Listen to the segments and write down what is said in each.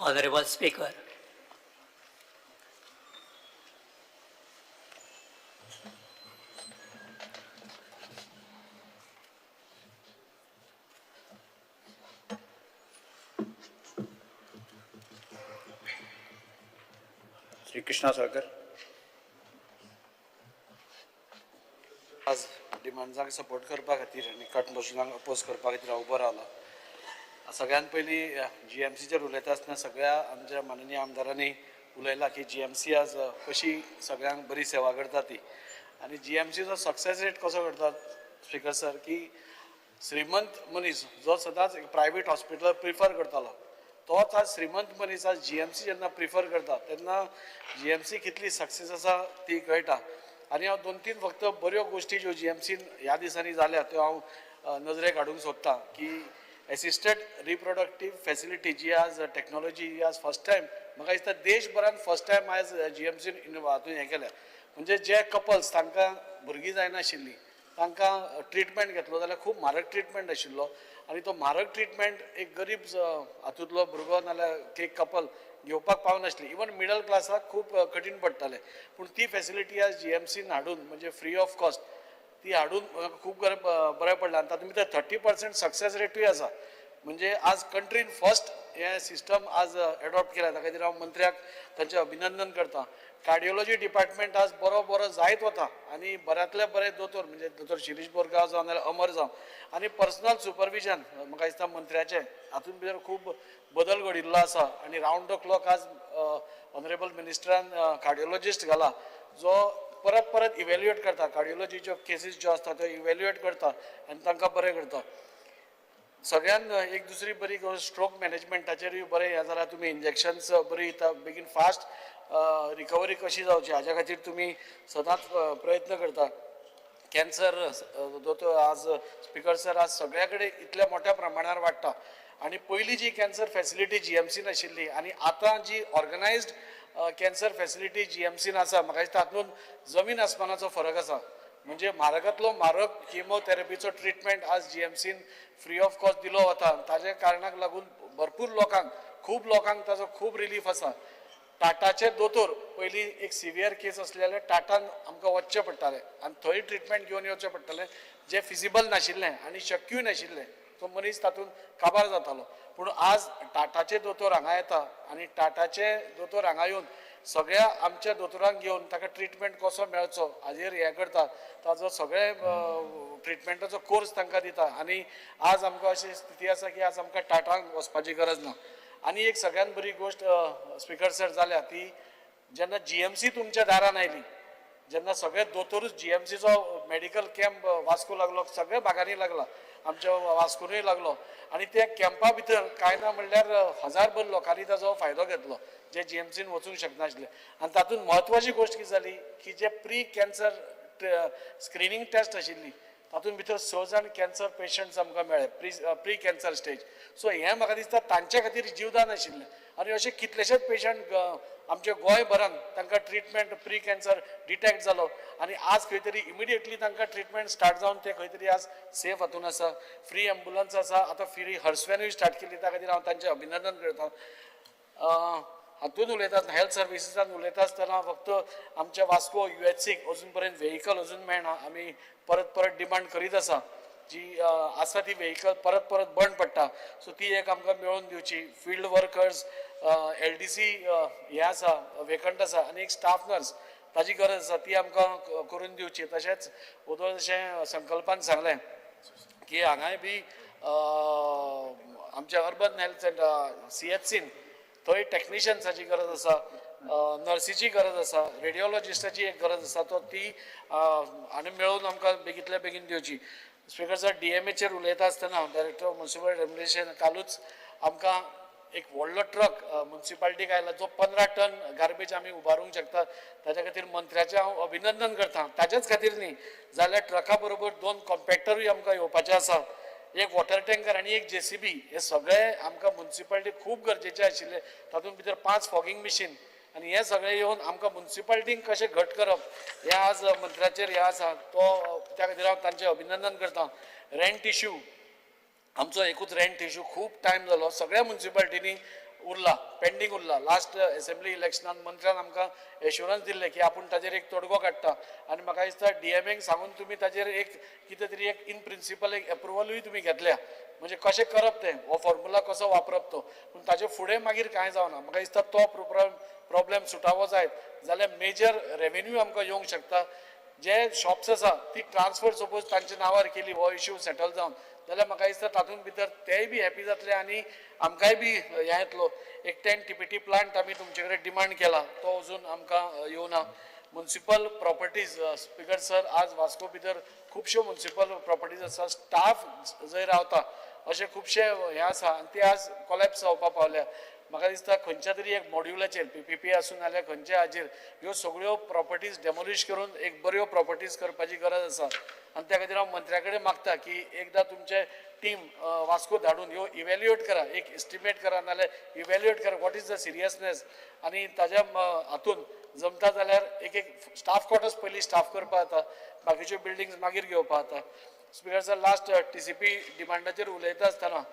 Honorable Speaker. Shri Krishna Salkar. आज डिमांड्सांक support करपा खातीर आनी कट मजुरांक अपोज करपा खातीर हांव उबो रावला. सगळ्यान पयलीं जी एम सीचेर उलयता आसतना सगळ्या आमच्या माननीय आमदारांनी उलयला की जी एम सी आज कशी सगळ्यांक बरी सेवा करता ती, आनी जी एम सीचो सक्सेस रेट कसो करता स्पिकर सर, की श्रीमंत मनीस जो सदांच एक प्रायवेट हॉस्पिटल प्रिफर करतालो तोच आज श्रीमंत मनीस आज जी एम सी जेन्ना प्रिफर करता तेन्ना जी एम सी कितली सक्सेस आसा ती कळटा. आनी हांव दोन तीन फक्त बऱ्यो गोश्टी ज्यो जी एम सीन ह्या दिसांनी जाल्या त्यो हांव नजरेक हाडूंक सोदतां की एसिस्टड रिप्रोडक्टीव फॅसिलिटी जी आज टॅक्नोलॉजी ही आज फर्स्ट टायम म्हाका दिसता देशभरान फर्स्ट टायम आयज जी एम सीन हातून हें केल्या. म्हणजे जे कपल्स तांकां भुरगीं जायनाशिल्लीं तांकां ट्रिटमेंट घेतलो जाल्यार खूब म्हारग ट्रिटमेंट आशिल्लो आनी तो म्हारग ट्रिटमेंट एक गरीब हातूंतलो भुरगो नाल्यार एक कपल घेवपाक पावनासली, इवन मिडल क्लासाक खूब कठीण पडटालें. पूण ती फॅसिलिटी आज जी एम सीन हाडून म्हणजे फ्री ऑफ कॉस्ट ती हाडून खूब बरें पडलें. आनी तातूंत भितर 30% सक्सेस रेटूय आसा. म्हणजे आज कंट्रीन फर्स्ट हें सिस्टम आज एडॉप्ट केला, त्या खातीर हांव मंत्र्याक तांचें अभिनंदन करता. कार्डियोलॉजी डिपार्टमेंट आज बरो बरो जायत वता आनी बऱ्यांतले बरे दोतोर म्हणजे दोतोर शिरीष बोरकार जावं नाल्यार अमर जावं आनी पर्सनल सुपरविजन म्हाका दिसता मंत्र्याचें हातूंत भितर खूब बदल घडिल्लो आसा. आनी रावंड the clock आज ऑनरेबल मिनिस्टरान कार्डियोलॉजिस्ट घाला जो परत परत इवेल्युएट करता, कार्डियोलॉजीच्यो केसीस ज्यो आसता त्यो इवेल्युएट करता आनी तांकां बरें करता. सगळ्यान एक दुसरी बरी गोश्ट स्ट्रोक मॅनेजमेंटाचेरूय बरें हें जाल्यार तुमी इंजेक्शन्स बरी दिता, बेगीन फास्ट रिकवरी कशी जावची हाज्या खातीर तुमी सदांच प्रयत्न करता. कॅन्सर दोतोर आज स्पिकर सर आज सगळ्या कडेन इतल्या मोठ्या प्रमाणार वाडटा आनी पयलीं जी कॅन्सर फॅसिलिटी जी एम सीन आशिल्ली आनी आतां जी organised cancer facility G M scene आसा म्हाका दिसता तातूंत जमीन आसमानाचो फरक आसा. म्हणजे म्हारगांतलो म्हारग किमोथेरपीचो ट्रिटमेंट आज G M scene free of cost दिलो वता, ताज्या कारणाक लागून भरपूर लोकांक खूब लोकांक ताजो खूब रिलीफ आसा. टाटाचे दोतोर पयलीं एक सिवियर केस आसले जाल्यार टाटान आमकां वचचें पडटालें आनी थंय ट्रिटमेंट घेवन येवचें पडटालें जें फिजिबल नाशिल्लें आनी शक्यूय नाशिल्लें, तो मनीस तातूंत काबार जातालो. पूण आज टाटाचे दोतोर हांगा येता आनी टाटाचे दोतोर हांगा येवन सगळ्या आमच्या दोतोरांक घेवन ताका ट्रिटमेंट कसो मेळचो हाजेर हें करता, ताजो सगळे ट्रिटमेंटाचो कोर्स तांकां दिता. आनी आज आमकां अशी स्थिती आसा की आज आमकां टाटांक वचपाची गरज ना. आनी एक सगळ्यान बरी गोश्ट स्पिकर सर जाल्या ती जेन्ना जी एम सी तुमच्या दारान आयली, जेन्ना सगळे दोतोरूच जी एम सीचो मेडिकल कॅम्प वास्को लागलो, सगळ्या भागांनी लागला, आमच्या वास्कोनूय लागलो आनी त्या कॅम्पा भितर कांय ना म्हणल्यार हजारभर लोकांनी ताजो फायदो घेतलो जे जी एम सीन वचूंक शकनाशिल्ले. आनी तातूंत म्हत्वाची गोश्ट कितें जाली की जे प्री कॅन्सर स्क्रिनींग टेस्ट आशिल्ली तातूंत भितर 6 जाण कॅन्सर पेशंट्स आमकां मेळ्ळे प्री कॅन्सर स्टेज. सो हें म्हाका दिसता तांच्या खातीर जिवदान आशिल्लें. आनी अशे कितलेशेच पेशंट आमच्या गोंयभरान तांकां ट्रिटमेंट प्री कॅन्सर डिटेक्ट जालो आनी आज खंय तरी इमिडिएटली तांकां ट्रिटमेंट स्टार्ट जावन ते खंय तरी आज सेफ हातून आसा. फ्री एम्बुलन्स आसा, आतां फ्री हर्सवॅनूय स्टार्ट केली, त्या खातीर हांव तांचें अभिनंदन करता. हातून उलयता आसतना हेल्थ सर्विसीसान उलयता आसतना फक्त आमच्या वास्को यू एच सीक अजून पर्यंत व्हेकल अजून मेळना, आमी परत परत डिमांड करीत आसा, जी आसा ती व्हेकल परत परत बंद पडटा, सो ती एक आमकां मेळोवन दिवची. Field workers L D C हें आसा वेकंट आसा आनी एक स्टाफ नर्स ताजी गरज आसा ती आमकां करून दिवची. तशेंच वोदोळ जशें संकल्पान सांगलें की हांगाय बी आमच्या urban health centre C H scene थंय टॅक्निशियन्साची गरज आसा, नर्सीची गरज आसा, रेडियोलॉजिस्टाची एक गरज आसा, तो ती आनी मेळोवन आमकां बेगींतल्या बेगीन दिवची. स्पिकर सर डी एम एचेर उलयता आसतना डायरेक्टर ऑफ म्युनिसिपल एडमिनिस्ट्रेशन कालूच आमकां एक व्हडलो ट्रक म्युनिसिपालिटीक आयला जो 15 टन गार्बेज आमी उबारूंक शकता, ताच्या खातीर मंत्र्याचें हांव अभिनंदन करता. ताच्याच खातीर न्ही जाल्यार ट्रका बरोबर 2 कॉम्पॅक्टरूय आमकां येवपाचे आसा, एक वॉटर टँकर आनी एक जे सी बी. हे सगळे आमकां म्युनिसिपालिटी खूब गरजेचे आशिल्ले, तातूंत भितर 5 फॉगिंग मशीन आनी हे सगळे येवन आमकां म्युनिसिपालिटींक कशें घट करप हें आज मंत्र्याचेर हें आसा, तो त्या खातीर हांव तांचें अभिनंदन करता. रेंट इश्यू आमचो एकूच रेंट इश्यू खूब टायम जालो, सगळ्या म्युनिसिपालिटींनी उरला, पेंडींग उरला. लास्ट एसेंब्ली इलेक्शनान मंत्र्यान आमकां एश्युरन्स दिल्लें की आपूण ताजेर एक तोडगो काडटा आनी म्हाका दिसता डीएमएक सांगून तुमी ताजेर एक कितें तरी एक इन प्रिंसिपल एक एप्रुवलूय तुमी घेतल्या, म्हणजे कशें करप तें, हो फॉर्मुला कसो वापरप तो. पूण ताजे फुडें मागीर कांय जावना. म्हाका दिसता तो प्रॉब्लेम सुटावो जायत जाल्यार मेजर रेवेन्यू आमकां येवंक शकता. जे शॉप्स आसा ती ट्रान्सफर सपोज तांच्या नांवार केली, हो इश्यू सेटल जावन जाल्यार म्हाका दिसता तातूंत भितर तेय बी हॅपी जातले आनी आमकांय बी हें येतलो. एक 10 TPT plant आमी तुमचे कडेन डिमांड केला, तो अजून आमकां येवना. मुन्सिपल प्रॉपर्टीज, स्पिकर सर, आज वास्को भितर खुबश्यो मुन्सिपल प्रॉपर्टीज आसा, स्टाफ जंय रावता अशे खुबशे हें आसा आनी ते आज कोलॅप्स जावपा पावल्या. म्हाका दिसता खंयच्या तरी एक मॉड्युलाचेर PPP आसूं नाल्यार खंयच्या हाजेर ह्यो सगळ्यो प्रॉपर्टीज डेमोलिश करून एक बऱ्यो प्रॉपर्टीज करपाची गरज आसा. आनी त्या खातीर हांव मंत्र्या कडेन मागता की एकदां तुमचे टीम वास्को धाडून ह्यो इवेल्युएट करा, एक एस्टिमेट करा नाल्यार इवेल्युएट करा what is the seriousness, आनी ताज्या हातून जमता जाल्यार एक एक स्टाफ क्वॉर्टर्स पयलीं स्टाफ करपा जाता, बाकीच्यो बिल्डिंग्स मागीर घेवपा जाता. स्पिकर सर, लास्ट TCP डिमांडाचेर उलयता आसतना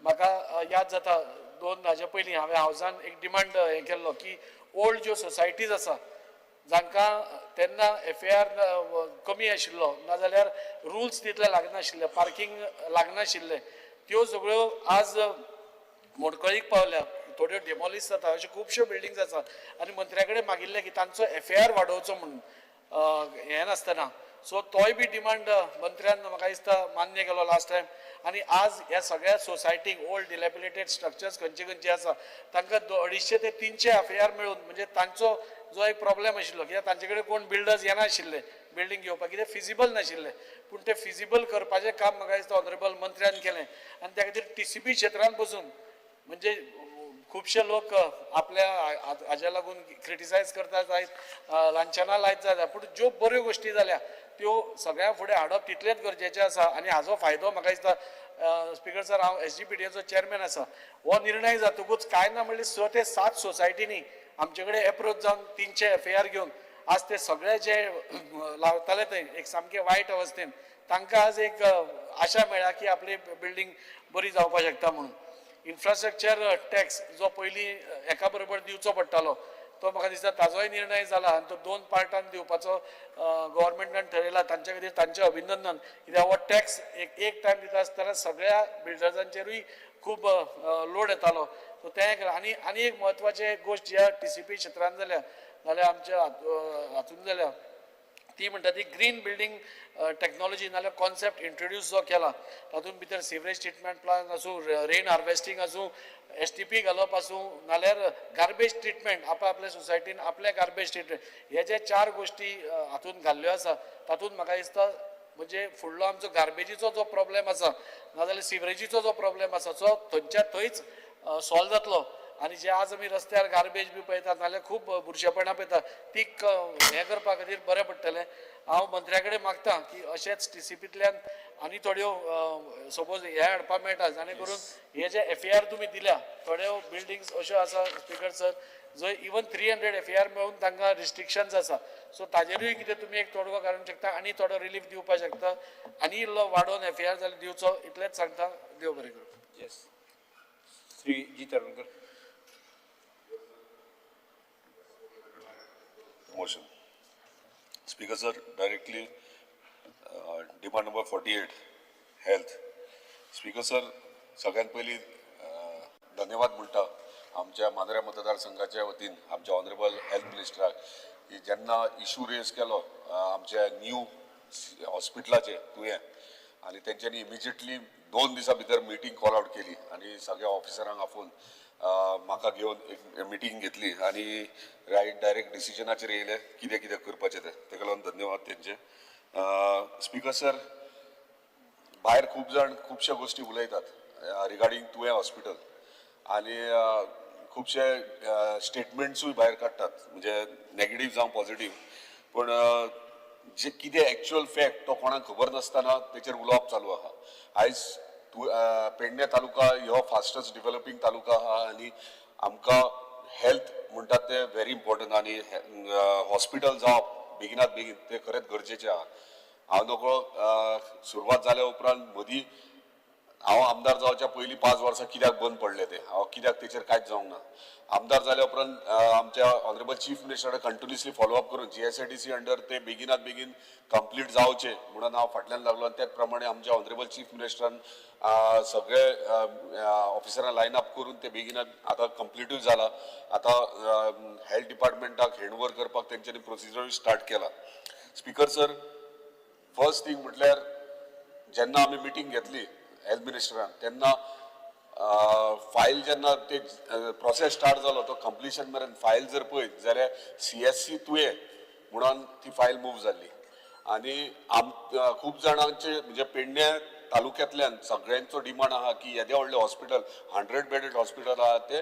म्हाका याद जाता 2 हाजे पयलीं हांवें हावजान एक डिमांड हें केल्लो की ओल्ड ज्यो सोसायटीज आसा जांकां तेन्ना FAR कमी आशिल्लो नाजाल्यार रुल्स तितले लागनाशिल्ले, पार्कींग लागनाशिल्लें, त्यो सगळ्यो आज मोडकळीक पावल्या, थोड्यो डेमोलिश जाता, अश्यो खुबश्यो बिल्डिंग्स आसा. आनी मंत्र्या कडेन मागिल्लें की तांचो FAR वाडोवचो म्हणून हें नासतना, सो तोय बी डिमांड मंत्र्यान म्हाका दिसता मान्य केलो लास्ट टायम. आनी आज ह्या सगळ्या सोसायटीक ओल्ड डिलेपिलेटेड स्ट्रक्चर्स खंयचे खंयचे आसा तांकां 250 ते 300 FAR मेळून म्हणजे तांचो जो एक प्रॉब्लेम आशिल्लो कित्याक तांचे कडेन कोण बिल्डर्स येनाशिल्ले बिल्डींग घेवपाक, कित्याक फिजिबल नाशिल्लें, पूण तें फिजिबल करपाचें काम म्हाका दिसता ऑनरेबल मंत्र्यान केलें. आनी त्या खातीर TCP क्षेत्रान बसून म्हणजे खुबशे लोक आपल्या हाज्या लागून क्रिटिसायज करता जायत, लांछनां लायत जायत, पूण ज्यो बऱ्यो गोश्टी जाल्या त्यो सगळ्यां फुडें हाडप तितलेंच गरजेचें आसा. आनी हाजो फायदो म्हाका दिसता स्पिकर सर, हांव SGPDAचो चॅरमॅन आसा, हो निर्णय जातकूच कांय ना म्हणल्यार 6 ते 7 सोसायटींनी आमचे कडेन एप्रोच जावन 300 FAR घेवन आज ते सगळे जे लावताले थंय एक सामके वायट अवस्थेन तांकां आज एक आशा मेळ्ळा की आपली बिल्डींग बरी जावपाक शकता म्हणून. इन्फ्रास्ट्रक्चर टॅक्स जो पयलीं एका बरोबर दिवचो पडटालो तो म्हाका दिसता ताजोय निर्णय जाला आनी तो 2 पार्टान दिवपाचो गव्हर्मेंटान ठरयला. तांचे खातीर तांचें अभिनंदन, कित्याक हो टॅक्स एक टायम दिता आसतना सगळ्या बिल्डर्सांचेरूय खूब लोड येतालो, सो तें एक. आनी आनी एक म्हत्वाची गोश्ट ह्या TCP क्षेत्रान जाल्या नाल्यार आमच्या हातून जाल्या ती म्हणटा ती ग्रीन बिल्डींग टॅक्नॉलॉजी नाल्यार कॉन्सेप्ट इंट्रोड्यूस जो केला तातूंत भितर सिवरेज ट्रिटमेंट प्लांट आसूं, रेन हार्वेस्टींग आसूं, STP घालप आसूं, नाल्यार गार्बेज ट्रिटमेंट आपल्या सोसायटीन आपले गार्बेज ट्रिटमेंट, हे जे 4 गोश्टी हातूंत घाल्ल्यो आसा तातूंत म्हाका दिसता म्हणजे फुडलो आमचो गार्बेजीचो जो प्रॉब्लेम आसा नाजाल्यार सिवरेजीचो जो प्रॉब्लेम आसा तो थंयच्या थंयच सॉल्व जातलो. आनी जे आज आमी रस्त्यार गार्बेज बी पळयतात नाल्यार खूब बुरशेपणां पळयतात ती हें करपा खातीर बरें पडटलें. हांव मंत्र्या कडेन मागता की अशेंच TCPंतल्यान आनी थोड्यो सपोज हें हाडपाक मेळटा जाणे करून हे जे FAR तुमी दिल्या थोड्यो बिल्डिंग्स अश्यो आसा स्पिकर सर जंय इवन 300 FAR मेळून तांकां रिस्ट्रिक्शन्स आसा, सो ताजेरूय कितें तुमी एक तोडगो काडूंक शकता आनी थोडो रिलीफ दिवपाक शकता आनी इल्लो वाडोवन FAR जाल्यार दिवचो, इतलेंच सांगता. देव बरें करूं. Yes, Shri G Tarulkar. Motion. Speaker sir, directly demand number 48, health. Speaker sir, सगळ्यात पयलीं धन्यवाद म्हणटा आमच्या मांद्र्या मतदारसंघाच्या वतीन आमच्या ऑनरेबल हेल्थ मिनिस्टराक की जेन्ना इशू रेज केलो आमच्या न्यू हॉस्पिटलाचे तुयें, आनी तेंच्यांनी इमिजिएटली 2 दिसां भितर मिटींग कॉल आवट केली आनी सगळ्या ऑफिसरांक आपोवन म्हाका घेवन एक मिटींग घेतली आनी रायट डायरेक्ट डिसिजनाचेर येयले कितें कितें करपाचें तें, तेका लागून धन्यवाद तेंचे. स्पिकर सर, भायर खूब जाण खुबश्यो गोश्टी उलयतात रिगार्डींग तुयें हॉस्पिटल आनी खुबशे स्टेटमेंट्सूय भायर काडटात, म्हणजे नेगेटीव जावं पॉझिटीव, पूण जे कितें एक्चुअल फॅक्ट तो कोणाक खबर नासतना तेचेर उलोवप चालू आहा. आयज पेडणे तालुका हो फास्टस्ट डिवेलपींग तालुका आहा आनी आमकां हेल्थ म्हणटात तें व्हेरी इम्पॉर्टंट आनी हॉस्पिटल जावप बेगिनात बेगीन तें खरेंच गरजेचें आहा. हांव नकळो सुरवात जाल्या उपरांत मदीं हांव आमदार जावच्या पयलीं 5 वर्सां कित्याक बंद पडले ते, हांव कित्याक तेचेर कांयच जावंक ना. आमदार जाल्या उपरांत आमच्या ऑनरेबल चीफ मिनिस्टरा कंटिन्युअसली फॉलोअप करून जीएसआयडीसी अंडर ते बेगिनात बेगीन कंप्लीट जावचे म्हणून हांव फाटल्यान लागलो आनी त्याच प्रमाणे आमच्या ऑनरेबल चीफ मिनिस्टरान सगळे ऑफिसरां लायन अप करून ते बेगिनात आतां कंप्लिटूय जाला. आतां हेल्थ डिपार्टमेंटाक हँड करपाक तेंच्यांनी प्रोसिजरूय स्टार्ट केला. स्पीकर सर, फर्स्ट थिंग म्हटल्यार जेन्ना आमी मिटींग घेतली हेल्थ मिनिस्टरान, तेन्ना फायल जेन्ना ते प्रोसेस स्टार्ट जालो तो कंप्लिशन मेरेन फायल जर पळयत जाल्यार सीएचसी तुयें म्हणून ती फायल मूव जाल्ली. आनी आम खूब जाणांचे, म्हणजे पेडणे तालुक्यांतल्यान सगळ्यांचो डिमांड आहा की येदें व्हडलें हॉस्पिटल, 100 बेडेड हॉस्पिटल आहा, ते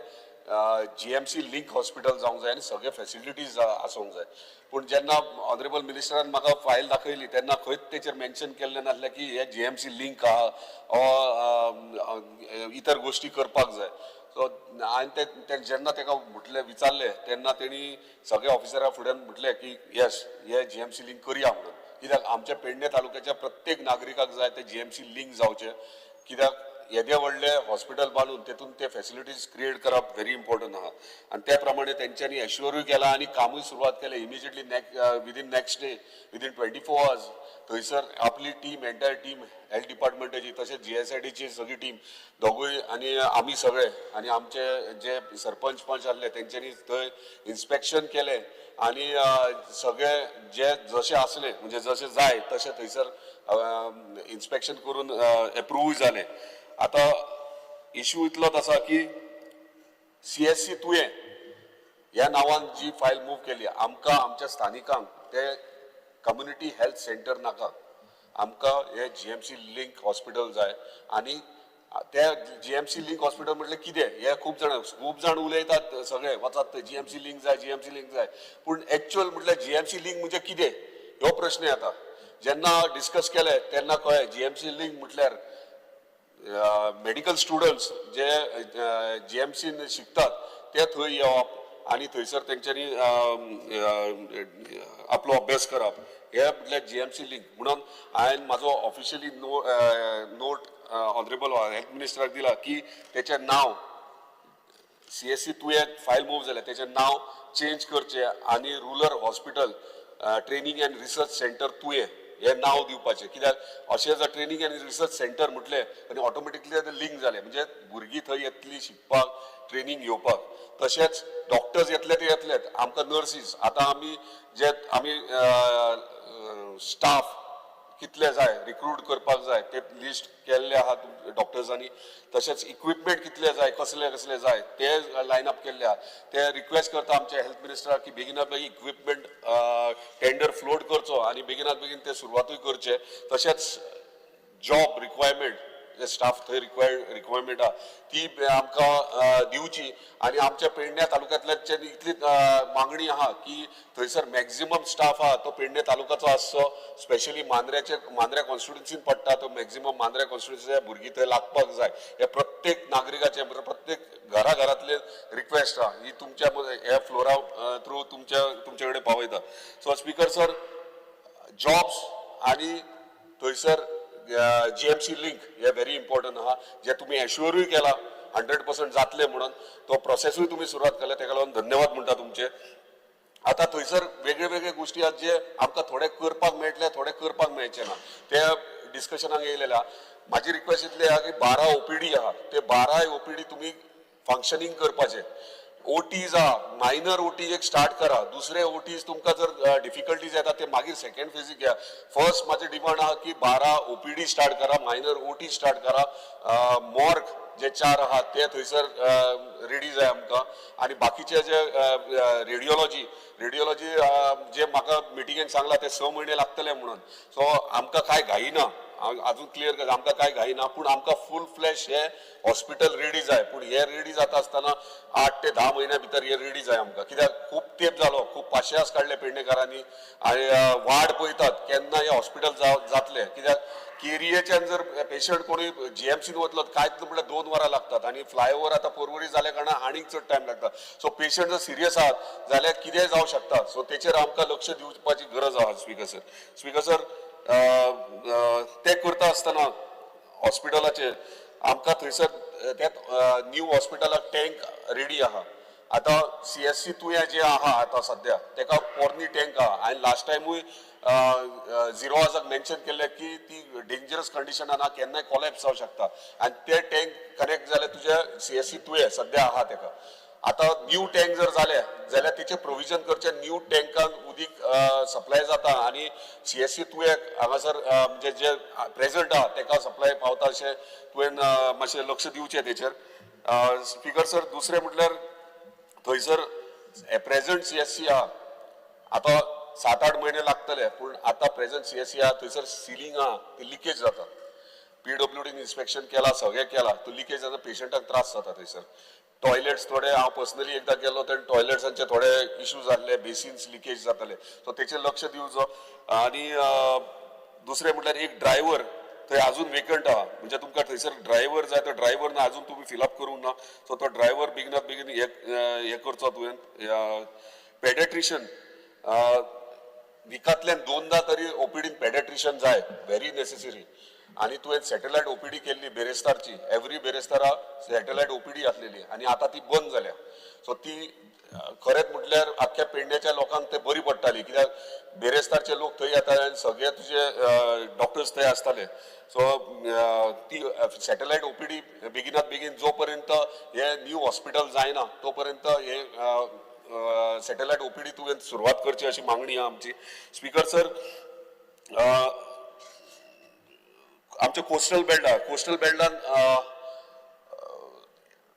जीएमसी लिंक हॉस्पिटल जावंक जाय आनी सगळे फेसिलिटीज आसूंक जाय. पूण जेन्ना ऑनरेबल मिनिस्टरान म्हाका फायल दाखयली तेन्ना खंयच तेचेर मेन्शन केल्लें नासलें की हे जीएमसी लिंक आहा वा इतर गोश्टी करपाक जाय. सो हांवें ते जेन्ना ताका म्हटलें, विचारलें, तेन्ना तेणी सगळ्या ऑफिसरा फुड्यान म्हटलें की येस, हे जीएमसी लिंक करया म्हणून, कित्याक आमच्या पेडणे तालुक्याच्या प्रत्येक नागरिकाक जाय ते जीएमसी लिंक जावचें, कित्याक येदें व्हडलें हॉस्पिटल बांदून तेतून ते फेसिलिटीज क्रिएट करप व्हेरी इम्पॉर्टंट आहा. आनी त्या प्रमाणे तेंच्यांनी एश्युअरूय केलां आनी कामूय सुरवात केलें. Immediately within next day, within 24 hours थंयसर आपली टीम, एंटायर टीम हेल्थ डिपार्टमेंटाची, तशेंच जीएसआयडीची सगळी टीम, दोगूय आनी आमी सगळे आनी आमचे जे सरपंच पंच आहले तेंच्यांनी थंय इन्स्पेक्शन केलें आनी सगळे जे जशे आसले, म्हणजे जशे जाय तशें थंयसर इन्स्पेक्शन करून एप्रुवूय जालें. आतां इशू इतलोच आसा की सीएचसी तुयें ह्या नांवान जी फायल मूव केली, आमकां आमच्या स्थानिकांक ते कम्युनिटी हेल्थ सेंटर नाका. आमकां हे जीएमसी लिंक हॉस्पिटल जाय. आनी ते जीएमसी लिंक हॉस्पिटल म्हटल्यार कितें हे खूब जाण उलयतात. सगळे वचात थंय, जीएमसी लिंक जाय, जीएमसी लिंक जाय, पूण एक्चुअल म्हटल्यार जीएमसी लिंक म्हणजे कितें हो प्रश्न येता. जेन्ना डिस्कस केले तेन्ना कळ्ळें, जीएमसी लिंक म्हटल्यार मेडिकल स्टुडंट्स जे जीएमसीन शिकतात ते थंय येवप आनी थंयसर तेंच्यांनी आपलो अभ्यास करप, हे म्हटल्यार जीएमसी लिंक. म्हणून हांवें म्हाजो ऑफिशियली नोट ऑनरेबल हेल्थ मिनिस्टराक दिला की तेचें नांव सीएचसी तुयें फायल मूव जालें, तेचें नांव चेंज करचें आनी Rural Hospital Training and Research Centre तुयें हें नांव दिवपाचें, कित्याक अशें जर ट्रेनिंग आनी रिसर्च सेंटर म्हटलें आनी ऑटोमॅटिकली तें लिंक जालें, म्हणजे भुरगीं थंय येतलीं शिकपाक, ट्रेनिंग घेवपाक, तशेंच डॉक्टर्स येतले ते येतलेच. आमकां नर्सीस, आतां आमी जे आमी स्टाफ कितले जाय रिक्रूट करपाक जाय ते लिस्ट केल्ले आहा डॉक्टर्सांनी, तशेंच इक्विपमेंट कितले जाय, कसले कसले जाय ते लायन अप केल्ले आहा. ते रिक्वेस्ट करता आमच्या हेल्थ मिनिस्टराक की बेगिनात बेगीन इक्विपमेंट टेंडर फ्लोट करचो आनी बेगिनात बेगीन ते सुरवातूय करचे. तशेंच जॉब रिक्वायरमेंट, जे स्टाफ थंय रिक्वायरमेंट आहा ती आमकां दिवची. आनी आमच्या पेडण्या तालुक्यांतल्यान इतली मागणी आहा की थंयसर मॅक्झिमम स्टाफ आहा तो पेडणे तालुक्याचो आसचो. स्पेशली मांद्र्याचे, मांद्र्या कॉन्स्टिट्युन्सीन पडटा तो मॅक्झिमम मांद्र्या कॉन्स्टिट्युन्सीच्या भुरगीं थंय लागपाक जाय. हे प्रत्येक नागरिकाचे, प्रत्येक घरा घरातले रिक्वेस्ट आहा. ही तुमच्या ह्या फ्लोरा थ्रू तुमच्या कडेन पावयता. सो स्पीकर सर, जॉब्स आणि थंयसर जीएमसी लिंक हे व्हेरी इम्पॉर्टंट आहा, जे तुमी एश्युअरूय केला 100% जातले म्हणून. तो प्रोसेसूय तुमी सुरवात केल्या, तेका लागून धन्यवाद म्हणटा तुमचे. आतां थंयसर वेगळे वेगळे गोश्टी आहात जे आमकां थोडे करपाक मेळटले, थोडे करपाक मेळचे ना, ते डिस्कशनाक येयलेले आहा. म्हाजी रिक्वेस्ट इतली आहा की 12 ओपीडी आहा, ते 12 ओपीडी तुमी फंक्शनींग करपाचे. ओटीज आहा, मायनर ओटी एक स्टार्ट करा. दुसरे ओटीज तुमकां जर डिफिकल्टीज येता ते मागीर सेकंड फेजीक घ्या. फर्स्ट म्हाजें डिमांड आहा की 12 ओपीडी स्टार्ट करा, मायनर ओटी स्टार्ट करा, मॉर्ग जे चार आहात ते थंयसर रेडी जाय आमकां. आनी बाकीचे जे रेडिओलॉजी जे म्हाका मिटिंगेन सांगला ते 6 म्हयने लागतले म्हणून. सो आमकां कांय घाई ना. हांव अजून क्लियर करता, आमकां कांय घाई ना, पूण आमकां फूल फ्लॅश हे हॉस्पिटल रेडी जाय. पूण हे रेडी जाता आसतना 8 ते 10 म्हयन्या भितर हे रेडी जाय आमकां, कित्याक खूब तेंप जालो, खूब पाशियेंस काडले पेडणेकारांनी आनी वाट पळयतात केन्ना हे हॉस्पिटल जातले, कित्याक केरियेच्यान जर पेशंट कोणूय जीएमसीन वतलो कांयच म्हटल्यार 2 वरां लागतात आनी फ्लायओवर आतां पोरवरी जाल्या कारणान आनीक चड टायम लागता. सो पेशंट जर सिरियस आहात जाल्यार कितेंय जावं शकता. सो तेचेर आमकां लक्ष दिवपाची गरज आहा स्पीकर सर. स्पीकर सर, ते करता आसतना हॉस्पिटलाचेर आमकां थंयसर त्यात न्यू हॉस्पिटलाक टँक रेडी आहा. आतां सीएससी तुया जे आहा आतां सद्या तेका पोरणी टँक आहा आनी लास्ट टायमूय झिरो आसाक मेन्शन केल्लें की ती डेंजरस कंडिशनान आहा, केन्नाय कोलॅप्स जावंक शकता आनी ते टँक कनेक्ट जाल्यार तुज्या सीएससी तुयें सद्या आहा तेका आतां न्यू टँक जर जाले जाल्यार तेचें प्रोविजन करचें. न्यू टँकान उदीक सप्लाय जाता आनी सीएससी तुयें हांगासर म्हणजे जे प्रेजंट आहा तेका सप्लाय पावता अशें तुवें मातशें लक्ष दिवचें तेचेर. स्पिकर सर, दुसरें म्हटल्यार थंयसर प्रेजंट सीएससी आहा, आतां 7-8 म्हयने लागतले, पूण आतां प्रेजंट सीएससी आहा थंयसर सिलींग आहा ती लिकेज जाता. पीडब्ल्यूडीन इन्स्पेक्शन केला, सगळें केला, तो लिकेज जाता, पेशंटाक त्रास जाता. थंयसर टॉयलेट्स थोडे, हांव पर्सनली एकदां गेलो तेन्ना टॉयलेट्सांचे थोडे इशू जाल्ले, बेसिन्स लिकेज जाताले, सो तेचेर लक्ष दिवचो. आनी दुसरें म्हटल्यार एक ड्रायव्हर थंय अजून वेकंट आहा, म्हणजे तुमकां थंयसर ड्रायव्हर जाय तो ड्रायव्हर ना, अजून तुमी फिलअप करूंक ना, सो तो ड्रायव्हर बेगिनात बेगीन हे हे करचो तुवें. पेडेट्रिशन विकांतल्यान दोनदा तरी ओपीडीन पेडेट्रिशन जाय, व्हेरी नेसेसरी. आनी तुवें सॅटेलायट ओपीडी केल्ली बेरेस्तारची, एवरी बेरेस्तारा सॅटेलायट ओपीडी आसलेली आनी आतां ती बंद जाल्या. सो ती खरेंच म्हटल्यार आख्ख्या पेडण्याच्या लोकांक ते बरी पडटाली, कित्याक बेरेस्तारचे लोक थंय येताले आनी सगळे तुजे डॉक्टर्स थंय आसताले. सो ती सॅटेलायट ओपीडी बेगिनात बेगीन, जो पर्यंत हे न्यू हॉस्पिटल जायना तो पर्यंत हे सॅटेलायट ओपीडी तुवें सुरवात करची अशी मागणी आहा आमची. स्पीकर सर, आमचे कोस्टल बेल्ट आहा, कोस्टल बेल्टान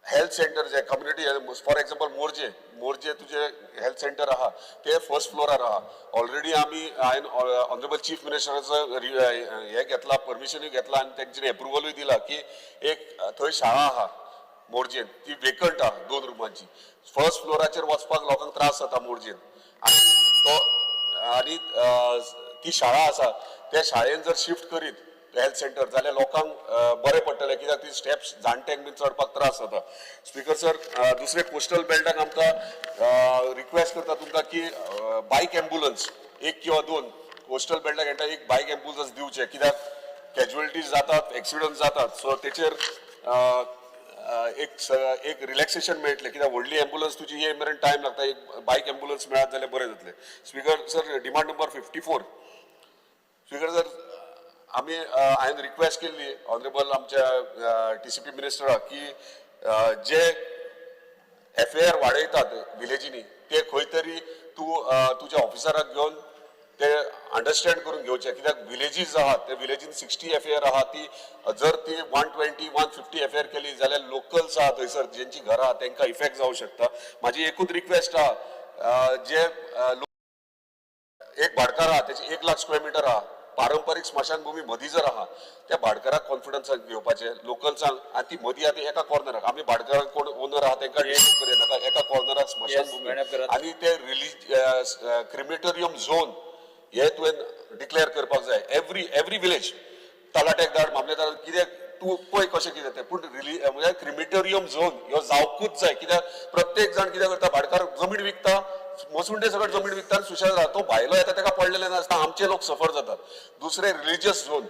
हेल्थ सेंटर जे community, for example Morje, Morje तुजे हेल्थ सेंटर आहा ते फर्स्ट फ्लोरार आहा. ऑलरेडी आमी हांवें ऑनरेबल चीफ मिनिस्टराचो हे घेतला, परमिशनूय घेतला आनी तेंच्यानी एप्रुवलूय दिला की एक थंय शाळा आहा मोरजेन, ती वेकंट आहा दोन रुमांची. फर्स्ट फ्लोराचेर वचपाक लोकांक त्रास जाता मोरजेन आनी तो आनी ती शाळा आसा त्या शाळेन जर शिफ्ट करीत हेल्थ सेंटर जाल्यार लोकांक बरें पडटलें, कित्याक ती स्टेप्स जाणट्यांक बीन चडपाक त्रास जाता. स्पीकर सर, दुसरें कोस्टल बेल्टाक आमकां रिक्वेस्ट करता तुमकां की बायक एम्बुलन्स एक किंवा दोन कोस्टल बेल्टाक हेंटा एक बायक एम्बुलन्स दिवचें, कित्याक कॅज्युअलिटीज जातात, एक्सिडंट जातात, सो तेचेर एक रिलॅक्सेशन मेळटलें, कित्याक व्हडली एम्बुलन्स तुजी ये मेरेन टायम लागता, एक बायक एम्बुलन्स मेळत जाल्यार बरें जातलें. Speaker sir, demand number 54. Speaker sir, आमी हांवें रिक्वेस्ट केल्ली ऑनरेबल आमच्या टीसीपी मिनिस्टराक की जे एफआयआर वाडयतात विलेजींनी ते खंय तरी तूं तुज्या ऑफिसराक घेवन ते अंडरस्टँड करून घेवचे, कित्याक विलेजीस आहात ते विलेजीन 60 एफआयआर आहा, ती जर ती 120 150 एफआयआर केली जाल्यार लोकल्स आहा थंयसर जेंची घरां आहा तेंकां इफेक्ट जावं शकता. म्हाजी एकूच रिक्वेस्ट आहा, जे एक भाटकार आहा तेचे 1 लाख स्क्वेअर मिटर आहा, पारंपरीक स्मशानभूमी मदीं जर आहा त्या भाटकाराक कॉन्फिडन्सान घेवपाचें लोकल्सांक, आनी ती मदीं आहा ती एका कॉर्नराक, आमी भाटकारांक कोण ओनर आहा तेंकां डिस्टर्ब करिनाका, एका कॉर्नराक स्मशानभूमी wind up करात. आनी ते क्रिमेटोरियम झोन हे तुवें डिक्लेअर करपाक जाय. एवरी विलेज तलाट्याक धाड, मामलेदार, कित्याक तूं पळय कशें कितें तें, पूण म्हणजे क्रिमेटोरियम झोन ह्यो जावकूच जाय, कित्याक प्रत्येक जाण कितें करता, भाटकार जमीन विकता, मसुंडे सगळे जमीन विकता आनी सुशेगाद रावता. तो भायलो येता तेका पडलेलें नासता, आमचे लोक सफर जातात. दुसरें रिलिजियस झोन,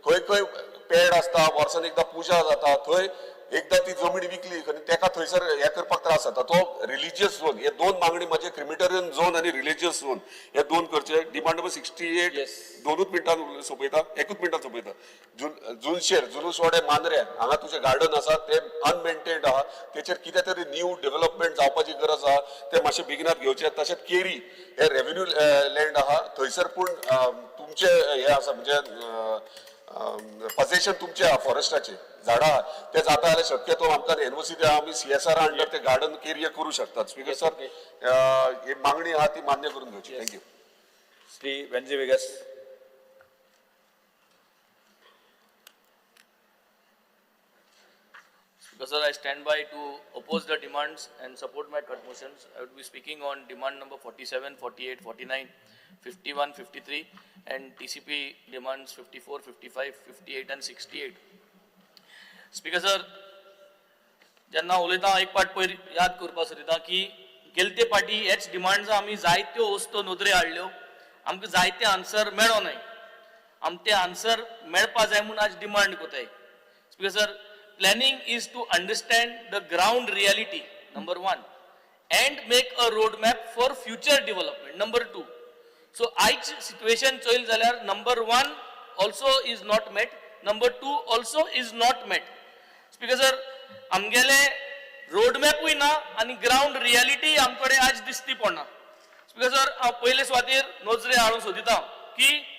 खंय खंय पेड आसता, वर्सान एकदां पुजा जाता, थंय एकदां ती जमीन विकली आनी तेका थंयसर हें करपाक त्रास जाता, तो रिलिजियस झोन. हे दोन मागणी म्हाजे, क्रिमेटोरियम झोन आनी रिलिजियस झोन, हे दोन करचे. Demand number 68. दोनूच मिनटां सोंपयता, एकूच मिनटान सोंपयता. जुनशेर जुलूसवाडे मांद्रे हांगा तुजें गार्डन आसा तें अनमेंटेन्ड आहा, तेचेर कितें तरी न्यू डेव्हलपमेंट जावपाची गरज आहा, तें मातशें बेगिनात घेवचें. तशेंच केरी हे रेव्हेन्यू लँड आहा थंयसर, पूण तुमचें हें आसा म्हणजे पजेशन तुमचें आहा, फॉरेस्टाचें झाडां आहा, तें जाता जाल्यार शक्यतो आमकां एनओसी द्या, आमी सीएसआर अंडर ते गार्डन केरियर करूं शकतात. स्पीकर सर, ही मागणी आहा ती मान्य करून घेवची. Thank you. Shri Venzy Viegas. Because sir, I stand by to oppose the demands and support my cut motions. I would be speaking on demand number 47, 48, 49, 51, 53 and TCP demands 54, 55, 58 and 68. Speaker sir, जेन्ना उलयता एक पाट पयर याद करपा सोदिता की गेलते पाटी हेच डिमांड्स आमी जायत्यो वस्तू नदरे हाडल्यो, आमकां जायते आन्सर मेळो न्हय, आमकां ते आन्सर मेळपा जाय म्हूण आज डिमांड कोताय. Speaker sir, Planning is to understand the ground reality, number one, and make a road map for future development, number two. So आयज सिट्युएशन चोयल जाल्यार number one also is not met, number two also is not met. Speaker sir, आमगेले road मॅपूय ना आनी ground reality आमकडे आज दिसती पडना. Speaker sir, हांव पयले सुवातेर नजरे हाडूंक सोदिता की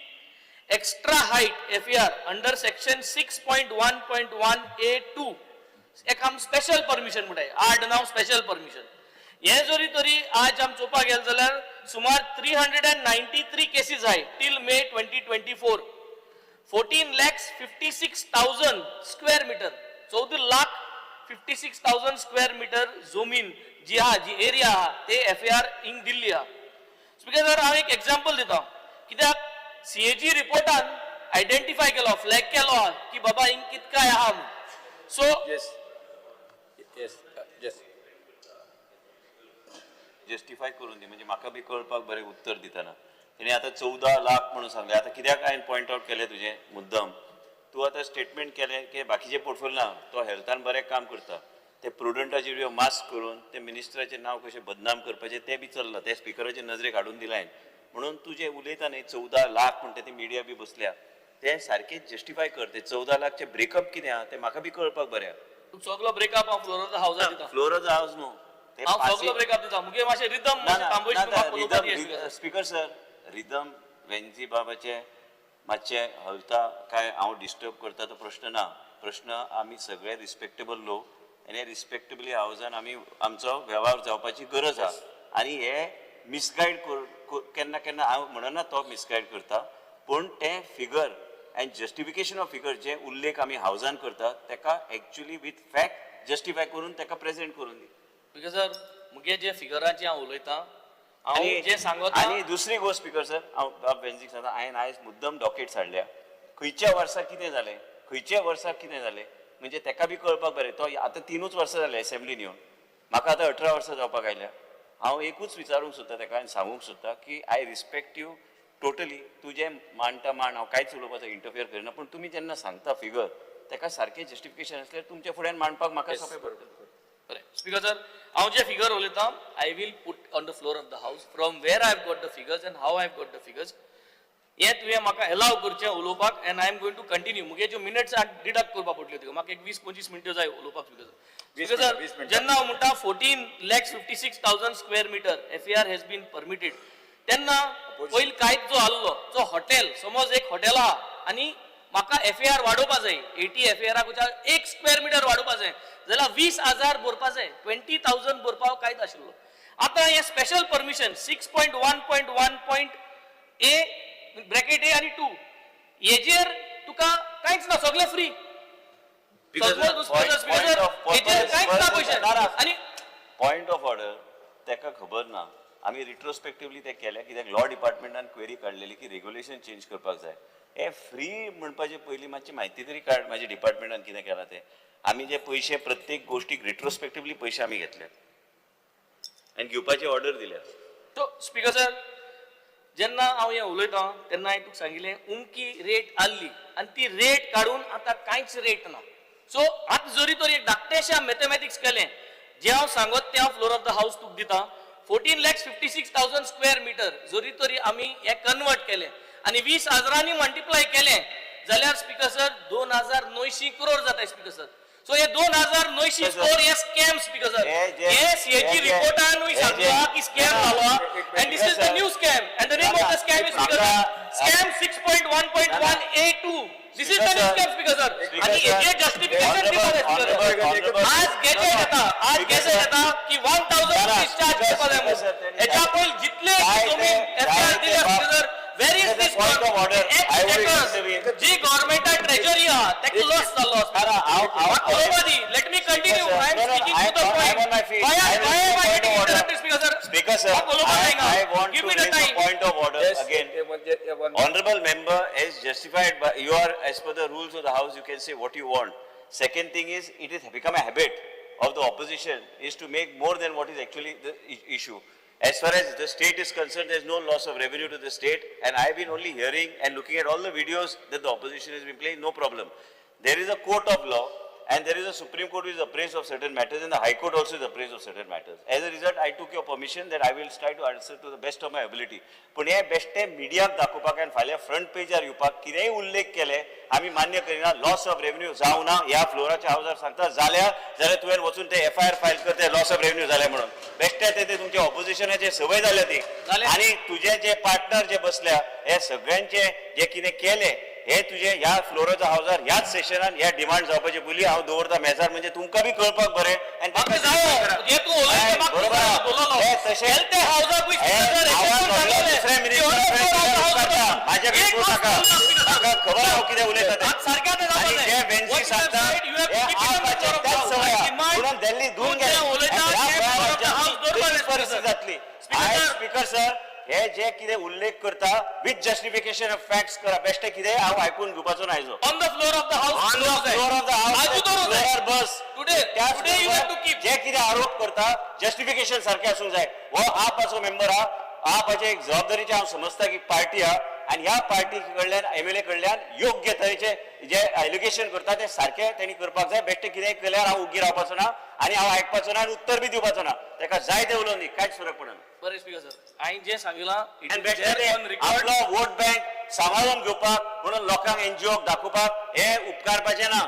extra height FAR under section 6.1.1 A 2 एक आम स्पेशल परमिशन म्हणटाय, आड नांव स्पेशल परमिशन. हे जरी तरी आज आम चोवपाक गेले जाल्यार सुमार 393 केसीस आहाय till May 2024, 14,56,000 square meter, 14,56,000 square meter जमीन जी आहा, जी एरिया आहा, ते एफ ए आर हिंग दिल्ली आहा. स्पीकर सर, हांव एक एग्जाम्पल दिता, कित्याक सीएजी रिपोर्टान आयडेंटिफाय केलो, फ्लॅग केलो आहा की बाबा हिंग कितकाय आहा म्हणून. सो येस येस येस जस्टिफाय करून दी, म्हणजे म्हाका बी कळपाक बरें उत्तर दितना. तेणी आतां 14 लाख म्हणून सांगलें, आतां कित्याक हांवें पॉयंट आवट केलें तुजें मुद्दम, तूं आतां स्टेटमेंट केलें की बाकीचे पोर्टफोलियो ना, तो हेल्थान बरें काम करता, ते प्रुडंटाचेर मास्क करून ते मिनिस्टराचें नांव कशें बदनाम करपाचें तें बी चल्लां, तें स्पिकराचे नजरेक हाडून दिलां हांवें. म्हणून तूं जें उलयता न्ही 14 लाख म्हणटा, ती मिडिया बी बसल्या, तें सारकें जस्टिफाय कर. ते 14 लाखचें ब्रेकअप कितें आहा तें म्हाका बी कळपाक बरें आहा. सगलो ब्रेकअप हांव फ्लोर ऑफ the हावजार दिता. फ्लोर ऑफ the house न्हू ते हांव सगलो passing- breakup दिता. मुगे मातशें रिदम ना, मातशें ना, थांबोवची ना, तुका ना, पळोवपाक रिदम, येता. स्पीकर सर, रिदम वेन्झी बाबाचे मातशे हलता काय हांव डिस्टर्ब करता तो प्रश्न ना. प्रश्न आमी सगळे रिस्पेक्टेबल लोक आनी रिस्पेक्टेबली हावजान आमी आमचो वेव्हार जावपाची गरज आहा. आनी हे मिसगायड केन्ना केन्ना हांव म्हणना तो मिसगायड करता, पूण तें figure and justification of figure जे उल्लेख आमी हावजान करता तेका एक्चुली विथ फॅक्ट जस्टिफाय करून तेका प्रेजेंट करून दी. स्पीकर सर, मुगे जे फिगराचे हांव उलयतां, हांव आनी जें सांगता आनी दुसरी गोश्ट स्पीकर सर, हांव बाब वेन्झीक सांगता, हांवें आयज मुद्दम डॉकेट्स हाडल्या, खंयच्या वर्सा कितें जालें, खंयच्या वर्सा कितें जालें, म्हणजे तेका बी कळपाक बरें. तो आतां तिनूच वर्सां जालें एसेंब्लीन येवन, म्हाका आतां 18 वर्सां जावपाक आयल्या. हांव एकूच विचारूंक सोदता तेका आनी सांगूंक सोदता की I respect you totally, तूं जें मांडटा मांड, हांव कांयच उलोवपाचो इंटरफियर करिना, पूण तुमी जेन्ना सांगता फिगर तेका सारकें जस्टिफिकेशन आसल्यार तुमच्या फुड्यान मांडपाक म्हाका सोंपें पडटा. बरें स्पीकर सर, हांव जे फिगर उलयतां, I will put on the floor of the house from where I have got the figures and how I have got the figures. हें तुवें म्हाका एलाव करचें उलोवपाक and I am going to continue. मुगे ज्यो minutes deduct करपाक पडल्यो तुका, म्हाका एक 20-25 मिनट्यो जाय उलोवपाक. स्पीकर सर, वीस स्पीकर मिनटां, सर, 20 मिनटां. जेन्ना हांव म्हणटा 14,56,000 square meter FAR has been permitted, तेन्ना पयलीं कायदो जो आहलो जो हॉटेल, समज एक हॉटेल आहा आनी म्हाका एफ ए आर वाडोवपा जाय, 80 एफ ए आराक एक स्क्वेअर मिटर वाडोवपा जाय जाल्यार 20,000 भरपा जाय, 20,000 भरपा कायदो आशिल्लो. आतां हें special permission 6.1.1 point A bracket A आनी टू हेजेर तुका कांयच ना, सगळें फ्री. हेजेर कांयच ना पयशे आनी पॉयंट ऑफ ऑर्डर, तेका खबर ना आमी रिट्रोस्पेक्टिवली ते केले कित्याक लॉ डिपार्टमेंटान क्वेरी काडलेली की रेग्युलेशन चेंज करपाक जाय. हे फ्री म्हणपाचे पयलीं मातशी म्हायती तरी काड म्हाजे डिपार्टमेंटान कितें केलां तें. आमी जे पयशे प्रत्येक गोश्टीक रिट्रोस्पेक्टिवली पयशे आमी घेतल्यात आनी घेवपाची ऑर्डर दिल्या. सो स्पीकर सर, जेन्ना हांव हें उलयतां तेन्ना हांवें तुका सांगिल्लें उमकी रेट आहली आनी ती रेट काडून आतां कांयच रेट ना. सो आतां जरी तर एक धाकटेशें मॅथमॅटिक्स केलें, जें हांव सांगत तें हांव फ्लोर ऑफ the house तुका दिता, 14,56,000 square meter जरी तरी आमी हें कन्वर्ट केलें आनी 20 हजारांनी मल्टिप्लाय केलें जाल्यार स्पीकर सर 2,900 करोड जाता स्पीकर सर. सो हे 2,900 करोड हे स्कॅम स्पीकर सर. हे जे- हे सीएजी हे जे- रिपोर्टानूय हे जे- सांगला की स्कॅम झालो and this is the new scam and the name of the scam is speaker sir scam 6.1.1 A 2. This is the new scam, speaker sir. आणि हेजे जस्टिफिकेशन दिता स्पीकर सर. आज गॅजेट येता, आज गॅजेट येता की 1,000 रुपीज चार्ज करपा जाय म्हणून. हेच्या पयल जितले जमीन एफआर दिल्या speaker sir, where is this Point of order. I would intervene. जी गव्हर्नमेंटा ट्रेजरी आहा तेका लॉस जाल्लो. Let me continue, I am No, no, speaking to the I'm point. on my feet. Why I are will why raise am I point getting of order. Interrupted, speaker sir? Speaker sir, I want give to me the raise a time. Point of order Yes, again. one- Honorable member is justified by, you are, as per the rules of the house, you can say what you want. Second thing is, it has become a habit of the opposition is to make more than what is actually the issue. As far as the state is concerned, there is no loss of revenue to the state, and I have been only hearing and looking at all the videos that the opposition has been playing, no problem. There is a court of law, And there is a Supreme Court is apprised of certain matters and the High Court also is apprised of certain matters. As a result, I took your permission that I will try to answer to the best of my ability. पूण हे बेश्टे मिडियाक दाखोवपाक आनी फाल्यां front पेजार येवपाक कितेंय उल्लेख केले आमी मान्य करिना. लॉस ऑफ रेव्हन्यू जावना ह्या फ्लोराच्या हावजार सांगता जाल्यार जाल्यार तुवें वचून ते एफआयआर फायल कर, ते लॉस ऑफ रेव्हन्यू जाले म्हणून. बेश्टे ते तुमच्या ऑपोजिशनाचे संवय जाल्या ती. आनी तुजे जे पार्टनर जे बसल्या हे सगळ्यांचे जे कितें केले हे तुजे ह्या फ्लोराच्या हावजार ह्याच सेशनान ह्या डिमांड जावपाचे पयलीं हांव दवरता मेजार, म्हणजे तुमकां बी कळपाक बरें आनी म्हाका जायो, हे तूं उलयता म्हाका बरोबर आहा. उलयलो. हे तशें हेल्थ हावजाकूय हे स्पीकर सर, आवाज हें कोण व्हडलो सांगलें? दुसऱ्या की मिनिस्टरा ऑन the कडेन फ्लोर ऑफ the house करता. माझ्या एक कडेन वस्तू नाका. ना, स्पीकर सर. म्हाका खबर हांव कितें उलयता तें. आज सारकें आतां आनी जावपाक जे जाय. वेन्सी What you have सांगता said, you have हे to keep it on the आपाचे floor of the त्याच house. सवय I आहा. demand म्हणून दिल्ली धुवन तूं गेले. जें उलयता ह्या तें वेळार floor of the house दवरपाक तशीच जाय, परिस्थिती स्पीकर सर. जातली. स्पीकर आयज सर. स्पीकर सर, हे जे कितें उल्लेख करता विथ जस्टिफिकेशन ऑफ फॅक्ट्स करा. बेश्टे कितें हांव आयकून घेवपाचो ना आयजो. On the floor of the house. On the floor of the house, आजू दवरूंक जाय. फ्लोरार बस. Today, त्याच today you have to keep. जे कितें आरोप करता जस्टिफिकेशन सारकें आसूंक जाय. हो आपाचो मेंबर आहा, आपाचे एक जबाबदारीचे हांव समजता की पार्टी आहा आनी ह्या पार्टी कडल्यान एमएलए कडल्यान योग्य तरेचे जे एलिगेशन करता ते सारकें तेणी करपाक जाय. बेश्टें कितेंय केल्यार हांव उग्गी रावपाचो ना आनी हांव आयकपाचो ना आनी उत्तर बी दिवपाचो ना. ताका जाय तें उलोवंदी, कांयच फरक पडना. बरें स्पीकर सर, हांवें जें सांगिलां it आनी is बेश्टें there ते on record. आपलो वोट बँक सांबाळून घेवपाक म्हणून लोकांक एनजीओक दाखोवपाक हे उपकारपाचें ना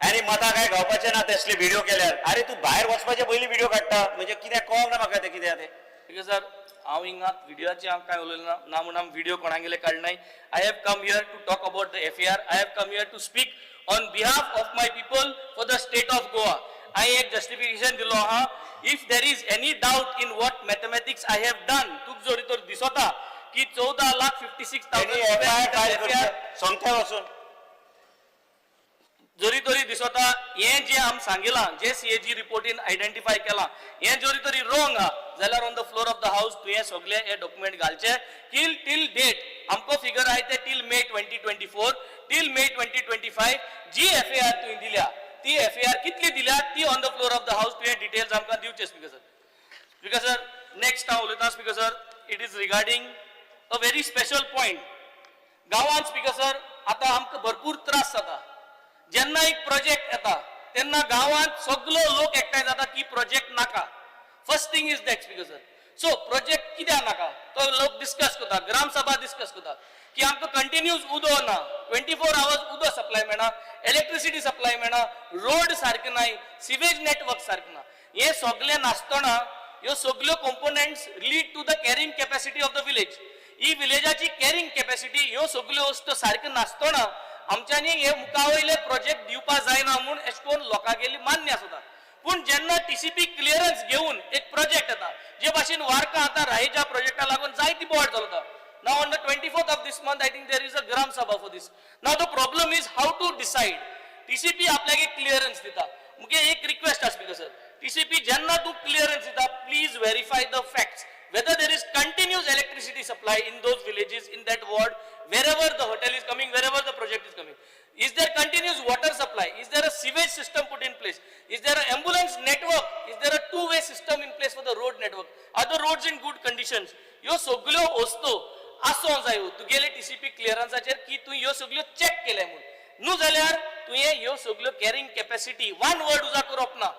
आनी मतां काय गावपाचें ना तसले व्हिडिओ केल्यार. अरे तूं भायर वचपाचे पयलीं व्हिडिओ काडटा म्हणजे कितें कळोंक ना म्हाका तें कितें आहा तें. स्पीकर सर, हांव हिंगा व्हिडियोचे हांव कांय उलयलें ना, ना म्हूण हांव video कोणागेले काडनाय. I have come here to talk about the FAR. I have come here to speak on behalf of my people for the state of Goa. हांवें एक जस्टिफिकेशन दिलो आहा. If there is any doubt in what mathematics I have done, तुका जरी तर दिसता की 14 लाख 56 तेणी एफआयआर फायल थावजंड करचें सोमतें वचून. जरी तरी दिसता हें जें आमी सांगिलां, जे सीएजी रिपोर्टीन आयडेंटिफाय केलां, हें जरी तरी रोंग आहा जाल्यार on the floor of the house तुवें सगळे हे डॉक्युमेंट घालचे. टील टील डेट आमकां फिगर आहाय ते till May 2024, till May 2025 G FAR तुवें दिल्या ती एफएआर कितली दिल्या ती on the floor of the house तुवें डिटेल्स आमकां दिवचे speaker sir. Speaker sir, next हांव उलयतां speaker sir, it is regarding a very special point. गांवांत स्पीकर सर आतां आमकां भरपूर त्रास जाता. जेन्ना एक प्रोजेक्ट येता तेन्ना गांवांत सगलो लोक एकठांय जाता की प्रोजेक्ट नाका. First thing is that, speaker sir. So project कित्याक नाका तो लोक डिस्कस करता, ग्रामसभा डिस्कस करता की आमकां कंटिन्यूज उदो ना, 24 आवर्स उदो सप्लाय मेळना, इलेक्ट्रिसिटी सप्लाय मेळना, रोड सारके नाय, सिवेज नेटवर्क सारकें ना. हे सगलें नासतना ह्यो सगल्यो components lead to the carrying capacity of the village. ही विलेजाची कॅरिंग कॅपॅसिटी ह्यो सगल्यो वस्तू सारक्यो नासतना आमच्यांनी हे मुखा वयले प्रोजेक्ट दिवपा जायना म्हूण एश कोन लोकांगेली मान्य आसता. पूण जेन्ना टीसीपी क्लियरन्स घेवन एक प्रोजेक्ट येता, जे भाशेन वार्का आतां राहेजा प्रोजेक्टा लागून जायती बोवाळ चलता. Now on the 24th of this month, I think there is a Gram Sabha for this. Now the problem is how to decide. TCP आपल्याक एक क्लियरन्स दिता. मुगे एक रिक्वेस्ट आसा स्पीकर सर, टीसीपी जेन्ना तूं क्लियरन्स दिता, please verify the facts whether there is continuous electricity supply in those villages, in that ward, wherever the hotel is coming, wherever the project is coming. Is there continuous water supply? Is there a sewage system put in place? Is there an ambulance network? Is there a two-way system in place for the road network? Are the roads in good conditions? ह्यो सगल्यो वस्तू आसूंक जायो तुगेले TCP क्लियरन्साचेर की तूं ह्यो सगल्यो चॅक केले म्हूण. न्हू जाल्यार तुवें ह्यो सगल्यो कॅरिंग कॅपॅसिटी वन वर्ड उजा करप ना,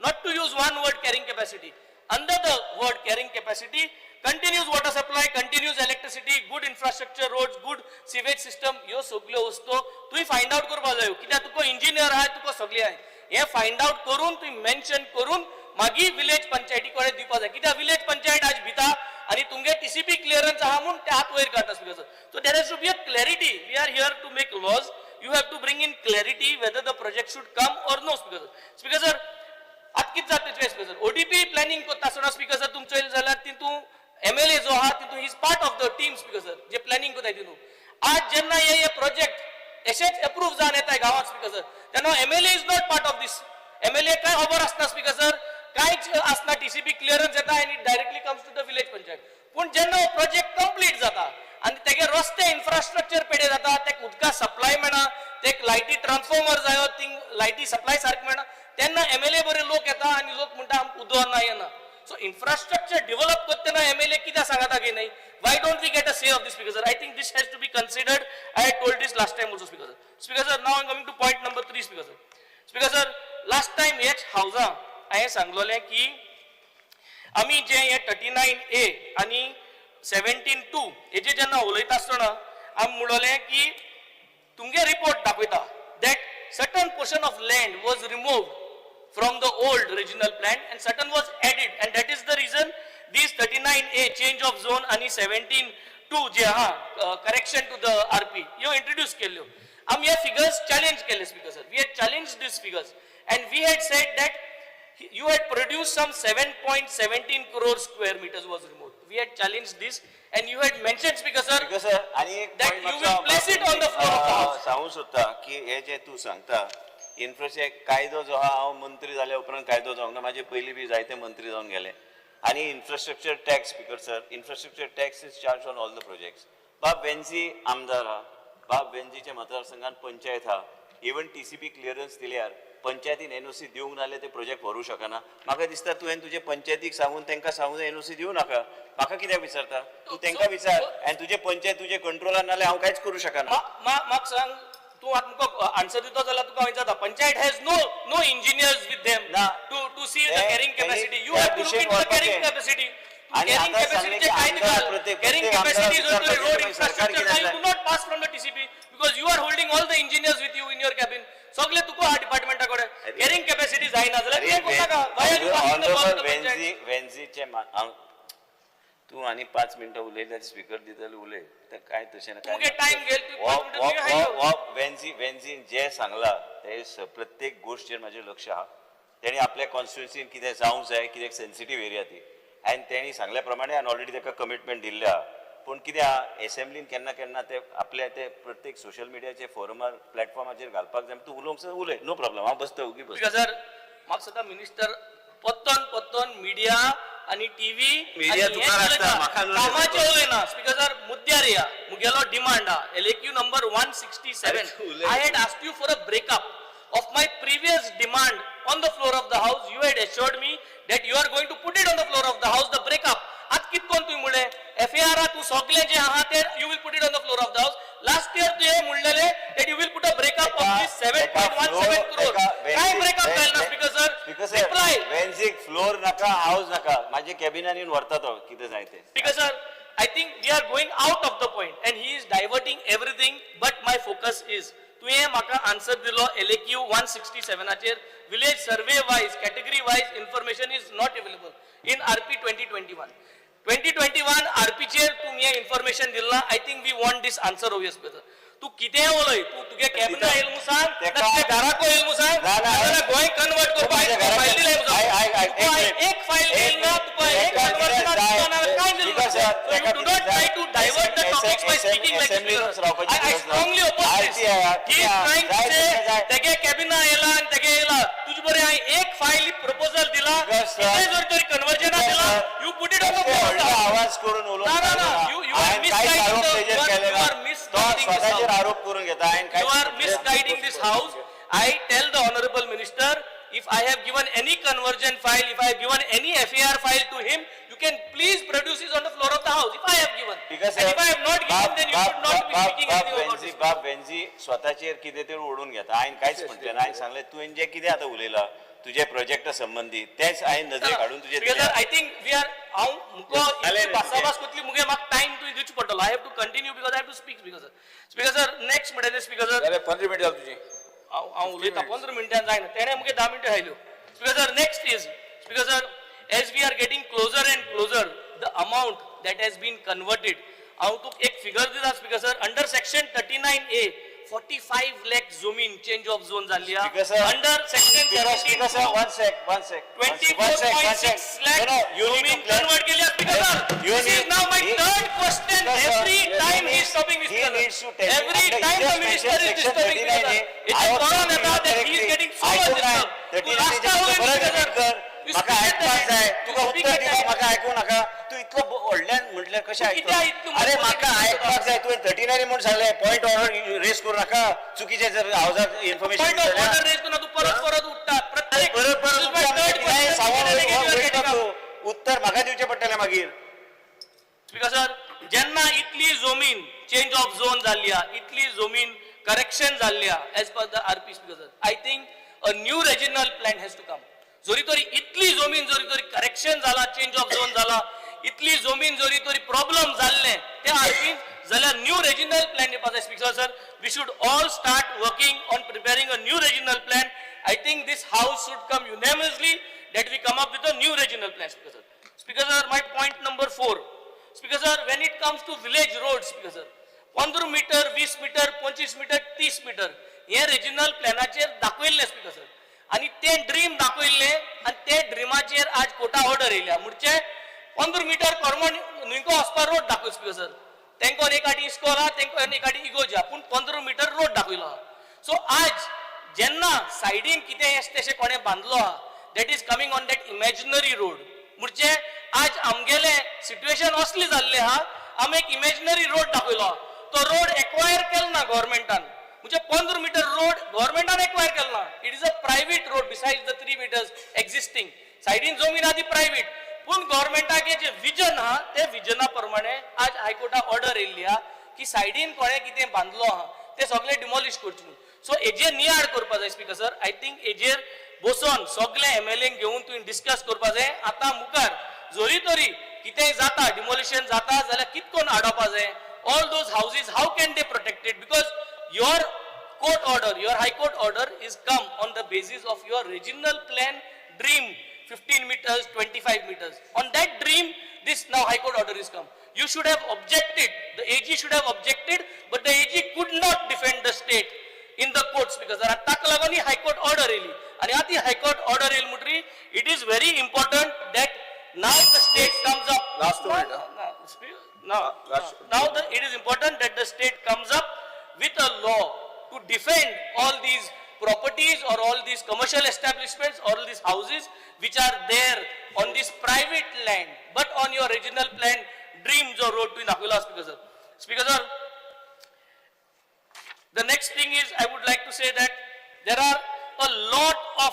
not to use one word carrying capacity. Under the word carrying capacity, continuous water supply, continuous electricity, good infrastructure, roads, good sewage system, ह्यो सगल्यो वस्तू तुवें फायंड आवट करपाक जायो. कित्याक तुका इंजिनियर आहाय, तुका सगळें आहाय, हें फायंड आवट करून तुवें मेन्शन करून मागीर विलेज पंचायती कडेन दिवपाक जाय. कित्याक विलेज पंचायत आज भिता आनी तुमगे टीसीपी क्लियरन्स आहा म्हूण ते हात वयर काडटा speaker sir. So there has to be a clarity. We are here to make laws. You have to bring in clarity whether the project should come or no, speaker sir. Speaker sir, आतां कितें जाता तेजें speaker sir, ODP planning करता आसतना speaker sir तुमचो येयलें जाल्यार तितून एमएलए जो आहा तितून is part of the team, speaker sir, J planning करताय तितून. आज जेन्ना हे प्रोजेक्ट एशेच एप्रूव जावन येताय गांवांत स्पीकर सर, तेन्ना MLA is not part of this. MLA काय खबर आसना स्पीकर सर, कांयच आसना. टीसीपी क्लियरन्स येता आनी directly comes to the village panchayat. पूण जेन्ना हो प्रोजेक्ट कंप्लीट जाता आनी तेगे रस्ते इन्फ्रास्ट्रक्चर पेडे जाता, तेका उदका सप्लाय मेळना, तेक लायटी ट्रान्सफॉर्मर जायो, थिंग लायटी सप्लाय सारकें मेळना, तेन्ना एमएलए बरे लोक येता आनी लोक म्हणटा आमकां उदक ना येना. सो इन्फ्रास्ट्रक्चर डेव्हलप करतना एमएलए कित्याक सांगता की न्हय? Why don't we get a say of this, speaker sir? I think this has to be considered. I had told this last time also, speaker sir. Speaker sir, now I coming to point number 3, speaker sir. Speaker sir, last time हेच हावजां हांवें सांगलोलें की आमी जे हे 39A आनी 17(2) हेजे जेन्ना उलयता आसतना आमी म्हणलें की तुमगे रिपोर्ट दाखयता that certain portion of land was removed from the old regional plan and certain was added, and that is the reason these 39A change of zone आनी 17(2) जे आहा correction to the RP ह्यो introduce केल्ल्यो. आमी ह्या figures challenge केले, Speaker sir. We had challenge these figures and we had said that you had produced some 7.17 crore square meters was removed. We had challenged this and you had mentioned, Speaker sir, Speaker sir, आनी एक that point you मातसो will place it on the floor of the house. सांगूंक सोदता की हे जे तूं सांगता infrastructure कायदो जो आहा, हांव मंत्री जाल्या उपरांत कायदो जावंक ना, म्हाजे पयलीं बी जायते मंत्री जावन गेले. आनी infrastructure tax, Speaker sir, infrastructure tax is charge on all the projects. बाब वेन्झी आमदार आहा, बाब वेन्झीच्या मतदारसंघात पंचायत आहा, इवन TCP clearance दिल्यार पंचायतीन एनओसी दिवंक ना जाल्यार ते प्रोजेक्ट व्हरूंक शकना. म्हाका दिसता तुवें तुजे पंचायतीक सांगून तांकां सांगून एनओसी दिवं नाका. म्हाका कित्याक विचारता तूं? तांकां विचार. आनी तुजे पंचायत तुजे कंट्रोलान नाल्यार हांव कांयच करूं शकना. म्हाका सांग, तूं आतां तुका आन्सर दिता जाल्यार तुका हांव विचारता, panchayat has no engineers with them ना. To see the carrying capacity. You have to look into the carrying capacity. आणि कॅरिंग आता सांगलें कॅपॅसिटीचे की काय आमदार निकाल प्रत्येक कॅरिंग प्रत्येक कॅपॅसिटी आमदाराक जो रोड विचारपाचें सरकार इन्फ्रास्ट्रक्चर कितें you do not pass from the TCP because you are holding all the engineers with you in your cabin. सगळे तुका हा डिपार्टमेंटा कडेन कॅरिंग कॅपॅसिटी जायना जाल्यार तुवें करूं नाका. Why are you passing the ball to the panchayat? वेन्झी वेन्झीचे हांव तूं आनी 5 मिनटां उलयल्यार स्पिकर दितले उलय तर काय तशें ना. तुगे टायम घेल, तूं 5 मिनटां तुवें हाडलो. वेन्झी वेन्झीन जें सांगलां ते प्रत्येक गोश्टीचेर म्हाजें लक्ष आहा. तेणी आपल्या कॉन्स्टिट्युन्सीन कितें जावंक जाय, कित्याक सेन्सिटीव एरिया ती, आनी तेणी सांगल्या प्रमाणे हांवें ऑलरेडी ताका कमिटमेंट दिल्लें आहा. पूण कितें आहा, एसेंब्लीन केन्ना केन्ना ते आपल्या ते प्रत्येक सोशल मिडियाचे फोरमार प्लॅटफॉर्माचेर घालपाक जाय. तूं उलोवंक जाय उलय, नो प्रॉब्लम, हांव बसता उगी बसता. स्पीकर सर, म्हाका सदां मिनिस्टर पत्तन पत्तन मिडिया आनी टीव्ही Media तुका लागता, म्हाका न्हू. कामाचें उलयना. स्पीकर सर, मुद्द्यार या. मुगेलो डिमांड आहा LAQ number 167. अरे, उलय. I had asked you for a breakup of my previous demand on the floor of the house. You had assured me that you are going to put it on the floor of the house, the breakup. आतां कित कोन तुवें म्हणलें FAR तूं सगळें जें आहा तें you will put it on the floor of the house. Last year तुवें म्हणलेलें that you will put a breakup of this 7.17 crore. काय ब्रेकअप जायल ना, speaker sir? Speaker sir, reply. वेन्झीक फ्लोर नाका, हावज नाका, म्हाजे कॅबिनान येवन व्हरता तो कितें जाय तें. Because sir, I think we are going out of the point and he is diverting everything, but my focus is तुवें म्हाका आन्सर दिलो LAQ 167 चेर village survey wise, category wise information is not available in RP 2021. 2021 आरपीचेर तुमी हें information दिलां. I think we want this answer obvious brother. तूं कितेंय उलय, तूं तुगे कॅबिना येयल म्हूण सांग, तेका- ना तुगे घराको येयल म्हूण सांग, ना, ना. नाजाल्यार गोंय कन्वर्ट करपाक म्हाज्या घराक- फायल दिलाय म्हूण आयक, सांग. आयक, आयक, तुका एक मिनिट. एक फायल एक दिल ना, तुका एक तेका कन्वर्जन कितें जाय? दिला ना, काय दिल ना? Because, sir, So you तेका do not कितें try जाय? to divert the topics by speaking like this. Assembly-नूच रावपाची I गरज ना. strongly oppose this. RTI हा, He is trying to जाय, say जाय, जाय. तेगे कॅबिना येला आनी तेगे येला. तुजे बरे हांवें एक फायल प्रपोजल दिला, Because, sir, कितें जर तरी कन्वर्जना because, दिला, sir, you put it on the इतके floor. व्हडलो आवाज करून उलोवंक ना, ना, ना. जायना. You are हांवें कांयच misguiding आरोप the- तेजेर you are- केले you ना. are misguiding तो this स्वताचेर house. आरोप करून घेता. हांवें You कांयच are misguiding this house. I tell the honorable minister, if I have given any conversion file, if I have given any FAR file to him, you can please produce it on the floor of the house, if I have given. Because, And if I have not given, बाब- then you बाब- should not be बाब- speaking बाब anything about वेन्झी this. बाब वेन्झी स्वताचेर कितें तरी ओडून घेता. हांवें कांयच म्हटलें ना. हांवें सांगलें तुवें जें कितें आतां उलयलां तुजे प्रोजेक्टा संबंदी तेंच हांवें नजरेक हाडून तुजें Because दिलें. sir, I think we are, हांव मुको जालें रे भासाभास कोतली मुगे म्हाका टायम तुवें दिवचो पडटलो. I have to continue because I have to speak, speaker sir. Speaker sir, next म्हणटा स्पीकर सर, जाल्यार 15 मिनटां जाली तुजी. हांव हांव उलयतां 15 मिनटां जायना, तेणें मुगे 10 मिनटां खायल्यो. Speaker sir, next is, speaker sir, as we are getting closer and closer the amount that has been converted, हांव तुका एक फिगर दिता speaker sir. Under section 39A 45 lakh जमीन चेंज ऑफ झोन जाल्ली Speaker sir, under section Speaker sir, one sec, one sec. 24.6 lakh No, no, you need जमीन to clear- convert केली आहे, Speaker sir. You This is need- now my he- third question. Speaker sir, Every he time he is needs- stopping me, he Speaker sir. needs to tell me. Every After he time the just minister mentioned is section disturbing me, 39A, sir. I It is was corona talking येता that he is correctly. getting so I much took my disturbed. तूं 39 last आवय परत Speaker sir. repeat कर. You म्हाका speak at the आयकपाक end. जाय. You तुका speak उत्तर at the दिवपाक end. म्हाका आयकूं नाका. तूं इतलो व्हडल्यान म्हटल्यार कशें तूं कित्याक आयकतलो? इतलो अरे मोठो म्हाका कित्याक आयकपाक जाय. तुवें 39 म्हूण सांगलें, पॉयंट ऑर्डर रेस करूं नाका. चुकीचें जर हावजात information Point of order raise करून तूं परत परत उठता. प्रत्येक परत This परत is my third question. सांगून Again and again you are getting up. उत्तर म्हाका दिवचें पडटलें मागीर. स्पीकर सर, जेन्ना इतली जमीन चेंज ऑफ झोन जाल्ली आहा, इतली जमीन करेक्शन जाल्ली आहा as per the RP, speaker sir, I think A new regional plan has to come. जरी तरी इतली जमीन जरी तरी करेक्शन जाला, चेंज ऑफ झोन जाला, इतली जमीन जरी तरी प्रॉब्लम जाल्ले त्या आरपीन जाल्यार न्यू रेजिनल प्लॅन येवपा जाय. Speaker sir, we should all start working on preparing a new regional plan. I think this house should come unanimously that we come up with a new regional plan. Speaker sir. Speaker sir, my point number 4. Speaker sir, when it comes to village roads, Speaker sir, 15 meter, 20 meter, 25 meter, 30 meter, हे regional प्लॅनाचेर दाखयल्लें speaker sir, आनी तें dream दाखयल्लें आनी ते ड्रिमाचेर आज Carta order येयल्या. म्हणजे 15 मिटर करमण न्हंयको वचपा रोड दाखय स्पीकर सर, तेंकोन एक आटी इस्कोल आहा, तेंकोन एक आटी इगोज आहा, पूण 15 मिटर रोड दाखयलो आहा. सो आज जेन्ना सायडीन कितें तशें कोणें बांदलो आहा, that is coming on that imaginary road. म्हणजे आज आमगेलें सिट्युएशन असली जाल्लें आहा, आमी एक इमेजिनरी रोड दाखयलो आहा, तो रोड एक्वायर केलो ना गव्हर्मेंटान. म्हणजे 15 मिटर रोड गव्हर्मेंटान एक्वायर केलो ना, it is a private road beside the 3 meters existing. सायडीन जमीन आहा ती प्रायव्हेट, पूण गव्हर्मेंटागे जे विजन आहा ते विजना प्रमाणे आज हायकोर्टा ऑर्डर येयल्ली आहा की सायडीन कोणें कितें बांदलो आहा ते सगळें डिमॉलिश करचें म्हणून. सो हेजेर नियाळ करपा जाय स्पीकर सर. I think हेजेर बसोन सगळे एमएलए घेवन तुवें डिस्कस करपा जाय. आतां मुखार जरी तरी कितेंय जाता, डिमॉलिशन जाता जाल्यार कितकोन आडोवपा जाय. All those houses, how can they protected? Because your court order, your high court order is come on the basis of your regional plan dream, 15 meters, 25 meters. On that dream, this now high court order is come. You should have objected, the AG should have objected, but the AG could not defend the state in the courts because ताका लागून ही high court order येयली. आनी आतां ही high court order येयली म्हणटरी it is very important that now the state comes up. Last 2 minutes, huh? Now, Last- now the, it is important that the state comes up with a law to defend all these properties or all these commercial establishments or all these houses which are there on this private land, but on your regional plan dreams or road to Nakula. Speaker sir. Speaker sir, the next thing is I would like to say that there are a lot of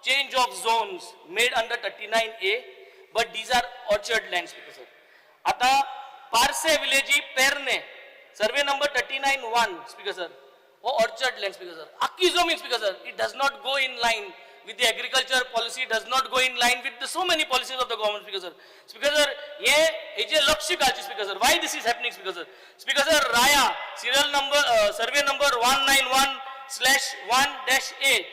change of zones made under 39A, but these are orchard lands. Speaker sir. आता पार्से विलेजी Pernem, survey number 39(1), speaker sir, हो orchard land speaker sir. आख्खी जमीन speaker sir, it does not go in line with the agriculture policy, does not go in line with the so many policies of the government. Speaker sir. Speaker sir, हे हेजे लक्ष घालचें speaker sir, why this is happening speaker sir. Speaker sir, Raya serial number survey number 191/1-A,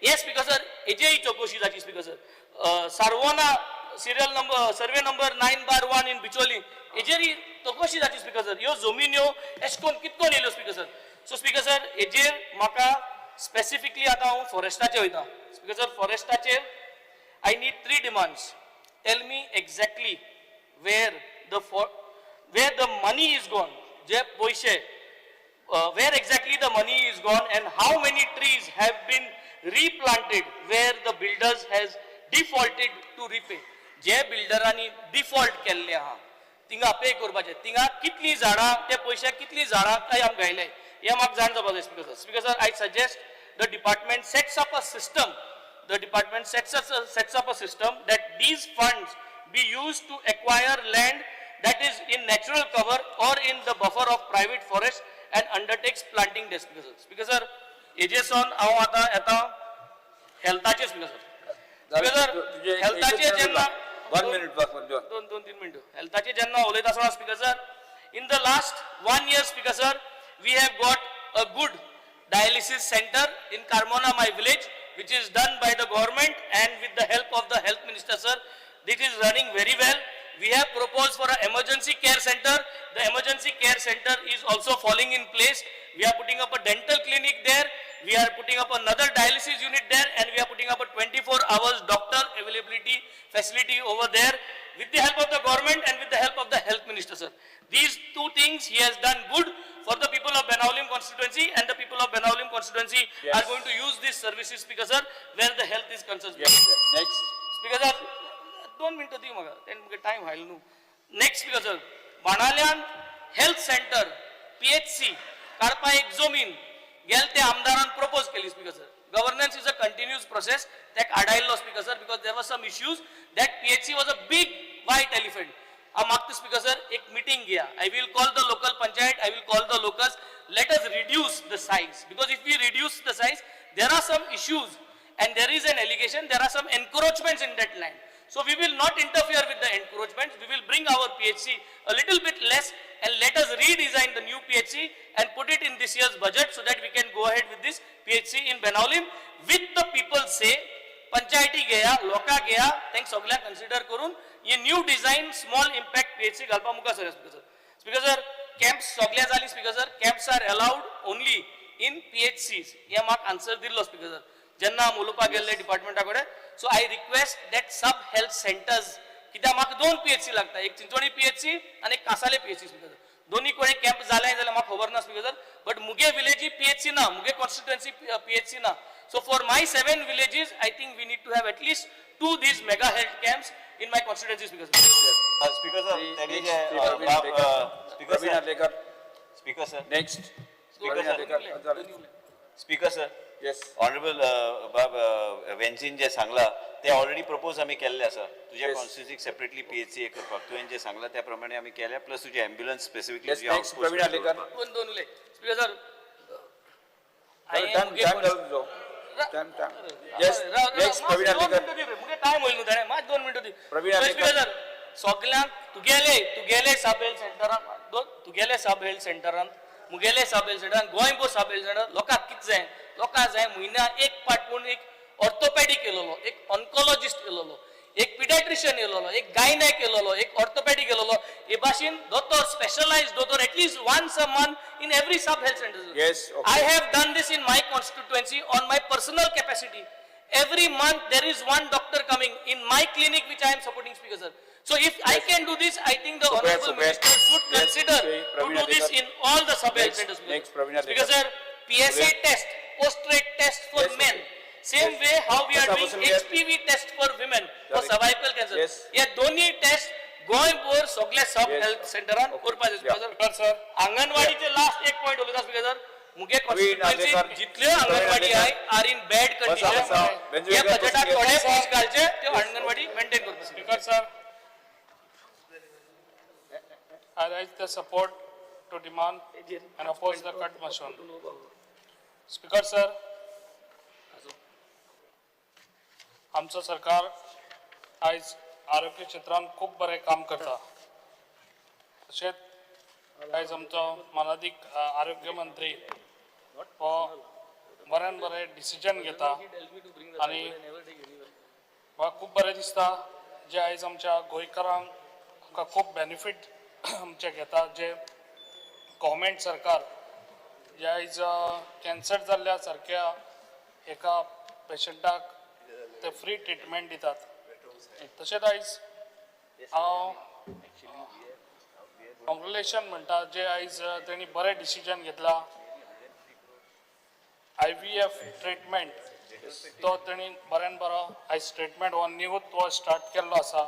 हे speaker sir हेजेय चौकशी जाची speaker sir. Sarvona serial number survey number 9/1 in Bicholim, हेजेरय चौकशी जाची speaker sir. ह्यो जमिन्यो एश कोन कितकोन येयल्यो speaker sir. So speaker sir, हेजेर म्हाका स्पेसिफिकली आतां हांव फॉरेस्टाचेर वयता स्पीकर सर. फॉरेस्टाचेर I need 3 demands. Tell me exactly where the money is gone, जे पयशे, where exactly the money is gone and how many trees have been replanted where the builders has defaulted to repay. जे बिल्डरांनी default केल्ले आहा थिंगा pay करपाचे, थिंगा कितली झाडां, ते पयशे कितली झाडां काय आमकां घायले हें म्हाका जाण जावपा जाय speaker sir. Speaker sir, I suggest the department sets up a system, the department sets up a system that these funds be used to acquire land that is in natural cover or in the buffer of private forest and undertakes planting there. Speaker sir. Speaker sir, हेजे सोन हांव आतां येता हेल्थाचेर speaker sir. Speaker sir, हेल्थाचेर जेन्ना 1 minute बस दोन. दोन दोन तीन मिनटं हेल्थाचेर जेन्ना उलयता आसतना speaker sir, in the last 1 year speaker sir, we have got a good dialysis center in Carmona, my village, which is done by the government and with the help of the health minister sir. This is running very well. We have proposed for an emergency care center. The emergency care center is also falling in place. We are putting up a dental clinic there. We are putting up another dialysis unit there, and we are putting up a 24 hours doctor availability facility over there with the help of the government and with the help of the health minister sir. These 2 things he has done good for the people of Benaulim constituency, and the people of Benaulim constituency Yes. are going to use these services, speaker sir, where the health is concerned. Yes, next. Speaker sir, 2 मिनटं दी म्हाका, तेणें मुगे time हायल न्हू. Next speaker sir, बाणाल्यान health centre PHC काडपा एक जमीन गेल ते आमदारान प्रपोज केली speaker sir. Governance is a continuous process, तेका आडायल्लो speaker sir, because there was some issues that PHC was a big white elephant. हांव मागता स्पीकर सर, एक मिटींग घेया. I will call the local panchayat, I will call the locals. Let us reduce the size, because if we reduce the size there are some issues. And there is an allegation there are some encroachments in that land. So we will not interfere with the encroachments. We will bring our PHC a little bit less and let us redesign the new PHC and put it in this year's budget so that we can go ahead with this PHC in Benaulim with the people say पंचायती घेया, लोकां घेया, तांकां सगळ्यांक consider करून हे new design small impact PHC घालपा मुखार sir. Speaker sir, speaker sir, camps सगळे जाली. Speaker sir, camps are allowed only in PHCs हे म्हाका आन्सर दिल्लो स्पीकर सर जेन्ना हांव उलोवपाक गेल्ले डिपार्टमेंटा कडेन. So I request that sub health centres, कित्याक म्हाका दोन पीएचसी लागता, एक चिंचोणी पीएचसी आनी एक कासाले पीएचसी. स्पीकर सर, दोन्ही कडेन कॅम्प जाले जाल्यार म्हाका खबर ना स्पीकर सर, बट मुगे विलेजी पीएचसी ना, मुगे कॉन्स्टिट्युएन्सी पीएचसी ना. So for my 7 villages I think we need to have at least 2 these mega health camps in my constituency. Speaker sir. Speaker sir, तेणी जे speaker Praveen sir, Arlekar. Speaker sir, next. Speaker sir, speaker sir, yes. Honourable बाब वेन्झीन जे सांगला ते already propose आमी केल्ले आसा. तुज्या Yes. कॉन्स्टिट्युन्सीक separately PHC करपाक तुवें जे सांगला त्या प्रमाणे आमी केल्या, प्लस तुजी ambulance specifically. Yes, next, Praveen Arlekar. दोन दोन उलय स्पीकर सर. टायम टायम जालो तुजो. Time time. Yes, next, Praveen Arlekar. मुगे टायम होईल न्हू ताणें, मात 2 मिनटां दी. प्रवीण आर्लेकर. स्पीकर सर, सगल्यांक तुगेले तुगेले सब हेल्थ सेंटरान, तुगेले सब हेल्थ सेंटरान, मुगेले सब हेल्थ सेंटरान, गोंयभर सब हेल्थ सेंटर लोकांक कितें जाय, लोकांक जाय म्हयन्या एक पाट पूण एक ऑर्थोपॅडीक येयलोलो, एक ऑन्कोलॉजिस्ट येयलोलो, एक पिडियाट्रिशियन येयलोलो, एक गायनॅक येयलोलो, एक ऑर्थोपॅडीक येयलोलो. हे भाशेन दोतोर, स्पेशलायज्ड दोतोर at least once a month in every sub health centre. Yes, okay. I have done this in my constituency on my personal capacity. Every month there is one doctor coming in my clinic which I am supporting, Speaker sir. So if I can do this, I think the Super, honorable super. minister should Yes, consider Shri to Praveen do this Arlekar. in all the sub health Next, centers. Speaker next, sir. Praveen Speaker Arlekar. sir, PSA Yes. test, post-rate test for Yes, men. okay. Same Yes. way how we are Basa, doing बसून घे. HPV test for women for Sorry. cervical cancer. Yes. हे दोन्ही test गोंयभर सगळे सब Yes. Health सेंटरान Okay. करपाचे. Yeah. Speaker sir, आंगणवाडीचे लास्ट एक पॉयंट उलयता स्पीकर सर. मुगे प्रवीण कॉन्स्टिट्युएन्सी आर्लेकर. जितल्यो आंगणवाडी प्रवीण आहाय आर इन बॅड बसा, कंडिशन. बसा. बेंजू हे एकर बजेटाक बसून घे. थोडे पयशे घालचे, त्यो आंगणवाडी मेंटेन करपाक. Speaker sir, I raise the support to demand and oppose the cut motion. Speaker sir, आमचो सरकार आयज आरोग्य क्षेत्रांत खूब बरें काम करता. तशेंच आयज आमचो मानादीक आरोग्य मंत्री हो बऱ्यान बरें डिसिजन घेता आनी म्हाका खूब बरें दिसता जे आयज आमच्या गोंयकारांक आमकां खूब बेनिफीट आमचे घेता, जे गव्हर्मेंट सरकार जे आयज कॅन्सर जाल्ल्या सारक्या एका पेशंटाक ते फ्री ट्रिटमेंट दितात. तशेंच आयज हांव कॉंग्रेच्युलेशन म्हणटा जे आयज तेणी बरें डिसिजन घेतला, आयव्हीएफ ट्रिटमेंट तो तेणी बऱ्यान बरो आयज ट्रिटमेंट हो न्यूत हो स्टार्ट केल्लो आसा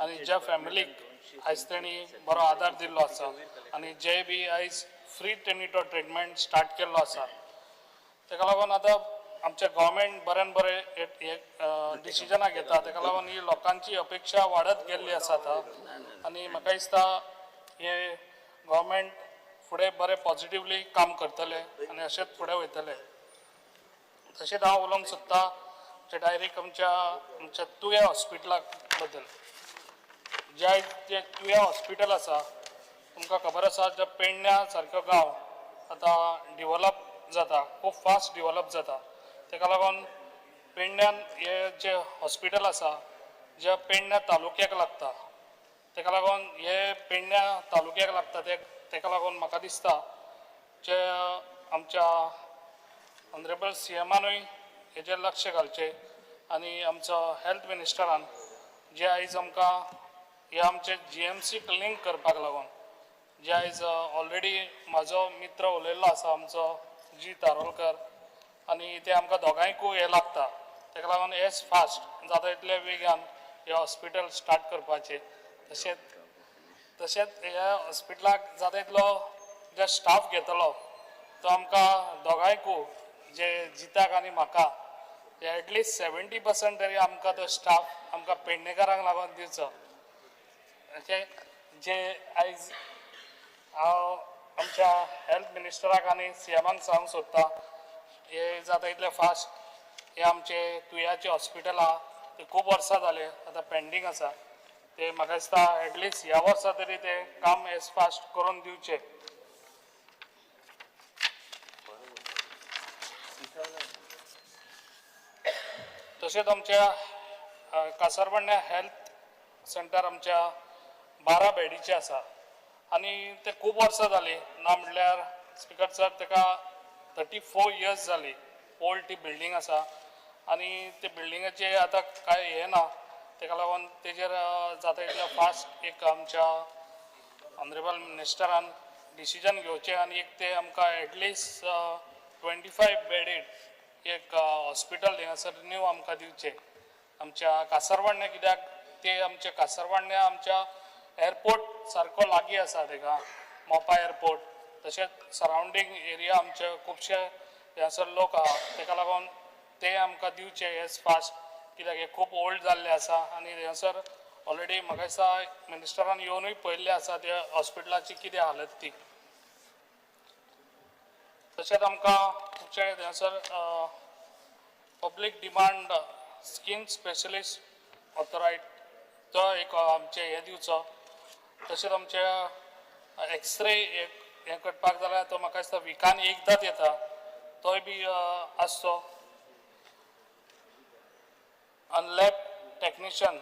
आनी ज्या फॅमिलीक आयज तेणी बरो आदार दिल्लो आसा आनी जे बी आयज फ्री तेणी तो ट्रिटमेंट स्टार्ट केल्लो आसा. तेका लागून आतां आमचें गव्हर्मेंट बऱ्यान बरें हे डिसिजनां घेता, तेका लागून ही लोकांची अपेक्षा वाडत गेल्ली आसा आतां आनी म्हाका दिसता हे गव्हर्मेंट फुडें बरें पॉजिटिवली काम करतले आनी अशेंच फुडें वयतले. तशेंच हांव उलोवंक सोदता जे डायरेक्ट आमच्या आमच्या तुया हॉस्पिटला बद्दल. जे आयज जे तुया हॉस्पिटल आसा, तुमकां खबर आसा जे पेडण्या सारको गांव आतां डिवलप जाता, खूब फास्ट डिवलप जाता. तेका लागून पेडण्यान हे जे हॉस्पिटल आसा जे पेडण्या तालुक्याक लागता, तेका लागून हे पेडण्या तालुक्याक लागता ते तेका लागून म्हाका दिसता जे आमच्या ऑनरेबल सी एमानूय हेजेर लक्ष घालचें आनी आमचो हेल्थ मिनिस्टरान जे आयज आमकां हे आमचे जीएमसी क्लिनीक करपाक लागून जे आयज ऑलरेडी म्हाजो मित्र उलयल्लो आसा आमचो जी तारोलकर आनी ते आमकां दोगांयकूय हें लागता, तेका लागून एज फास्ट जाता तितले वेगान हें हॉस्पिटल स्टार्ट करपाचें. तशेंच तशेंच ह्या हॉस्पिटलाक जाता तितलो जे स्टाफ घेतलो तो आमकां दोगांयकूय जे जिताक आनी म्हाका एटलिस्ट 70% तरी आमकां तो स्टाफ आमकां पेडणेकारांक लागून दिवचो. अशें जे आयज हांव आमच्या हेल्थ मिनिस्टराक आनी सी एमाक सांगूंक सोदता, हे जाता तितले फास्ट हे आमचे तुयाचे हॉस्पिटल आहा ते खूब वर्सां जाले आतां पेंडींग आसा. ते म्हाका दिसता एटलिस्ट ह्या वर्सा तरी ते काम एज फास्ट करून दिवचें. तशेंच आमच्या कासारबंड्या हेल्थ सेंटर आमच्या 12 बेडीचें आसा आनी ते खूब वर्सां जालीं, ना म्हणल्यार स्पिकर सर ताका 34 इयर्स जाली. ओल्ड ती बिल्डींग आसा आनी ते बिल्डिंगाचे आतां कांय हें ना, ताका लागून तेजेर जाता इतल्या फास्ट एक आमच्या ऑनरेबल मिनिस्टरान डिसिजन घेवचें आनी एक ते आमकां एटलिस्ट 25 बेडीड एक हॉस्पिटल थिंगासर न्यू आमकां दिवचें आमच्या कासारवाडण्या. कित्याक ते आमच्या कासारवाडण्या आमच्या एअरपोर्ट सारको लागीं आसा, तेका मोपा एअरपोर्ट, तशेंच सरावंडींग एरिया आमचे खुबशे थंयसर लोक आहा, तेका लागून ते आमकां दिवचे एज फास्ट, कित्याक हे खूब ओल्ड जाल्ले आसा आनी थंयसर ऑलरेडी म्हाका दिसता मिनिस्टरान येवनूय पळयल्लें आसा त्या हॉस्पिटलाची कितें हालत ती. तशेंच आमकां खुबशे थंयसर public demand skin specialist authorised तो एक आमचे हे दिवचो. तशेंच आमचे एक्सरे एक हें करपाक जाल्यार तो म्हाका दिसता विकान एकदांच येता, तोय बी आसचो. आनी लॅब टॅक्निशियन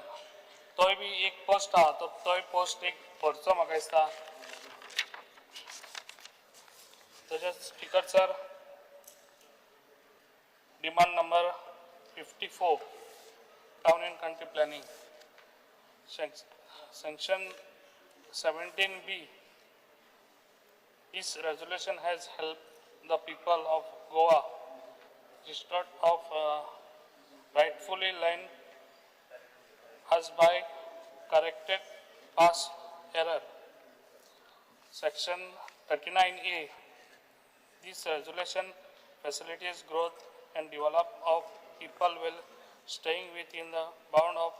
तोय बी एक पोस्ट आहा, तो तोय पोस्ट एक भरचो म्हाका दिसता. तशेंच speaker sir, demand number 54, town and country planning, section 17B. This resolution has helped the people of Goa restored of rightfully land as by corrected past error. Section 39A. This resolution facilitates growth and development of people while staying within the bound of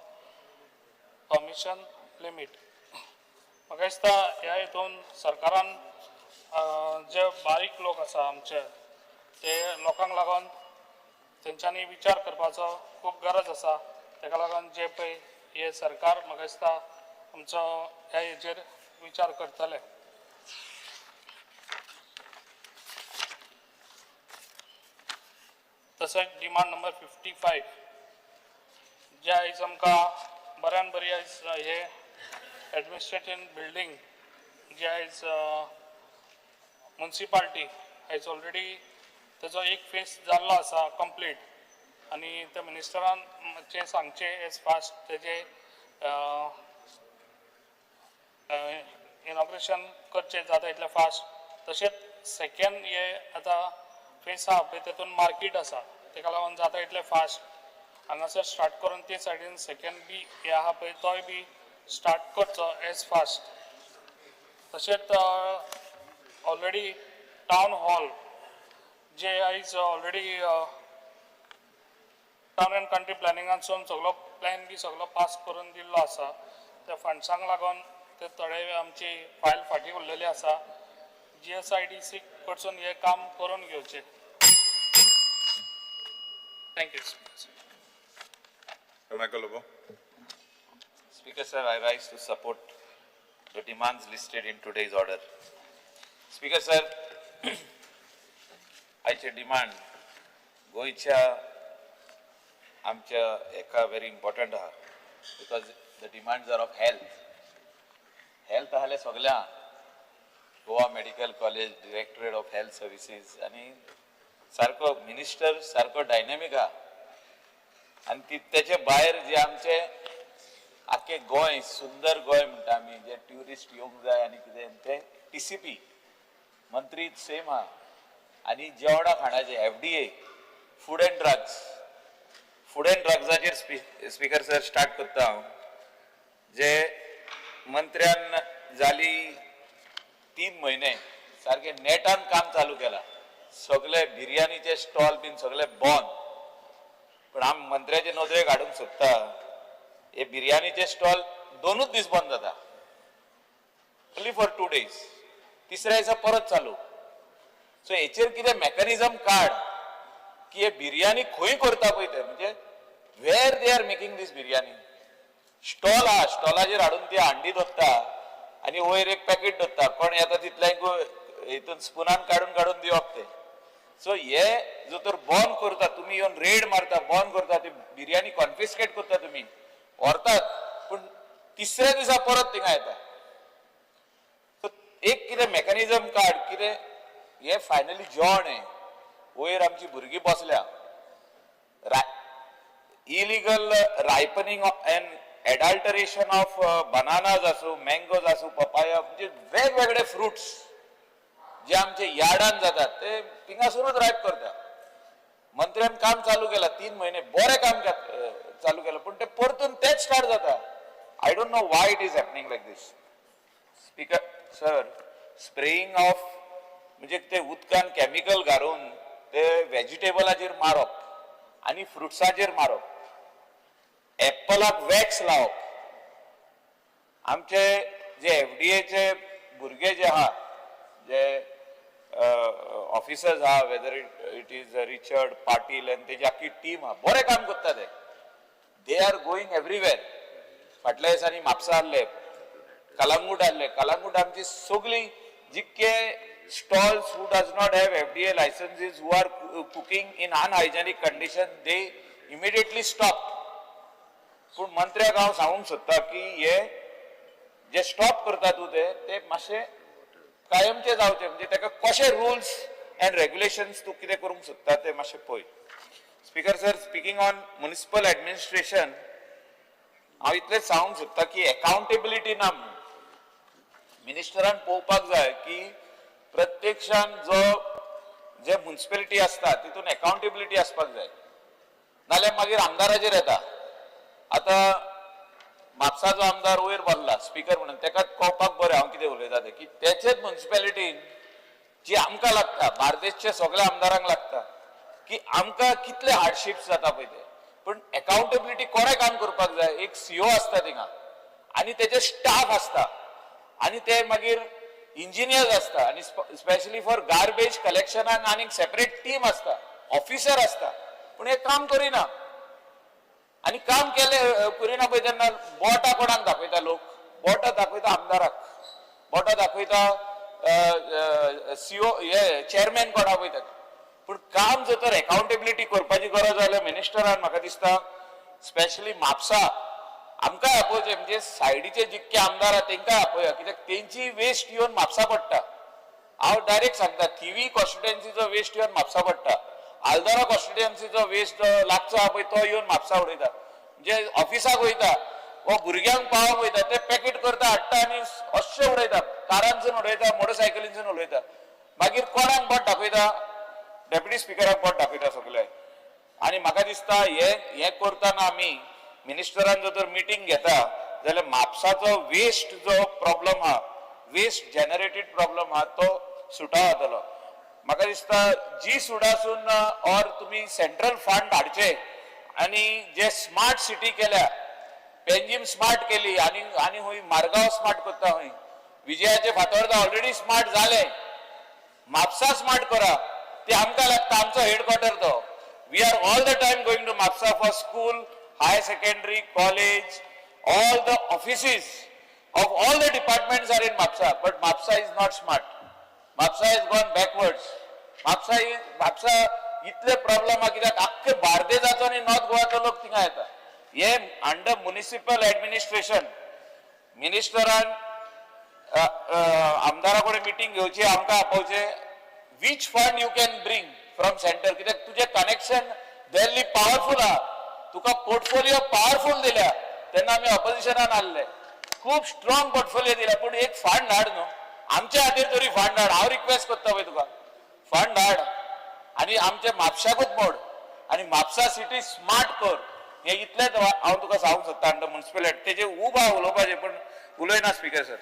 permission limit. म्हाका दिसता ह्या हितून सरकारान जे बारीक लोक आसा आमचे ते लोकांक लागून तेंच्यांनी विचार करपाचो खूब गरज आसा. ताका लागून जे पळय हे सरकार म्हाका दिसता आमचो ह्या हेजेर विचार करतले. तशेंच डिमांड नंबर 55, जे आयज आमकां बऱ्यान बरी आयज हे एडमिनिस्ट्रेटीव बिल्डींग जे आयज मुन्सिपाल्टी आयज ऑलरेडी तेजो एक फेस जाल्लो आसा कंप्लीट आनी त्या मिनिस्टरान मातशें सांगचें एज फास्ट तेजें इनॉग्रेशन करचें जाता इतलें फास्ट. तशेंच सेकेंड हे आतां फेस आहा पळय तेतून मार्केट आसा, तेका लागून जाता इतलें फास्ट हांगासर स्टार्ट करून ते सायडीन सेकेंड बी हे आहा पळय तोय बी स्टार्ट करचो एज फास्ट. तशेंच ऑलरेडी टावन हॉल जे आयज ऑलरेडी टावन एंड कंट्री प्लॅनिंगांसून सगलो प्लॅन बी सगलो पास करून दिल्लो आसा, त्या फंड्सांक लागून ते थोडे आमची फायल फाटीं उरलेली आसा. जीएसआयडीसी कडसून हें काम करून घेवचें. Thank you. Michael Lobo. Speaker sir, I rise to support the demands listed in today's order. Speaker sir, आयचे डिमांड गोंयच्या आमच्या हेका व्हेरी इम्पॉर्टंट आहा, because the demands are of health. Health आसल्यार सगळें आहा. Goa Medical College, Directorate of Health Services आनी सारको मिनिस्टर सारको डायनेमीक आहा आनी ती तेचे भायर जे आमचे आख्खे गोंय सुंदर गोंय म्हणटा आमी, जे ट्युरिस्ट येवंक जाय आनी कितें ते टीसीपी मंत्री सेम आहा आनी जेवणा खाणाचे FDA, food and drugs. Food and ड्रग्साचेर speaker sir start करता हांव. जे मंत्र्यान जाली 3 म्हयने सारके नेटान काम चालू केला, सगळे बिर्याणीचे स्टॉल बीन सगळे बंद. पण आम मंत्र्याचे नदरेक हाडूंक सोदता, हे बिर्याणीचे स्टॉल 2च दीस बंद जाता, ओन्ली फॉर 2 डेज, तिसऱ्या दिसा परत चालू. सो हेचेर कितें मॅकॅनिझम काड. की हे बिर्याणी खंय करता पळय ते, म्हणजे where they are making this biryani. Stall आहा, स्टॉलाचेर हाडून ती हांडी दोत्ता आनी वयर एक पॅकेट दोत्ता, कोण येता तितल्यांक हितून स्पुनान काडून काडून दिवप ते. सो हे जो तर बंद करता तुमी, येवन रेड मारता, बंद करता, ती बिर्याणी कॉन्फिस्केट करता तुमी, व्हरतात, पूण तिसऱ्या दिसा परत थिंगा येता. सो एक कितें मेकॅनिजम काड कितें. हे फायनली जेवण हें, वयर आमची भुरगीं बसल्या. Illegal ripening and adulteration of bananas आसूं, मँगोज आसूं, पपाया, म्हणजे वेगवेगळे फ्रुट्स जे आमचे यार्डान जातात ते थिंगासरूच रायप करता. मंत्र्यान काम चालू केला, 3 म्हयने बरें काम चालू केलां, पूण ते परतून तेच स्टार्ट जाता. I don't know why it is happening like this. Speaker sir, spraying of म्हणजे ते उदकान केमिकल घालून ते वेजिटेबलाचेर मारप आनी फ्रुट्साचेर मारप, एप्पलाक वॅक्स लावप. आमचे जे एफडीएचे भुरगे जे आहा, जे ऑफिसर्स आहा, whether it is Richard Patil आनी तेजी आख्खी टीम आहा, बरें काम करता ते. They are going everywhere. फाटल्या दिसांनी म्हापसा आहले, कलंगूट आहले. कलंगूट आमची सगळी जितके stalls who does not have FDA licenses, who are cooking in unhygienic condition, they immediately stop. पूण मंत्र्याक हांव सांगूंक सोदता की हे जे स्टॉप करता तूं ते ते मातशे कायमचे जावचे, म्हणजे ताका कशे रुल्स अँड रेग्युलेशन्स तूं कितें करूंक सोदता ते मातशें पळय. Speaker sir, speaking on municipal administration, हांव इतलेंच सांगूंक सोदता की एकाउंटेबिलिटी ना म्हणून मिनिस्टरान पळोवपाक जाय की प्रत्यक्षान जो जे म्युनिसिपॅलिटी आसता तितून एकाउंटेबिलिटी आसपाक जाय, नाल्यार मागीर आमदाराचेर येता. आतां म्हापसाचो आमदार वयर बसला स्पिकर म्हणून, ताका कळपाक बरें हांव कितें उलयता तें, की तेचेच म्युनिसिपॅलिटीन जी आमकां लागता, बार्देसच्या सगळ्या आमदारांक लागता की आमकां कितले हार्डशिप्स जाता पळय ते, पूण एकाउंटेबिलिटी कोणें काम करपाक जाय. एक सीओ आसता थिंगा आनी तेजे स्टाफ आसता आनी ते मागीर इंजिनियर्स आसता आनी स्पेशली फॉर गार्बेज कलेक्शनाक आनीक सेपरेट टीम आसता, ऑफिसर आसता, पूण हे काम करिना. आनी काम केले करिना पळय तेन्ना बोटां कोणाक दाखयता लोक? बोटां दाखयता आमदाराक, बोटां दाखयता सीओ, हे चेअरमॅन कोणा पळय ताका. पूण काम जर तर एकाउंटेबिलिटी करपाची गरज जाल्यार मिनिस्टरान म्हाका दिसता स्पेशली म्हापसा आमकां आपोवचें, म्हणजे सायडीचे जितके आमदार आहा तेंकां आपोवया, कित्याक तेंची वेस्ट येवन म्हापसा पडटा. हांव डायरेक्ट सांगता, थिवी कॉन्स्टिट्युएन्सीचो वेस्ट येवन म्हापसा पडटा, आल्दोरा कॉन्स्टिट्युएन्सीचो वेस्ट लागचो आहा पळय तो येवन म्हापसा उडयता. म्हणजे ऑफिसाक वयता वा भुरग्यांक पावोवंक वयता, ते पॅकेट करता, हाडटा आनी अशें उडयता, कारांसून उडयता, मोटरसायकलींसून उडयता. मागीर कोणाक बोट दाखयता? डेप्युटी स्पिकराक बोट दाखयता सगळे. आनी म्हाका दिसता हे हे करतना आमी मिनिस्टरान जर तर मिटींग घेता जाल्यार म्हापसाचो वेस्ट जो प्रॉब्लम आहा, वेस्ट जनरेटेड प्रॉब्लम आहा, तो सुटाव जातलो. म्हाका दिसता जी सुडासून ऑर तुमी सेंट्रल फंड हाडचे आनी जे स्मार्ट सिटी केल्या, पेंजीम स्मार्ट केली आनी आनी खंय मारगांव स्मार्ट करता, खंय विजयाचे फातोर्डा ऑलरेडी स्मार्ट जाले, म्हापसा स्मार्ट करा. ते आमकां लागता, आमचो हेडक्वॉर्टर तो. We are all the time going to Mapusa for school, higher secondary, college, all the offices of all the departments are in Mapusa, but Mapusa is not smart. Mapusa is gone backwards. Mapusa is Mapusa इतले problem आहा कित्याक आख्खे बार्देजाचो आनी north गोवाचो लोक थिंगा येता. हे under municipal administration मिनिस्टरान आमदारा कडेन मिटींग घेवची, आमकां आपोवचे, which fund you can bring from center, कित्याक तुजें कनेक्शन दिल्ली पावरफूल आहा, तुका पोर्टफोलिओ पावरफूल दिल्या. तेन्ना आमी ऑपोजिशनान आहले, खूब स्ट्रॉंग पोर्टफोलिओ दिल्या, पूण एक फंड हाड न्हू आमच्या खातीर तरी, फंड हाड. हांव रिक्वेस्ट करता पळय तुका, फंड हाड आनी आमच्या म्हापशाकूच मोड आनी म्हापसा सिटी स्मार्ट कर. हे इतलेंच हांव तुका सांगूंक सोदता अंडर म्युनिसिपॅलिटी. तेजे उब आहा उलोवपाचें, पूण उलयना speaker sir.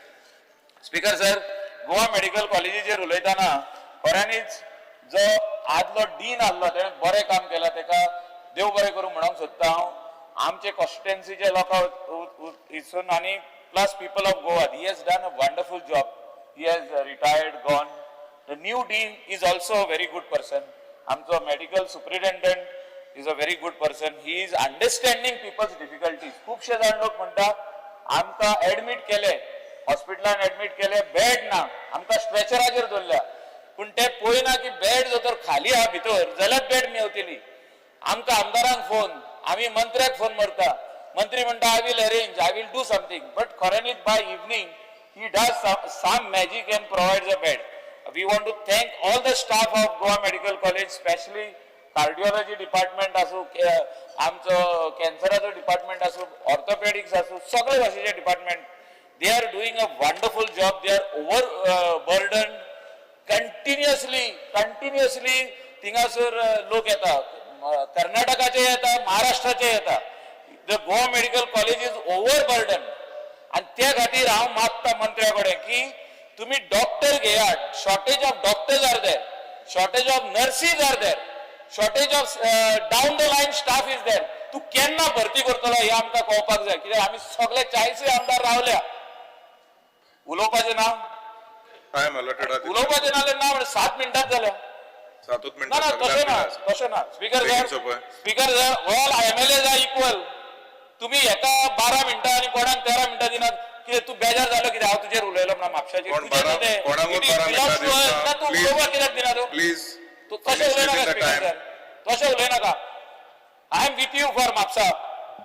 Speaker sir, Goa medical कॉलेजीचेर उलयतना खऱ्यांनीच जो आदलो डीन आहलो तेणें बरें काम केलां, तेका देव बरें करूं म्हणूंक सोदता हांव आमचे कॉन्स्टिट्युएन्सीचे लोकां हिसून आनी plus people of Goa. He has done a wonderful job. He has retired, gone. The new dean is also a very good person. आमचो medical superintendent is a very good person. He is understanding people's difficulties. खुबशे जाण लोक म्हणटा आमकां admit केले, हॉस्पिटलान admit केले, bed ना, आमकां स्ट्रेचराचेर दवरल्या, पूण ते पळयना की बेड जर तर खाली आहा भितर जाल्यार बेड मेवतली. आमकां आमदारांक फोन, आमी मंत्र्याक फोन मारता, मंत्री म्हणटा I will arrange, I will do something, but खऱ्यांनीच by evening he does some magic and provides a bed. We want to thank all the staff of Goa Medical College, specially cardiology department आसूं, आमचो कॅन्सराचो department आसूं, orthopaedics आसूं, सगळे भाशेचे department. They are doing a wonderful job. They are over burden continuously, continuously. थिंगासर लोक येता, कर्नाटकाचे येता, महाराष्ट्राचे येता. The Goa Medical College is over burden आनी त्या खातीर हांव मागता मंत्र्या कडेन की तुमी डॉक्टर घेयात. Shortage of doctors are there, shortage of nurses are there, shortage of down the line staff is there. तूं केन्ना भरती करतलो हें आमकां कळपाक जाय, कित्याक आमी सगळे 40 आमदार रावल्या. उलोवपाचें ना. Time allotted आहा. उलोवपाचें नाल्यार ना म्हणजे 7 मिनटां जाल्या. सातूच ना मिनटां. ना, तशें ना, तशें ना स्पीकर बेगीन sir. सोंपय. Speaker sir, all MLA are equal. तुम्ही एका 12 मिनटां आनी कोणाक 13 मिनटां दिनात. कितें तूं बेजार जालो कितें? हांव तुजेर उलयलो म्हणून म्हापशाचेर. कोण कोणाकूच 12 मिनटां दिवना. तूं उलोवपाक कित्याक दिना तूं? प्लीज. तूं तशें उलयनाका स्पीकर सर, तशें उलयनाका. I am with you for Mapusa.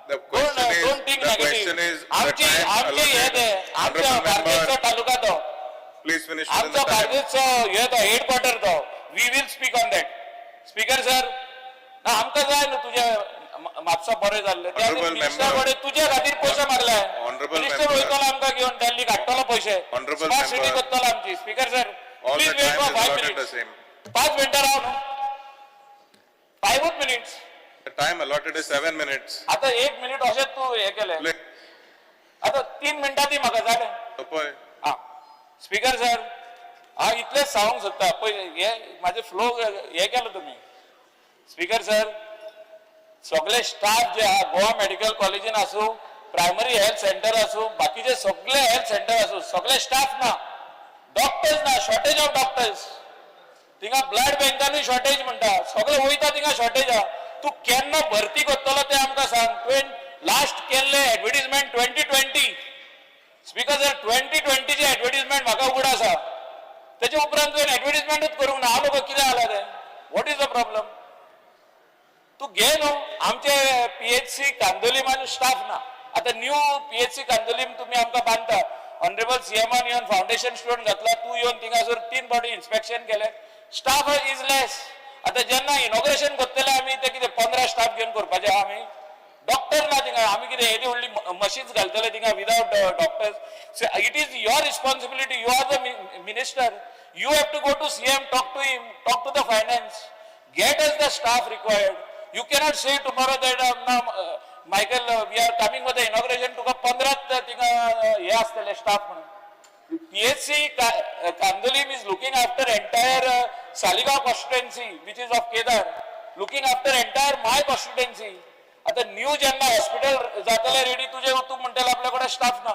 The question is, don't think the question negative. is, the आमची time आमची हे allotted. ते आमच्या Honorable बार्देसचो member, taluka तो please finish within आमचो the time. बार्देसचो हे तो हेडक्वॉर्टर तो. We will speak on that, speaker sir. ना, आमकां जाय न्हू तुजे म्हापसा बरें जाल्लें. त्या Honorable मिनिस्टर member. कडेन तुजे खातीर पयशे मागले. Honorable minister member. वयतलो आमकां घेवन दिल्लीक, हाडटलो पयशे. Honorable smart city member. करतलो आमची. Speaker sir, All please the wait time for is 5 allotted the minutes. same. 5 मिनटां राव न्हू, 5 minutes. The time allotted is 7 minutes. आतां 1 मिनीट अशेंच तूं हें केलें. Please, आतां 3 मिनटां दी म्हाका, जालें. सोंपय. आं स्पीकर सर, हांव इतलेंच सांगूंक सोदता. पळय, हे म्हाजे फ्लो हे केलो तुमी. स्पीकर सर, सगळे स्टाफ जे आहा गोवा मेडिकल कॉलेजीन आसूं, प्रायमरी हेल्थ सेंटर आसूं, बाकीचे सगळे हेल्थ सेंटर आसूं, सगळे स्टाफ ना, डॉक्टर्स ना, शॉर्टेज ऑफ डॉक्टर्स. थिंगा ब्लड बँकानूय शॉर्टेज म्हणटा, सगळे वयता थिंगा शॉर्टेज आहा. तूं केन्ना भरती करतलो तें आमकां सांग. तुवें लास्ट केल्लें एडवर्टीजमेंट 2020. स्पीकर सर, 2020ची एडवर्टीजमेंट म्हाका उगड आसा. तेच्या उपरांत तुवें एडवर्टीजमेंटूच करूंक ना. हांव लोक कितें जाला तें? What is the problem? तूं घे न्हू. आमचे पीएचसी कांदोलीमान स्टाफ ना. आतां न्यू पीएचसी कांदोलीम तुमी आमकां बांदता. ऑनरेबल सीएमान येवन फावंडेशन स्टोन घातला. तूं येवन थिंगासर 3 फावटी इन्स्पेक्शन केलें. Staff is less. आतां जेन्ना इनॉग्रेशन करतले आमी, ते कितें 15 स्टाफ घेवन करपाचे आहा आमी? डॉक्टर ना थिंगा. आमी कितें येदी व्हडली मशीन्स घालतले थिंगा without doctors? It is your responsibility. You are the minister. You have to go to CM, talk to him, talk to the finance, get us the staff required. You cannot say tomorrow that now, Michael, we are coming for the inauguration, तुका 15 थिंगा हे आसतले staff म्हणून. PHC Candolim is looking after entire Saligao constituency, which is of Kedar, looking after entire my constituency. आता new जेन्ना hospital जातलें ready तुजें, तूं म्हणटलो आपल्या कडेन स्टाफ ना.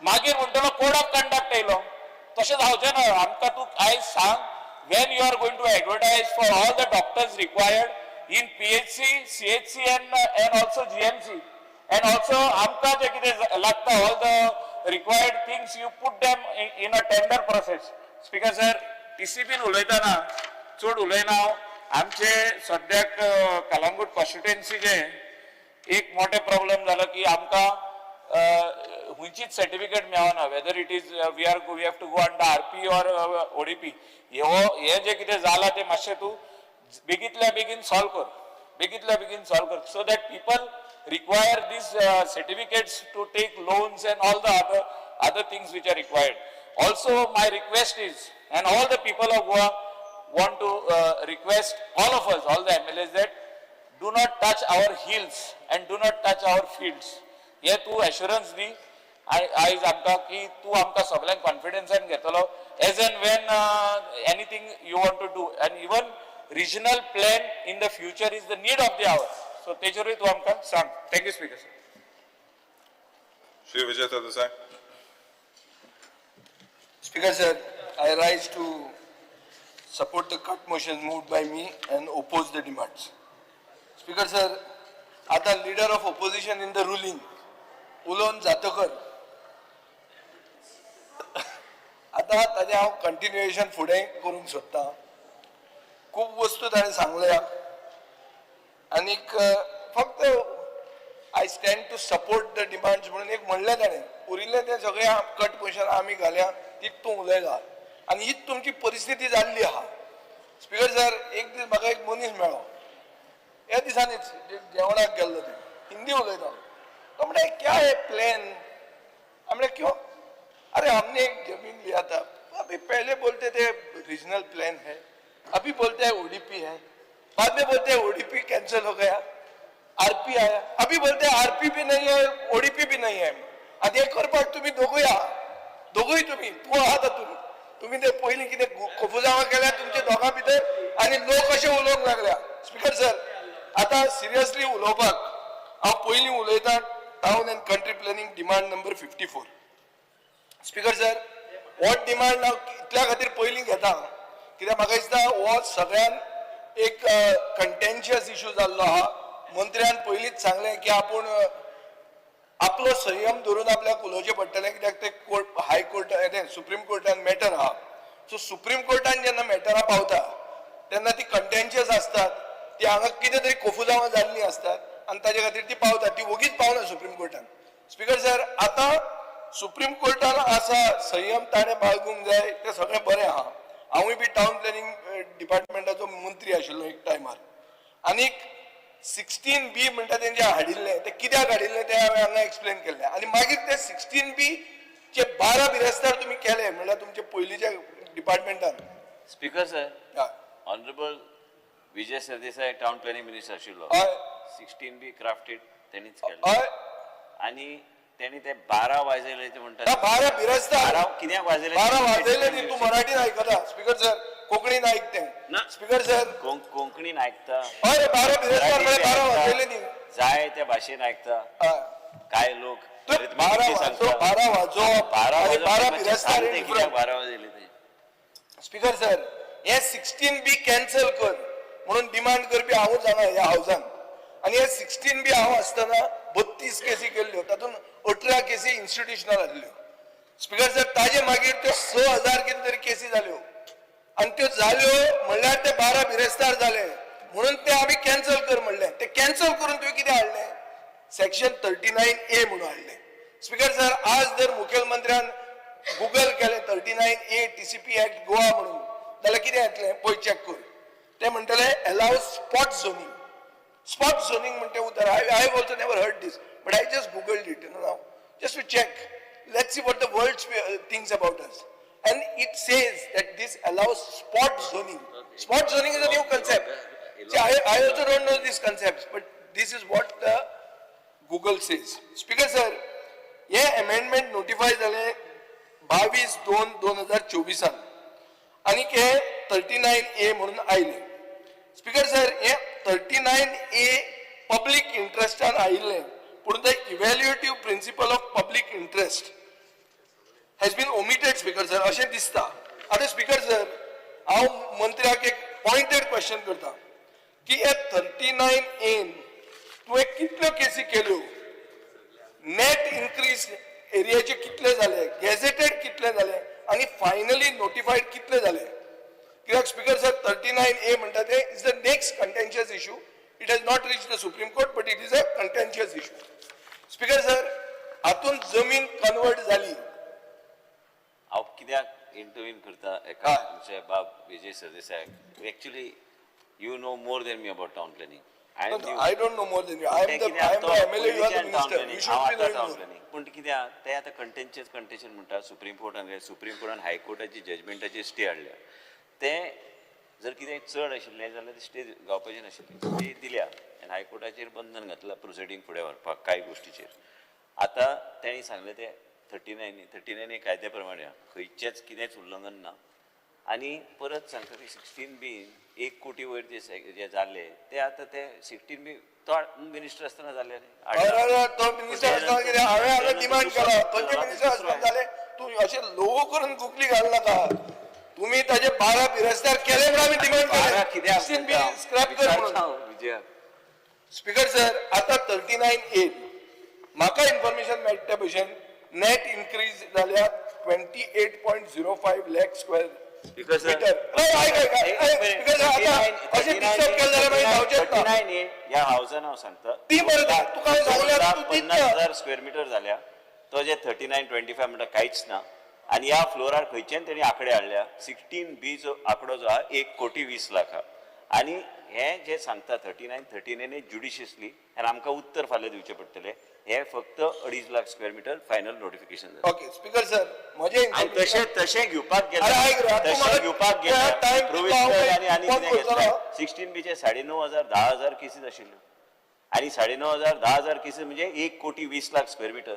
मागीर म्हणटलो कोड ऑफ कंडक्ट येयलो. तशें जावचें ना. आमकां तूं आयज सांग when you are going to advertise for all the doctors required in PHC, CHC and also GMC. And also आमकां जें कितें लागता, all the required things, you put them in a tender process. Speaker sir, टीसीपीन उलयतना चड उलयना हांव. आमचे सद्याक कलंगूट कॉन्स्टिट्युएन्सीचे एक मोठे प्रॉब्लेम जालो की आमकां खंयचीच सर्टिफिकेट मेळना, whether it is we have to go under RP or ODP. हो हे जे कितें जालां तें मातशें तूं बेगीतल्या बेगीन सॉल्व कर, बेगीतल्या बेगीन सॉल्व कर, so that people require these certificates to take loans and all the other things which are required. Also, my request is, and all the people of Goa want to request all of us, all the MLAs, that do not touch our hills and do not touch our fields. हे तूं assurance दी आयज आमकां की तूं आमकां सगल्यांक कॉन्फिडन्सान घेतलो as and when anything you want to do, and even regional plan in the future is the need of the hour. So तेजेरूय तूं आमकां सांग. Thank you, speaker sir. Shri Vijay Sardesai. Speaker sir, I rise to support the cut motion moved by me and oppose the demands. Speaker sir, आतां leader of opposition in the ruling उलोवन जातकर आतां ताजें हांव continuation फुडें करूंक सोदतां. खूब वस्तू ताणें सांगल्या आनीक फक्त I stand to support the demands म्हणून एक म्हणलें ताणें. उरिल्लें तें सगळें कट मोशन आमी घाल्या तीच तूं उलयला आनी हीच तुमची परिस्थिती जाल्ली आहा. स्पीकर सर, एक दीस म्हाका एक मनीस मेळ्ळो, ह्या दिसांनीच जेवणाक गेल्लो, ते हिंदी उलयता. तो म्हणटा, "क्या है प्लॅन?" हमने, "क्यों?" "अरे, हमने एक जमीन लिया था. अभी पहले बोलते थे रीजनल प्लान है, अभी बोलते हैं ओडीपी है, बाद में बोलते हैं ओडीपी कैंसिल हो गया, आरपी आया, अभी बोलते हैं आरपी भी नहीं है, ओडीपी भी नहीं है." आनी हें करपाक तुमी दोगूय आहा, दोगूय तुमी, तूं आहा तातूंत. तुमी ते पयलीं कितें कोफुजांवां केल्या तुमच्या दोगां भितर आनी लोक अशे उलोवंक लागल्या. स्पीकर सर, आतां सिरियसली उलोवपाक हांव पयलीं उलयतां town and country planning demand number 54. Speaker sir, हो डिमांड हांव इतल्या खातीर पयलीं घेता कित्याक म्हाका दिसता हो सगळ्यान एक कंटेन्शियस इशू जाल्लो आहा. मंत्र्यान पयलींच सांगलें की आपूण आपलो संयम धरून आपल्याक उलोवचें पडटलें, कित्याक ते कोर्ट, हायकोर्ट, तें सुप्रीम कोर्टान मॅटर आहा. सो सुप्रीम कोर्टान जेन्ना मॅटरां पावता तेन्ना ती कंटेन्शियस आसतात, ती हांगा कितें तरी कोफुजांवां जाल्लीं आसतात आनी ताजे खातीर ती पावता. ती वोगीच पावना सुप्रीम कोर्टान. स्पीकर सर, आतां सुप्रीम कोर्टान आसा संयम ताणें बाळगूंक जाय, तें सगळें बरें आहा. हांवूय बी टावन प्लॅनिंग डिपार्टमेंटाचो मंत्री आशिल्लो एक टायमार. आनीक 16B म्हणटा तेंचे हाडिल्लें, तें कित्याक हाडिल्लें तें हांवें हांगा एक्सप्लेन केल्लें. आनी मागीर ते 16B चे 12 बिरेस्तार तुमी केले म्हणल्यार तुमचे पयलींच्या डिपार्टमेंटान. Speaker sir, honourable Vijay Sardesai town planning minister आशिल्लो. 16B crafted तेणीच केलें. आनी तेणी ते 12 वाजयले ते म्हणटा. ना, 12 बिरेस्तार. 12 कित्याक वाजयले? 12 वाजयले न्ही. तूं मराठीन आयकता स्पीकर सर, कोंकणीन आयक तें. ना. स्पीकर सर, कोंकणीन आयकता. हय, 12 बिरेस्तार म्हळ्यार 12 वाजयले न्ही. जाय त्या भाशेन आयकता. काय लोक तूं 12 वाजो, 12 वाजोवप 12 आनी वाजोवप 12 मातशें बिरेस्तार सांग ते कित्याक डिफरंट. 12 वाजयले ते. स्पीकर सर, हे 16B cancel कर म्हणून डिमांड करपी हांवूच जाणा ह्या हावजान. आनी हे 16B हांव आसतना 32 केसी केल्ल्यो, तातूंत 18 केसी इन्स्टिट्युशनल आसल्यो. स्पीकर सर, ताजे मागीर त्यो 6000 कितें तरी केसी जाल्यो आनी त्यो जाल्यो म्हणल्यार ते 12 बिरेस्तार जाले म्हणून ते आमी कॅन्सल कर म्हणलें. ते कॅन्सल करून तुवें कितें हाडलें? सेक्शन 39A म्हणून हाडलें. स्पीकर सर, आज जर मुखेलमंत्र्यान गुगल केलें 39A TCP Act Goa म्हणून जाल्यार कितें येतलें पळय, चॅक कर. ते म्हणटले allow spot zoning. Spot zoning म्हणटे उतर I also never heard this, but I just googled it now just to check, let's see what the world thinks about us, and it says that this allows spot zoning. Spot zoning is a new concept. I also don't know this concept, but this is what the Google says. Speaker sir, hey amendment notify जालें 22/2/2024 आनी हे 39A म्हणून आयले. Speaker sir, हे 39A public इंट्रस्टान आयिल्लें, पूण the evaluative principle of public interest has been omitted, speaker sir, अशें दिसता. आतां स्पीकर सर, हांव मंत्र्याक एक पॉयंटेड क्वेश्चन करता की हे 39Aन तुवें कितल्यो केसी केल्यो, नेट इन्क्रीज एरियाचे कितले जाले, गॅझेटेड कितले जाले आनी फायनली नोटिफायड कितले जाले? कित्याक स्पीकर सर, 39A म्हणटा ते is the next contentious issue. It has not reach the Supreme Court, but it is a contentious issue. Speaker sir, हातून जमीन कन्वर्ट जाली. हांव कित्याक इंटरवीन करता एका तुमच्या बाब Vijay Sardesai, actually you know more than me about town planning. I I don't know more than you. I am the MLA, you are the minister, you should be knowing more. पूण कित्याक ते आतां कंटेन्शियस कंटेन्शन म्हणटा, supreme कोर्टान गेले, supreme कोर्टान हायकोर्टाची जजमेंटाची stay हाडल्या. ते जर कितें चड आशिल्लें जाल्यार स्टे गावपाचें नाशिल्लें. स्टे दिल्या आनी हायकोर्टाचेर बंधन घातलां प्रोसिडींग फुडें व्हरपाक कांय गोश्टीचेर. आतां तेणी सांगलें तें 39, 39 कायद्या प्रमाणे खंयचेंच कितेंच उल्लंघन ना. आनी परत सांगता की 16B 1 कोटी वयर जे जाल्ले ते आतां ते 16B तो मिनिस्टर आसतना जाल्ले न्ही. हय हय हय, तो मिनिस्टर आसतना कितें हांवें हांगा डिमांड केला. खंयचे मिनिस्टर आसतना जाले? तूं अशें लोवो करून गुगली घाल नाका. तुम्ही ताजे 12 बिरस्तार केले म्हणून आमी डिमांड 12 केले. कित्याक 16 बी स्क्रॅप कर म्हणून. विजय. स्पीकर सर, आता 39 ए म्हाका इन्फॉर्मेशन मेळटा त्या भशेन नेट इन्क्रीज जाल्या 28.05 lakh square Speaker sir. Meter. आयक आयक आयक, स्पीकर सर, आता अशें डिस्टर्ब केलें जाल्यार मागीर जावचेंच ना. 39 ए ह्या हावसान हांव सांगता. ती मरे तुका हांवें सांगल्यार तूं पन्नास दितना. हजार स्क्वेअर मिटर जाल्या. तो जे 39 25 म्हणटा कांयच ना. आनी ह्या फ्लोरार खंयच्यान तेणी आंकडे हाडल्या? 16 बी जो आंकडो जो आहा, 1 कोटी 20 लाख आहा. आनी हे जे सांगता 39 39 ज्युडिशियसली, आनी आमकां उत्तर फाल्यां दिवचें पडटलें. हे फक्त 2.5 lakh square metre final notification जालें. ओके स्पीकर सर, म्हजें आनी तशें तशें घेवपाक अरे ऐक रे, गेले, तूं तशें म्हाका घेवपाक त्या गेले time प्रोविजनल आनी आनी फोन कितें करतलो. घेतलें, 16 बीचे 9,500, 10,000 केसीस आशिल्ल्यो. आनी 9,500, 10,000 केसीस म्हणजे 1 कोटी 20 लाख स्क्वेअर मिटर.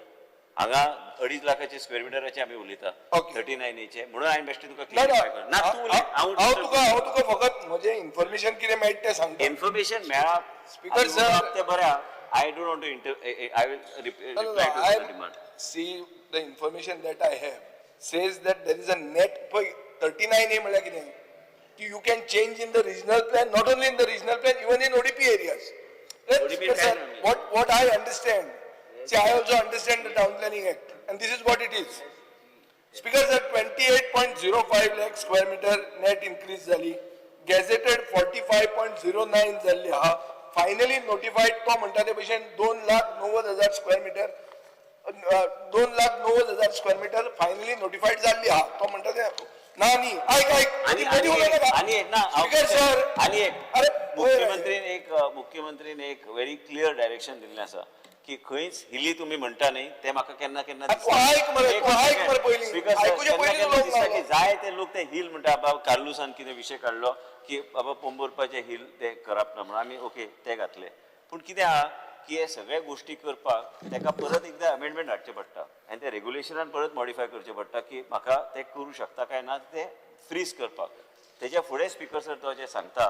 हांगा 2.5 लाखाचे स्क्वेअर मिटराचे आमी उलयता. 39 एचे म्हणून हांवें बेश्टें तुका ना ना. क्लियरिफाय कर ना. तूं उलय. हांव तुका फकत म्हजें इन्फॉर्मेशन कितें मेळटा तें सांगता. इन्फॉर्मेशन मेळा. Speaker sir. तें बरें आहा. I don't want to inter I will No, no, reply no. To I the demand. See, the information that I have says that there is a net. 39A म्हणल्यार कितें की you can change in the regional plan, not only in the regional plan, even in ODP areas. Then, ODP sir, काय ना? what I understand, see, I also understand the Town Planning Act, and this is what it is. Speaker sir, 28.05 lakh square meter net increase जाली. Gazetted 45.09 जाल्ली आहा. Finally notified तो म्हणटा ते भशेन 2,90,000 square metre, 2,90,000 square metre finally notified जाल्ली आहा. तो म्हणटा ते ना न्ही. आयक आयक. आणि मदीं उलोवं नाका. आणि एक ना हांव- स्पीकर सर, आणि एक अरे मुख्यमंत्रीन एक व्हेरी क्लियर डायरेक्शन दिल्लें आसा की खंयच हिली तुमी म्हणटा न्ही, ते म्हाका केन्ना केन्ना तूं आयक मरे, एक तूं आयक second. मरे पयलीं. Speaker sir, आयकुचे केन्ना पयलीं केन्ना उलोवंक दिसता की लागलो. जाय ते लोक ते हिल म्हणटा. बाबा कार्लुसान कितें विशय काडलो की बाबा पोंबुर्पाचे हिल ते करप ना म्हणून आमी ओके ते घातले. पूण कितें आहा की हे सगळे गोश्टी करपाक तेका परत एकदां अमेंडमेंट हाडचें पडटा आनी ते रेगुलेशनान परत मॉडिफाय करचें पडटा की म्हाका ते करूं शकता काय ना, ते फ्रीज करपाक. तेच्या फुडें स्पीकर सर, तो जे सांगता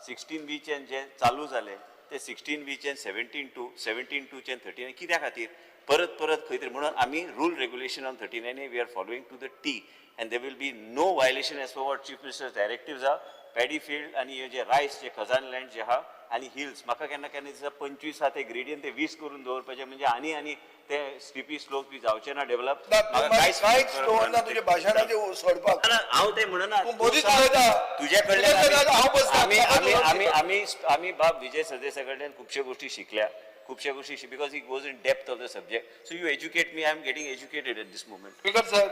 16 बीचेन जे चालू जाले ते 16 बीचेन 17(2), 17(2)चेन 39 कित्या खातीर परत परत खंय तरी. म्हणून आमी rule regulation on 39 we are following to the T and there will be no violation as per what Chief Minister directives आहा. पॅडी फिल्ड आनी हे जे रायस जे खजान लँड जे आहा आनी हिल्स, म्हाका केन्ना केन्ना दिसता 25 आहा ते ग्रेडियंट ते 20 करून दवरपाचे, म्हणजे आनी आनी ते स्लिपी स्लोप बी जावचे ना डेव्हलप. ना, तूं कांयच दवरना तुज्या भाशणाचें सोडपाक. ना, हांव ते म्हणना. तूं मदींच उलयता. तुज्या कडल्यान तुज्या कडल्यान हांव बसता. आमी म्हाका आमी तुजो आमी आमी आमी बाब विजय सरदेसाय कडल्यान खुबश्यो गोश्टी शिकल्या, खुबश्या गोश्टी, because he goes in depth of the subject. So you educate me. I am getting educated at this moment. Speaker sir,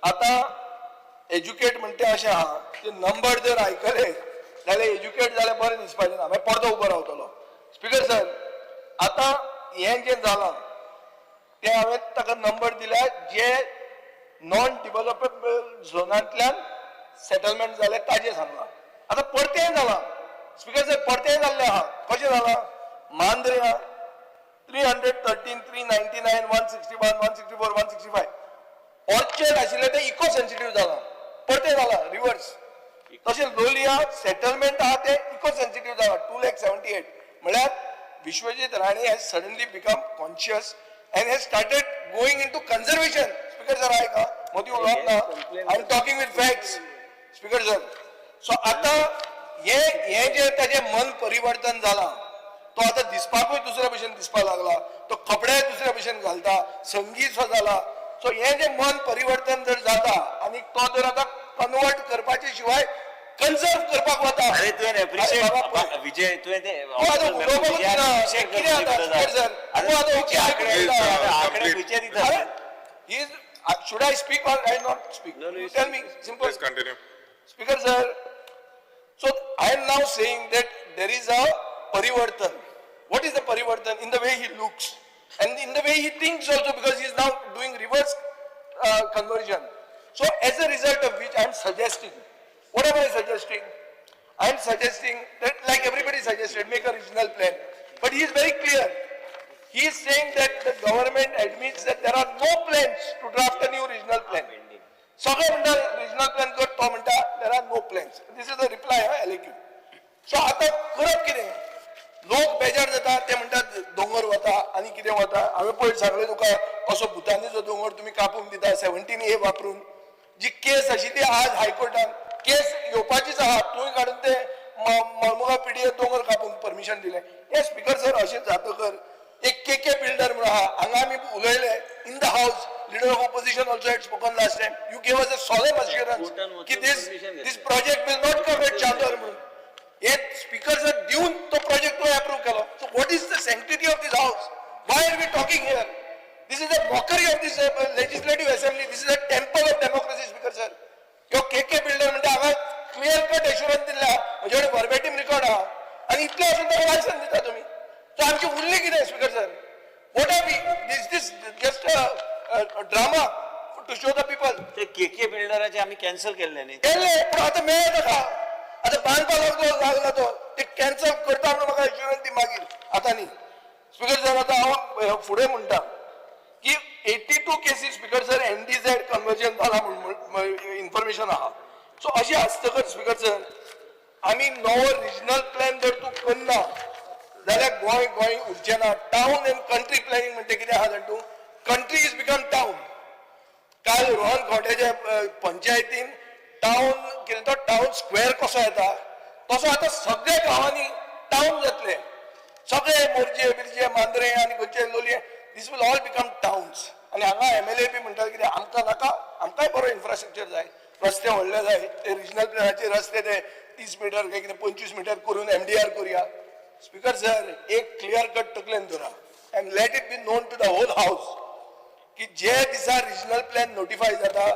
आता एज्युकेट म्हणटे अशें आहा ते नंबर जर आयकले जाल्यार एज्युकेट जाल्यार बरें दिसपाचें ना, मागीर परतो उबो रावतलो. स्पीकर सर, आतां हें जें जालां तें हांवें ताका नंबर दिल्या जे नॉन डिवलपेबल झोनांतल्यान सेटलमेंट जालें ताजें सांगलां. आतां परतेंय जालां स्पीकर सर, परतेंय जाल्लें आहा. कशें जालां? मांद्र्यां 313, 399, 161, 164, 165 orchard आशिल्लें तें इको सेन्सिटीव जालां, परतें जालां रिवर्स. तशें लोलिया सेटलमेंट आहा तें इको सेन्सिटीव जालां, 2,78,000. म्हळ्यार Vishwajit Rane has suddenly become conscious and has started going into conservation. Speaker sir, आयक आं, मदीं उलोवप ना. I am talking with facts, Speaker sir. So आतां हे जें ताजें मन परिवर्तन जालां, तो आतां दिसपाकूय दुसऱ्या भशेन दिसपाक लागला, तो कपडेय दुसऱ्या भशेन घालता, संगीत सो जाला. सो हें जें मन परिवर्तन जर जाता आनी तो जर आतां कन्वर्ट करपाचे शिवाय कन्जर्व करपाक वता. अरे तुवें अरे बाबा, एप्रिशिएट विजय, तुवें ते तूं आतां उलोवपाकूच ना. कितें आतां स्पीकर सर, तूं आतां ओके आयकून घेता. आंकडे खंयचे दिता? अरे, should I speak or I not speak? No, no, you Tell me, simple. Please continue. Speaker sir, so I am now saying that there is a parivartan. What is the parivartan? In the way he looks and in the way he thinks also, because he is now doing reverse conversion. So as a result of which I am suggesting, what am I suggesting? I am suggesting that, like everybody suggested, make a regional plan. But he is very clear. He is saying that the government admits that there are no plans to draft a new regional plan. सगळे म्हणटा regional plan कर, तो म्हणटा there are no plans. This is the reply LAQ. So आतां करप कितें? लोक बेजार जाता, ते म्हणटात दोंगर वता आनी कितें वता. हांवें पयर सांगलें तुका, असो भुतानीचो दोंगर तुमी कापून दिता 17 ए वापरून. जी केस आशिल्ली आज हायकोर्टान केस येवपाचीच आहा, तुवें काडून ते मळमुगांव पीडीए दोंगर कापूंक परमिशन दिलें. हे स्पीकर सर, अशें जातकर एक के के बिल्डर म्हणून आहा, हांगा आमी उलयले in the house, leader of opposition also had spoken last time, you gave us a solemn assurance कोर्टान वचून की this permission घेतलें. This project will not come at Chandor म्हणून. हे स्पीकर सर दिवन तो प्रोजेक्ट तो अप्रूव्ह केलो. So what is the sanctity of this house? Why are we talking here? This is a mockery of this legislative assembly. This is a temple of democracy, speaker sir. ह्यो K K builder म्हणटा, हांगा clear cut assurance दिल्ले आहा, म्हजे कडेन वर्बेटीम record आहा, आनी इतलें आसून ताका लायसन्स दिता तुमी. सो आमची उरली कितें, speaker sir? What are we? This just drama to show the people. ते के के बिल्डराचे आमी कॅन्सल केल्ले न्ही. केल्ले, पूण आतां मेळत आसा, आतां बांदपाक लागलो लागला तो, ते कॅन्सल करता म्हणून म्हाका एश्युरन्स दी मागीर. आतां न्ही स्पीकर सर, आतां हांव फुडें म्हणटा की 82 cases, speaker sir, NDZ conversion जाला म्हूण इन्फॉर्मेशन आहा. सो अशें आसतकच स्पीकर सर, आमी नवो रिजनल प्लॅन जर तूं करना जाल्यार गोंय गोंय उरचें ना. टावन एंड कंट्री प्लॅनिंग म्हणटा कितें आहा जाणा तूं? Country is become town. काल रोहन खंवट्याच्या पंचायतीन टावन कितें तो टावन स्क्वेअर कसो येता तसो आतां सगळ्या गांवांनी टावन जातले. सगळे मोरजे बिरजे, मांद्रे आनी खंयचे लोलये, this will all become towns. आनी हांगा एमएलए बी म्हणटाले कितें, आमकां नाका, आमकांय बरो इन्फ्रास्ट्रक्चर जाय, रस्ते व्हडले जाय, ते रिजनल प्लॅनाचे रस्ते ते 30 मिटर काय कितें 25 मिटर करून एमडीआर करुया. स्पीकर सर, एक क्लियर कट तकलेन दवरा and let it be known to the whole house की जे दिसा रिजनल प्लॅन नोटिफाय जाता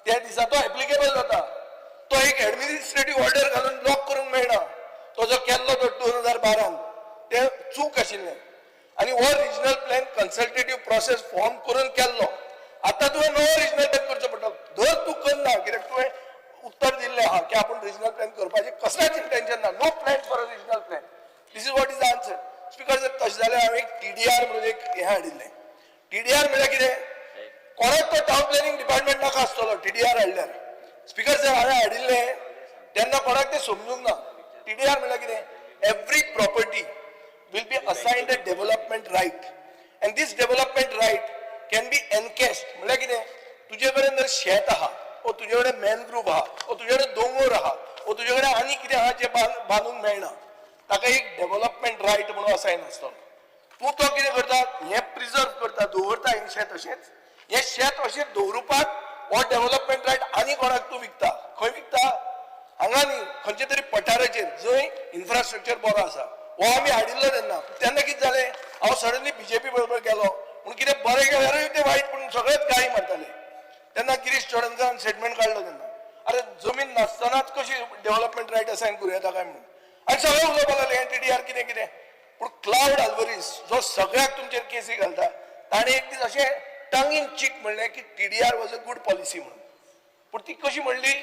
त्या दिसा तो एप्लिकेबल जाता. तो एक एडमिनिस्ट्रेटीव ऑर्डर घालून ब्लॉक करूंक मेळना. तो जो केल्लो तो 2012न ते चूक आशिल्लें आनी हो regional plan consultative process form करून केल्लो. आतां तुवें नवो रिजनल प्लॅन करचो पडटलो. धर तूं करना, कित्याक तुवें उत्तर दिल्लें आहा की आपूण रिजनल प्लॅन करपाचें कसलेंच इंटेन्शन ना, no plan for a regional plan, this is what is the answer. Speaker sir, तशें जाल्यार हांवें एक टीडीआर म्हणून एक हें हाडिल्लें. टीडीआर म्हळ्यार कितें? कोणाक तो टावन प्लॅनिंग डिपार्टमेंट नाका आसतलो टीडीआर हाडल्यार. स्पीकर सर, हांवें हाडिल्लें तेन्ना कोणाक तें समजूंक ना. टीडीआर म्हळ्यार कितें? Every property will be assigned a development right and this development right can be encashed. म्हळ्यार कितें? तुजे कडेन जर शेत आहा ओ तुजे कडेन मॅनग्रूव आहा ओ तुजे कडेन दोंगोर आहा ओ तुजे कडेन आनी कितें आहा जें बांदूंक मेळना, ताका एक डेव्हलपमेंट रायट म्हणून असायन आसतलो. तूं तो कितें करता, हें प्रिजर्व करता, दवरता हें शेत अशेंच. हें शेत अशें दवरुपाक हो डेव्हलपमेंट रायट आनी कोणाक तूं विकता. खंय विकता? हांगा न्ही, खंयच्या तरी पठाराचेर जंय इन्फ्रास्ट्रक्चर बरो आसा. हो आमी हाडिल्लो तेन्ना. तेन्ना कितें जालें, हांव सडनली बीजेपी बरोबर गेलो पूण कितें बरें केल्यारूय ते वायट पूण सगळेच गाळी मारताले. तेन्ना गिरीश चोडणकारान स्टेटमेंट काडलो तेन्ना, अरे जमीन नासतनाच कशी डेव्हलपमेंट रायट असायन करूं येता काय म्हणून, आनी सगळे उलोवपाक लागले एनटीडीआर कितें कितें. पूण क्लावड आल्वरीस जो सगळ्याक तुमचेर केसी घालता, ताणें एक दीस अशें टंग इन चीक म्हणलें की TDR was a good policy म्हणून. पूण ती कशी म्हणली,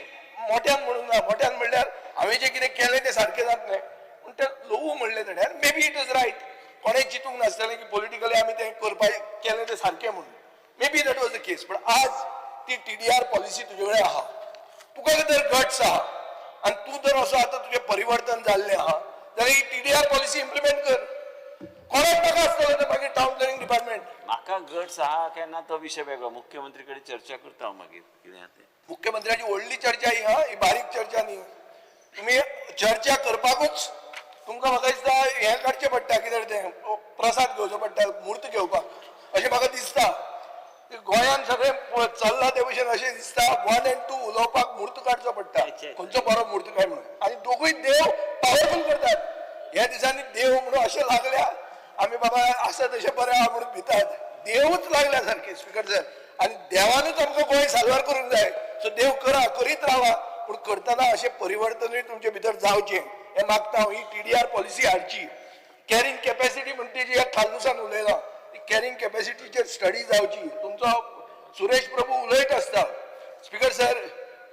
मोठ्यान म्हणूंक ना. मोठ्यान म्हणल्यार हांवें जें कितें केलें तें सारकें जातलें, पूण तें ल्हवू म्हणलें ताणें आनी maybe it is right. कोणें चिंतूंक नासतलें की पॉलिटिकली आमी तें करपाक केलें तें सारकें म्हणून. Maybe that was the case. पण आज ती टीडीआर पॉलिसी तुजे कडेन आहा, तुका जर गट्स आहा आनी तूं जर असो आतां तुजें परिवर्तन जाल्लें आहा जाल्यार ही टीडीआर पॉलिसी इम्प्लिमेंट कर. कोणाक नाका आसतलें तें मागीर टावन प्लॅनिंग डिपार्टमेंट. म्हाका गट्स आहा काय ना तो विशय वेगळो. मुख्यमंत्री कडेन चर्चा करता हांव मागीर कितें आहा तें. मुख्यमंत्र्याची व्हडली चर्चा ही हा, ही बारीक चर्चा न्ही. तुमी चर्चा करपाकूच तुमकां म्हाका दिसता हें काडचें पडटा, कितें तें, प्रसाद घेवचो पडटा म्हूर्त घेवपाक, अशें म्हाका दिसता. गोंयांत सगळें चल्लां ते भशेन अशें दिसता, वन एंड टू उलोवपाक म्हूर्त काडचो पडटा, खंयचो बरो म्हूर्त काय म्हणून. आनी दोगूय देव पावरफूल करतात. ह्या दिसांनी देव म्हणून अशें लागल्या आमी बाबा आसा तशें बरें आहा म्हणून भितात. देवूच लागल्या सारके, स्पीकर सर, आनी देवानूच आमकां गोंय साल्वार करूंक जाय. सो देव करा, करीत रावा, पूण करतना अशें परिवर्तनूय तुमचे भितर जावचें हें मागता हांव. ही टीडीआर पॉलिसी हाडची. कॅरिंग कॅपॅसिटी म्हणटी जी ह्या खालूसान उलयला, ती कॅरिंग कॅपॅसिटीचेर स्टडी जावची. तुमचो सुरेश प्रभू उलयत आसता. Speaker sir,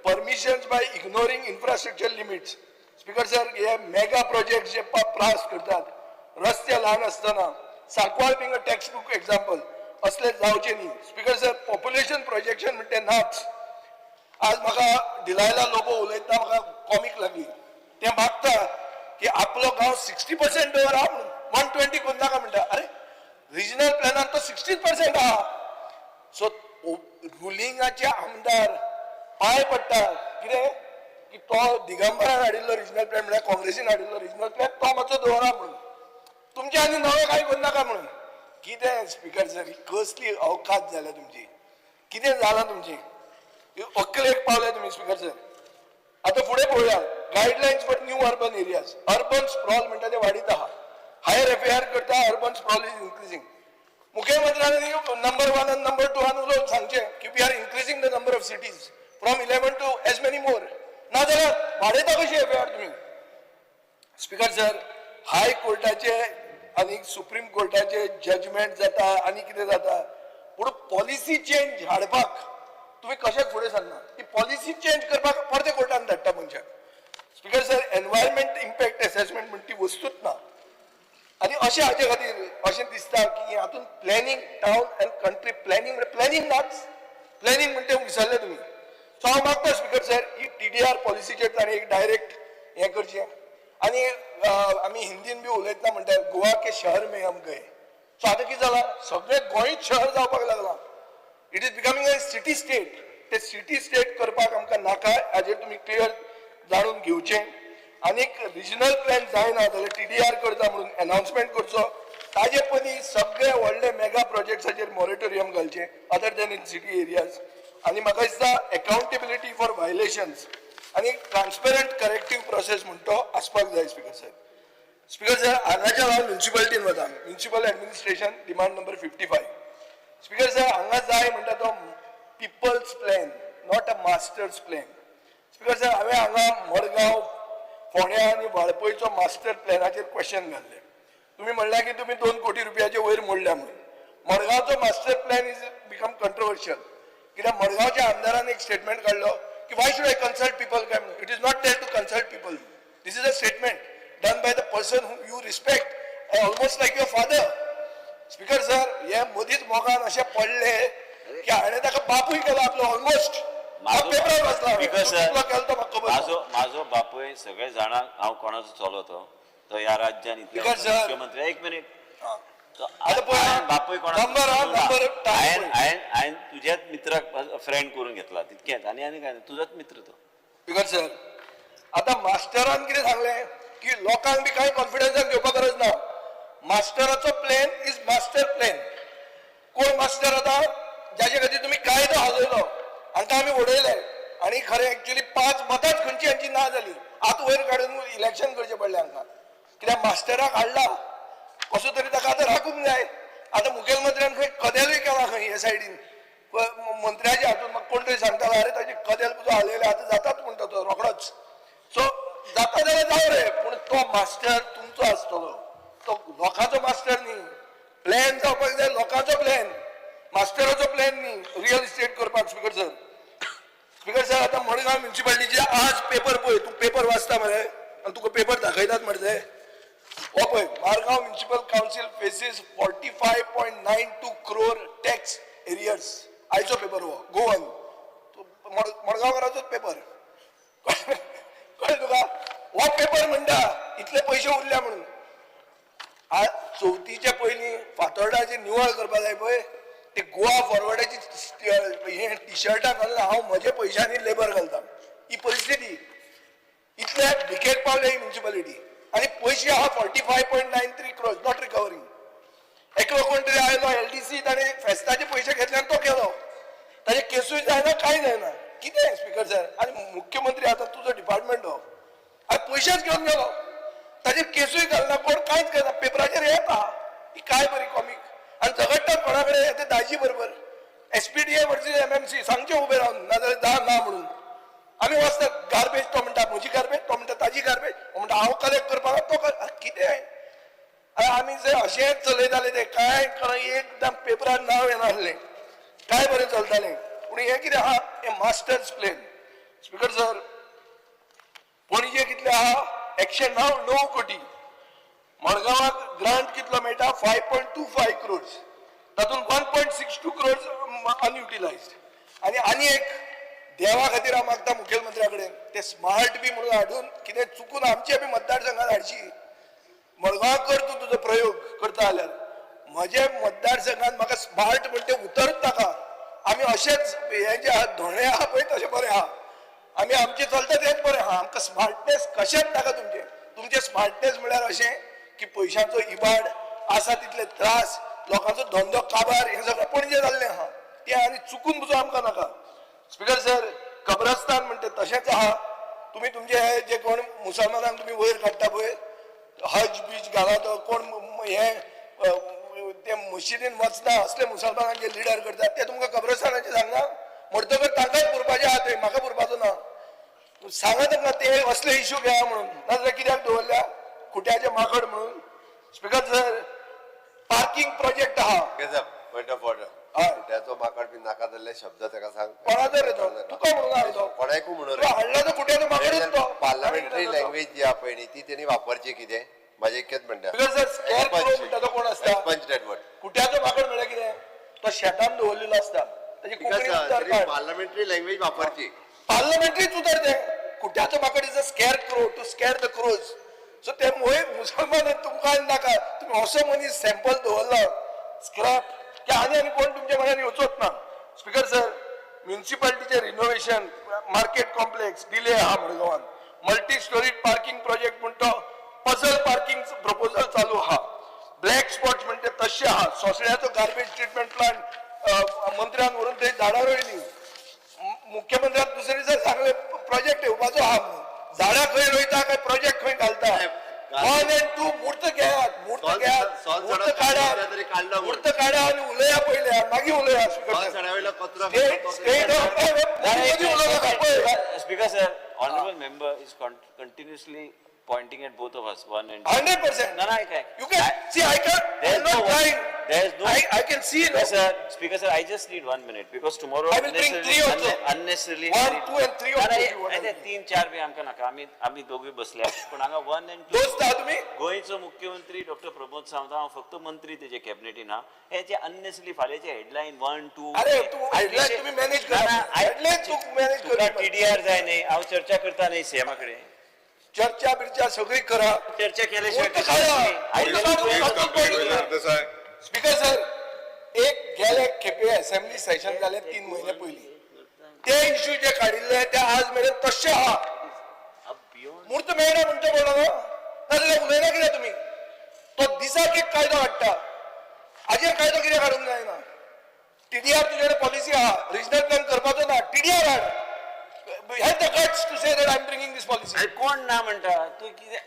permissions by ignoring infrastructure limits. Speaker sir, हे मेगा प्रोजेक्ट जे प्रास करतात रस्ते ल्हान आसतना, Sancoale being a text book example, असले जावचे न्ही. स्पीकर सर, पॉप्युलेशन प्रोजेक्शन म्हणटे नाच. आज म्हाका डिलायला लोबो उलयतना म्हाका कॉमीक लागली. ते मागता की आपलो गांव 60% दवर आहा म्हणून, 120 करूं नाका म्हणटा. अरे, रिजनल प्लॅनान तो 60% आहा. सो रुलिंगाचे आमदार पांय पडटा कितें की तो दिगंबरान हाडिल्लो रिजनल प्लॅन म्हळ्यार काँग्रेसीन हाडिल्लो रिजनल प्लॅन तो मातसो दवरा म्हणून, तुमचे आनी नवें कांय करनाका म्हणून. कितें स्पिकर सर, ही कसली अवकात जाल्या तुमची, कितें जालां तुमची, अक्कलेक पावले तुमी स्पिकर सर. आतां फुडें पळोवया, guidelines for new urban areas. Urban sprawl म्हणटा ते वाडीत आहा, हायर एफ करता, अर्बन स्प्रॉल is increasing. मुख्यमंत्र्यांनी नंबर 1 आनी नंबर 2 आन उलोवन सांगचें की we are increasing the number of cities from 11 to as many more, नाजाल्यार वाडयता कशी एफ तुमी. स्पिकर सर, हाय कोर्टाचे आनी सुप्रीम कोर्टाचे जजमेंट जाता आनी कितें जाता, पूण पॉलिसी चेंज हाडपाक तुमी कशेंच फुडें सरना. ती पॉलिसी चेंज करपाक परते कोर्टान धाडटा मनशाक. Speaker sir, environment impact assessment म्हण ती वस्तूच ना. आनी अशें हाचे खातीर अशें दिसता की हातूंत planning, town and country planning म्हळ्यार प्लॅनिंग नाच, प्लॅनिंग म्हणटा तें विसरले तुमी. सो हांव मागता स्पिकर सर, ही टीडीआर पॉलिसीचेर ताणें एक डायरेक्ट हें करचें. आनी आमी हिंदीन बी उलयतना म्हणटा गोवा के शहर में हम गए. सो आतां कितें जालां, सगळें गोंयच शहर जावपाक लागलां. It is becoming a city state. ते सिटी स्टेट करपाक आमकां नाका, हाजेर तुमी क्लियर जाणून घेवचें. आनीक रिजनल प्लॅन जायना जाल्यार टीडीआर करता म्हणून अनाउन्समेंट करचो. ताजे पयलीं सगळे व्हडले मेगा प्रोजेक्ट्साचेर मॉरेटोरियम घालचें other than in city areas. आनी म्हाका दिसता अकाउंटेबिलिटी फॉर व्हायलेशन्स आनी ट्रान्सपरंट करेक्टीव प्रोसेस म्हण तो आसपाक जाय स्पिकर साहेब. स्पिकर साहेब, हांगाच्यान हांव म्युन्सिपालिटीन वता, municipal administration demand number 55. Speaker sir, हांगा जाय म्हणटा तो people's plan, not a master's plan. Speaker sir, हांवें हांगा मडगांव, फोंड्या आनी वाळपयचो मास्टर प्लॅनाचेर क्वेश्चन घाल्लें. तुमी म्हणल्या की तुमी 2 कोटी रुपयाचे वयर मोडल्या म्हणून. मडगांवचो master plan is become controversial, कित्याक मडगांवच्या आमदारान एक स्टेटमेंट काडलो की why should I consult people काय म्हणून. It is not there to consult people. This is a statement done by the person who you respect almost like your father. Speaker sir, हे मदींच मोगान अशें पडले की हाणें ताका बापूय केलो आपलो ऑलमोस्ट. पेपरार वाचला हांवें. स्पीकर तो सर, कितलो केलो तो म्हाका खबर ना. म्हाजो म्हाजो बापूय सगळे जाणां हांव कोणाचो चलो तो, तो ह्या राज्यान इतले स्पीकर सर. मुख्यमंत्री. एक मिनीट, आतां पळय हांवें बापूय कोणाचो नंबर हा, चलो ना. नंबर टायम हांवें पळय. हांवें हांवें तुज्याच मित्राक फ्रेंड करून घेतला तितकेंच, आनी आनी काय ना, तुजोच मित्र तो. स्पीकर सर, आतां मास्टरान कितें सांगलें की लोकांक बी कांय कॉन्फिडन्सान घेवपाक गरज ना. मास्टराचो प्लॅन is master plan. कोण मास्टर आतां जाचे खातीर तुमी कायदो हालयलो, हांकां आमी उडयले आनी खरें एक्चुअली 5 मतांच खंयची हांची ना जाली, आत वयर काडून इलेक्शन करचें पडलें हांकां, कित्याक मास्टराक हाडला कसो तरी ताका आतां राखूंक जाय. आतां मुखेलमंत्र्यान खंय कदेलूय केलां खंय हे सायडीन मंत्र्याच्या हातून, म्हाका कोण तरी सांगतालो अरे ताजे कदेल तुजो हालयलें आतां जाताच म्हणटा तो रोखडोच. सो जाता जाल्यार जावं रे, पूण तो मास्टर तुमचो आसतलो, तो लोकांचो मास्टर न्ही. प्लॅन जावपाक जाय लोकांचो प्लॅन, मास्टराचो प्लॅन न्ही रियल इस्टेट करपाक. स्पिकर सर, स्पिकर सर, आतां मडगांव म्युन्सिपालिटीचे आज पेपर पळय, तूं पेपर वाचता मरे आनी तुका पेपर दाखयतात मरे ते. हो पळय, Margao municipal council faces 45.92 crore tax arrears. आयचो पेपर हो, गोवन मडगांवकाराचोच पेपर, कळ्ळें तुका. हो पेपर म्हणटा इतले पयशे उरल्या म्हणून. आज चवथीच्या पयलीं फातोर्डाचेर निवळ करपाक जाय पळय, ते गोवा फॉरवर्डाची हे टिशर्टां घालून हांव म्हज्या पयशांनी लेबर घालता. ही परिस्थिती इतल्या भिकेक पावल्या ही म्युन्सिपालिटी. आनी पयशे आहा 45.93 crores not recovering. एकलो कोण तरी आयलो एलडीसी, ताणें फेस्ताचे पयशे घेतले आनी तो गेलो, ताजे केसूय जायना कांय जायना. कितें स्पिकर सर, आनी मुख्यमंत्री आतां तुजो डिपार्टमेंट हो, आनी पयशेच घेवन गेलो, ताजेर केसूय घालना कोण, कांयच करना. पेपराचेर येता ही काय बरी कॉमीक. आनी झगडटात कोणा कडेन ते दायजी बरोबर, एसपीडीए वर्सीस एमएमसी, सांगचें उबें रावन नाजाल्यार जा ना म्हणून. आमी वचतात गार्बेज, तो म्हणटा म्हजी गार्बेज, तो म्हणटा ताजी गार्बेज, तो म्हणटा हांव कलेक्ट करपाक, तो कितें. आनी आमी जे अशेंच चलयताले ते कांय कळना, एकदम पेपरार नांव येनासलें, काय बरें चलतालें. पूण हें कितें आहा हें masters plan. Speaker sir, Panaji कितले आहा 109 कोटी, मडगांवाक ग्रांट कितलो मेळटा 5.25 क्रोर्स, तातूंत 1.62 क्रोर्स अनयुटिलायज्ड. आनी आनी एक देवा खातीर हांव मागता मुखेलमंत्र्या कडेन, ते स्मार्ट बी म्हणून हाडून कितें चुकून आमचे बी मतदारसंघात हाडशी, मडगांव कर तूं तुजो प्रयोग करता जाल्यार, म्हजे मतदारसंघात म्हाका स्मार्ट म्हणटे उतरच नाका. आमी अशेंच हे जे आहा धोणे आहा पळय तशें बरें आहा. आमी आमचें चलता तेंच बरें आहा. आमकां स्मार्टनेस कशेंच नाका तुमचें. तुमचें स्मार्टनेस म्हळ्यार अशें की पयशांचो इबाड आसा तितले त्रास, लोकांचो धंदो काबार, हें सगळें पणजे जाल्लें आहा. तें आनी चुकून पसून आमकां नाका. स्पिकर सर, कब्रस्तान म्हणटे तशेंच आहा. तुमी तुमचे हे जे कोण मुसलमानांक तुमी वयर काडटा पळय, हज बीज घाला, तो कोण हे ते मशिदीन वचना असले मुसलमानांचे लिडर करतात ते तुमकां कब्रस्तानाचें सांगना. म्हणटकच तांकांच पुरपाचें आहा थंय, म्हाका पुरपाचो ना. सांगा तांकां ते असले इश्यू घेया म्हणून, नाजाल्यार कित्याक दवरल्या खुट्याचे माकड म्हणून. स्पिकर सर, पार्किंग प्रोजेक्ट आहा. Point of order. हय. त्याचो माकड बी नाका जाल्ले शब्द ताका सांग. कोणाचो रे तो? तुका म्हणून हाडलो तो. कोणाकूय म्हणून तुका हाडला तो खुट्याचो माकडूच तो. पार्लमेंटरी लँग्वेज जी आहा पळय न्ही, ती तेणी वापरची कितें म्हाजें इतकेंच म्हणटा. Because sir, scarecrow म्हणटा तो कोण आसता? पंच that word. खुट्याचो माकड म्हळ्यार कितें? तो शेतान दवरलेलो आसता. ताची कोंकणी उतर काड. Parliamentary language वापरची. पार्लमेंटरीच उतर तें. खुट्याचो माकड is a scarecrow to scare the crows. So ते मोय मुसलमान तुमकां आनी नाका. तुमी असो मनीस सॅम्पल दवरला स्क्रॅप की आनी आनी कोण तुमच्या मनान येवचोच ना. स्पिकर सर, म्युनिसिपालिटीचे रिनोव्हेशन, मार्केट कॉम्प्लेक्स डिले आहा मडगांवान. मल्टी स्टोरी पार्किंग प्रोजेक्ट म्हण तो पझल पार्किंग प्रपोजल चालू आहा. ब्लॅक स्पॉट्स म्हणटे तशे आहा. सोसळ्याचो गार्बेज ट्रिटमेंट प्लांट मंत्र्यान व्हरून थंय झाडां रोयली. मुख्यमंत्र्यान दुसरे दिसा सांगले प्रोजेक्ट येवपाचो आहा म्हणून. झाडां खंय रोयता काय प्रोजेक्ट खंय घालता? 1 and 2 मूर्त घेयात, मूर्त घेयात, मूर्त काडात, मूर्त काडा आनी उलया पयले, मागीर उलया. स्टेट स्टेट मदीं उलोवं नाका पळय. Speaker sir, honourable member is continuously pointing at both of us, one and two. 100%. No, no, I can. You can see, I can. There is I'm not no- trying. there is no- I can see. Speaker sir, Speaker sir, I just need 1 minute because tomorrow I will bring three also. unnecessarily 1, 2 and 3 also if you want. तीन चार बी आमकां नाका. आमी आमी दोगूय बसल्या पूण हांगा 1 and 2. दोस्त आहा तुमी. गोंयचो मुख्यमंत्री डॉक्टर प्रमोद सावंत, हांव फक्त मंत्री तेजे कॅबिनेटीन हा. हे जे अननेसरी फाल्यांचे हेडलायन 1 2. अरे तू हेडलायन तुम्ही मॅनेज करा. हेडलायन तू मॅनेज तुका कर. टीडीआर जाय न्ही. हांव चर्चा करता न्ही सीएमा कडेन. चर्चा बिर्चा सगळी करा. चर्चा केल्याशिवाय मूर्त काडा. मूर्त काडून Please complete, Mr. Sardesai. Speaker sir, एक गेले खेपे असेंब्ली सेशन जाले 3 म्हयने पयलीं, ते इश्यू जे काडिल्ले ते आज मेरेन तश्शे आहा. मूर्त मेळना म्हणचे पडलो न्हू, नाजाल्यार उलयना कित्याक तुमी? तो दिसाक एक कायदो हाडटा, हाजेर कायदो कित्याक हाडूंक जायना? टीडीआर तुजे कडेन पॉलिसी आहा, रिजनल प्लॅन करपाचो ना, टीडीआर हाड. Have the guts to say that I am bringing this policy. अरे कोण ना म्हणटा तूं कितें?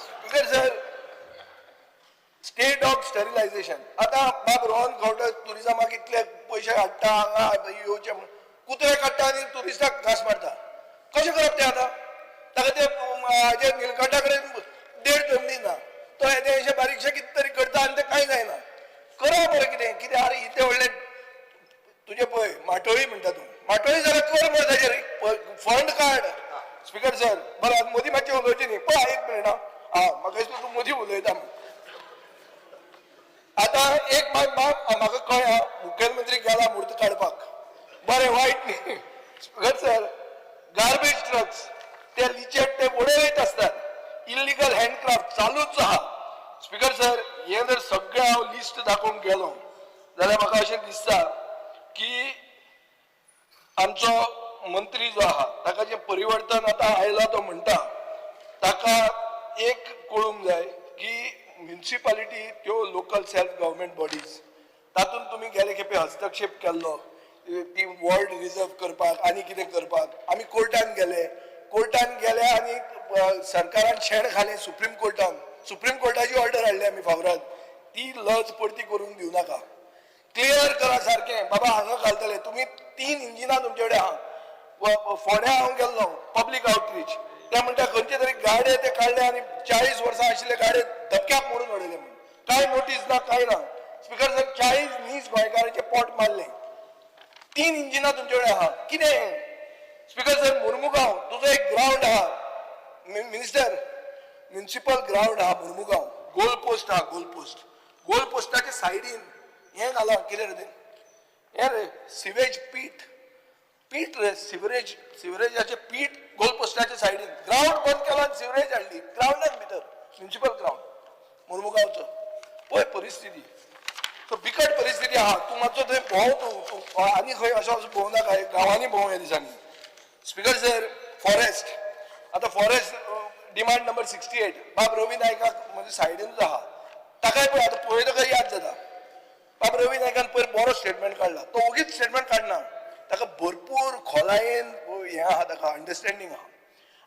Speaker sir, state of sterilisation. आतां बाब रोहन खंवटे टुरिजमाक इतले पयशे हाडटा, हांगा येवचे म्हणून कुत्रे काडटा आनी टुरिस्टाक घांस मारता. कशें करप तें आतां? ताका ते हाजे निलकंठा कडेन देड जमनी ना, तो येदें अशें बारीकशें कितें तरी करता आनी तें कांय जायना. करा बरें कितें कितें. आरे इतलें व्हडलें तुजें पळय माटोळी म्हणटा तूं, माटोळी जाल्यार कर मरे ताजेर फंड काड. स्पिकर सर, बरें आतां मदीं मातशें उलोवचें न्ही. पळय एक मिनट आं, म्हाका दिसता तूं मदीं उलयता म्हूण. आतां एक मात म्हाका कळ्ळें, मुखेलमंत्री गेला मूर्त काडपाक, बरें वायट न्ही. स्पिकर सर, गार्बेज ट्रक्स ते लिचेट ते उडयत आसतात, इल्लिगल हँडक्राफ्ट चालूच आहा. स्पिकर सर, हें जर सगळें हांव लिस्ट दाखोवंक गेलो जाल्यार म्हाका अशें दिसता की आमचो मंत्री जो आहा ताका जें परिवर्तन आतां आयलां तो म्हणटा, ताका एक कळूंक जाय की म्युनिसिपालिटी त्यो लोकल सेल्फ गव्हर्मेंट बॉडीज, तातूंत तुमी गेले खेपे हस्तक्षेप केल्लो ती वॉर्ड रिजर्व करपाक आनी कितें करपाक. आमी कोर्टान गेले, कोर्टान गेले आनी सरकारान शेण घालें सुप्रीम कोर्टान. सुप्रीम कोर्टाची ऑर्डर हाडली आमी फावराद, ती लज परती करूंक दिवं नाका. क्लियर करा सारकें, बाबा हांगा घालतले तुमी. 3 इंजिनां तुमचे कडेन आहा. फोंड्या हांव गेल्लो पब्लीक आउटरीच, ते म्हणटा खंयचे तरी गाडे ते काडले आनी 40 वर्सां आशिल्ले गाडे धपक्याक मोडून उडयले म्हणून. कांय नोटीस ना, कांय ना. स्पिकर सर, 40 नीज गोंयकारांचे पोट मारले. 3 इंजिनां तुमचे कडेन आहा, कितें? स्पिकर सर, मुर्मुगांव तुजो एक ग्रावंड आहा, मिनिस्टर, म्युनिसिपल ग्रावंड आहा मुर्मुगांव, गोल पोस्ट आहा, गोल पोस्ट, गोल पोस्टाच्या सायडीन हें घालां कितें रे तें, हें रे सिवेज पीट, पीट रे सिवरेज, सिवरेजाचें पीट गोल पोस्टाच्या सायडीन. ग्रावंड बंद केला आनी सिवरेज हाडली ग्रावंडान भितर, म्युनिसिपल ग्रावंड मुर्मुगांवचो. पळय परिस्थिती. सो बिकट परिस्थिती आहा. तूं मातसो थंय भोंव, तूं आनी खंय असो असो भोंव नाका, गांवांनी भोंव ह्या दिसांनी. स्पीकर सर, फॉरेस्ट, आतां फॉरेस्ट डिमांड नंबर 68, बाब रवी नायकाक म्हज्या सायडीनूच आहा, ताकाय पळय आतां पळयतकच याद जाता. बाब रवी नायकान पयर बरो स्टेटमेंट काडला. तो ओगीच स्टेटमेंट काडना, ताका भरपूर खोलायेन हें आहा, ताका अंडरस्टँडींग आहा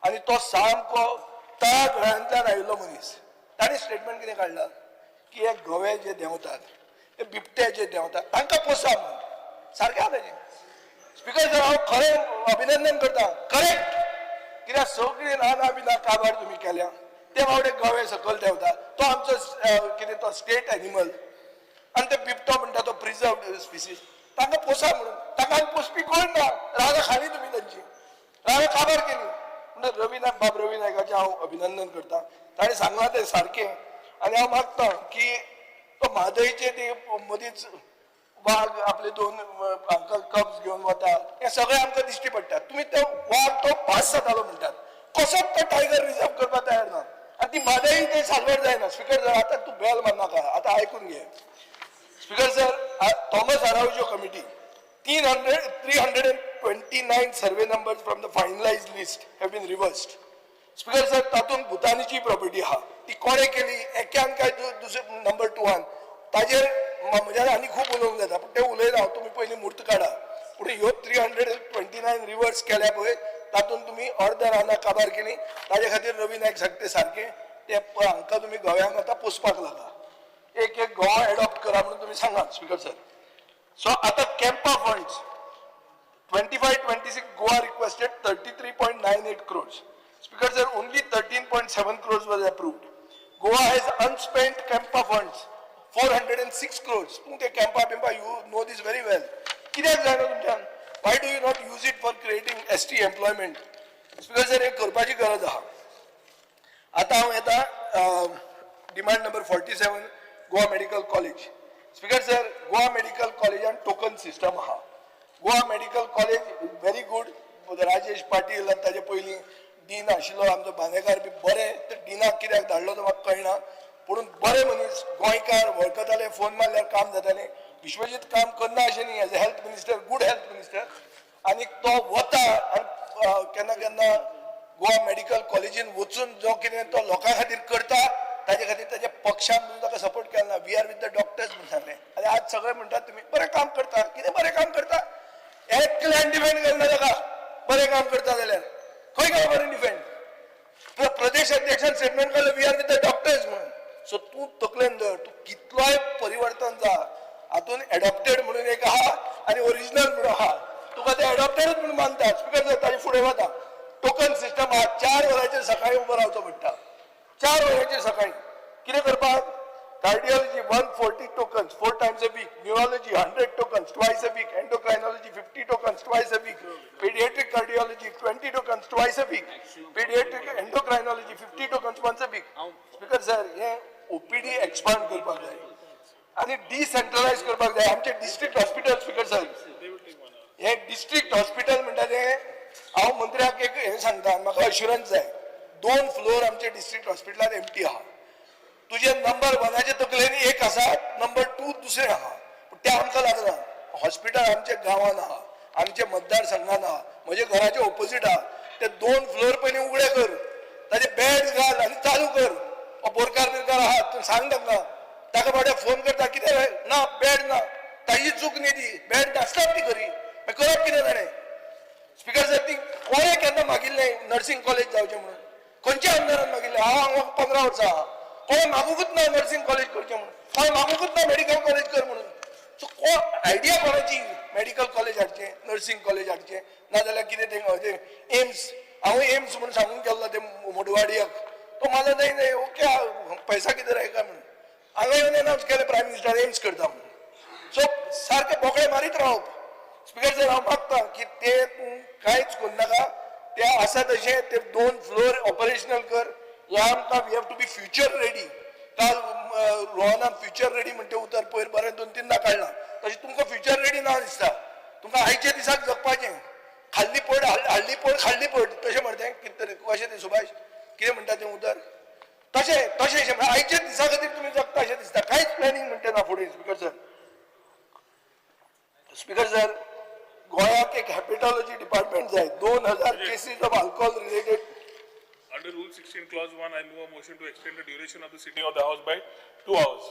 आनी तो सामको तळागळांतल्यान आयिल्लो मनीस. ताणें स्टेटमेंट कितें काडला की हे गवे जे देंवतात, ते बिबटे जे देंवतात, तांकां पोसा म्हूण. सारकें आहा तेजें. स्पीकर सर, हांव खरें अभिनंदन करता. करेक्ट. कित्याक सगळीं रानां बिनां काबार तुमी केल्या. ते बावडे गवे सकयल देंवता, तो आमचो कितें तो स्टेट एनिमल आनी ते बिबटो म्हणटा तो प्रिजर्व स्पिसीस. तांकां पोसा म्हणून. तांकां आनी पोसपी कोण ना. रानां खाली तुमी, तांची रानां काबार केली. म्हणटा रवी नायक, बाब रवी नायकाचें हांव अभिनंदन करता. ताणें सांगलां तें सारकें. आनी हांव मागता की तो म्हादयचे ती मदींच वाग आपले दोन हांकां कब्स घेवन वता, हें सगळें आमकां दिश्टी पडटा. तुमी तो वाग तो पास जातालो म्हणटात, कसोच तो टायगर रिजर्व करपाक तयार ना आनी ती म्हादय ते साल्वार जायना. स्पीकर सर, आतां तूं बेल मारनाका, आतां आयकून घे. Speaker sir, Thomas Araujo committee, 329 survey numbers from the finalized list have been reversed. Speaker sir, तातूंत भुतानीची प्रॉपर्टी आहा, ती कोणें केली एक्यान काय दुसरे नंबर टूवान, ताजेर म्हज्यान आनी खूब उलोवंक जाता, पूण तें उलयना हांव. तुमी पयलीं म्हूर्त काडा. पूण ह्यो 329 रिवर्स केल्या पळय, तातूंत तुमी अर्द रानां काबार केली. ताजे खातीर रवी नायक सांगते सारकें. ते हांकां तुमी गोव्यांक आतां पोसपाक लागा, एक एक गोवा एडॉप्ट करा म्हणून तुमी सांगा. स्पीकर सर, सो आतां CAMPA funds 25-26, Goa requested 33.98 crores. Speaker sir, only 13.7 crores was approved. Goa has unspent CAMPA funds, 406 crores. तूं ते CAMPA बिम्पा, you know this very well. कित्याक जायना तुमच्यान? Why do you not use it for creating ST employment? Speaker sir, हे करपाची गरज आहा. आतां हांव येता demand number 47, Goa Medical College. Speaker sir, Goa medical कॉलेजान टोकन सिस्टम आहा. Goa Medical College very good. Rajesh Patil आनी ताजे पयलीं डीन आशिल्लो आमचो बांदेकार बी बरे. ते डिनाक कित्याक धाडलो तो म्हाका कळना, पूण बरे मनीस, गोंयकार, वळखताले, फोन मारल्यार काम जातालें. विश्वजीत काम करना अशें न्ही, as a health minister, good health minister. आनी तो वता आनी केन्ना केन्ना गोवा मेडिकल कॉलेजीन वचून जो कितें तो लोकां खातीर करता, ताजे खातीर ताच्या पक्षान म्हणून ताका सपोर्ट केला ना. "We are with the doctors" म्हणून सांगलें आनी आज सगळे म्हणटात तुमी बरें काम करता. कितें बरें काम करता? एकल्यान डिफेंड करना ताका. बरें काम करता जाल्यार खंय गेलो बरें डिफेंड? प्रदेश अध्यक्षान स्टेटमेंट काडलें, "We are with the doctors" म्हणून. सो तूं तकलेन धर, तूं कितलोय परिवर्तन जा, हातून एडॉप्टेड म्हणून एक आहा आनी ओरिजिनल म्हणून आहा. तुका ते एडॉप्टेडूच म्हणून मानता. स्पीकर, ताजे फुडें वता. टोकन सिस्टम आहा. 4 वरांचेर सकाळी उबो रावचो पडटा, 4 वरांचेर सकाळी. कितें करपाक? Cardiology 140 tokens four times a week, neurology 100 tokens twice a week, endocrinology 50 tokens twice a week, pediatric cardiology 20 tokens twice a week, pediatric endocrinology 50 tokens once a week. Speaker sir, hey OPD expand करपाक जाय आनी डिसेंट्रलायज करपाक जाय आमचे district hospital. Speaker sir, हे district hospital म्हणटा तें हांव मंत्र्याक एक हें सांगता, म्हाका अश्युरन्स जाय. दोन फ्लोर आमचे डिस्ट्रिक्ट हॉस्पिटलान एमटी आहा. तुजे नंबर वनाचे तकलेन एक आसा, नंबर टू दुसरें आहा, पूण तें आमकां लागना. हॉस्पिटल आमच्या गांवान आहा, आमच्या मतदारसंघान आहा, म्हज्या घराचे ओपोजीट आहा. ते दोन फ्लोर पयलीं उगडे कर, ताजे बेड घाल आनी चालू कर. हो बोरकार बिरकार आहा, तूं सांग तांकां. ताका फावटी फोन करता, कितें रे, ना बेड ना. ताजी चूक न्ही ती, बेड नासतात ती खरी. मागीर करप कितें ताणें? स्पीकर सर, ती कोणें केन्ना मागिल्लें नर्सिंग कॉलेज जावचें म्हणून? खंयच्या आमदारान मागिल्लें? हांव हांगा 15 वर्सां आहा, कोणें मागूंकच ना नर्सिंग कॉलेज करचें म्हणून, कोणें मागूंकच ना मेडिकल कॉलेज कर म्हणून. सो कोण आयडिया कोणाची मेडिकल कॉलेज हाडचें, नर्सिंग कॉलेज हाडचें, नाजाल्यार कितें तें एम्स? हांव एम्स म्हणून सांगून गेल्लो ते मुडवाडियाक. तो मला नाही नाही, ओके, पैसा कितें राय काय म्हणून. हांगा येवन अनाउन्स केलें प्रायम मिनिस्टर एम्स करता म्हणून. सो सारकें बोकळे मारीत रावप. स्पीकर सर, हांव मागता की ते तूं कांयच करनाका, ते आसा तशें ते दोन फ्लोर ऑपरेशनल कर. हे आमकां we have to be future ready. काल रोहनान फ्युचर रेडी म्हणटे उतर पयर बरें दोन तीनदां काडलां. तशें तुमकां फ्युचर रेडी ना दिसता. तुमकां आयच्या दिसाक जगपाचें. खाल्ली पड, हाडली पड, खाल्ली पड, तशें म्हणटा कितें तरी. कशें तें सुभाष, कितें म्हणटा तें उतर? तशें तशें म्हळ्यार आयच्या दिसा खातीर तुमी जगता अशें दिसता. कांयच प्लॅनिंग म्हणटा ना फुडें. Speaker sir. स्पीकर सर, गोंयाक एक हेपेटॉलॉजी डिपार्टमेंट जाय. 2000 cases of alcohol related. Under Rule 16, Clause 1, I move a motion to extend the duration of the sitting of the House by 2 hours.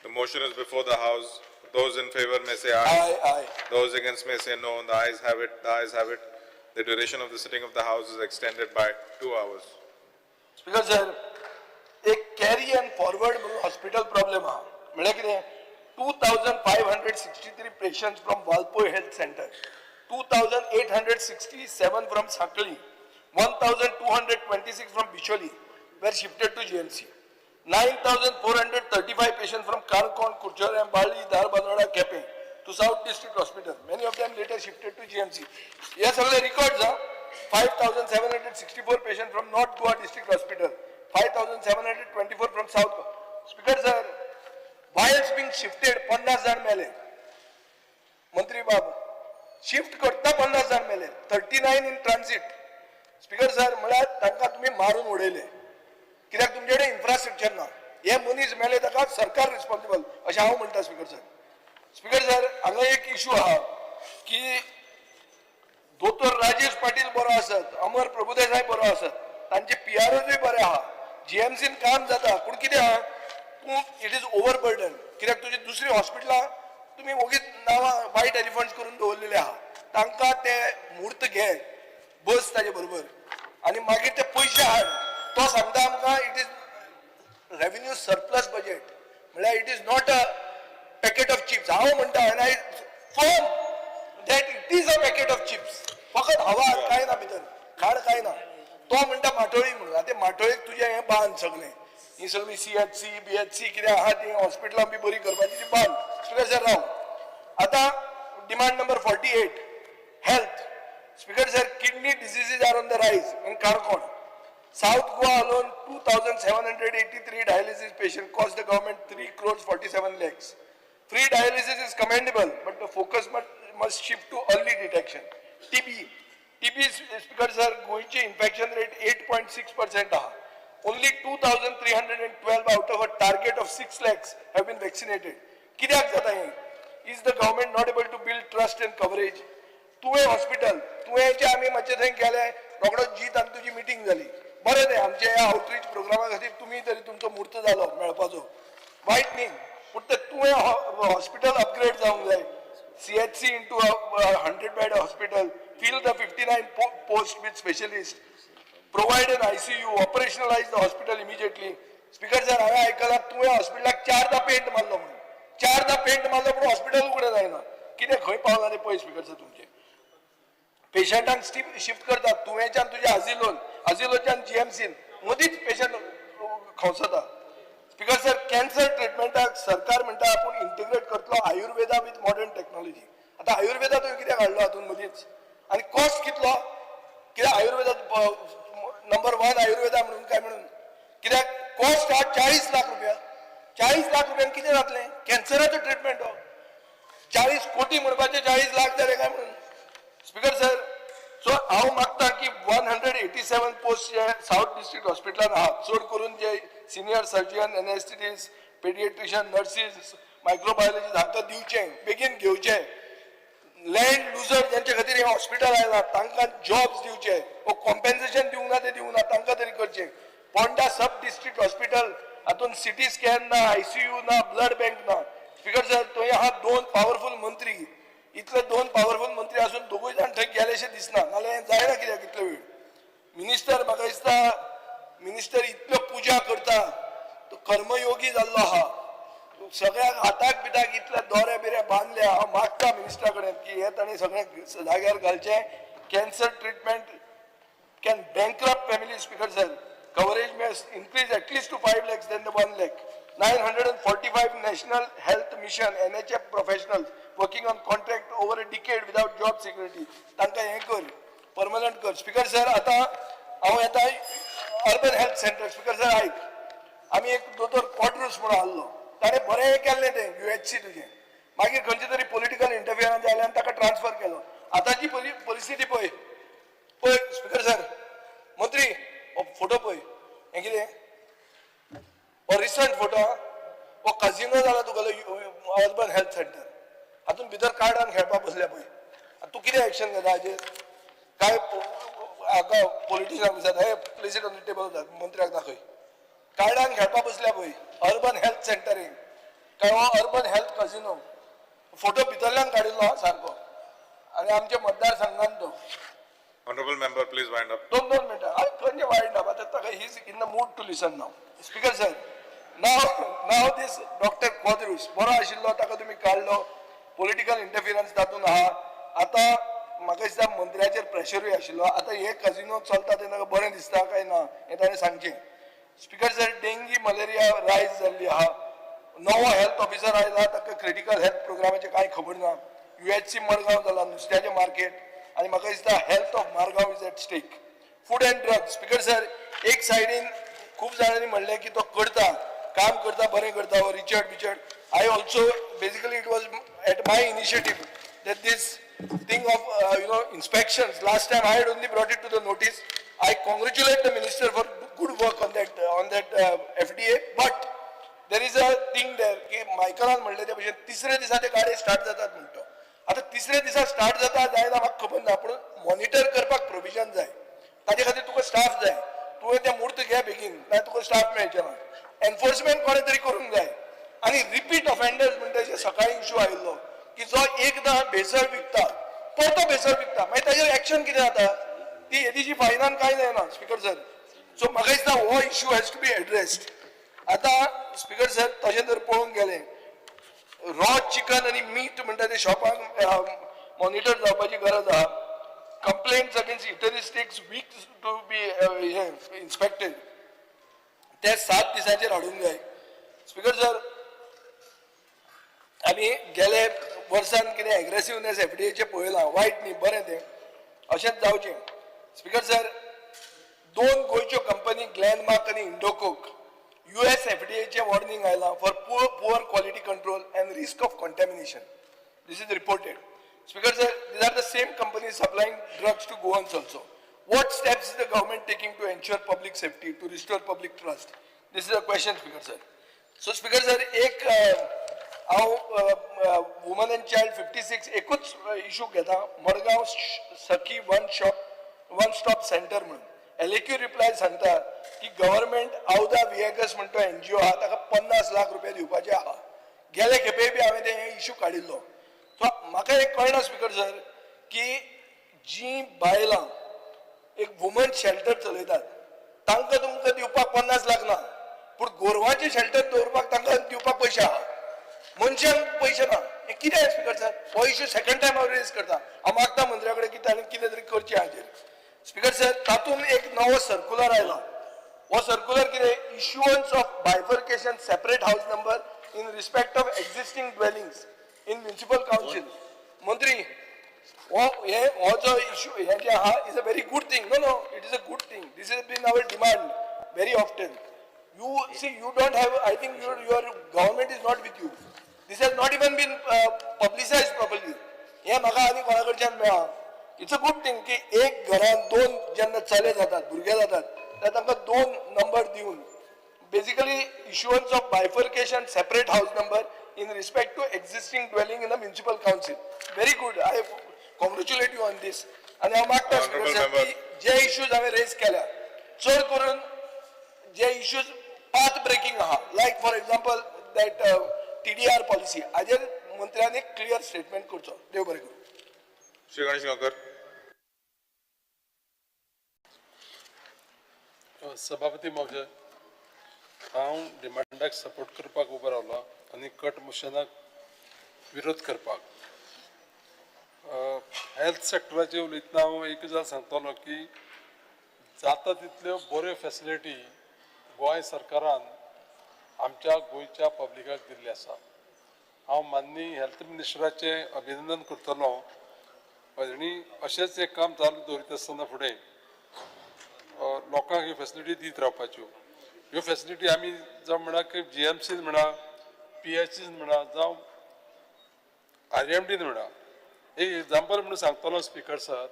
The motion is before the House. Those in favor may say aye. Aye, aye. Those against may say no. The ayes have it, the ayes have it. The duration of the sitting of the House is extended by 2 hours. Speaker sir, एक carry and forward म्हणून hospital problem आहा. म्हळ्यार कितें, 2563 patients from Valpoi health centre, 2867 from Sanquelim, 1226 from Bicholim were shifted to GMC. 9435 patients from Canacona, Curchorem, Balli, Dharbandora, Quepem to South District Hospital. Many of them later shifted to GMC. हे सगळे records हा. 5764 patient from North Goa District Hospital, 5724 from South Goa. Speaker sir, while being shifted 50 जाण मेले. मंत्री बाब, shift करता 50 जाण मेले, 39 इन ट्रान्सीट. स्पीकर सर, म्हळ्यार तांकां तुमी मारून उडयले कित्याक तुमचे कडेन इन्फ्रास्ट्रक्चर ना. हे मनीस मेले ताका सरकार रिस्पॉन्सिबल अशें हांव म्हणटा. स्पीकर सर, स्पीकर सर, हांगा एक इशू आहा की दोतोर राजेश पाटील बरो आसत, अमर प्रभुदेसाय बरो आसत, तांचे पीआरओजूय बरे आहा, जीएमसीन काम जाता, पूण कितें आहा, तूं it is over burden कित्याक तुजी दुसरी हॉस्पिटलां तुमी ओगीच नांवां वायट एलिफंट्स करून दवरलेले आहा. तांकां ते म्हूर्त घे, बस ताजे बरोबर आनी मागीर ते पयशे हाड. तो सांगता आमकां it is revenue surplus budget, म्हळ्यार it is not a packet of chips. हांव म्हणटा, and I firm that it is a packet of chips. फकत हवा, कांय ना भितर, खाड कांय ना. तो म्हणटा माटोळी म्हणून. आतां माटोळेक तुजें हें बांद सगळें, ही सगळी सीएचसी बीएचसी कितें आहा ती हॉस्पिटलां बी बरी करपाची ती बांद. स्पीकर सर, राव. आतां demand number 48, health. Speaker sir, kidney diseases are on the rise in Canacona. South Goa alone, 2,783 dialysis patients cost the government 3 crores 47 lakhs. Free dialysis is commendable, but the focus must shift to early detection. TB. TB, Speaker sir, गोंयची infection rate 8.6% आहा. Only 2,312 out of a target of 6 lakhs have been vaccinated. कित्याक जाता हें? Is the government not able to build trust and coverage? तुवें hospital, तुवेंचे आमी मातशें थंय गेले, रोखडो जीत आनी तुजी मिटींग जाली. बरें तें, आमच्या ह्या आउटरीच प्रोग्रामा खातीर तुमी तरी तुमचो म्हूर्त जालो मेळपाचो, वायट न्ही, पूण तें तुवें हॉस्पिटल अपग्रेड जावंक जाय. CHC into 100 bed hospital, fill the 59 post with specialist, provide an ICU, operationalize the hospital immediately. Speaker sir, हांवें आयकलां तुवें हॉस्पिटलाक चारदां पेंट मारलो म्हणून. चारदां पेंट मारलो पूण हॉस्पिटल उगडें जायना. कितें खंय पावलां तें पळय. स्पीकर सर, तुमचें पेशंटांक शिफ्ट करतात तुवेंच्यान तुज्या आजिलोन, आजिलोच्यान जीएमसीन, मदींच पेशंट खंवसता. स्पीकर सर, कॅन्सर ट्रिटमेंटाक सरकार म्हणटा आपूण इंटिग्रेट करतलो आयुर्वेदा विथ मॉडर्न टेक्नॉलॉजी. आतां आयुर्वेदा तुवें कित्याक हाडलो हातूंत मदींच आनी कॉस्ट कितलो? कित्याक आयुर्वेदा नंबर वन आयुर्वेदा म्हणून काय म्हणून कित्याक कॉस्ट हा 40 लाख रुपया? 40 लाख रुपयान कितें जातलें? कॅन्सराचो ट्रिटमेंट हो. 40 कोटी म्हणपाचे 40 लाख जाले काय म्हणून. स्पीकर सर, सो हांव मागता की 187 पोस्ट जे सावथ डिस्ट्रिक्ट हॉस्पिटलान आहा, चड करून जे senior surgeon, anaesthetist, paediatrician, nurses, microbiologist हांकां दिवचे, बेगीन घेवचे. लँड लुजर ज्यांच्या खातीर हें हॉस्पिटल आयलां तांकां जॉब्स दिवचे वो कॉम्पेन्सेशन दिवंक ना तें दिवंक ना, तांकां तरी करचें. पोंडा सब डिस्ट्रिक्ट हॉस्पिटल हातून सिटी स्कॅन ना, आयसीयू ना, ब्लड बँक ना. स्पीकर सर, थंय आहा दोन पावरफूल मंत्री. इतले दोन पावरफूल मंत्री असून दोगूय जाण थंय गेलेशे दिसना, नाल्यार हें जायना कित्याक इतलो वेळ. मिनिस्टर, म्हाका दिसता मिनिस्टर इतल्यो पुजा करता, तो कर्मयोगी जाल्लो आहा. सगळ्याक हाताक बिताक इतले दोरे बिरे बांदले. हांव मागता मिनिस्टरा कडेन की हे तांणी सगळें जाग्यार घालचें. Cancer treatment can bankrupt family, Speaker sir. Coverage must increase at least to 5 lakhs than the 1 lakh. 945 National Health Mission NHF professionals working on contract over a decade without job security. तांकां हें कर, permanent कर. Speaker sir, आतां हांव येता urban health centre. Speaker sir, आयक, आमी एक दोतोर क्वाड्रूस म्हणून आहलो, ताणें बरें केल्लें तें युएचसी तुजें. मागीर खंयचे तरी पॉलिटिकल इंटरफियरन्स जालें आनी ताका ट्रान्सफर केलो. आतांची परिस्थिती पळय, पळय. स्पीकर सर, मंत्री, हो फोटो पळय. हें कितें? हो रिसंट फोटो. हो काजिनो जाला तुगेलो अर्बन हेल्थ सेंटर. हातूंत भितर कार्डान खेळपाक बसल्या पळय. आतां तूं कितें एक्शन घेता हाजेर? काय हाका पॉलिटिशनाक विचारता, hey place it on the table, मंत्र्याक दाखय. कार्डान खेळपाक बसल्या पळय अर्बन हेल्थ सेंटरीक, काय हो अर्बन हेल्थ कजिनो फोटो भितरल्यान काडिल्लो हा सारको, आनी आमच्या मतदारसंघान तो. Honorable member, please wind up. दोन दोन मिनटां. अरे खंयचे वायट ना, आतां ताका he is in the mood to listen now. Speaker sir, now this doctor Quadros बरो आशिल्लो, ताका तुमी काडलो, पॉलिटिकल इंटरफिरन्स तातूंत आहा. आतां म्हाका दिसता मंत्र्याचेर प्रेशरूय आशिल्लो. आतां हे कजिनो चलता तें ताका बरें दिसता काय ना हें ताणें सांगचें. Speaker sir, dengue malaria rise जाल्ली आहा. नवो हेल्थ ऑफिसर आयला, ताका क्रिटिकल हेल्थ प्रोग्रामाचें कांय खबर ना. UHC Madgaon जाला नुस्त्याचें मार्केट, आनी म्हाका दिसता health of Margao is at stake. Food and drug, speaker sir, एक सायडीन खूब जाणांनी म्हणलें की तो करता, काम करता, बरें करता, हो Richard Bichard. I also basically it was at my initiative that this thing of inspections last time I had only brought it to the notice. I congratulate the minister for good work on that FDA, but there is a thing there की मायकलान म्हणलें ते भशेन तिसऱ्या दिसा ते गाडये start जातात म्हणटो. आतां तिसऱ्या दिसा स्टार्ट जाता जायना म्हाका खबर ना, पूण मॉनिटर करपाक प्रोविजन जाय. ताजे खातीर तुका स्टाफ जाय. तुवें तें मूर्त घे बेगीन, ना तुका स्टाफ मेळचें ना. एनफोर्समेंट कोणें तरी करूंक जाय. आनी रिपीट ऑफेंडर्स म्हणटा जे सकाळी इशू आयिल्लो की जो एकदां भेसळ विकता परतो भेसळ विकता, मागीर ताजेर एक्शन कितें जाता? ती येदीशी फायनान कांय जायना स्पीकर सर. सो म्हाका दिसता हो issue has to be addressed. आतां स्पीकर सर, तशें जर पळोवंक गेलें, रॉ चिकन आनी मीट म्हणटा ते शॉपांक मॉनिटर जावपाची गरज आहा. Complaints against eateries week to be inspected, ते 7 दिसांचेर हाडूंक जाय. स्पीकर सर, आमी गेले वर्सान कितें एग्रेसिवनेस एफडीएचें पळयलां, वायट न्ही, बरें तें, अशेंच जावचें. स्पीकर सर, 2 गोंयच्यो कंपनी ग्लॅनमार्क आनी इंडोकोक, US एफडीएचें वॉर्निंग आयलां for poor quality control and risk of contamination. This is reported. Speaker sir, these are the same companies supplying drugs to Goans also. What steps is the government taking to ensure public safety, to restore public trust? This is a question, Speaker sir. So Speaker sir, एक हांव woman and child 56 एकूच issue घेता, मडगांव सखी one stop centre म्हणून. LAQ reply सांगता की government Awada विएगस म्हणतो NGO आहा, ताका 50 लाख रुपया दिवपाचे आहा. गेले खेपे बी हांवें ते इशू काडिल्लो. सो म्हाका एक कळना स्पीकर सर, की जी बायलां एक वुमन शेल्टर चलयतात तांकां तुमकां दिवपाक 50 लाख ना, पूण गोरवांचें शेल्टर दवरपाक तांकां दिवपाक पयशे आहा, मनशांक पयशे ना. हें कितें स्पीकर सर? हो इशू सेकंड टायम हांव रेज करता. हांव मागता मंत्र्या कडेन की ताणें कितें तरी करचें हाजेर. स्पीकर सर, तातूंत एक नवो सर्कुलर आयला. हो सर्कुलर कितें? Issuance of bifurcation separate house number in respect of existing dwellings in municipal council. मंत्री, हो हे हो जो इशू हे जे आहा is a very good thing. No no, it is a good thing. This is been our demand very often. You see, you don't have, I think your government is not with you. This has not even been publicised properly. हें म्हाका आनी कोणा कडच्यान मेळ्ळां. It's a good thing की एक घरान 2 जेन्ना चले जातात, भुरगे जातात, तेन्ना तांकां 2 नंबर दिवन basically issuance of bifurcation separate house number in respect to existing dwelling in the municipal council. Very good, I congratulate you on this. आनी हांव मागता स्पीकर साहेब की जे इश्यूज हांवें रेज केल्या, चड करून जे इश्यूज पाथ ब्रेकिंग आहा, like for example that TDR policy, हाजेर मंत्र्यान एक क्लियर स्टेटमेंट करचो. देव बरें करूं. Shri Ganesh Gaonkar. सभापती महोदय, हांव डिमांडाक सपोर्ट करपाक उबो रावला आनी कट मोशनाक विरोध करपाक. हेल्थ सेक्टराचेर उलयतना हांव एक गजाल सांगतलो की जाता तितल्यो बऱ्यो फेसिलिटी गोंय सरकारान आमच्या गोंयच्या पब्लिकाक दिल्ली आसा. हांव माननीय हेल्थ मिनिस्टराचें अभिनंदन करतलो आनी अशेंच एक काम चालू दवरीत आसतना फुडें लोकांक ह्यो फेसिलिटी दीत रावपाच्यो. ह्यो फेसिलिटी आमी जावं म्हणा की GMCन म्हणा, PHCन म्हणा, जावं RMDन म्हणा. एक एग्जाम्पल म्हणून सांगतलो स्पीकर सर,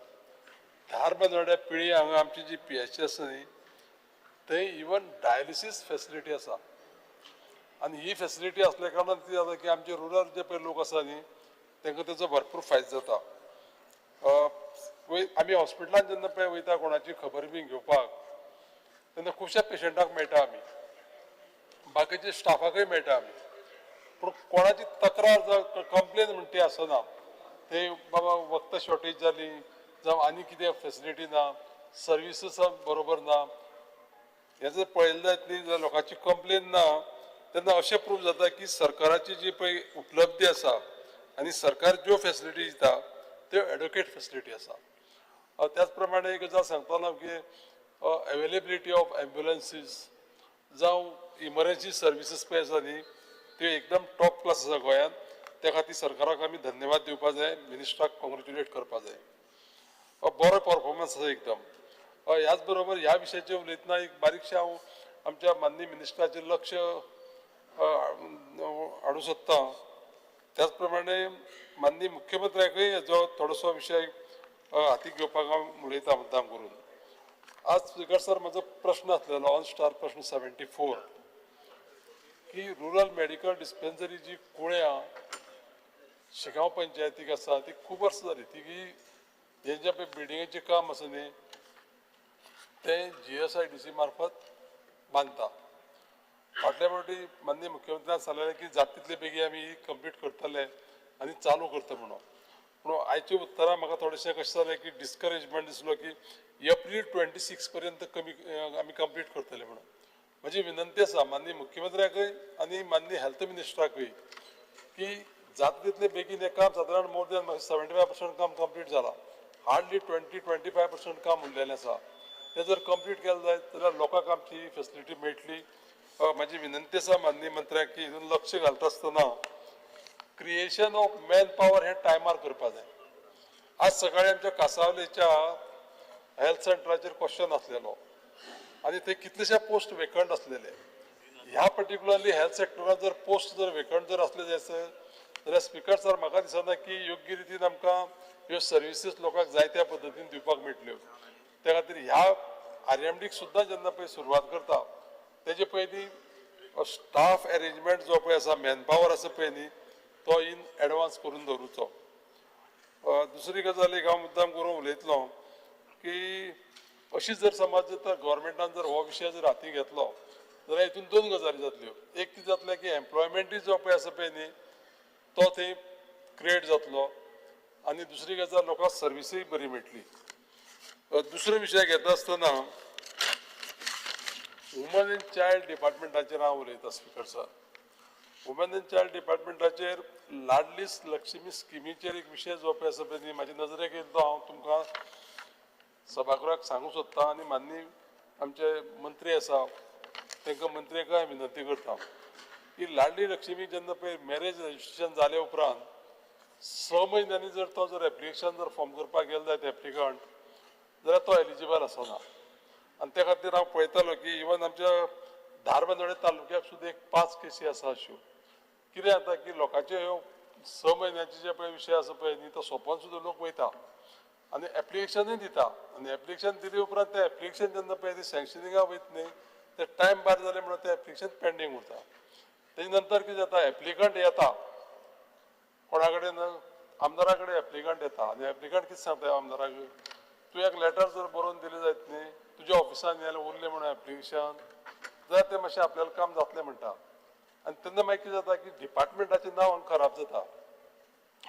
धारबांदोड्या पिळी हांगा आमची जी PHC आसा न्ही, थंय इवन डायलिसीस फेसिलिटी आसा. आनी ही फेसिलिटी आसल्या कारणान कितें जाता की आमचे रुरल जे पळय लोक आसा न्ही, तांकां तेजो भरपूर फायदो जाता. आमी हॉस्पिटलान जेन्ना पळय वयता कोणाची खबर बी घेवपाक तेन्ना खुबश्या पेशंटाक मेळटा आमी, बाकीच्या स्टाफाकय मेळटा आमी, पूण कोणाची तक्रार जावं कंप्लेन म्हणटा ती आसना. ते बाबा वखदां शॉर्टेज जाली जावं आनी कितें फेसिलिटी ना, सर्विसीस बरोबर ना, हें जर पळयलें जायत न्ही जाल्यार लोकांची कंप्लेन ना तेन्ना अशें प्रूव जाता की सरकाराची जी पळय उपलब्धी आसा आनी सरकार ज्यो फेसिलिटी दिता त्यो एडुकेट फेसिलिटी आसा. त्याच प्रमाणे एक गजाल सांगतालो की अवेलेबिलिटी ऑफ एम्बुलन्सीस जावं इमर्जन्सी सर्विसीस पळय आसा न्ही त्यो एकदम टॉप क्लास आसा गोंयांत. त्या खातीर सरकाराक आमी धन्यवाद दिवपा जाय, मिनिस्टराक कॉंग्रेच्युलेट करपा जाय. बरो परफॉर्मन्स आसा एकदम. ह्याच बरोबर ह्या विशयाचेर उलयतना एक बारीकशें हांव आमच्या माननीय मिनिस्टराचेर लक्ष हाडूंक सोदतां. त्याच प्रमाणे माननीय मुख्यमंत्र्याकूय हेजो थोडोसो विशय हातीक घेवपाक हांव उलयतां मुद्दाम करून. आज स्पिकर सर म्हजो प्रश्न आसलेलो ऑन स्टार प्रश्न 74 की रुरल मेडिकल डिस्पेन्सरी जी कुळ्यां शिगांव पंचायतीक आसा ती खूब वर्सां जाली ती की हें जें पळय बिल्डिंगेचें काम आसा न्ही तें GSIDC मार्फत बांदता. फाटल्या फावटी माननीय मुख्यमंत्र्यान सांगलेलें की जाता तितले बेगीन आमी ही कंप्लीट करतले आनी चालू करता म्हणून. पूण आयच्या उत्तरां म्हाका थोडेशें कशें जालें की डिस्करेजमेंट दिसलो की एप्रील 26 पर्यंत कमी आमी कंप्लीट करतले म्हणून. म्हजी विनंती आसा माननीय मुख्यमंत्र्याकय आनी माननीय हेल्थ मिनिस्टराकय की जाता तितले बेगीन हें काम सादारण मोर दॅन 75% काम कंप्लीट जालां, हार्डली 20-25% काम उरलेलें आसा. तें जर कंप्लीट केलें जायत जाल्यार लोकांक आमची फेसिलिटी मेळटली. म्हजी विनंती आसा माननीय मंत्र्याक की हितून लक्ष घालता आसतना क्रिएशन ऑफ मॅन पावर हें टायमार करपा जाय. आज सकाळी आमच्या कासावलेच्या हेल्थ सेंटराचेर क्वेश्चन आसलेलो आनी थंय कितलेशे पोस्ट वेकंट आसलेले. ह्या पर्टिक्युलरली हेल्थ सेक्टरान जर पोस्ट जर वेकंट जर आसले जायत जाल्यार स्पिकर सर म्हाका दिसना की योग्य रितीन आमकां ह्यो सर्विसीस लोकांक जाय त्या पद्दतीन दिवपाक मेळटल्यो. त्या खातीर ह्या RMDक सुद्दां जेन्ना पळय सुरवात करता तेजे पयलीं स्टाफ एरेंजमेंट जो पळय आसा मॅन पावर आसा पळय न्ही तो इन एडवान्स करून दवरुचो. दुसरी गजाल एक हांव मुद्दाम करून उलयतलो की अशी जर समज जर गव्हर्मेंटान जर हो विशय जर हाती घेतलो जाल्यार हितून दोन गजाली जातल्यो. एक कितें जातलें की एम्प्लॉयमेंटूय जो पळय आसा पळय न्ही तो थंय क्रिएट जातलो आनी दुसरी गजाल लोकांक सर्विसूय बरी मेळटली. दुसरो विशय घेता आसतना वुमन एंड चायल्ड डिपार्टमेंटाचेर हांव उलयतां speaker sir. Women and child डिपार्टमेंटाचेर Ladli Lakshmi स्किमीचेर एक विशय जो पळय आसा पळय न्ही म्हाजे नजरेक येयलो तो हांव तुमकां सभागृहाक सांगूंक सोदतां आनी माननीय आमचे मंत्री आसा तांकां मंत्र्याक हांव विनंती करता की लाडली लक्ष्मी जेन्ना पळय मॅरेज रजिस्ट्रेशन जाले उपरांत 6 म्हयन्यांनी जर तो जर एप्लिकेशन जर फॉर्म करपाक गेलो जायत एप्लिकंट जाल्यार तो एलिजिबल आसना. आनी त्या खातीर हांव पळयतालो की इवन आमच्या धारबांदोडें तालुक्याक सुद्दां एक 5 केसी आसा अश्यो. कितें जाता की लोकांच्यो ह्यो 6 म्हयन्याचे जे पळय विशय आसा पळय न्ही तो सोंपोन सुद्दां लोक वयता आनी एप्लिकेशनूय दिता आनी एप्लिकेशन दिले उपरांत तें एप्लिकेशन जेन्ना पळय तें सँक्शनिंगाक वयता न्ही तें टायम बार जालें म्हणून तें एप्लिकेशन पेंडींग उरता. तेजे नंतर कितें जाता एप्लिकंट येता कोणा कडेन आमदारा कडेन एप्लिकंट येता आनी एप्लिकंट कितें सांगता आमदाराक तूं एक लेटर जर बरोवन दिलें जायत न्ही तुज्या ऑफिसान जाल्यार उरलें म्हणून एप्लिकेशन जाल्यार तें मातशें आपल्याला काम जातलें म्हणटा. आनी तेन्ना मागीर कितें जाता की डिपार्टमेंटाचें नांव खराब जाता.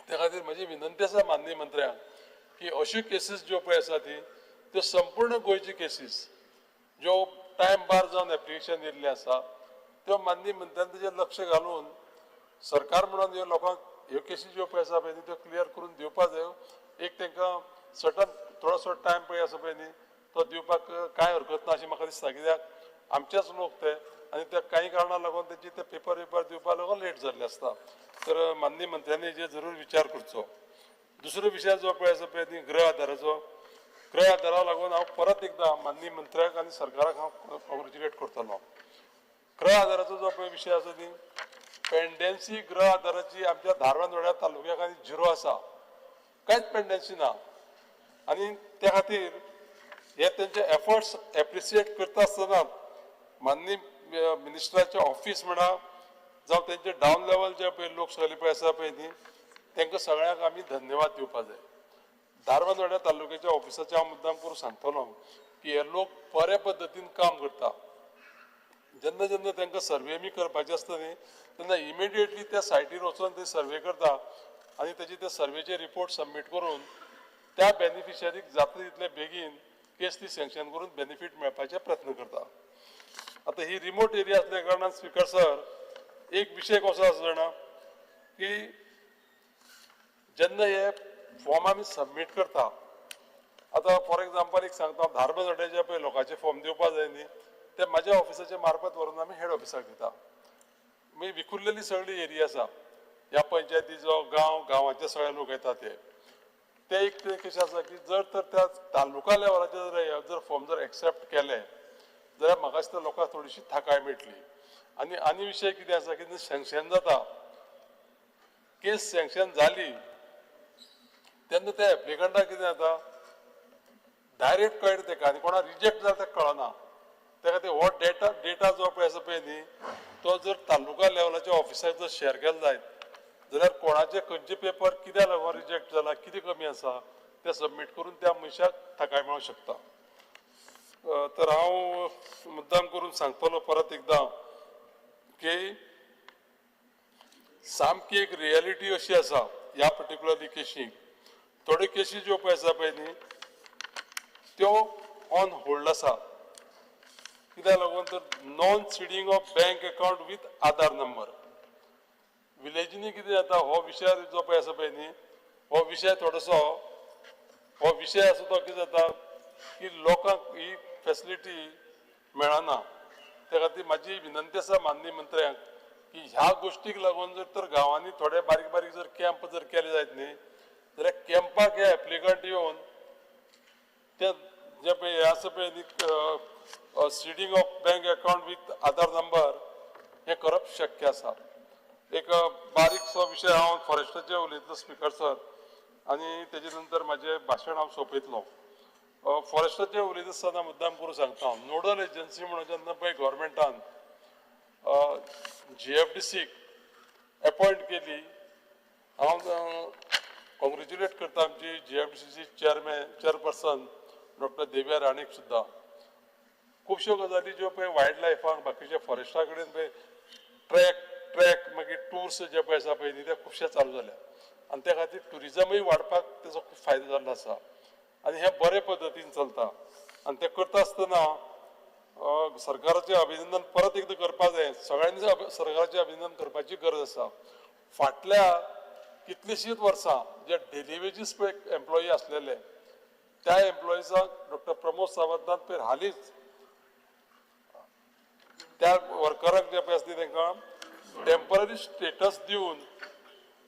त्या खातीर म्हजी विनंती आसा माननीय मंत्र्यांक की अश्यो केसीस ज्यो पळय आसा ती त्यो संपूर्ण गोंयची केसीस ज्यो टायम बार जावन एप्लिकेशन येयल्लें आसा त्यो माननीय मंत्र्यान तेजेर लक्ष घालून सरकार म्हणून ह्यो लोकांक ह्यो केसी ज्यो पळय आसा पळय न्ही त्यो क्लियर करून दिवपा जायो. एक तांकां सर्टन थोडोसो टायम पळय आसा पळय न्ही तो दिवपाक कांय हरकत ना अशें म्हाका दिसता. कित्याक आमचेच लोक ते आनी त्या कांय कारणां लागून तेजी ते पेपर बिपर दिवपा लागून लेट जाल्ले आसता. तर माननीय मंत्र्यांनी हेजेर जरूर विचार करचो. दुसरो विशय जो पळय आसा पळय न्ही गृह आदाराचो. गृह आदारा लागून हांव परत एकदां माननीय मंत्र्याक आनी सरकाराक हांव कॉंग्रेच्युलेट करतलो. गृह आदाराचो जो पळय विशय आसा न्ही पेंडेन्सी गृह आदाराची आमच्या धारबांदोड्या तालुक्याक आनी झिरो आसा, कांयच पेंडेन्सी ना. आनी त्या खातीर हे तेंचे एफर्ट्स एप्रिसिएट करता आसतना माननीय मिनिस्टराचें ऑफीस म्हणा जावं तेंचे डावन लेवल जे पळय लोक सगळे पळय आसा पळय न्ही तांकां सगळ्यांक आमी धन्यवाद दिवपा जाय. धारबांदोड्या तालुक्याच्या ऑफिसाचे हांव मुद्दाम करून सांगतलो की हे लोक बऱ्या पद्दतीन काम करता. जेन्ना जेन्ना तांकां सर्वे बी करपाचे आसता न्ही तेन्ना इमिडिएटली त्या सायटीर वचून ते सर्वे करता आनी तेजे ते सर्वेचे रिपोर्ट सबमीट करून त्या बेनिफिशरीक जाता तितले बेगीन केस ती सँक्शन करून बेनिफीट मेळपाचे प्रयत्न करता. आतां ही रिमोट एरिया आसल्या कारणान स्पिकर सर एक विशय कसो आसा जाणा की जेन्ना हे फॉर्म आमी सबमीट करता, आतां फॉर एग्जाम्पल एक सांगता, धारबांदोड्याचे पळय लोकांचे फॉर्म दिवपा जाय न्ही ते म्हाज्या ऑफिसाचे मार्फत व्हरून आमी हेड ऑफिसाक दिता. मागीर विखुरलेली सगळी एरिया आसा, ह्या पंचायतीचो गांव, गांवाचे सगळे लोक येता ते ते एक ते कशें आसा की जर तर त्या तालुका लेवलाचेर जर फॉर्म जर एक्सेप्ट केले जाल्यार म्हाका दिसता लोकांक थोडीशी थाकाय मेळटली. आनी आनी विशय कितें आसा की सँक्शन जाता, केस सँक्शन जाली तेन्ना त्या एप्लिकंटाक कितें जाता डायरेक्ट कळटा तेका आनी कोणा रिजेक्ट जाता तेका कळना. त्या खातीर हो डेटा जो पळय आसा पळय न्ही तो जर तालुका लेवलाच्या ऑफिसाक जर शेअर केलो जायत जाल्यार कोणाचे खंयचे पेपर कित्याक लागून रिजेक्ट जाला, कितें कमी आसा तें सबमीट करून त्या मनशाक थाकाय मेळूंक शकता. तर हांव मुद्दाम करून सांगतलो परत एकदां की सामकी एक रियलिटी अशी आसा ह्या पर्टिक्युलरली केशीक. थोड्यो केशी ज्यो पळय आसा पळय न्ही त्यो ऑन होल्ड आसा. कित्याक लागून तर non seeding of bank account with Aadhaar number. विलेजींनी कितें जाता हो विशय जो पळय आसा पळय न्ही हो विशय थोडोसो हो विशय आसा तो कितें जाता की लोकांक ही फेसिलिटी मेळना. त्या खातीर म्हाजी विनंती आसा माननीय मंत्र्यांक की ह्या गोश्टीक लागून जर तर गांवांनी थोडे बारीक बारीक जर कॅम्प जर केले जायत न्ही जाल्यार कॅम्पाक हे एप्लिकंट येवन ते जे पळय हें आसा पळय न्ही seeding of bank account with Aadhaar number हें करप शक्य आसा. एक बारीकसो विशय हांव फॉरेस्टाचेर उलयतलो स्पिकर सर आनी तेजे नंतर म्हाजें भाशण हांव सोंपयतलो. फॉरेस्टाचेर उलयता आसतना मुद्दाम करून सांगता हांव, नोडल एजन्सी म्हणून जेन्ना पळय गव्हर्मेंटान GFDCक एपॉयंट केली, हांव कॉंग्रेच्युलेट करता आमची GFDCची चेअरपर्सन डॉक्टर देविया राणेक सुद्दां. खुबश्यो गजाली ज्यो पळय वायल्ड लायफाक बाकीच्या फॉरेस्टा कडेन पळय ट्रॅक मागीर टूर्स जे पळय आसा पळय न्ही ते खुबशे चालू जाल्या आनी त्या खातीर ट्युरिजमूय वाडपाक तेजो खूब फायदो जाल्लो आसा आनी हें बरे पद्दतीन चलता. आनी तें करता आसतना सरकाराचें अभिनंदन परत एकदां करपा जाय, सगळ्यांनी सरकाराचें अभिनंदन करपाची गरज आसा. फाटल्या कितलींशींच वर्सां जे डेली वेजीस पळय एम्प्लॉई आसलेले त्या एम्प्लॉइजाक डॉक्टर प्रमोद सावंतान पळय हालींच त्या वर्करांक जे पळय आसली तांकां टेम्पररी स्टेटस दिवन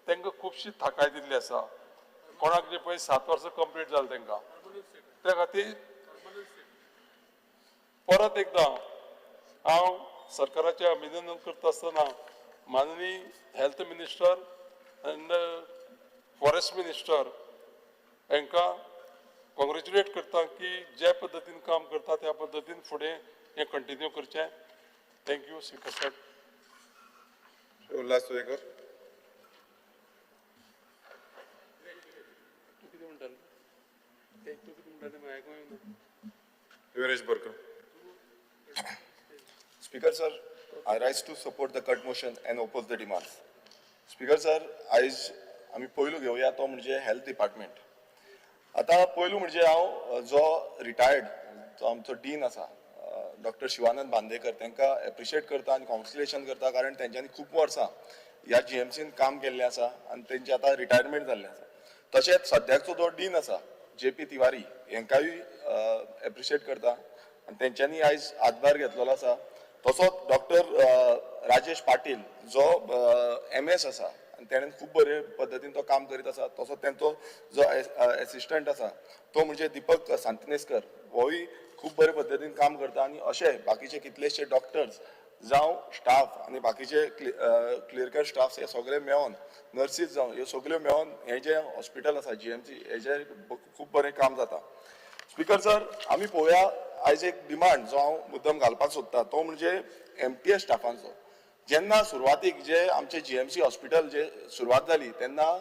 तांकां खुबशी थाकाय दिल्ली आसा. कोणाक जे पळय 7 वर्सां कंप्लीट जालें तांकां. त्या खातीर परत एकदां हांव सरकाराचें अभिनंदन करता आसतना माननीय health minister and forest minister हांकां कॉंग्रेच्युलेट करता की जे पद्दतीन काम करता त्या पद्दतीन फुडें हें कंटिन्यू करचें. Thank you speaker sir. Ulhas Tuyenkar. तूं कितें म्हणटालो? तूं कितें म्हणटालें म्हाका आयकूंक येवना. Viresh Borkar. Speaker sir, I rise to support the cut motion and oppose the demands. Speaker sir, आयज आमी पयलू घेवया तो म्हणजे हेल्थ डिपार्टमेंट. आतां पयलू म्हणजे हांव जो रिटायर्ड जो आमचो डीन आसा डॉक्टर शिवानंद बांदेकर तांकां एप्रिशिएट करता आनी कॉंग्रेच्युलेशन करता, कारण तेंच्यांनी खूब वर्सां ह्या GMCन काम केल्लें आसा आनी तेंचें आतां रिटायरमेंट जाल्लें आसा. तशेंच सद्याचो जो डीन आसा JP Tiwari हेंकांय एप्रिशिएट करता आनी तेंच्यांनी आयज हातभार घेतलेलो आसा. तसोच डॉक्टर राजेश पाटील जो MS आसा आनी तेणें खूब बरे पद्दतीन तो काम करीत आसा. तसोच तेंचो जो एसिस्टंट आसा तो म्हणजे दीपक सांतिनेस्कर होय खूब बरे पद्दतीन काम करता. आनी अशे बाकीचे कितलेशे डॉक्टर्स जावं स्टाफ आनी बाकीचे क्लियरकल स्टाफ हे सगळे मेळोन नर्सीस जावं ह्यो सगळ्यो मेळोन हें जें हॉस्पिटल आसा GMC हेजें खूब बरें काम जाता. स्पिकर सर, आमी पळोवया आयज एक डिमांड जो हांव मुद्दम घालपाक सोदता तो म्हणजे MTS स्टाफांचो. जेन्ना सुरवातीक जे आमचे GMC hospital जे सुरवात जाली तेन्ना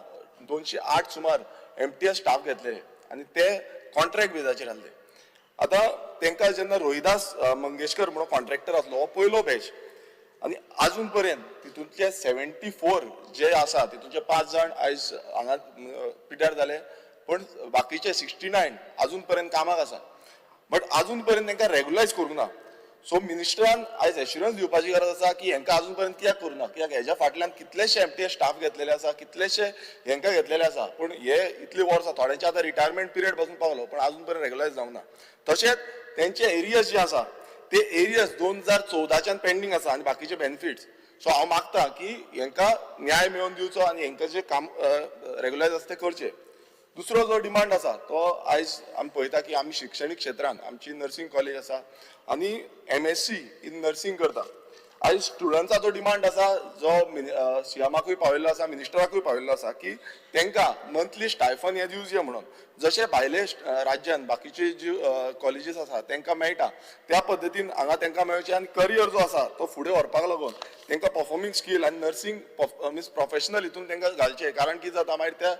208 सुमार एमटीएस स्टाफ घेतले आनी ते कॉन्ट्रॅक्ट बेजाचेर आसले. आतां तांकां जेन्ना रोहिदास मंगेशकर म्हणून कॉन्ट्रॅक्टर आसलो, हो पयलो बॅच, आनी आजून पर्यंत तितूंतले 74 जे आसा तितूंतले 5 जाण आयज हांगा पिड्ड्यार जाले, पण बाकीचे 69 आजून पर्यंत कामाक आसा, बट आजून पर्यंत तांकां रेगुलायज करूंक ना. सो मिनिस्टरान आयज एश्युरन्स दिवपाची गरज आसा की हेंकां आजून पर्यंत कित्याक करूं ना, कित्याक हेज्या फाटल्यान कितलेशे एमटीएस स्टाफ घेतलेले आसा, कितलेशे हेंकां घेतलेले आसा, पूण हे इतली वर्सां थोड्यांचे आतां रिटायरमेंट पिरियड पासून पावलो, पण आजून पर्यंत रेगुलायज जावंक ना. तशेंच तेंचे एरियज जे आसा ते एरियज 2014च्यान पेंडींग आसा आनी बाकीचे बेनिफिट्स. सो हांव मागता की हेंकां न्याय मेळोवन दिवचो आनी हेंकां जे काम रेगुलायज आसा तें करचें. दुसरो जो डिमांड आसा तो आयज आमी पळयता की आमी शिक्षणीक क्षेत्रान आमची नर्सिंग कॉलेज आसा आनी MSc in nursing करता. आयज स्टुडंट्साचो डिमांड आसा जो सीएमाकूय पावयल्लो आसा, मिनिस्टराकूय पावयल्लो आसा की तांकां मंथली स्टायफन हें दिवचें म्हणून, जशें भायले राज्यान बाकीचे जी कॉलेजीस आसा तांकां मेळटा त्या पद्दतीन हांगा तांकां मेळचें आनी करियर जो आसा तो फुडें व्हरपाक लागून तांकां परफॉर्मींग स्कील आनी नर्सिंग मिन्स प्रोफेशनल हितून तांकां घालचें, कारण कितें जाता मागीर त्या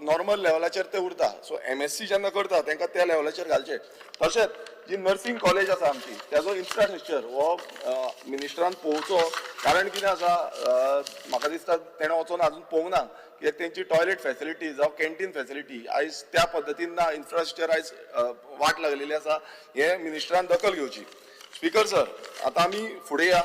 नॉर्मल लेवलाचेर ते उरता. सो MSc जेन्ना करता तांकां त्या लेवलाचेर घालचें. तशेंच जी नर्सिंग कॉलेज आसा आमची तेजो इन्फ्रास्ट्रक्चर हो मिनिस्टरान पळोवचो, कारण कितें आसा म्हाका दिसता तेणें वचोन आजून पळोवंक ना कित्याक तेंची टॉयलेट फेसिलिटी जावं कॅन्टीन फेसिलिटी आयज त्या पद्दतीन ना, इन्फ्रास्ट्रक्चर आयज वाट लागलेली आसा, हें मिनिस्टरान दखल घेवची. स्पीकर सर, आतां आमी फुडें या.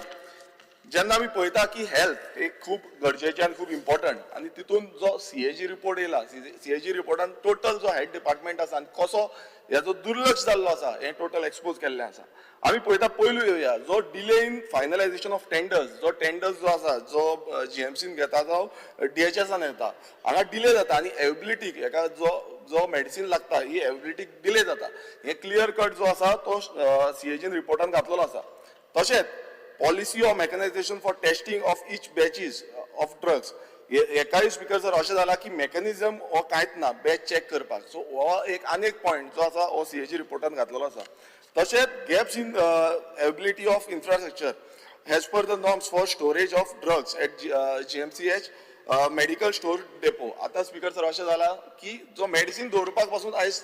जेन्ना आमी पळयता की हेल्थ एक खूब गरजेचें आनी खूब इम्पॉर्टंट, आनी तितून जो CAG report येयला, CAG रिपोर्टान टोटल जो हेल्थ डिपार्टमेंट आसा आनी कसो हेजो दुर्लक्ष जाल्लो आसा हें टोटल एक्सपोज केल्लें आसा. आमी पळयता पयलू येवया जो delay in finalization of tenders, जो टेंडर्स जो आसा जो GMCन घेता जावं DHSान घेता, हांगा डिले जाता आनी एवेबिलिटी हेका जो जो मेडिसीन लागता ही एवेबिलिटी डिले जाता, हें क्लियर कट जो आसा तो CAGन रिपोर्टान घातलेलो आसा. तशेंच policy of mechanization for testing of each batches of drugs, हेकाय स्पीकर सर अशें जालां की मेकॅनिजम हो कांयच ना बॅच चॅक करपाक. सो हो एक आनी एक पॉयंट जो आसा हो CAG रिपोर्टान घातलेलो आसा. तशेंच gaps in availability of infrastructure as per the norms for storage of drugs at GMCH medical store depot. आतां स्पीकर सर अशें जालां की जो मेडिसीन दवरपाक पासून आयज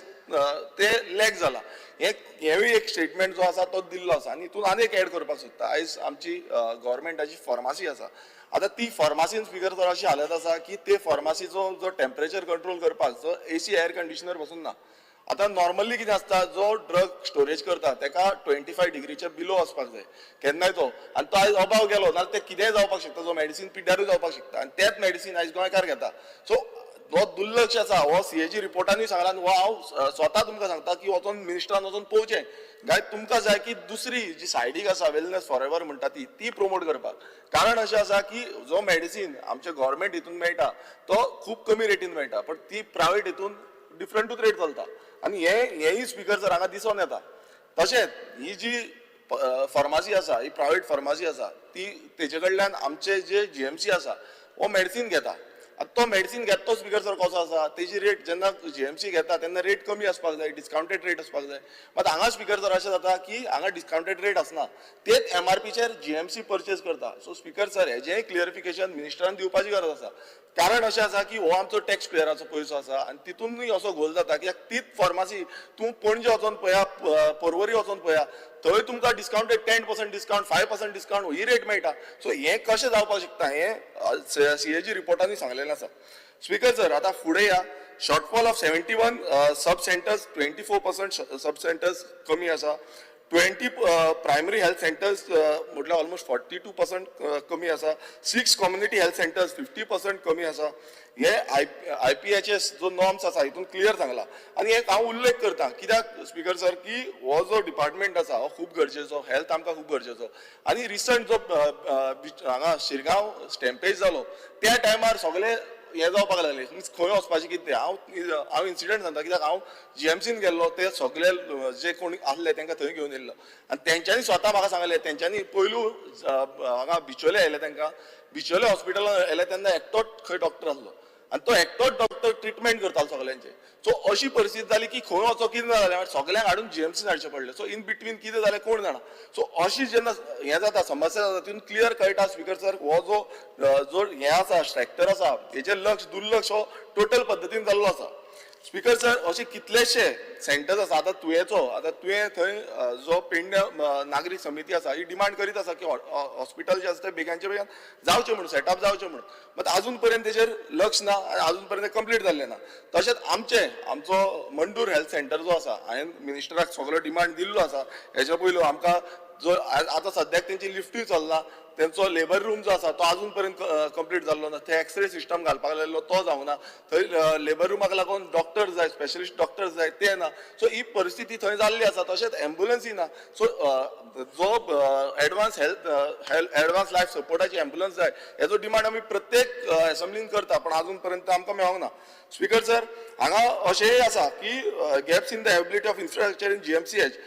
ते लॅक जाला, हेंवूय एक स्टेटमेंट जो आसा तो दिल्लो आसा. आनी हितून आनी एक एड करपाक सोदता, आयज आमची गव्हर्मेंटाची फार्मासी आसा, आतां ती फार्मासीन स्पीकर सर अशी हालत आसा की ते फार्मासीचो जो टेम्परेचर कंट्रोल करपाक जो AC air कंडिशनर पसून ना. आतां नॉर्मली कितें आसता, जो ड्रग स्टोरेज करता तेका 25 डिग्रीच्या बिलो वचपाक जाय केन्नाय तो, आनी तो आयज अबाव गेलो नाल्यार तें कितेंय जावपाक शकता, जो मेडिसीन पिड्ड्यारूय जावपाक शकता आनी तेंच मेडिसीन आयज गोंयकार घेता. सो हो दुर्लक्ष आसा हो CAG रिपोर्टानूय सांगला आनी हो हांव स्वता तुमकां सांगता की वचोन मिनिस्टरान वचोन पळोवचें काय तुमकां जाय की दुसरी जी सायडीक आसा वेलनेस फॉर एवर म्हणटा ती ती प्रोमोट करपाक, कारण अशें आसा की जो मेडिसीन आमच्या गव्हर्मेंट हितून मेळटा तो खूब कमी रेटीन मेळटा, पण ती प्रायवेट हितून डिफरंटूच रेट चलता आनी हेंय स्पीकर सर हांगा दिसून येता. तशेंच ही जी फार्मासी आसा ही प्रायवेट फार्मासी आसा ती तेजे कडल्यान आमचे जे GMC आसा हो मेडिसीन घेता, आतां तो मेडिसीन घेता तो स्पीकर सर कसो आसा तेजी रेट जेन्ना GMC घेता तेन्ना रेट कमी आसपाक जाय, डिस्कावंटेड रेट आसपाक जाय, मात हांगा स्पीकर सर अशें जाता की हांगा डिस्कावंटेड रेट आसना, तेच MRPचेर GMC purchase करता. सो स्पीकर सर हेजेंय क्लियरिफिकेशन मिनिस्टरान दिवपाची गरज आसा, कारण अशें आसा की हो आमचो टॅक्स पेयराचो पयसो आसा आनी तितूनय असो घोल जाता की तीच फार्मासी तूं पणजे वचोन पळया, पर्वरी वचोन पळया, थंय तुमकां discounted 10% discount, 5% discount ही रेट मेळटा. सो हें कशें जावपाक शकता हें CAG रिपोर्टांनी सांगलेलें आसा. स्पीकर सर आतां फुडें या, shortfall of 71 sub centres, 24% sub centres कमी आसा, 20 प्रायमरी हेल्थ सेंटर्स म्हटल्यार ऑलमोस्ट 42% कमी आसा, 6 कम्युनिटी हेल्थ सेंटर्स 50% कमी आसा. हे IPHS जो नॉर्म्स आसा हितून क्लियर सांगला आनी एक हांव उल्लेख करता कित्याक स्पीकर सर की हो जो डिपार्टमेंट आसा हो खूब गरजेचो, हेल्थ आमकां खूब गरजेचो. आनी रिसंट जो हांगा शिरगांव स्टॅम्पेज जालो त्या टायमार सगळे हें जावपाक लागलें, मीन्स खंय वचपाचें कितें तें. हांव इन्सिडंट सांगता कित्याक हांव GMCन गेल्लो, ते सगळे जे कोण आसले तांकां थंय घेवन येयल्लो आनी तेंच्यांनी स्वता म्हाका सांगलें, तेंच्यांनी पयलू हांगा बिचोले आयले, तांकां बिचोले हॉस्पिटलान आयले तेन्ना एकटोच खंय डॉक्टर आसलो. आनी तो एकटोच डॉक्टर ट्रिटमेंट करतालो सगल्यांचे. सो अशी परिस्थिती जाली की खंय वचो कितें जालें, सगल्यांक हाडून जीएमसीन हाडचें पडलें. सो इन बिटवीन कितें जालें कोण जाणा. सो अशी जेन्ना हें जाता, समस्या जाता, तितून क्लियर कळटा स्पीकर सर, हो जो जो हें आसा सेक्टर आसा हेजेर लक्ष दुर्लक्ष हो टोटल पद्दतीन जाल्लो आसा. स्पीकर सर, अशे कितलेशे सेंटर्स आसा. आतां तुयेचो, आतां तुयें थंय जो पेडण्या नागरीक समिती आसा ही डिमांड करीत आसा की हॉस्पिटल जें आसा तें बेगानच्या बेगान जावचें म्हणून, सेटअप जावचें म्हणून, बट आजून पर्यंत तेजेर लक्ष ना आनी आजून पर्यंत कंप्लीट जाल्लें ना. तशेंच आमचें आमचो मंडूर हेल्थ सेंटर जो आसा, हांवें मिनिस्टराक सगलो डिमांड दिल्लो आसा हेच्या पयलू. आमकां जो आतां सद्याक तेंची लिफ्टूय चलना, तेंचो लेबर रूम जो आसा तो आजून पर्यंत कंप्लीट जाल्लो ना, थंय एक्सरे सिस्टम घालपाक लायल्लो तो जावना, थंय लेबर रुमाक लागून डॉक्टर जाय, स्पेशलिस्ट डॉक्टर जाय, ते ना. सो ही परिस्थिती थंय जाल्ली आसा. तशेंच एम्बुलन्सूय ना. सो जो एडवान्स हेल्थ एडवान्स लायफ सपोर्टाची एम्बुलन्स जाय, हेजो डिमांड आमी प्रत्येक एसेंब्लीन करता, पण आजून पर्यंत आमकां मेळोंक ना. स्पीकर सर, हांगा अशेंय आसा की gaps in the ability of infrastructure in GMCH,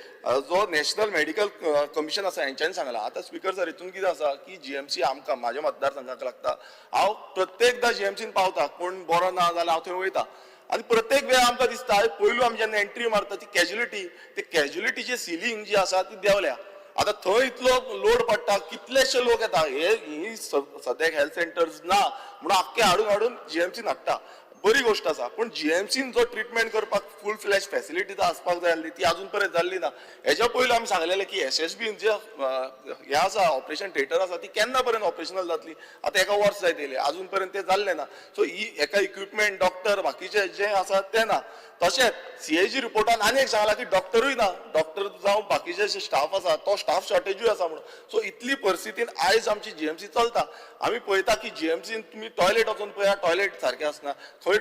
जो नॅशनल मेडिकल कमिशन आसा हेंच्यांनी सांगलां. आतां स्पीकर सर, हितून कितें आसा की जीएमसी आमकां म्हाज्या मतदारसंघाक लागता. हांव प्रत्येकदां जीएमसीन पावता, कोण बरो ना जाल्यार हांव थंय वयता आनी प्रत्येक वेळा आमकां दिसता पयलू आमी जेन्ना एंट्री मारता ती कॅज्युलिटी, ते कॅज्युलिटीची सिलींग जी आसा ती देंवल्या. आतां थंय इतलो लोड पडटा, कितलेशे लोक येता. हे ही सद्याक हेल्थ सेंटर्स ना म्हणून आख्खे हाडून हाडून जीएमसीन हाडटा, बरी गोश्ट आसा, पूण जीएमसीन जो ट्रिटमेंट करपाक फूल फ्लॅश फॅसिलिटी आसपाक जाय आसली ती आजून पर्यंत जाल्ली ना. हेज्या पयलू आमी सांगलेलें की एसएसबीन जे हें आसा ऑपरेशन थिएटर आसा ती केन्ना पर्यंत ऑपरेशनल जातली, आतां एका वर्स जायत येयलें, आजून पर्यंत तें जाल्लें ना. सो ही एका इक्विपमेंट डॉक्टर बाकीचे जे आसा ते ना. तशेंच सीएजी रिपोर्टान आनी एक सांगलां की डॉक्टरूय ना, डॉक्टर जावं बाकीचे जे स्टाफ आसा तो स्टाफ शॉर्टेजूय आसा म्हणून. सो इतली परिस्थितीन आयज आमची जीएमसी चलता. आमी पळयता की जीएमसीन तुमी टॉयलेट वचून पळया, टॉयलेट सारकें आसना, खंय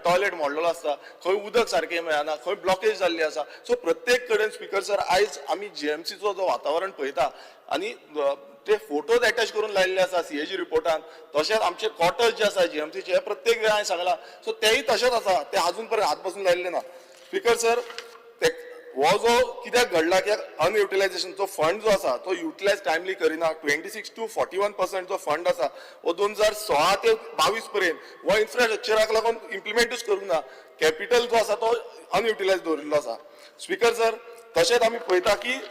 टॉयलेट मोडलेलो आसता, खंय उदक सारकें मेळना, खंय ब्लॉकेज जाल्ली आसा. सो प्रत्येक कडेन स्पीकर सर आयज आमी जीएमसीचो जो वातावरण पळयता आनी ते फोटोज एटॅच करून लायिल्ले आसा सीएजी रिपोर्टान. तशेंच आमचे क्वॉर्टर्स जे आसा जीएमसीचे हे प्रत्येक वेळा हांवें सांगलां, सो तेय तशेंच आसा, ते आजून पर्यंत हात बसून लायिल्ले ना. स्पीकर सर, ते हो जो कित्याक घडला की अनयुटिलायझेशन, जो फंड जो आसा तो युटिलायज टायमली करिना. 26 to 41% जो फंड आसा हो 2016 ते 22 पर्यंत हो इन्फ्रास्ट्रक्चराक लागून इम्प्लिमेंटूच करूंक ना. कॅपिटल जो आसा तो अनयुटिलायज दवरिल्लो आसा. स्पीकर सर, तशेंच आमी पळयता की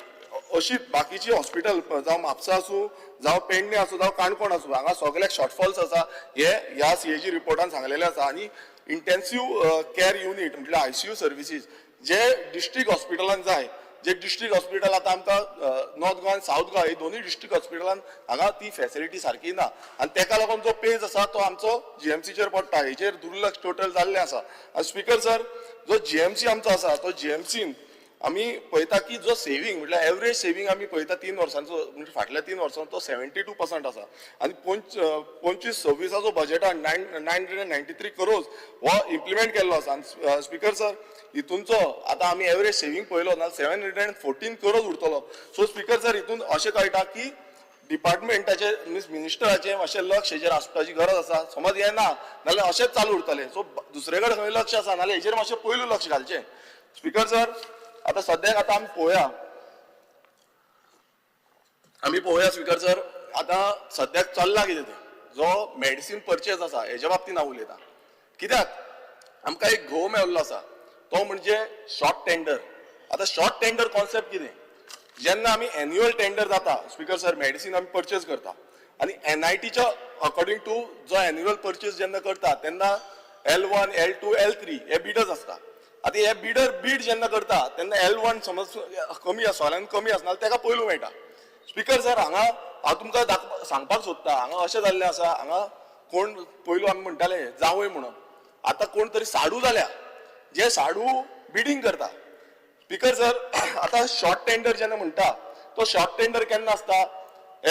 अशी बाकीची हॉस्पिटल जावं म्हापसा आसूं, जावं पेडणे आसूं, जावं काणकोण आसूं, हांगा सगळ्याक शॉर्टफॉल्स आसा हे ह्या सीएजी रिपोर्टान सांगलेलें आसा. आनी इंटेन्सीव केअर युनीट म्हटल्यार आयसीयू सर्विसीस जे डिस्ट्रिक्ट हॉस्पिटलान जाय, जे डिस्ट्रिक्ट हॉस्पिटल आतां आमकां नॉर्थ गोवा आनी सावथ गोवा ही दोनूय डिस्ट्रिक्ट हॉस्पिटलान हांगा ती फॅसिलिटी सारकी ना आनी तेका लागून जो पेज आसा तो आमचो जीएमसीचेर पडटा. हेजेर दुर्लक्ष टोटल जाल्लें आसा. आनी स्पीकर सर, जो जीएमसी आमचो आसा तो जीएमसीन आमी पळयता की जो सेवींग म्हटल्यार एवरेज सेवींग आमी पळयता 3 वर्सांचो, म्हणजे फाटल्या 3 वर्सांचो तो 72% आसा. आनी 25-26 बजेटान 993 करोज हो इम्प्लिमेंट केल्लो आसा. आनी स्पीकर सर, हितूनचो आतां आमी एवरेज सेवींग पळयलो ना 714 करोज उरतलो. सो स्पीकर सर, हितून अशें कळटा की डिपार्टमेंटाचे मिन्स मिनिस्टराचें मातशें लक्ष हेजेर आसपाची गरज आसा. समज हें ना नाल्यार अशेंच चालू उरतलें. सो दुसरे कडेन खंय लक्ष आसा नाल्यार हेजेर मातशें पयलू लक्ष घालचें. स्पीकर सर, आतां सद्याक आतां आमी पळोवया स्पीकर सर, आतां सद्याक चल्लां कितें तें, जो मेडिसीन परचेज आसा हेज्या बाबतीन हांव उलयतां. कित्याक आमकां एक घोव मेळिल्लो आसा तो म्हणजे शॉर्ट टेंडर. आतां शॉर्ट टेंडर कॉन्सेप्ट कितें, जेन्ना आमी एन्युअल टेंडर जाता स्पीकर सर, मेडिसीन आमी परचेज करता आनी एनआयटीच्या अकॉर्डिंग टू जो एन्युअल परचेज जेन्ना करता तेन्ना L1, L2, L3 हे बिडर्स आसता. आतां हे बिडर बीड जेन्ना करता तेन्ना L1 समज कमी आसा, सोलान कमी आसना तेका पयलू मेळटा. स्पीकर सर, हांगा हांव तुमकां सांगपाक सोदता, हांगा अशें जाल्लें आसा, हांगा कोण पयलू आमी म्हणटाले जावय म्हणून, आतां कोण तरी साडू जाल्या जे साडू बिडींग करता. स्पीकर सर, आतां शॉर्ट टेंडर जेन्ना म्हणटा तो शॉर्ट टेंडर केन्ना आसता,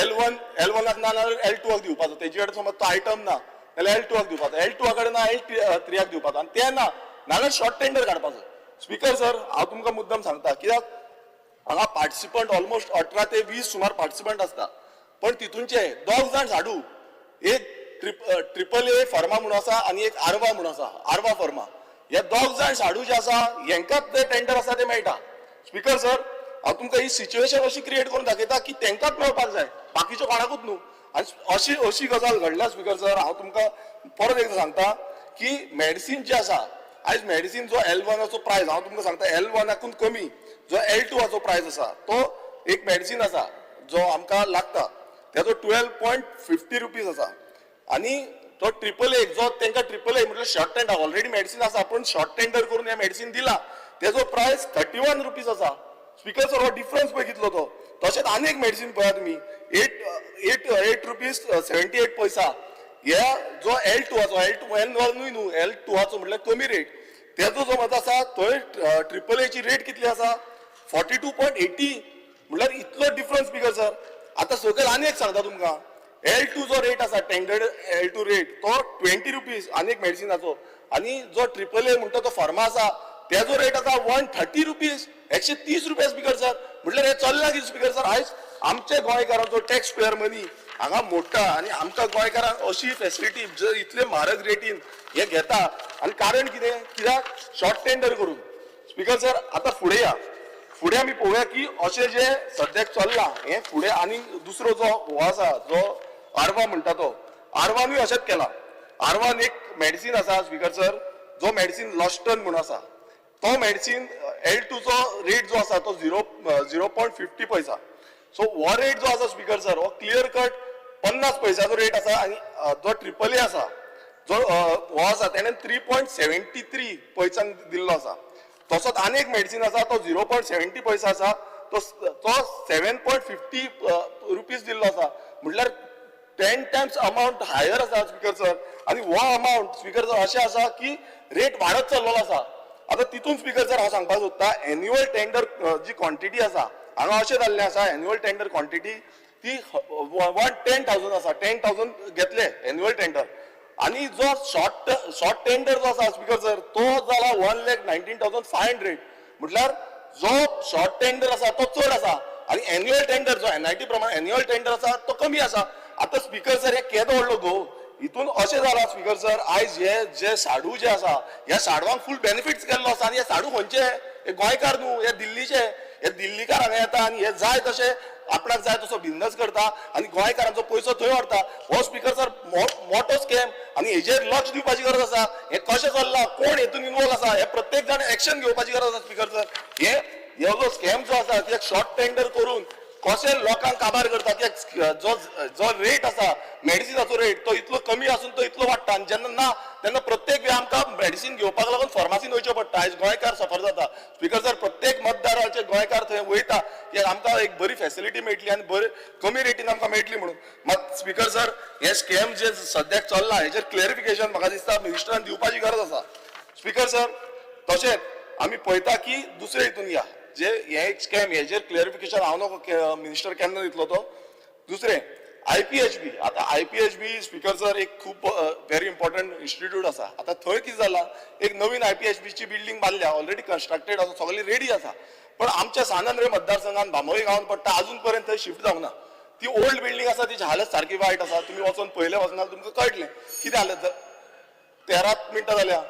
L1 ना जाल्यार L2 दिवपाचो, तेजे कडेन समज तो आयटम ना जाल्यार L2 दिवपाचो, L2 कडेन ना L3 दिवपाचो आनी ते ना नाजाल्यार शॉर्ट टेंडर काडपाचो. स्पीकर सर, हांव तुमकां मुद्दम सांगता कित्याक हांगा पार्टिसिपंट ऑलमोस्ट 18 ते 20 सुमार पार्टिसिपंट आसता, पण तितूनचे 2 जाण साडू, एक ट्रिपल ए फर्मा म्हणून आसा आनी एक आरवा म्हणून आसा, आरवा फर्मा, हे 2 जाण साडू जे आसा हेंकाच ते टेंडर आसा ते मेळटा. स्पीकर सर, हांव तुमकां ही सिच्युएशन अशी क्रिएट करून दाखयता की तेंकाच मेळपाक जाय, बाकीच्यो कोणाकूच न्हू. आनी अशी अशी गजाल घडल्या स्पीकर सर. हांव तुमकां परत एकदां सांगता की मेडिसीन जे आसा आयज मेडिसीन जो L1आचो प्रायस हांव तुमकां सांगता, L1आकून कमी जो L2आचो प्रायस आसा तो एक मेडिसीन आसा जो आमकां लागता तेजो 12.50 रुपीज आसा. आनी तो ट्रिपल ए जो तांकां ट्रिपल ए म्हटल्यार शॉर्ट टेंडर ऑलरेडी मेडिसीन आसा पूण शॉर्ट टेंडर करून हें मेडिसीन दिला तेजो प्रायस 31 रुपीज आसा. स्पीकर सर हो डिफरन्स पळय कितलो तो. तशेंच आनी एक मेडिसीन पळया तुमी 8 रुपीज 78 पैसा हे जो L2आचो L2 L1 न्हय न्हू L2आचो म्हटल्यार कमी रेट तेजो जो मत आसा थंय ट्रिपल एची रेट कितली आसा 42.80 म्हटल्यार इतलो डिफरन्स स्पीकर सर. आतां सकयल आनी एक सांगता तुमकां L2 जो रेट आसा टेंडर्ड L2 rate तो 20 रुपीज आनी एक मेडिसिनाचो आनी जो ट्रिपल ए म्हणटा तो फार्मा आसा तेजो रेट आसा 130 रुपीज 130 रुपया स्पीकर सर. म्हटल्यार हें चल्लां कितें स्पीकर सर? आयज आमचे गोंयकारांचो टॅक्स पेयर मनी हांगा मोडटा आनी आमकां गोंयकारांक अशी फेसिलिटी जर इतले म्हारग रेटीन हे घेता आनी कारण कितें, कित्याक शॉर्ट टेंडर करून. स्पीकर सर आतां फुडें या, फुडें आमी पळोवया की अशें जें सद्याक चल्लां हें फुडें आनी दुसरो जो हो आसा जो आरवा म्हणटा तो आरवानूय अशेंच केलां. आरवान एक मेडिसीन आसा स्पीकर सर जो मेडिसीन लॉस्टन म्हणून आसा तो मेडिसीन L2चो रेट जो आसा तो 0.50 पैसा. सो हो रेट जो आसा स्पीकर सर हो क्लियर कट 50 पैशाचो रेट आसा आनी जो ट्रिपल ए आसा जो हो आसा तेणें 3.73 पैसान दिल्लो आसा. तसोच आनी एक मेडिसीन आसा तो 0.70 पैसा आसा तो 7.50 रुपीज दिल्लो आसा. म्हटल्यार 10 टायम्स अमावंट हायर आसा स्पीकर सर. आनी हो अमावंट स्पीकर सर अशें आसा की रेट वाडत चल्लेलो आसा. आतां तितून स्पीकर सर हांव सांगपाक सोदता एन्युअल टेंडर जी क्वॉन्टिटी आसा हांगा अशें जाल्लें आसा एन्युअल टेंडर क्वॉन्टिटी ती 10,000 आसा, 10,000 घेतले एन्युअल टेंडर आनी जो शॉर्ट टेंडर जो आसा स्पीकर सर तो जाला 1,19,500 म्हटल्यार जो शॉर्ट टेंडर आसा तो चड आसा आनी एन्युअल टेंडर जो NIT प्रमाणे एन्युअल टेंडर आसा तो कमी आसा. आतां स्पीकर सर हे केदो व्हडलो घोव हितून अशें जाला स्पीकर सर आयज हे जे साडू जे आसा ह्या साडवांक फूल बेनिफिट्स केल्लो आसा आनी हे साडू खंयचे हे गोंयकार न्हू, हे दिल्लीचे, हे दिल्लीकार हांगा येता आनी हे जाय तशे आपणाक जाय तसो बिजनस करता आनी गोंयकारांचो पयसो थंय व्हरता. हो स्पीकर सर मोठो स्कॅम आनी हेजेर लक्ष दिवपाची गरज आसा. हें कशें चल्लां, कोण हेतून इनवॉल्व आसा हे प्रत्येक जाण एक्शन घेवपाची गरज आसा स्पीकर सर. हे जो स्कॅम जो आसा ते शॉर्ट टेंडर करून कशें लोकांक काबार करता की जो जो रेट आसा मेडिसिनाचो रेट तो इतलो कमी आसून तो इतलो वाडटा आनी जेन्ना ना तेन्ना प्रत्येक वेळा आमकां मेडिसीन घेवपाक लागून फार्मासीन वयचें पडटा. आयज गोंयकार सफर जाता स्पीकर सर. प्रत्येक मतदाराचे गोंयकार थंय वयता की आमकां एक बरी फेसिलिटी मेळटली आनी बरी कमी रेटीन आमकां मेळटली म्हणून. मात स्पीकर सर हे स्कॅम जे सद्याक चल्ला हेजेर क्लॅरिफिकेशन म्हाका दिसता मिनिस्टरान दिवपाची गरज आसा स्पीकर सर. तशेंच आमी पळयता की दुसरे हितून या जे हे एक स्कॅम हेजेर क्लॅरिफिकेशन हांव नको मिनिस्टर केन्ना दितलो तो. दुसरें IPHB, आतां IPHB speaker sir एक खूब व्हेरी इम्पॉर्टंट इन्स्टिट्यूट आसा. आतां थंय कितें जालां एक नवीन IPHBची बिल्डींग बांदल्या ऑलरेडी कन्स्ट्रक्टेड आसा सगळी रेडी आसा पण आमच्या सान आंद्रे मतदारसंघात बांबोळी गांवांत पडटा अजून पर्यंत थंय शिफ्ट जावंक ना. ती ओल्ड बिल्डींग आसा तिची हालत सारकी वायट आसा. तुमी वचोन पयलें वचना तुमकां कळटलें कितें हालत. 13 मिनटां जाल्या,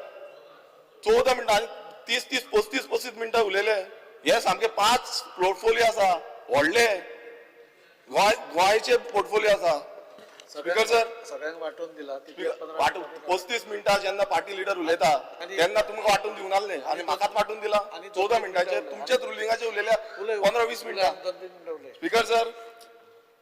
14 मिनटां आनी 30 30 35 35 मिनटां उलयले. हे सामके 5 पोर्टफोलियो आसा व्हडले गोंयचे पोर्टफोलियो आसा स्पीकर सर. सगळ्यांक वांटून दिला वांटून 35 मिनटां जेन्ना पार्टी लिडर उलयता तेन्ना तुमकां वांटून दिवंक नासलें आनी म्हाकाच वांटून दिला 14 मिनटांचेर तुमचेच रुलिंगाचेर उलयल्या 15-20 मिनटां. स्पीकर सर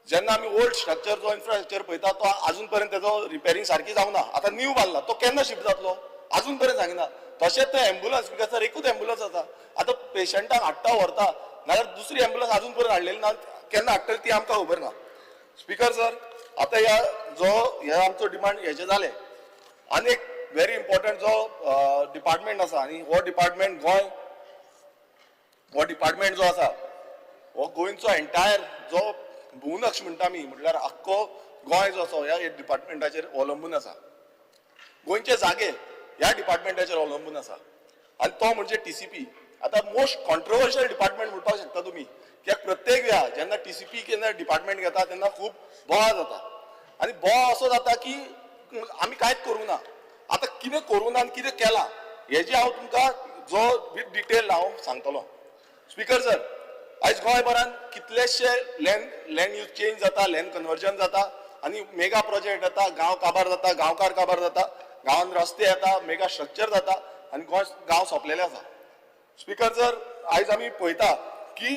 जेन्ना आमी ओल्ड स्ट्रक्चर जो इन्फ्रास्ट्रक्चर पळयता तो अजून पर्यंत तेजो रिपेरींग सारकी जावंक ना. आतां न्यू बांदला तो केन्ना शिफ्ट जातलो अजून पर्यंत सांगिना. तशेंच ते एम्बुलन्स स्पीकर सर एकूच एम्बुलन्स आसा आतां पेशंटाक हाडटा व्हरता नाजाल्यार दुसरी एम्बुलन्स अजून पर्यंत हाडलेली ना, केन्ना हाडटली ती आमकां खबर ना. स्पीकर सर आतां ह्या जो हे आमचो डिमांड हेजे जाले आनी एक व्हेरी इम्पॉर्टंट जो डिपार्टमेंट आसा आनी हो डिपार्टमेंट गोंय हो डिपार्टमेंट जो आसा हो गोंयचो एंटायर जो भुवनक्ष म्हणटा आमी म्हटल्यार आख्खो गोंय जो आसा ह्या डिपार्टमेंटाचेर अवलंबून आसा. गोंयचे जागे ह्या डिपार्टमेंटाचेर अवलंबून आसा आनी तो म्हणजे TCP. आतां मोस्ट कॉन्ट्रोवर्शियल डिपार्टमेंट म्हणपाक शकता तुमी कित्याक प्रत्येक वेळा जेन्ना TCP केन्ना डिपार्टमेंट घेता तेन्ना खूब बोवाळ जाता आनी बोवाळ असो जाता की आमी कांयच करूंक ना. आतां कितें करूंक ना आनी कितें केलां हेजें हांव तुमकां जो विथ डिटेल हांव सांगतलो. स्पीकर सर आयज गोंयभरान कितलेशे लँड यूज चेंज जाता, लँड कन्वर्जन जाता आनी मेगा प्रोजेक्ट जाता, गांव काबार जाता, गांवकार काबार जाता. गांवांत रस्ते येता, मेगा स्ट्रक्चर जाता आनी गोंय गांव सोंपलेले आसा. स्पीकर सर, आयज आमी पळयता की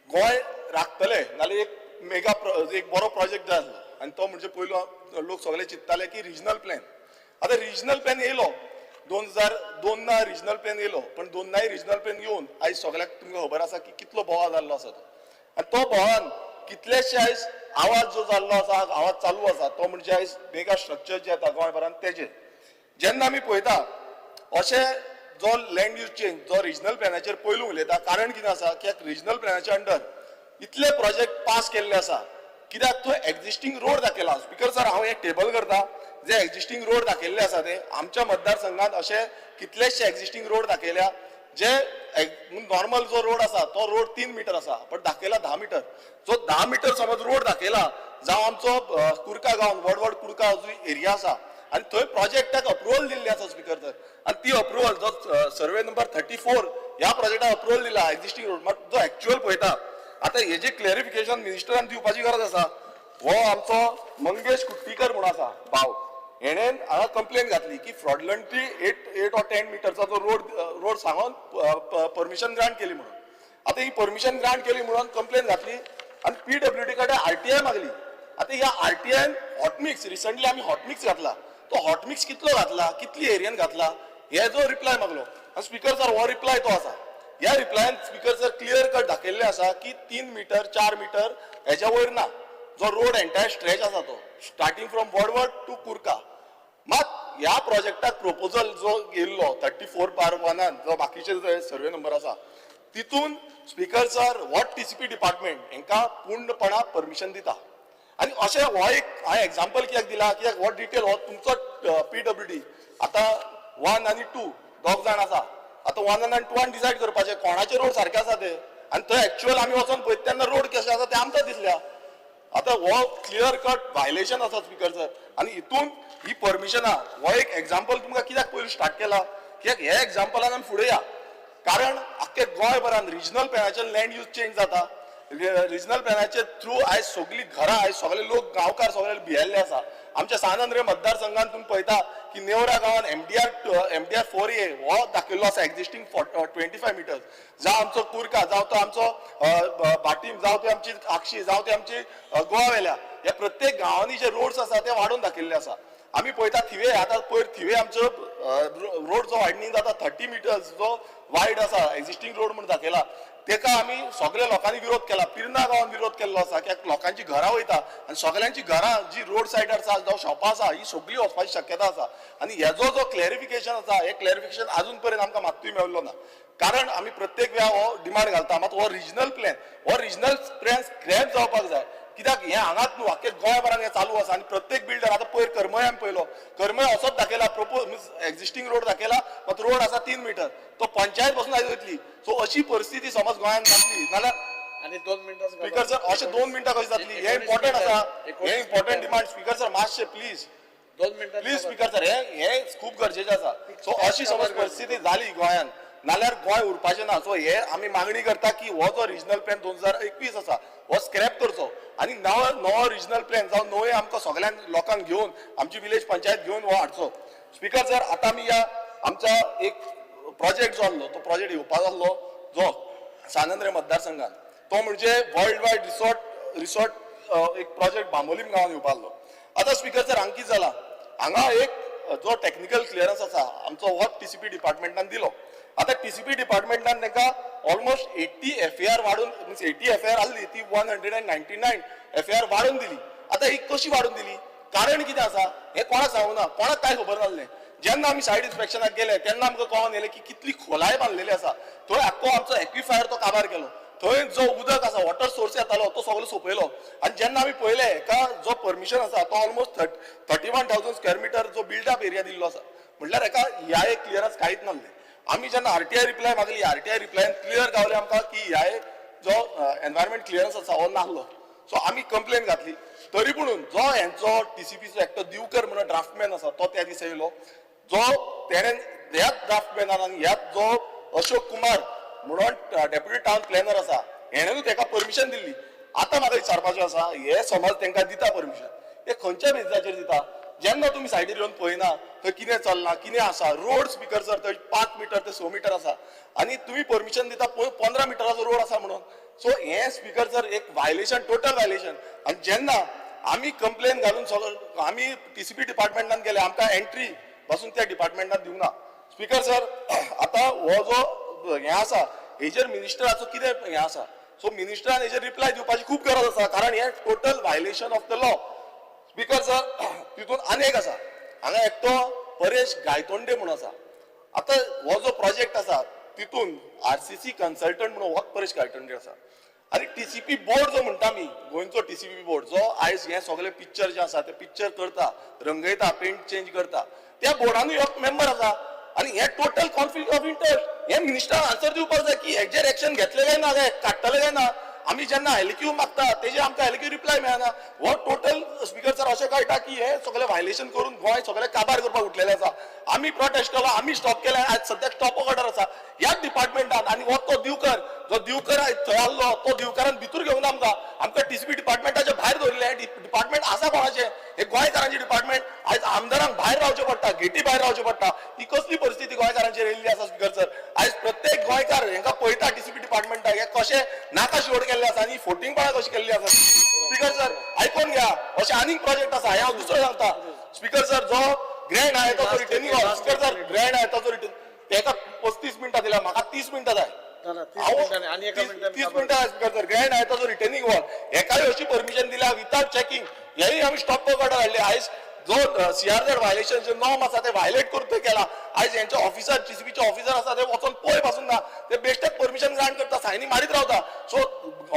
गोंय राखतले नाल्यार एक मेगा एक बरो प्रोजेक्ट जाय आसलो आनी तो म्हणजे पयलो लोक सगळे चिंत्ताले की रिजनल प्लॅन. आतां रिजनल प्लॅन येयलो 2002 ना रिजनल प्लॅन येयलो, पण 2 नाय रिजनल प्लॅन येवन आयज सगळ्याक तुमकां खबर आसा की कितलो बोवाळ जाल्लो आसा तो. आनी तो बोवाळान कितलेशे आयज आवाज जो जाल्लो आसा, आवाज चालू आसा, तो म्हणजे आयज मेगा स्ट्रक्चर जे येता गोंयभरान तेजेर. जेन्ना आमी पळयता अशें जो लँड यूज चेंज जो रिजनल प्लॅनाचेर पयलू उलयता, कारण कितें आसा की रिजनल प्लॅनाच्या अंडर इतले प्रोजेक्ट पास केल्ले आसा, कित्याक थंय एक्झिस्टींग रोड दाखयला. स्पीकर सर, हांव एक टेबल करता जे एक्झिस्टींग रोड दाखयल्ले आसा ते आमच्या मतदारसंघात अशे कितलेशे एक्झिस्टींग रोड दाखयल्या जे नॉर्मल जो रोड आसा तो रोड 3 मिटर आसा, पण दाखयला 10 मिटर. जो 10 मिटर समज रोड दाखयला, जावं आमचो कुर्का गांवान व्हड व्हड कुर्का जो एरिया आसा आनी थंय प्रोजेक्टाक अप्रुवल दिल्ली आसा स्पीकर सर. आनी ती अप्रुवल जो सर्वे नंबर 34 ह्या प्रोजेक्टाक अप्रुवल दिला एक्झिस्टींग रोड, मात जो एक्च्युअल पळयता आतां हेजे क्लॅरिफिकेशन मिनिस्टरान दिवपाची गरज आसा. हो आमचो मंगेश कुट्टीकर म्हणून आसा भाव, हेणेन हांगा कंप्लेन घातली की फ्रॉडलंटली 8 or 10 मिटरचा जो रोड रोड सांगून परमिशन ग्रांट केली म्हणून. आतां ही परमिशन ग्रांट केली म्हणून कंप्लेन घातली आनी पीडब्ल्यूडी कडेन आरटीआय मागली. आतां ह्या आरटीआयन हॉटमिक्स, रिसंटली आमी हॉटमिक्स घातला, तो हॉटमिक्स कितलो घातला, कितली एरियन घातला, हे जो रिप्लाय मागलो. आनी स्पीकर सर, हो रिप्लाय तो आसा. ह्या रिप्लायन स्पीकर सर क्लियर कट दाखयल्लें आसा की 3 मिटर, 4 मिटर हेच्या वयर ना जो रोड एंटायर स्ट्रेच आसा तो स्टार्टिंग फ्रॉम वडवड टू कुर्का. मात ह्या प्रोजेक्टाक प्रपोजल जो येयल्लो 34/1 जो बाकीचे सर्वे नंबर आसा तितून, speaker sir, what TCP department हेंकां पूर्णपणान परमिशन दिता. आनी अशें हो एक हांवें एग्जाम्पल कित्याक दिला, कित्याक हो डिटेल हो तुमचो पीडब्ल्यूडी आतां वन आनी टू दोग जाण आसा. आतां वन आनी टूवान डिसायड करपाचें कोणाचे रोड सारके आसा ते. आनी थंय एक्च्युअल आमी वचोन पळयता तेन्ना रोड कशे आसा ते आमकां दिसल्या. आतां हो क्लियर कट व्हायलेशन आसा स्पीकर सर. आनी हितून ही परमिशनां हो एक एग्जाम्पल तुमकां कित्याक पयलीं स्टार्ट केला, कित्याक हे एग्जाम्पलान आमी फुडें या, कारण आख्खे गोंयभरान रिजनल प्लॅनाचेर लँड यूज चेंज जाता. रिजनल प्लॅनाचे थ्रू आयज सगळीं घरां, आयज सगळे लोक गांवकार सगळे भियेल्ले आसा. आमच्या सान आंद्रे मतदारसंघात तुमी पळयता की नेवरा गांवान एमडीआर 4A हो दाखयल्लो आसा एक्झिस्टींग 25 मिटर्स. जावं आमचो कुर्का, जावं तो आमचो भाटीम, जावं ते आमची आक्षी, जावं ते आमची गोवा वेल्या ह्या प्रत्येक गांवांनी जे रोड्स आसा ते वाडोवन दाखयल्ले आसा. आमी पळयता थिवे, आतां पयर थिवे आमचो रोड जो वायडनींग जाता, 30 मिटर्स जो वायड आसा एक्झिस्टींग रोड म्हणून दाखयला, तेका आमी सगळ्या लोकांनी विरोध केला. पिर्ना गांवान विरोध केल्लो आसा की लोकांची घरां वयता आनी सगळ्यांची घरां जी रोड सायडार आसा जावं शॉपां आसा ही सगळी वचपाची शक्यता आसा. आनी हेजो जो क्लॅरिफिकेशन आसा, हे क्लॅरिफिकेशन अजून पर्यंत आमकां मात्तूय मेळ्ळो ना, कारण आमी प्रत्येक वेळा हो डिमांड घालता. मात हो रिजनल प्लॅन, हो रिजनल प्लॅन स्क्रॅप जावपाक जाय, कित्याक हें हांगाच न्हू, आख्खे गोंयभरान हें चालू आसा. आनी प्रत्येक बिल्डर आतां पयर करमय आमी पळयलो, करमय असोच दाखयला, प्रपोज मिन्स एक्झिस्टींग रोड दाखयला, मात रोड आसा 3 मिटर, तो पंचायत बसून आयज वयतली. सो अशी परिस्थिती समज गोंयांत जातली नाल्यार आनी 2 मिनटां. स्पीकर सर, अशें 2 मिनटां कशी जातली? हें इम्पॉर्टंट आसा, हें इम्पॉर्टंट डिमांड. स्पीकर सर, मातशें प्लीज. 2 मिनटां. प्लीज स्पीकर सर, हे हे खूब गरजेचें आसा. सो अशी समज परिस्थिती जाली गोंयांत नाल्यार गोंय उरपाचें ना. सो हे आमी मागणी करता की हो जो रिजनल प्लॅन 2021 आसा हो स्क्रॅप करचो आनी नवो नवो रिजनल प्लॅन जावं नवे आमकां सगळ्यांक लोकांक घेवन, आमची विलेज पंचायत घेवन हो हाडचो. स्पीकर सर, आतां आमी ह्या आमच्या एक प्रोजेक्ट जो आहलो, तो प्रोजेक्ट येवपाचो आहलो जो सान आंद्रे मतदारसंघात, तो म्हणजे वर्ल्ड वायड रिसॉर्ट रिसॉर्ट एक प्रोजेक्ट बांबोलीम गांवांत येवपा आहलो. आतां स्पीकर सर, हांगा कितें जाला, हांगा एक जो टेक्निकल क्लियरन्स आसा आमचो हो टीसीपी डिपार्टमेंटान दिलो. आतां टीसीपी डिपार्टमेंटान तांकां ऑलमोस्ट 80 एफएआर वाडून, मिन्स 80 एफएआर आहली ती 199 एफएआर वाडोवन दिली. आतां ही कशी वाडोवन दिली, कारण कितें आसा, हें कोणाक सांगूना, कोणाक कांय खबर नासलें. जेन्ना आमी सायड इन्स्पेक्शनाक गेले तेन्ना आमकां कळोन येयलें की कितली खोलाय बांदलेली आसा. थंय आख्खो आमचो एक्विफायर तो काबार केलो, थंय जो उदक आसा, वॉटर सोर्स येतालो तो सगलो सोंपयलो. आनी जेन्ना आमी पळयलें हेका जो परमिशन आसा तो almost 31,000 square meter जो बिल्डअप एरिया दिल्लो आसा, म्हटल्यार हेका ह्या एक क्लियरन्स कांयच नासलें. आमी जेन्ना आरटीआय रिप्लाय मागली, आरटीआय रिप्लायन क्लियर गावले आमकां की ह्या जो एनवायरमेंट क्लियरन्स आसा हो नासलो. सो आमी कंप्लेन घातली, तरी पुणून जो हेंचो टीसीपीचो एकटो दिवकर म्हणून ड्राफ्टमॅन आसा तो त्या दिसा येयलो, जो तेणें ह्याच ड्राफ्टमॅनान आनी ह्याच जो अशोक कुमार म्हणून डेप्युटी टावन प्लॅनर आसा हेणेनूच तेका परमिशन दिल्ली. आतां म्हाका विचारपाचें आसा, हे समज तांकां दिता परमिशन, हे खंयच्या बेजिसाचेर दिता? जेन्ना तुमी सायडीर येवन पळयना थंय कितें चल्लां, कितें आसा. रोड स्पीकर सर थंय 5 मिटर ते 6 मिटर आसा आनी तुमी परमिशन दिता 15 मिटराचो रोड आसा म्हणून. सो हें स्पीकर सर एक व्हायलेशन, टोटल व्हायलेशन. आनी जेन्ना आमी कंप्लेन घालून सगळो आमी टीसीपी डिपार्टमेंटान गेले, आमकां एंट्री पासून त्या डिपार्टमेंटान दिवना. स्पीकर सर आतां हो जो हें आसा हेजेर मिनिस्टराचो कितें हें आसा, सो मिनिस्टरान हेजेर रिप्लाय दिवपाची खूब गरज आसा, कारण हें total violation of the law. Speaker sir तितून आनी एक आसा, हांगा एकटो परेश गायतोंडे म्हणून आसा. आतां हो जो प्रोजेक्ट आसा तितून आरसीसी कन्सल्टंट म्हणून हो परेश गायतोंडे आसा. आनी टीसीपी बोर्ड जो म्हणटा आमी, गोंयचो टीसीपी बोर्ड जो आयज हें सगळें पिक्चर जें आसा तें पिक्चर करता, रंगयता, पेंट चेंज करता, त्या बोर्डानूय एक मेंबर आसा. आनी हें टोटल कॉन्फ्लिक्ट ऑफ इंटरेस्ट. हें मिनिस्टरान आन्सर दिवपाक जाय की हेजेर एक्शन घेतलें काय ना, काय काडटले काय ना. आमी जेन्ना एलक्यू मागता तेजेर आमकां एलक्यू रिप्लाय मेळना. हो टोटल स्पीकर सर अशें कळटा की हे सगळें व्हायलेशन करून गोंय सगळें काबार करपाक उठलेलें आसा. आमी प्रोटेस्ट केलो, आमी स्टॉप केलें, आयज सद्याक स्टॉप ऑर्डर आसा ह्याच डिपार्टमेंटान. आनी हो तो दिवकर, जो दिवकर आयज थंय आहलो तो दिवकरान भितूर घेवना आमकां, आमकां टीसीपी डिपार्टमेंटाच्या भायर दवरिल्लें. डिपार्टमेंट आसा कोणाचें? हे गोंयकारांचें डिपार्टमेंट. आयज आमदारांक भायर रावचें पडटा, गेटी भायर रावचें पडटा. ही कसली परिस्थिती गोंयकारांचेर येयल्ली आसा स्पीकर सर? आयज प्रत्येक गोंयकार हेंकां पळयता टीसीपी डिपार्टमेंटाक हे कशें नाका शेवट केल्ले आसा आनी फोटिंगपणां कशी केल्ली आसा. स्पीकर सर आयकोन घ्या, अशें आनीक प्रोजेक्ट आसा. हें हांव दुसरो सांगता स्पीकर सर, जो ग्रँड आयताचो returning hall, speaker sir grand आयताचो रिटर्न तेका 35 मिनटां दिल्या, म्हाका 30 मिनटां जाय. 30 मिनटां स्पीकर सर. ग्रँड आयताचो रिटर्निंग हॉल हेकाय अशी परमिशन दिल्या विथआउट चॅकिंग, हेय आमी स्टॉप ऑर्डर हाडले. आयज जो सीआरझेड व्हायलेशन जे नॉर्म आसा ते व्हायलेट करून ते केला. आयज हेंचे ऑफिसर, टीसीपीचे ऑफिसर आसा ते वचोन पळय पासून ना, ते बेश्टेच परमिशन ग्रांट करता, सायनी मारीत रावता. सो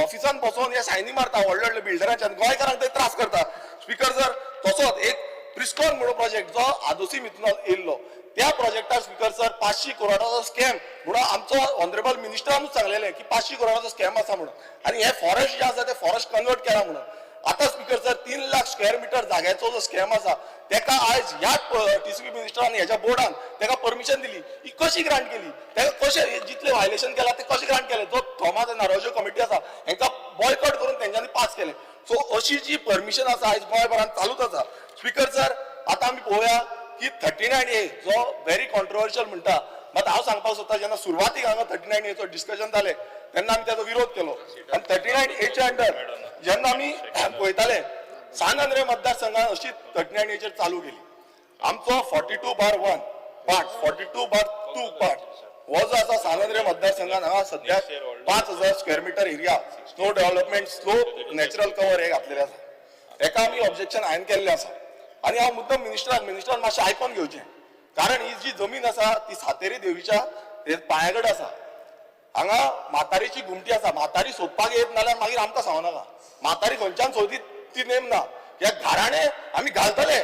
ऑफिसान बसोन हे सायनी मारता व्हडले व्हडले बिल्डरांच्या, गोंयकारांक ते त्रास करता. स्पीकर सर तसोच एक प्रिस्कॉन म्हणून प्रोजेक्ट जो आदोसी मिथून येयल्लो, त्या प्रोजेक्टार स्पीकर सर 500 करोडाचो स्कॅम म्हणून आमचो ऑनरेबल मिनिस्टरानूच सांगलेलें की 500 करोडाचो स्कॅम आसा म्हणून. आनी हे फॉरेस्ट जे आसा ते फॉरेस्ट कन्वर्ट केला म्हणून. आतां speaker sir 3 lakh square metre जाग्याचो जो स्कॅम आसा तेका आयज ह्याच टीसीपी मिनिस्टरान हेच्या बोर्डान तेका परमिशन दिली. ही कशी ग्रांट केली? तेका कशें जितलें व्हायलेशन केलां तें कशें ग्रांट केलें? जो थॉमास नारोजो कमिटी आसा हेंकां बॉयकॉट करून तेंच्यांनी पास केलें. सो अशी जी परमिशन आसा आयज गोंयभरान चालूच आसा. स्पीकर सर आतां आमी पळोवया की 39A जो व्हेरी कॉन्ट्रोवर्शियल म्हणटा, मात हांव सांगपाक सोदता जेन्ना सुरवातीक हांगा 39Aचो डिस्कशन जालें तेन्ना आमी तेजो विरोध केलो. आनी 39Aच्या अंडर जेन्ना आमी पळयताले सान आंद्रे मतदारसंघात अशी 39Aचेर चालू केली. आमचो 42/1 पार्ट, 42/2 पार्ट हो जो आसा सान आंद्रे मतदारसंघात हांगा सद्याक 5000 square metre area snow development slope natural cover हे घातलेले आसा. हेका आमी ऑब्जेक्शन हांवें केल्लें आसा. आनी हांव मुद्दम मिनिस्टरान मातशें आयकोन घेवचें, कारण ही जी जमीन आसा ती सातेरी देवीच्या पांया कडेन आसा. हांगा म्हातारीची घुमटी आसा. म्हातारी सोदपाक येत नाल्यार मागीर आमकां सांगू नाका. म्हातारी खंयच्यान सोदीत ती नेम ना. ह्या घराणे आमी घालतले,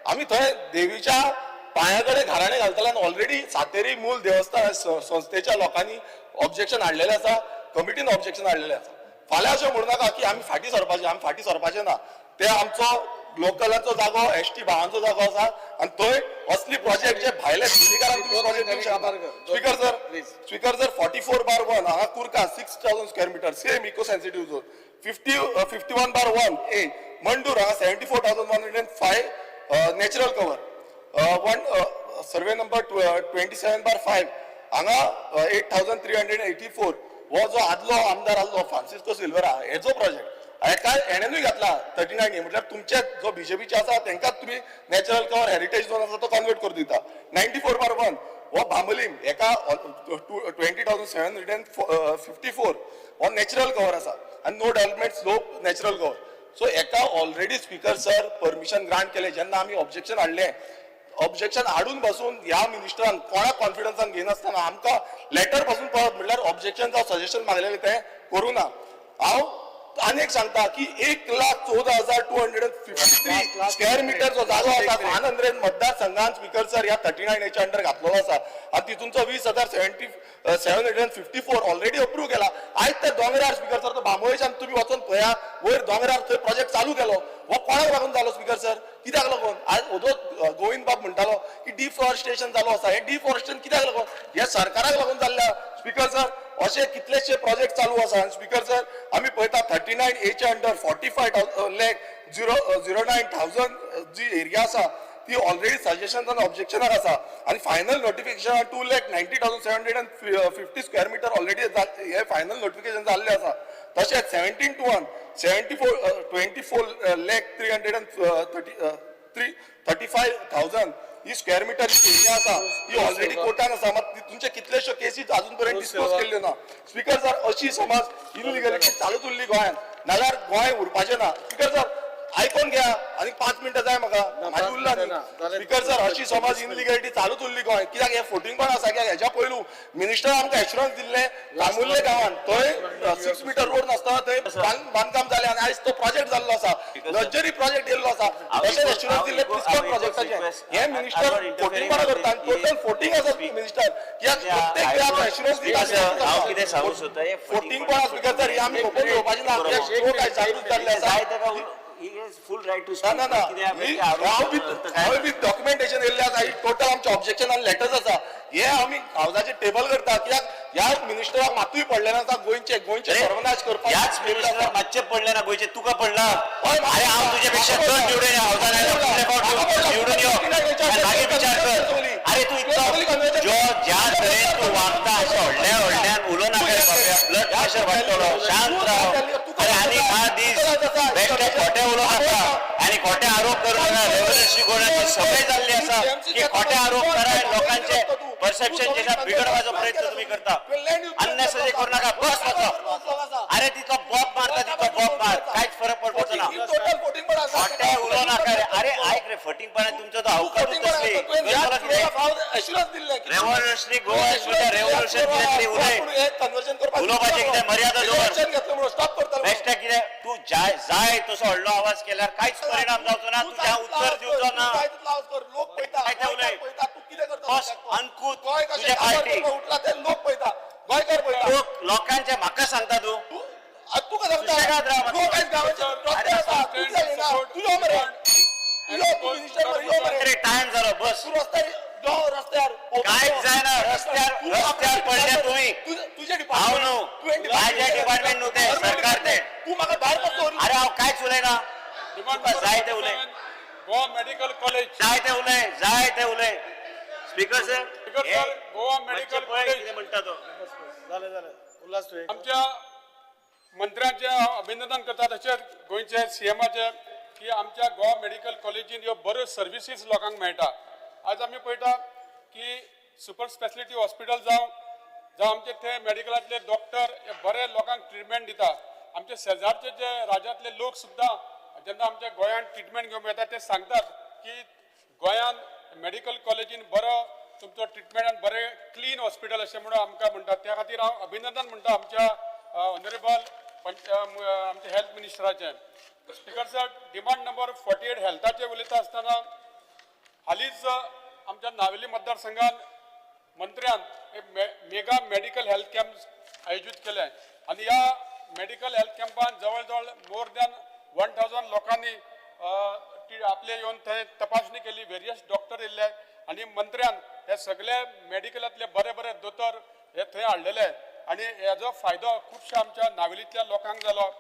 आमी थंय देवीच्या पांया कडेन घराणे घालतले. आनी ऑलरेडी सातेरी मूल देवस्थान संस्थेच्या लोकांनी ऑब्जेक्शन हाडलेलें आसा, कमिटीन ऑब्जेक्शन हाडलेलें आसा. फाल्यां अशें म्हणू नाका की आमी फाटीं सरपाचें, आमी फाटीं सरपाचें ना. ते आमचो लोकलांचो जागो, एसटी भावांचो जागो आसा आनी थंय असली प्रोजेक्ट जे भायले दिल्लीकारांक तुमी प्रोजेक्ट दिवंक शकना. स्पीकर सर, स्पीकर सर 44/1 हांगा Kurka 6000 square metre same eco sensitive zone. 51/1 A Mandur हांगा 74,105 natural cover. One survey number 27/5 हांगा 8384 हो जो आदलो आमदार आसलो फ्रांसिस्को सिल्वेरा हेजो प्रोजेक्ट हेका हेणेनूय घातला 39A. म्हटल्यार तुमचे जो बीजेपीचे आसा तेंकाच तुमी नॅचरल कवर हेरिटेज झोन आसा तो कन्वर्ट करून दिता. 94/1 हो बांबोलीम हेका 20,754 हो नॅचरल कवर आसा आनी no development slope natural cover. So हेका already speaker sir permission grant केलें. जेन्ना आमी ऑब्जेक्शन हाडलें, ऑब्जेक्शन हाडून बसून ह्या मिनिस्टरान कोणाक कॉन्फिडन्सान घेयनासतना आमकां लेटर पासून परत म्हटल्यार ऑब्जेक्शन जावं सजेशन मागलेलें तें करूं ना. हांव आनी एक सांगता की 1,14,253 स्क्वेअर मिटर जो जागो आसा सान आंद्रेन मतदारसंघान स्पीकर सर ह्या 39Aच्या अंडर घातलेलो आसा आनी तितूनचो 20,754 ऑलरेडी अप्रूव केला. आयज ते दोंगरार स्पीकर सर तो बांबोळेच्यान तुमी वचोन पळया वयर दोंगरार थंय प्रोजेक्ट चालू केलो. हो कोणाक लागून जालो स्पीकर सर? कित्याक लागून? आयज ओदो गोविंद बाब म्हणटालो की डिफॉरेस्टेशन जालो आसा. हें डिफॉरेस्टेशन कित्याक लागून? हें सरकाराक लागून जाल्लें स्पीकर सर. अशे कितलेशे प्रोजेक्ट चालू आसा. आनी स्पीकर सर, आमी पळयता 39 एच्या अंडर 45 lakh 0 09 thousand जी एरिया आसा ती ऑलरेडी सजेशन आनी ऑब्जेक्शनाक आसा आनी final notification 2,90,750 square meter already हे फायनल नोटिफिकेशन जाल्लें आसा. तशेंच 17 to 1 74 24 lakh 330 3 35,000 he square metre area आसा, ही ऑलरेडी कोर्टान आसा. मात तितूनचे कितलेशे केसीस अजून पर्यंत डिस्पोज केल्ल्यो ना. स्पीकर सर, अशी समज इलिगलिटी चालूच उरली गोंयांत नाल्यार गोंय उरपाचें ना. स्पीकर सर, आयकोन घ्या, आनी 5 मिनटां जाय म्हाका, म्हाजी उरला न्ही. स्पीकर सर, अशी समज इनलिगलिटी चालूच उरली गोंय, कित्याक हे फोटिंगपण आसा, कित्याक हेच्या पयलू मिनिस्टर आमकां एश्युरन्स दिल्लें, तामुल्ले गांवान थंय 6 मिटर रोड नासतना थंय बांदकाम जालें आनी आयज तो प्रोजेक्ट जाल्लो आसा, लक्झरी प्रोजेक्ट येयल्लो आसा. तशेंच एश्युरन्स दिल्लें प्रिस्कॉन प्रोजेक्टाचें. हे मिनिस्टर फोटिंगपणां करता आनी टोटल फोटिंग आसा मिनिस्टर, कित्याक प्रत्येक वेळार एश्युरन्स दिता. हांव कितें सांगूंक सोदता, हे फोटिंगपणां, स्पीकर सर, हे आमी खबर घेवपाचें ना, कित्याक लोक आयज जागृत जाल्ले आसा. जाय ताका, he has full right to ना ना ना, हांव बी डॉक्युमेंटेशन येयल्लें आसा. ही टोटल आमचे ऑब्जेक्शन आनी लेटर्स आसा. हे आमी हावजाचेर टेबल करता, कित्याक ह्या मिनिस्टराक मातूय पडलें नासता गोंयचे सर्वनाश करपाक. ह्याच मिनिस्टराक मातशें पडलें ना गोंयचें, तुका पडला? हय. अरे, हांव तुजे पेक्षा चड निवडून हावजान आयला. फुडले फावट निवडून यो आनी मागीर विचार कर. अरे, तूं इतलो जो ज्या तरेन तूं वागता, अशें व्हडल्या व्हडल्यान उलोवं नाका रे बाबा, ब्लड प्रेशर वाडटलो. शांत राव. अरे, आनी 10 दीस बेश्टे खोटें उलोवं नाका आनी खोटे आरोप करूं नाका. रेव्होल्युशनरी गोवाची सवय जाल्ली आसा की खोटे आरोप करा आनी लोकांचे परसेप्शन जेच्या बिगडपाचो प्रयत्न तुमी करता. अननेसेसरी करू नाका. बस मातसो. अरे, तितलो बोब मारता तितलो बोब मार, कांयच फरक पडपाचो ना. टोटल फोटिंगपण आसा. खोटे उलोवं नाका रे. अरे, ऐक रे, फटींगपणा तुमचो तो अवकाशच तसली. एश्युरन्स दिल्लें. रेव्होल्युशनरी गोवा म्हणल्यार रेव्होल्युशन कितें तरी उलय. कन्वर्जन करपाक उलोवपाचें कितें मर्यादा दवर. घेतलें म्हणून स्टॉप करतालो. बेश्टे कितें तूं जाय जाय तसो व्हडलो आवाज केल्यार कांयच परिणाम जावचो ना. तुज्या उत्तर दिवचो ना. लोक पळयता. काय ते उलय. पळयता तूं कितें करता. बस अनकूत गोंय कशें तुजे पार्टी उठला ते लोक पळयता, गोंयकार पळयता. लोक लोकांचे म्हाका सांगता तूं. तूं कसं सांगता? सुशेगाद राव मातसो. लोक आयज गांवाचे रस्ते आसा, तूं कित्याक येना? तूं यो मरे, तूं यो, तूं मिनिस्टर मरे, यो मरे. अरे, टायम जालो, बस. तूं रस्त्यार यो, रस्त्यार. कांयच जायना. रस्त्यार रस्त्यार पडले तुम्ही. तुजें हांव न्हू, म्हाजें डिपार्टमेंट न्हू तें, सरकार तें. तूं म्हाका भायर कसो? अरे, हांव कांयच उलयना. तुका जाय ते उलय. Goa medical college. जाय ते उलय, जाय ते उलय. Speaker sir. Speaker sir, Goa medical college. कितें म्हणटा तो. जालें जालें, उल्हास तुवें. आमच्या मंत्र्यांचे हांव अभिनंदन करता, तशेंच गोंयचे सीएमाचे, की आमच्या गोवा मेडिकल कॉलेजीन ह्यो बऱ्यो सर्विसीस लोकांक मेळटा. आज आमी पळयता की सुपर स्पेशलिटी हॉस्पिटल जावं जावं आमचे ते मेडिकलांतले डॉक्टर हे बरे लोकांक ट्रिटमेंट दिता. आमचे शेजारचे जे राज्यांतले लोक सुद्दां जेन्ना आमच्या गोंयांत ट्रिटमेंट घेवंक येता, ते सांगतात की गोंयांत मेडिकल कॉलेजीन बरो तुमचो ट्रिटमेंट आनी बरें क्लीन हॉस्पिटल अशें म्हणून आमकां म्हणटात. त्या खातीर हांव अभिनंदन म्हणटा आमच्या ऑनरेबल आमच्या हेल्थ मिनिस्टराचें. स्पिकर सर, डिमांड नंबर 48 हेल्थाचे उलयता आसतना, हालींच आमच्या नावेली मतदारसंघात मंत्र्यान एक मेगा मेडिकल हेल्थ कॅम्प आयोजीत केले आनी ह्या मेडिकल हेल्थ कॅम्पान जवळ जवळ मोर दॅन 1000 लोकांनी ती आपले येवन थंय तपासणी केली. वेरियस डॉक्टर येयल्ले आनी मंत्र्यान हे सगळे मेडिकलांतले बरे बरे दोतोर हे थंय हाडलेले आनी हेजो फायदो खुबश्या आमच्या नावेलींतल्या लोकांक जालो.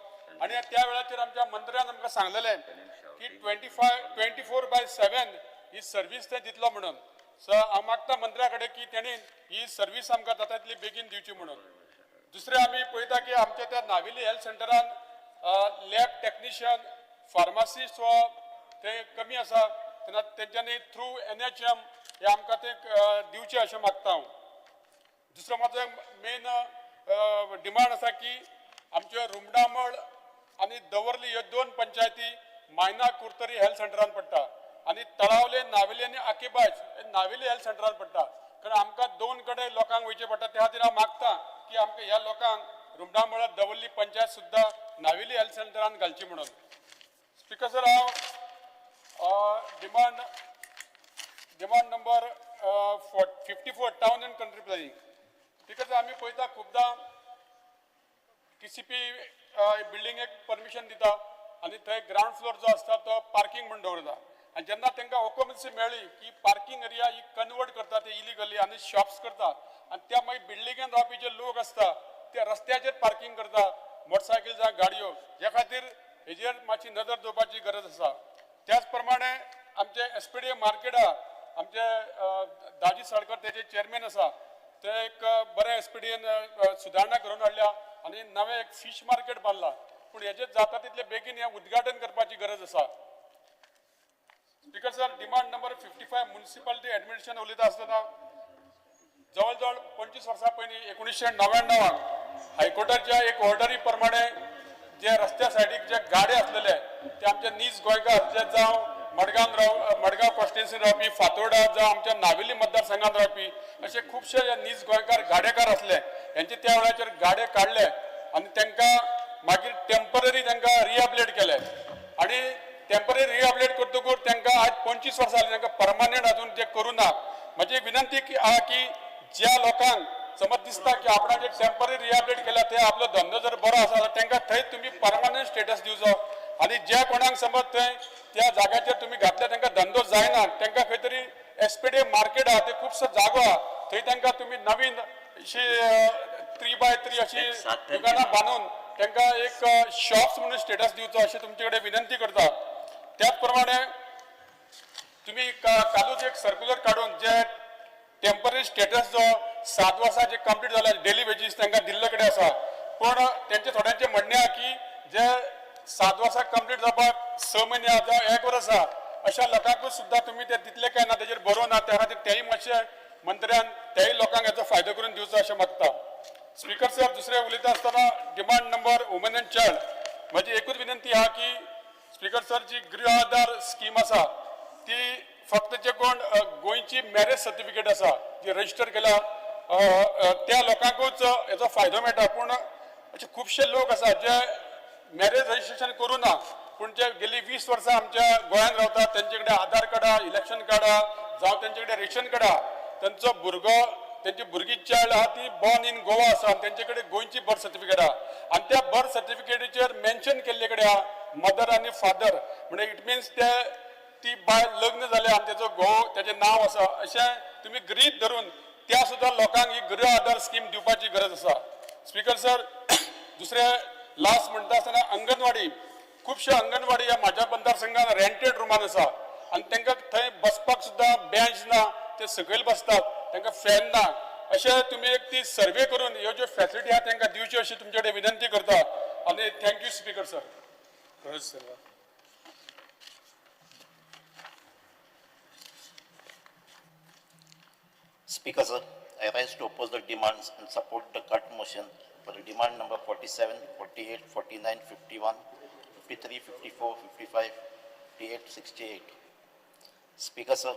आनी त्या वेळाचेर आमच्या मंत्र्यान आमकां सांगलेलें की 24/7 ही सर्वीस ते दितलो म्हणून. सो हांव मागता मंत्र्या कडेन की तेणी ही सर्वीस आमकां जाता तितली बेगीन दिवची म्हणून. दुसरें, आमी पळयता की आमच्या त्या नावेली हेल्थ सेंटरान लॅब टॅक्निशियन, फार्मासिस्ट हो ते कमी आसा. तेन्ना तेंच्यांनी थ्रू एनएचएम हे आमकां ते दिवचें अशें मागता हांव. दुसरो म्हाजो मेन डिमांड आसा की आमच्यो रुमडामळ आनी दवर्ली ह्यो दोन पंचायती मायना कुर्तरी हेल्थ सेंटरान पडटा आनी तळावले, नावेली आनी आकेबाज हे नावेली हेल्थ सेंटरान पडटा. कारण आमकां दोन कडेन लोकांक वयचें पडटा. त्या खातीर हांव मागता की आमकां ह्या लोकांक रुमडामळ, दवर्ली पंचायत सुद्दां नावेली हेल्थ सेंटरान घालची म्हणून. स्पिकर सर, हांव demand number 54, town and country planning. Because आमी पळयता, खुबदां टीसीपी बिल्डिंगेक परमिशन दिता आनी थंय ग्रावंड फ्लोर जो आसता तो पार्किंग म्हूण दवरता. आनी जेन्ना तांकां ऑक्युपन्सी मेळ्ळी की पार्किंग एरिया ही कन्वर्ट करता ते इलिगली आनी शॉप्स करता आनी त्या मागीर बिल्डिंगेन रावपी जे लोक आसता ते रस्त्याचेर पार्किंग करता, मोटरसायकल जावं गाडयो. ह्या खातीर हेजेर मातशी नदर दवरपाची गरज आसा. त्याच प्रमाणे आमचे एसपीडी मार्केटा आमचे दाजी साळकर तेजे चेअरमॅन आसा, ते एक बरें एसपीडीएन सुदारणा करून हाडल्या आनी नवें एक फीश मार्केट बांदला, पूण हेजेर जाता तितले बेगीन हें उद्घाटन करपाची गरज आसा. Speaker sir, demand number 55 municipality administration उलयता आसतना जवळ जवळ 25 वर्सां पयलीं 1999 हायकोर्टाच्या एक ऑर्डरी प्रमाणे जे रस्त्या सायडीक जे गाडे आसलेले ते आमचे नीज गोंयकार जे जावं मडगांव मडगांव कॉन्स्टिट्युन्सीन रावपी, फातोर्डा जावं आमच्या नावेली मतदारसंघात रावपी असे खुबशे नीज गोंयकार गाडेकार आसले, हेंचे त्या वेळाचेर गाडे काडले आनी तांकां मागीर टेंपररी तांकां रिहेबिलेट केले आनी टेंपररी रिहेबिलेट करतकूच तांकां आज 25 वर्सां जालीं तांकां परमनंट अजून ते करूं ना. म्हजी एक विनंती आहा की ज्या लोकांक समज दिसता की आपणाचे टेंपररी रिहेबिलेट केल्या ते आपलो धंदो जर बरो आसा जाल्यार तांकां थंय तुमी परमनंट स्टेटस दिवचो आनी ज्या कोणाक समज थंय त्या जाग्याचेर तुमी घातल्या तांकां धंदो जायना तांकां खंय तरी एसपीडी मार्केट आहा ते खुबसो जागो आहा थंय तांकां तुमी नवीन अशी 3x3 अशी दुकानां बांदून तांकां एक शॉप्स म्हणून स्टेटस दिवचो अशें तुमचे कडेन विनंती करता. त्याच प्रमाणे तुमी कालूच एक सर्क्युलर काडून जे टेंपररी स्टेटस जो 7 वर्सां जे कंप्लीट जाला डेली वेजीस तांकां दिल्ले कडेन आसा, पूण तेंचे थोड्यांचें म्हणणें आहा की जे 7 वर्सां कंप्लीट जावपाक 6 म्हयने आहा जावं 1 वर्स आसा अशा लोकांकूच सुद्दां तुमी ते दितले काय ना तेजेर बरोवं ना, त्या खातीर तेय मातशें मंत्र्यान तेय लोकांक हेचो फायदो करून दिवचो अशें मागता. स्पीकर सर, दुसरें उलयता आसतना demand number women and child म्हजी एकूच विनंती आहा की स्पीकर सर जी गृह आधार स्कीम आसा ती फक्त जे कोण गोंयची मॅरेज सर्टिफिकेट आसा जी रजिस्टर केल्या त्या लोकांकूच हेचो फायदो मेळटा, पूण अशे खुबशे लोक आसा जे मॅरेज रजिस्ट्रेशन करूं ना पूण जे गेली 20 वर्सां आमच्या गोंयांत रावतात तेंचे कडेन आधार कार्ड आहा, इलेक्शन कार्ड आहा जावं तेंचे कडेन रेशन कार्ड आहा, तेंचो भुरगो तेंची भुरगीं चायल्ड आहा ती बॉर्न इन गोवा आसा आनी तेंचे कडेन गोंयची बर्थ सर्टिफिकेट आहा आनी त्या बर्थ सर्टिफिकेटीचेर मेन्शन केल्ले कडेन आहा मदर आनी फादर, म्हणजे it mince ते ती बायल लग्न जाल्या आनी तेजो घोव तेजें नांव आसा अशें तुमी गृहीत धरून त्या सुद्दां लोकांक ही गृह आधार स्कीम दिवपाची गरज आसा. स्पीकर सर, दुसरें लास्ट म्हणटा आसतना अंगणवाडी, खुबश्यो अंगणवाडी ह्या म्हाज्या मतदारसंघान रेंटेड रुमान आसा आनी तांकां थंय बसपाक सुद्दां बेंच ना, ते सकयल बसतात, तांकां फॅन ना, अशें तुमी एक ती सर्वे करून ह्यो ज्यो फॅसिलिटी आहा तांकां दिवच्यो अशी तुमचे कडेन विनंती करता आनी thank you speaker sir. Speaker sir, I rise to oppose the demands and support the cut motion for the demand number 47, 48, 49, 51, 53, 54, 55, 58, 68. Speaker sir,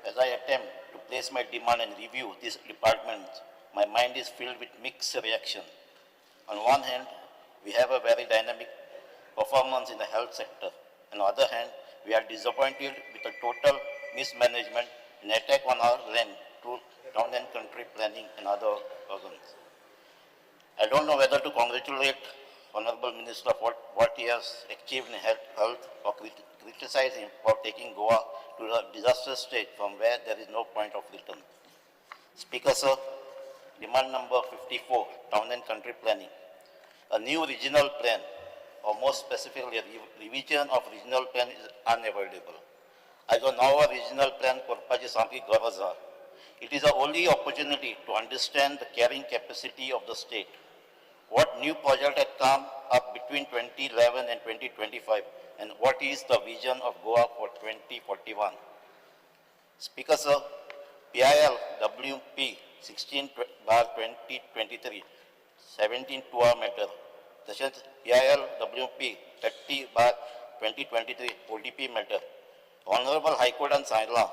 as I attempt to place my demand and review this department, my mind is filled with mixed reaction. On one hand, we have a very dynamic performance in the health sector. On the other hand, we are disappointed with the total mismanagement and attack on our land through town and country planning and other organs. I don't know whether to congratulate Honorable Minister for what he has achieved in health or criticize him for taking Goa to the disaster state from where there is no point of return. Speaker sir, demand number 54, town and country planning. A new regional plan, or more specifically a revision of regional plan is unavoidable. As a now regional plan करपाची सामकी गरज आहा. It is the only opportunity to understand the carrying capacity of the state. What new project had come up between 2011 and 2025, and what is the vision of Goa for 2041? Speaker sir, PIL WP 16/2023, 17 2 matter. तशेंच PIL WP 30/2023 ODP matter. Honorable High Court सांगलां,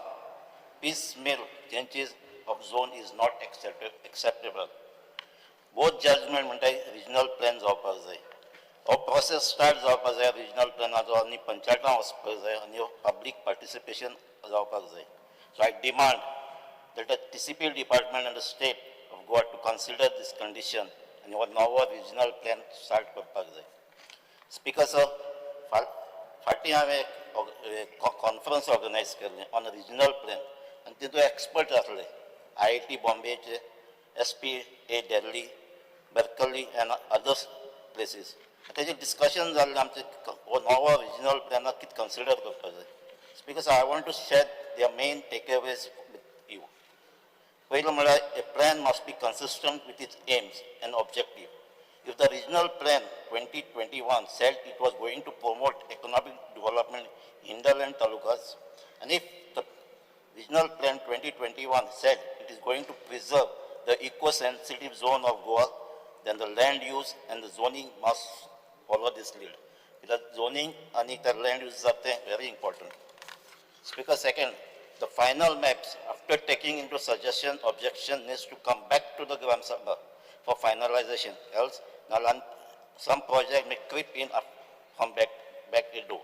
piecemeal changes of zone is not acceptable. Both judgment म्हणटा regional plan जावपाक जाय. हो process start जावपाक जाय regional प्लॅनाचो आनी पंचायतां वचपाक जाय आनी पब्लीक पार्टिसिपेशन जावपाक जाय. So I demand that the TCP department and the state of Goa to consider this condition आनी हो नवो रिजनल प्लॅन स्टार्ट करपाक जाय. स्पीकर सर, फाटीं हांवें एक कॉन्फरन्स ऑर्गनायज केल्लें ऑन रिजनल प्लॅन आनी तितूंत एक्सपर्ट आसले IIT बॉम्बेचे, SPA Delhi, Berkeley and others places. तेजेर डिस्कशन जाल्लें आमचें हो नवो रिजनल प्लॅनाक कितें कन्सिडर करपाक जाय. Because I want to share their main takeaways with you. पयलो म्हळ्यार a plan must be consistent with its aims and objective. If the regional plan 2021 said it was going to promote economic development in hinterland talukas, and if the regional plan 2021 said it is going to preserve the eco-sensitive zone of Goa, then the land use and the zoning must follow this lead. Because zoning and the land use are very important. Speaker, second, the final maps, after taking into suggestion, objection, needs to come back to the Gram Sabha for finalization. Else, some project may creep in from back the door.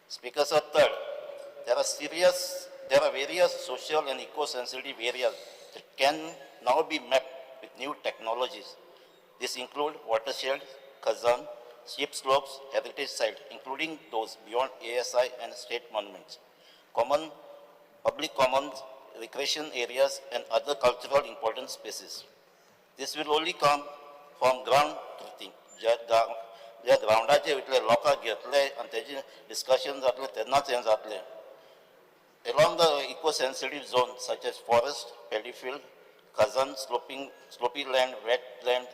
Speaker, sir, third, there are various social and eco-sensitive areas that can now be mapped with new technologies. This include watershed, khazan, steep slopes, heritage site, including those beyond ASI and state monuments, common public commons, recreation areas, and other cultural important spaces. This will only come from ground truthing. ज्या ग्रावंडाचेर इतले लोकांक घेतले आनी तेजें discussion जातलें तेन्नाच हें जातलें. Along the eco-sensitive zone such as forest, paddy field, khazan, slopy land, wet land,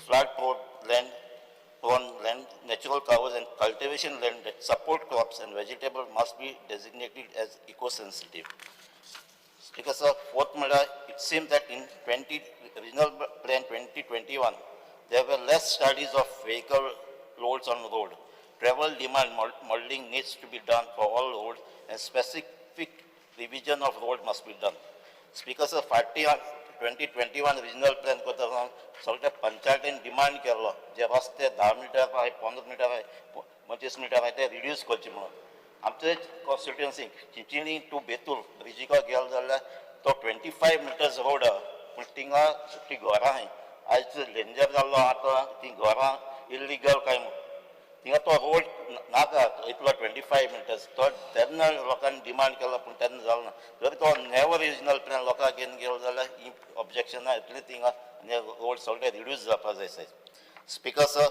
flood prone land, natural covers and cultivation land that support crops and vegetables must be designated as eco-sensitive. Because of fourth matter, it seems that in regional plan 2021, there were less studies of vehicle loads on road. Travel demand modeling needs to be done for all roads and specific revision of road must be done. Speaker sir, 2021 regional plan करता सगळ्या पंचायतीन demand केल्लो जे रस्ते 10 metre आहाय, 15 metre आहाय, 25 metre आहाय ते reduce करचे म्हणून. आमचे कॉन्स्टिट्युएन्सी चिंचिणी टू बेतूल ब्रिजीक गेलो जाल्यार तो 25 मिटर्स रोड आहा, पूण थिंगा ती घरां आहाय. आयज डेंजर जाल्लो आतां ती घरां इल्लिगल काय म्हूण थिंगा तो रोड नाका इतलो 25 मिटर्स तो तेन्ना लोकांनी डिमांड केलो पूण तेन्ना जालो ना. जर तो नेवर रिजनल प्लॅन लोकांक घेवन गेलो जाल्यार ही ऑब्जेक्शनां येतलीं थिंगा आनी रोड सगळे रिड्यूस जावपा जाय सायज. स्पिकर सर,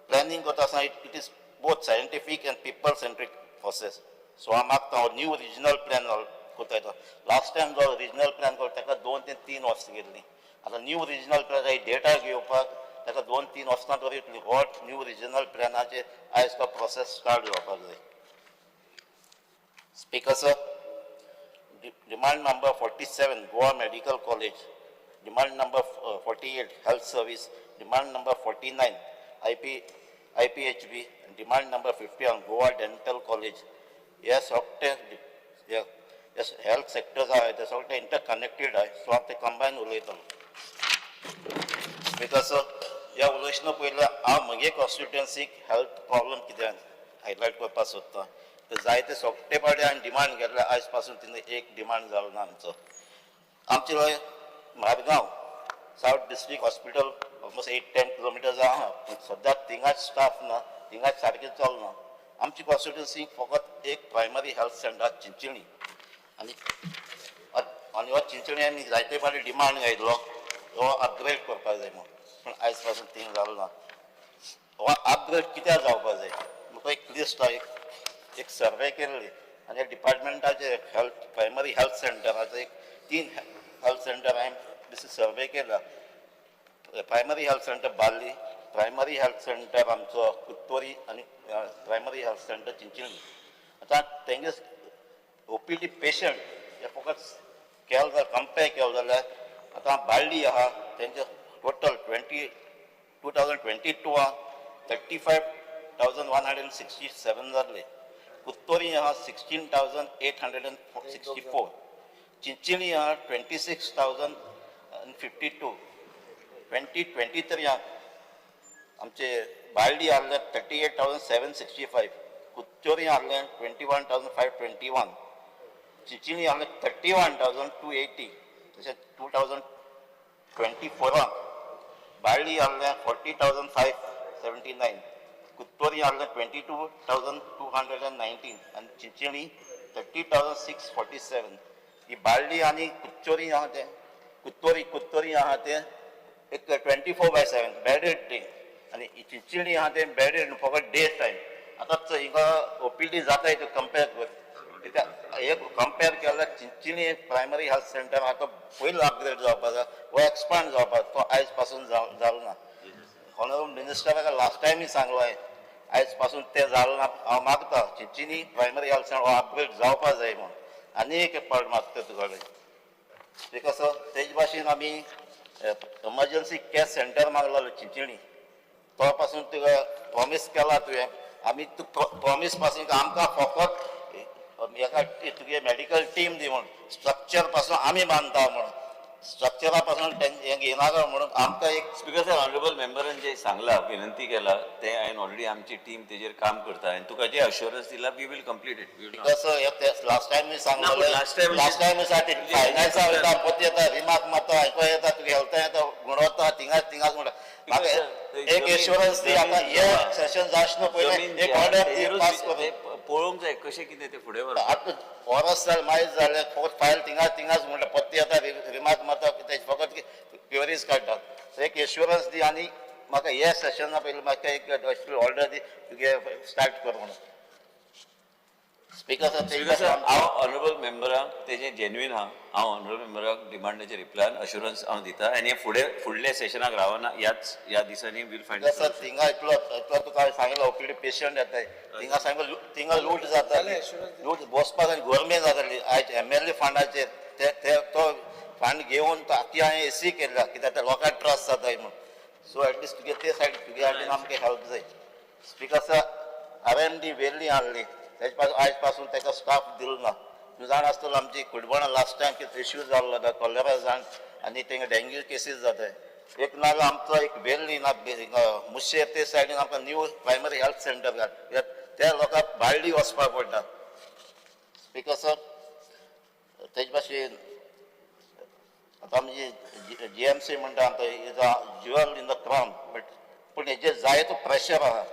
प्लॅनिंग करता आसतना it is both scientific and people centric process. So हांव मागता हो न्यू रिजनल प्लॅन करता येता. लास्ट टायम जो रिजनल प्लॅन करता ताका 2 ते 3 वर्सां गेल्लीं. आतां न्यू रिजनल प्लॅन डेटा घेवपाक ताका 2-3 वर्सां तरी येतली. हो न्यू रिजनल प्लॅनाचेर आयज तो प्रोसेस स्टार्ट जावपाक जाय. Speaker sir, demand number 47 Goa medical college, demand number 48 health service, demand number 49 IPHB, demand number 51 Goa dental college. हे सगळे हेल्थ सेक्टर्स आहाय ते सगळे इंटरकनेक्टेड आहाय. सो हांव ते कंबायन उलयतलो. Because sir, ह्या उलयतना पयलीं हांव म्हगे कॉन्स्टिट्युएन्सीक हेल्थ प्रॉब्लम कितें हायलायट करपाक सोदता. तर जायते सगळे पावटी हांवें डिमांड केल्ले, आयज पासून तितून एक डिमांड जालो ना आमचो. आमचे Margao south district hospital almost 8-10 kilometres आहा, पूण सद्याक थिंगाच स्टाफ ना, थिंगाच सारकें चलना. आमची कॉन्स्टिट्युएन्सी फकत एक प्रायमरी हेल्थ सेंटर चिंचिणी आनी आनी हो चिंचिणी आमी जायते फावटी डिमांड घायल्लो हो अपग्रेड करपाक जाय म्हणून, पूण आयज पासून थिंग जालो ना. हो अपग्रेड कित्याक जावपाक जाय म्हाका एक लिस्ट आहा, एक सर्वे केल्ली आनी डिपार्टमेंटाचे हेल्थ प्रायमरी हेल्थ सेंटराचो एक 3 हेल्थ सेंटर हांवें बेसीस सर्वे केला. Primary health centre Balli, primary health centre आमचो कुत्तोरी आनी प्रायमरी हेल्थ सेंटर चिंचिणी. आतां तेंगे OPD patient हे फकत केलो जाल्यार कंपेर केलो जाल्यार आतां बाळ्ळी आहा तेंचे टोटल 2022 35,167 जाल्ले. कुत्तोरी आहा 16,864, चिंचिणी आहा 26,052. 2023 आहा आमचे बाळ्ळी आहले 38,765, कुत्तोरी आहले 21,521, चिंचिणी आहले 31,280. तशें 2024 बाळ्ळी आहले 40,579, कुत्तोरी आहलें 22,219 आनी चिंचणी 30,647. ही बाळ्ळी आनी कुच्चोरी आहा तें कुत्तोरी आहा तें एक 24/7 बेडेड ते आनी चिंचणी आहा तें बेडेड फकत डे टायम. आतां हिंगा ओपीडी जाता हितून कंपेर कर कित्याक हे कंपेर केल्यार चिंचणी प्रायमरी हेल्थ सेंटर आहा तो पयलो अपग्रेड जावपाक जाय वो एक्सपांड जावपाक तो आयज पासून जालो ना. ऑनरेबल मिनिस्टराक लास्ट टायमूय सांगलो हांवें आयज पासून तें जालें ना. हांव मागता चिंचणी प्रायमरी हेल्थ सेंटर हो अपग्रेड जावपाक जाय म्हणून आनी एक पावट मागता तुका कडेन. Because तेज भाशेन आमी एमर्जन्सी कॅर सेंटर मागलेलो चिंचणी तो पासून तुका प्रॉमीस केला तुवें आमी तूं प्रॉमीस पासून आमकां फकत एका तुगे मेडिकल टीम दी म्हूण स्ट्रक्चर पासून आमी बांदता म्हणून स्ट्रक्चरा पासून हें घेयनाका म्हणून आमकां एक. स्पीकर सर, ऑनरेबल मेंबरान जे सांगला, विनंती केला ते हांवें ऑलरेडी आमची टीम तेजेर काम करता आनी तुका जे अश्योरन्स दिला we will complete it. Because last time सांगलें last time- last time फायनान्सा वयता पोत येता रिमार्क मारता आयको येता तुगे हेल्था येता गुणवत्ता थिंगाच थिंगाच म्हणटा म्हाका एक एश्योरन्स दी आतां हे सेशन जावचें न्हू पयलें एक ऑर्डर दी पास करून पळोवंक जाय कशें कितें तें फुडें व्हरपाक. आतां वरस जालें मायज जालें फकत फायल थिंगाच थिंगाच म्हणटा पत्ती येता रिमार्क मारता तें फकत क्वेरीज काडटात. एक एश्योरन्स दी आनी म्हाका हे सेशना पयलीं म्हाका एक ऑर्डर दी तुगे स्टार्ट कर म्हणून. स्पीकर सर, स्पीकर सर, हांव ऑनरेबल मेंबराक तेजें जेन्युइन आहा. हांव ऑनरेबल मेंबराक डिमांडाचे रिप्लायन अश्योरन्स हांव दिता आनी हे फुडें फुडल्या सेशनाक रावना ह्याच ह्या दिसांनी वील फायंड. सर, थिंगा इतलो इतलो तुका सांगिल्लो ओपीडी पेशंट येताय थिंगा सांगलो थिंगा लूट जाता लूट बसपाक आनी गोरमे जाताली. आयज एमएलए फंडाचेर ते ते तो फंड घेवन तो आख्खी हांवें एसी केल्या कित्याक ते लोकांक ट्रस्ट जाताय म्हणून. सो एटलिस्ट तुगे ते सायड तुगे सायडीन आमकां हेल्प जाय. स्पीकर सर, RMD वेल्ली आहली तेजे पासून आयज पासून ताका स्टाफ दिलो ना. तूं जाण आसतलो आमची कुडबणां लास्ट टायम कितें इश्यू जाल्लो तो कॉलेरा जाण आनी तेंगा डेंग्यू केसीस जाताय. एक नाजाल्यार आमचो एक वेल्ली ना मुशेर ते सायडीन आमकां न्यू प्रायमरी हेल्थ सेंटर घाल कित्याक त्या लोकांक बाळ्ळी वचपाक पडटा. स्पीकर सर, तेजे भाशेन आतां आमची GMC म्हणटा आमकां is a jewel in the crown but पूण हेजेर जायतो प्रेशर आहा.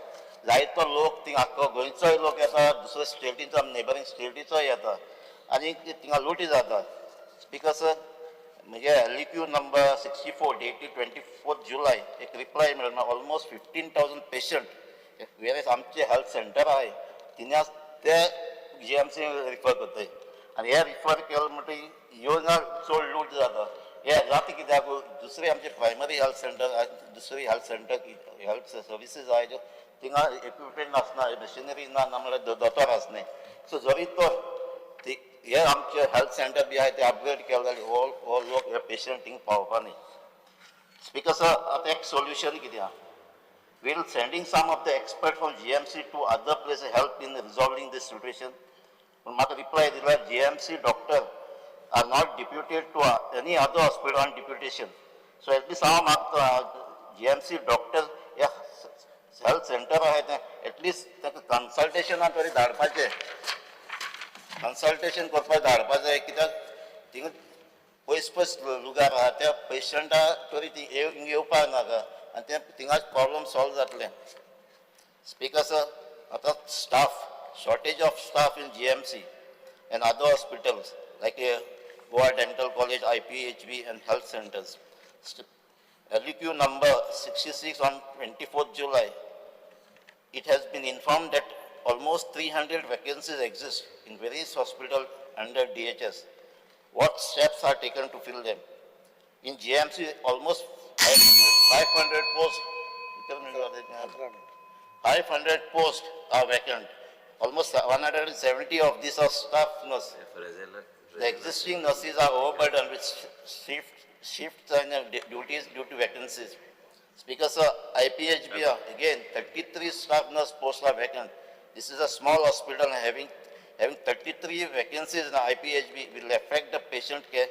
जायतो लोक थिंगा आख्खो गोंयचोय लोक येता दुसऱ्या स्टेटीचो नेबरींग स्टेटीचोय येता आनी थिंगा लुटी जाता. स्पीकर सर, म्हजे LEQ number 64 dated 24 July एक रिप्लाय मेळना. ऑलमोस्ट 15,000 पेशंट वेरेस आमचे हेल्थ सेंटर आहाय थिंगा ते GMC refer करताय आनी हे रिफर केले म्हणटकीर येवना चड लूट जाता. हे जाता कित्याक दुसरे आमचे प्रायमरी हेल्थ सेंटर दुसरी हेल्थ सेंटर हेल्थ सर्विसीस आहाय ज्यो थिंगा इक्विपमेंट आसना मशिनरी ना ना म्हणल्यार दोतोर आसनाय. सो जरी तर ती हे आमचे हेल्थ सेंटर बी आहाय ते अपग्रेड केले जाल्यार हो हो लोक हे पेशंट थिंग पावपा न्ही. स्पीकर सर, आतां एक सोल्युशन कितें आहा? Will sending some of the expert from GMC to other places help in resolving this situation? पूण म्हाका रिप्लाय दिला GMC doctor are not deputed to any other hospital on deputation. So at least हांव मागता GMC doctor हे health centre आहाय तें at least ताका कन्सल्टेशनाक तरी धाडपाचें कन्सल्टेशन करपाक धाडपा जाय कित्याक थिंगा पयस पयस लुगार आहा त्या पेशंटा तरी ती हिंगा येवपाक नाका आनी तें थिंगाच प्रॉब्लम सॉल्व जातलें. स्पीकर सर, आतां staff shortage of staff in GMC and other hospitals like Goa Dental College, IPHB and health centres. LEQ number 66 on 24th July, it has been informed that almost 300 vacancies exist in various hospitals under DHS. What steps are taken to fill them? In GMC, almost 500 posts, 500 posts are vacant. Almost 170 of these are staff nurses. The existing nurses are overburdened with shifts and duties due to vacancies. Speaker sir, IPHB, again, 33 staff nurse posts are vacant. This is a small hospital and having 33 vacancies in IPHB will affect the patient care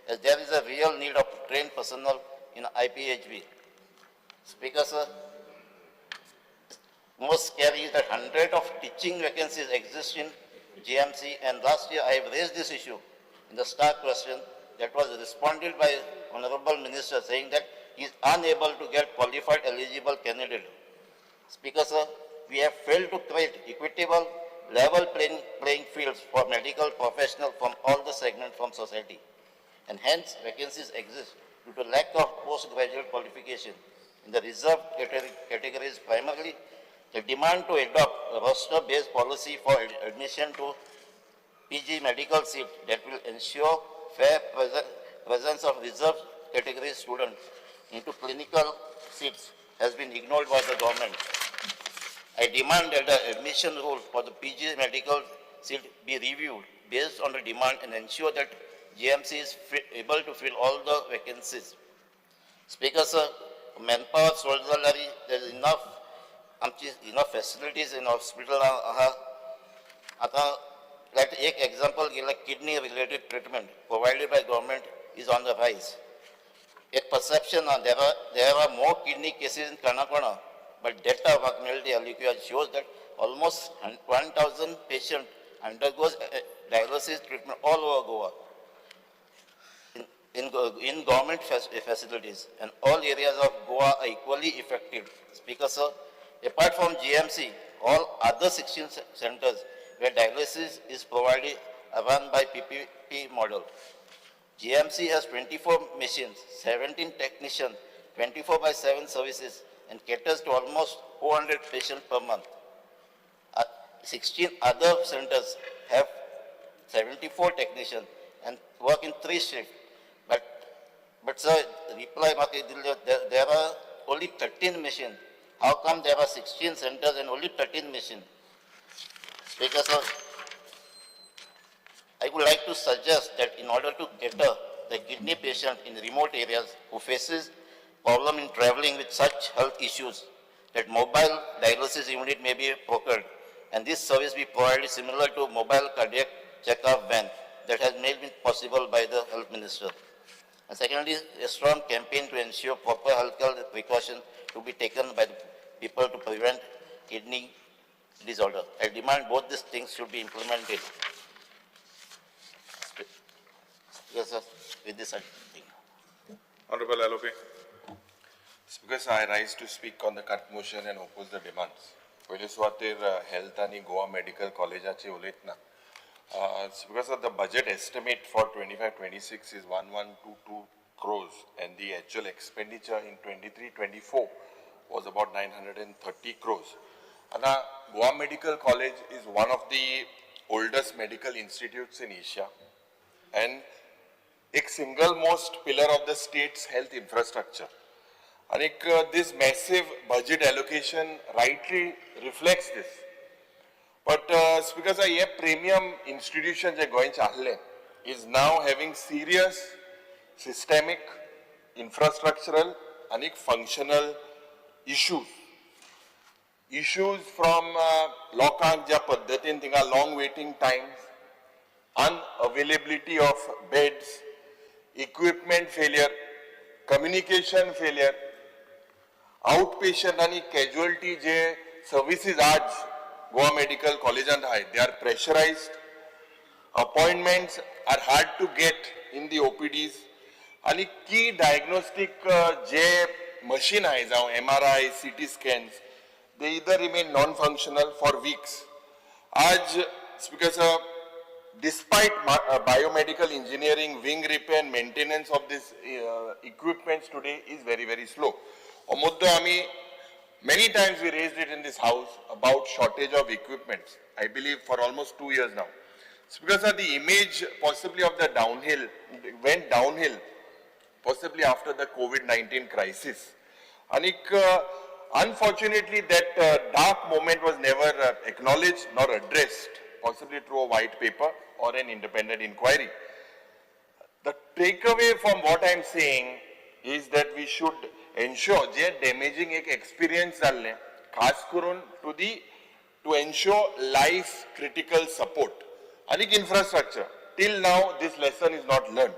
as there is a real need of trained personnel in IPHB. Speaker sir, most scary is that 100 of teaching vacancies exist in GMC, and last year I have raised this issue in the star question that was responded by Honorable Minister saying that he is unable to get qualified eligible candidate. Speaker sir, we have failed to create equitable level playing fields for medical professionals from all the segments from society. And hence, vacancies exist due to lack of postgraduate qualification in the reserved categories primarily. The demand to adopt a roster-based policy for admission to PG medical seat that will ensure fair presence of reserved category students into clinical seats has been ignored by the government. I demand that the admission rule for the PG medical seat be reviewed based on the demand and ensure that GMC is able to fill all the vacancies. Speaker sir, manpower soldier, there is enough, आमची enough facilities in hospital आहा. आतां like एक example घेतल्यार kidney related treatment provided by government is on the rise. एक perception आहा, there are more kidney cases in Canacona, but data म्हाका मेळ्ळी LQR shows that almost 1,000 patient undergoes dialysis treatment all over Goa in government facilities, and all areas of Goa are equally effective. Speaker sir, apart from GMC, all other 16 centers where dialysis is provided are run by PPP model. GMC has 24 machines, 17 technicians, 24/7 services, and caters to almost 400 patients per month. 16 other centers have 74 technicians and work in 3 shifts. But sir, reply there are only 13 machines. How come there are 16 centers and only 13 machines? Speaker sir, I would like to suggest that in order to cater the kidney patient in remote areas who faces problem in traveling with such health issues, that mobile dialysis unit may be procured, and this service be provided similar to mobile cardiac checkup van that has made it possible by the health minister. And secondly, a strong campaign to ensure proper health precautions to be taken by the people to prevent kidney disorder. I demand both these things should be implemented. Yes, sir. With this, I think. Honorable LOP. Speaker sir, I rise to speak on the cut motion and oppose the demands. पयले सुवातेर health आनी Goa medical कॉलेजाची उलयतना, Speaker sir, the budget estimate for 25-26 is 1122 crores and the actual expenditure in 23-24 was about 930 crores. आतां Goa Medical College is one of the oldest medical institutes in Asia and एक single most pillar of the state's health infrastructure. आनीक this massive budget allocation rightly reflects this. But Speaker sir, हे premium institution जे गोंयचें आहलें is now having serious systemic, infrastructural आनीक functional issues. Issues from लोकांक ज्या पद्दतीन थिंगा long waiting times, unavailability of beds, equipment failure, communication failure, outpatient आनी casualty जे services आज गोवा मेडिकल कॉलेजांत आहाय, they are pressurized, appointments are hard to get in the OPDs आनी की डायग्नोस्टीक जे मशीन आहाय जावं MRI, CT scans, they either remain non functional for weeks. आज Speaker sir, despite biomedical engineering, wing repair and maintenance of this equipments today is very, very slow. हो मुद्दो आमी many times we raised it in this house about shortage of equipments, I believe for almost 2 years now. Speaker sir, the image possibly of the downhill went downhill possibly after the COVID-19 crisis. Anik, unfortunately that dark moment was never acknowledged nor addressed, possibly through a white paper or an independent inquiry. The takeaway from what I am saying is that we should ensure J damaging एक experience जाल्लें, खास करून to ensure life critical support आनीक infrastructure. Till now this lesson is not learned.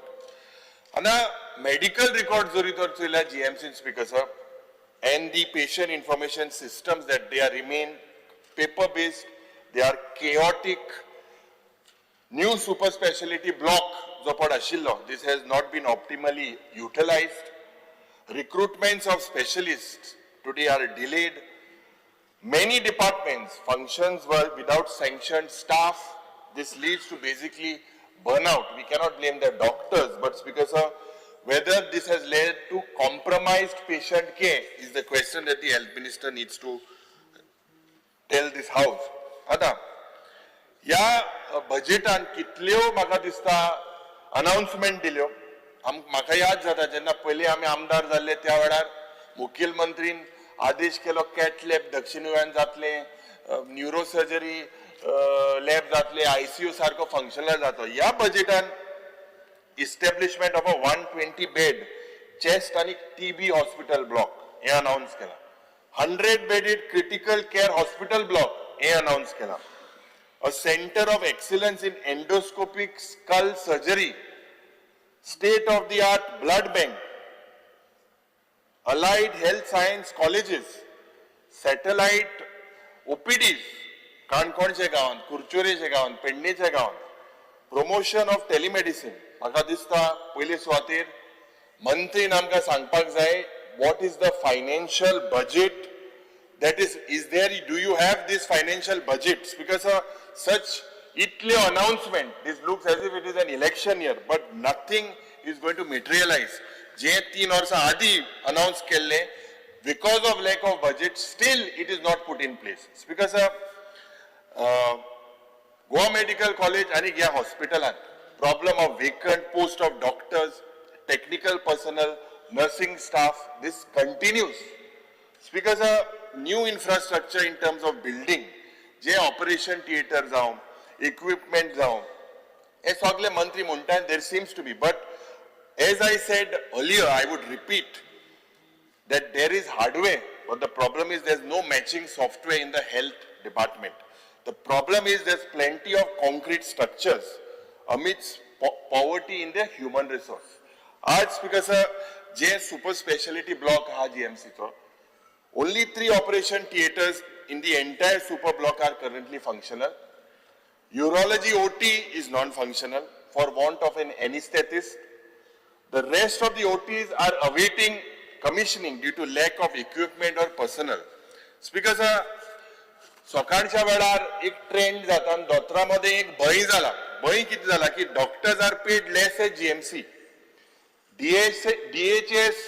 आनी medical record जरी तर चोयल्यार GMC Speaker sir, and the patient information systems that they are remain paper based, they are chaotic. New super speciality block जो पण आशिल्लो, this has not been optimally utilized. Recruitments of specialists today are delayed. Many departments functions were without sanctioned staff. This leads to basically burnout. We cannot blame the doctors, but Speaker sir, whether this has led to compromised patient care is the question that the health minister needs to tell this house. आतां ह्या बजेटान कितल्यो म्हाका दिसता announcement दिल्यो. म्हाका याद जाता जेन्ना पयलीं आमी आमदार जाल्ले त्या वेळार मुखेलमंत्रीन आदेश केलो कॅट लॅब दक्षिण गोंयान जातलें, न्युरो सर्जरी लॅब जातले, आयसीयू सारको फंक्शनल जातो. ह्या बजेटान establishment of a 120 bed chest आनी टीबी हॉस्पिटल ब्लॉक हें अनाउन्स केलां. 100 bedded critical care hospital block हें अनाउन्स केलां. A center of excellence in endoscopic skull surgery, state of the art blood bank, allied health science colleges, satellite OPDs, काणकोणच्या गांवांत, कुरचोरेच्या गांवांत, पेडणेच्या गांवांत, promotion of telemedicine. म्हाका दिसता पयले सुवातेर मंत्रीन आमकां सांगपाक जाय what is the financial budget that is there. Do you have this financial budgets? Because such इतले announcement, this looks as if it is an election year, but nothing is going to materialize. जे 3 वर्सां आदी announce केल्ले, because of lack of budget still it is not put in place. Because Goa Medical College आनी ह्या हॉस्पिटलान problem of vacant post of doctors, technical personnel, nursing staff, this continues. Speaker sir, new infrastructure in terms of building, J operation theatre जावं, equipment जावं, हे सगळे मंत्री म्हणटा there seems to be, but as I said earlier, I would repeat that there is hardware, but the problem is there's no matching software in the health department. The problem is there's plenty of concrete structures amidst poverty in the human resource. आज Speaker sir, J super speciality block हा GMC चो, only 3 operation theatres in the entire super block are currently functional. Urology OT is non-functional for want of an anesthetist. The rest of the OTs are awaiting commissioning due to lack of equipment or personnel. Speaker sir, सकाळच्या वेळार एक trend जाता आनी दोतोरां मदें एक भंय जाला. भंय कितें जाला की doctors are paid less at GMC. DHS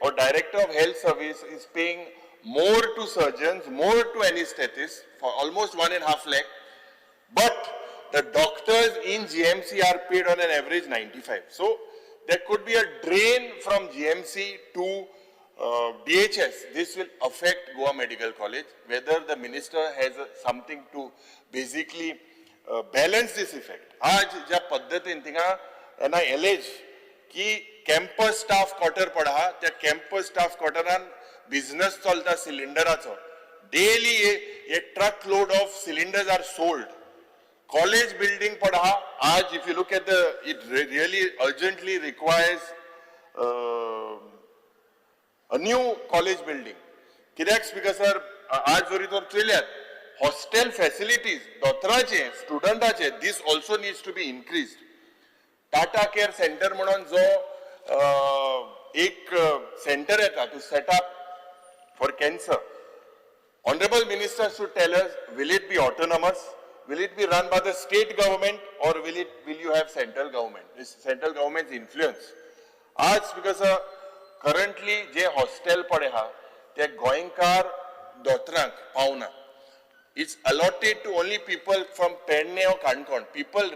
or Director of Health Service is paying more to surgeons, more to anesthetists for almost 1.5 lakh, but the doctors in GMC are paid on an average 95. So there could be a drain from GMC to DHS. This will affect Goa Medical College, whether the minister has something to basically balance this effect. आज ज्या पद्दतीन थिंगा and I allege की campus staff quarter पडा, त्या campus staff क्वॉर्टरान business चलता सिलिंडराचो. Daily a truck load of cylinders are sold. College building पडा आज, if you look at the, it really urgently requires a new college building. कित्याक speaker sir, आज जरी तर चोयल्यात hostel facilities दोतोराचे, स्टुडंटाचे, this also needs to be increased. Tata Care Centre म्हणून जो एक सेंटर येता to set up for cancer. Honorable Minister should tell us, will it be autonomous? Will it be run by the state government or will you have central government? This central government's influence. आज because currently J hostel पडे हा ते गोंयकार दोतोरांक पावना. It's allotted to only people from Pernem or Canacona. People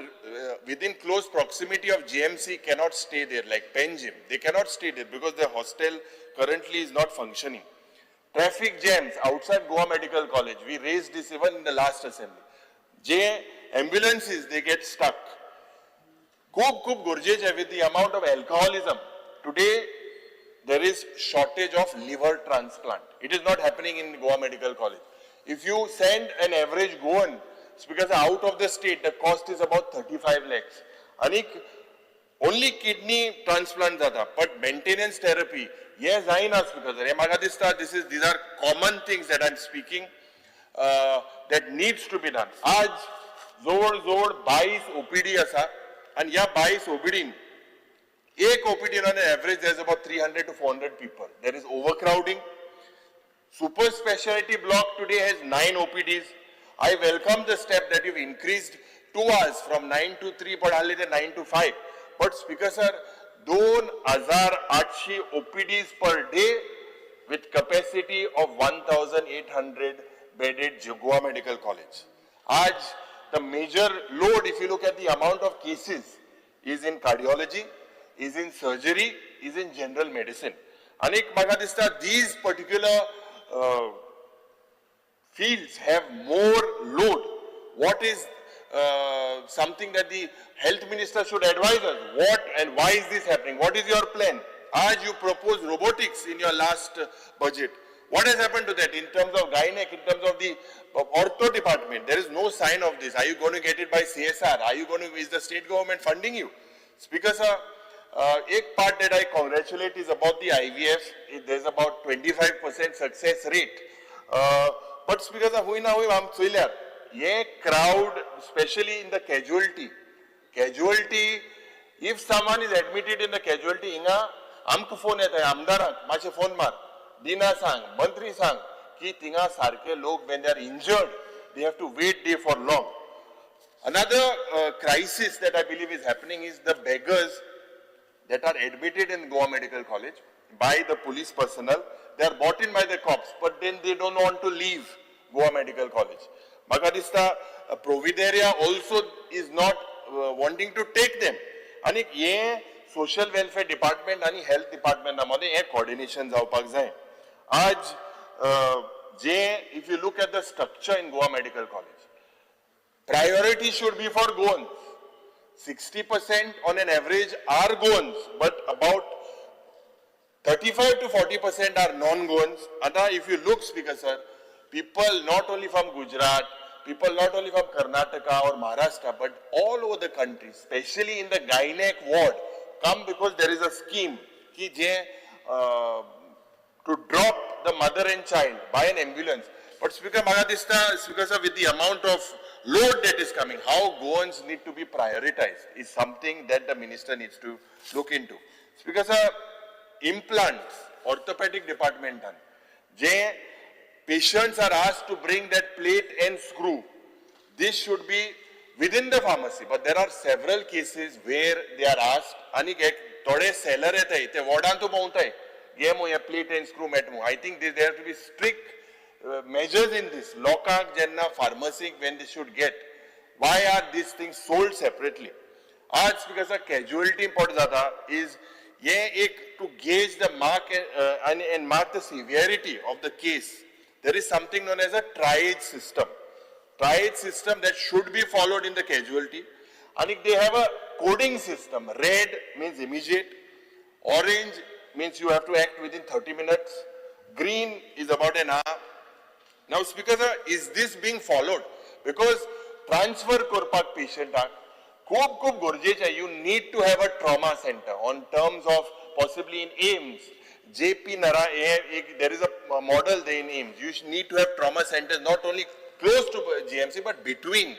within close proximity of GMC cannot stay there, like Panjim. They cannot stay there because the hostel currently is not functioning. Traffic jams outside Goa Medical College. We raised this even in the last assembly. J ambulances, they get stuck. खूप खूप गरजेचे with the amount of alcoholism. Today, there is shortage of liver transplant. It is not happening in Goa Medical College. If you send an average Goan, it's because out of the state, the cost is about 35 lakhs. आणि only kidney transplant जाता, but maintenance therapy हे जायना. Because हे म्हाका दिसता this is these are common things that I am speaking that needs to be done. आज जवळ जवळ 22 ओपीडी आसा आनी ह्या 22 ओपीडीन एक OPD on average there is about 300 to 400 people. There is overcrowding. Super speciality block today has 9 OPDs. I welcome the step that you've increased 2 hours from 9 to 3, but only the 9 to 5. But Speaker sir, 2800 OPDs per day with capacity of 1800 bedded Goa Medical College. Aaj, the major load, if you look at the amount of cases, is in cardiology, is in surgery, is in general medicine. Anik म्हाका दिसता these particular fields have more load. What is something that the health minister should advise us? What and why is this happening? What is your plan? As you propose robotics in your last budget, what has happened to that in terms of gynec, in terms of the ortho department? There is no sign of this. Are you going to get it by CSR? Are you going to, is the state government funding you? Speaker sir, ek part that I congratulate is about the IVF. There is about 25% success rate. But Speaker sir, hui na hui am चोयल्यार ये crowd, especially in the casualty, if someone is admitted in the casualty, हिंगा आमकां phone येता आमदारांक मातशें phone मार, दिना सांग, मंत्री सांग की थिंगा सारके लोक when they are injured, they have to wait there for long. Another crisis that I believe is happening is the beggars that are admitted in Goa Medical College by the police personnel. They are brought in by the cops, but then they don't want to leave Goa Medical College. Maka dista Provideria also is not wanting to take them. Ani ye social welfare department ani health department मध्ये हे coordination जावपाक जाय. आज जे if you look at the structure in Goa Medical College, priority should be for Goans. 60% on an average are Goans, but about 35 to 40% are non-Goans. Ata if you look, Speaker sir, people not only from Gujarat, people not only from Karnataka or Maharashtra, but all over the country, especially in the gynec ward, come because there is a scheme ki je, to drop the mother and child by an ambulance. But Speaker, maka dista, Speaker sir, with the amount of load that is coming, how Goans need to be prioritized is something that the minister needs to look into. Speaker sir, implants, orthopedic department done. Je patients are asked to bring that plate and screw. This should be within the pharmacy, but there are several cases where they are asked, ani ek thode seller yetai, te wardan tu bhontai, घे मु हे plate and screw met mu. I think there have to be strict measures in this. Lokank jenna pharmacy when they should get. Why are these things sold separately? Aaj because a casualty import jata is ye ek to gauge the mark and mark the severity of the case. There is something known as a triage system. Triage system that should be followed in the casualty. And if they have a coding system, red means immediate, orange means you have to act within 30 minutes, green is about an hour. Now, Speaker sir, is this being followed? Because transfer korpak patient khub khub gorjecha, you need to have a trauma center on terms of possibly in AIIMS. JP Nara, there is a model there in AIIMS. You need to have trauma centers not only close to GMC but between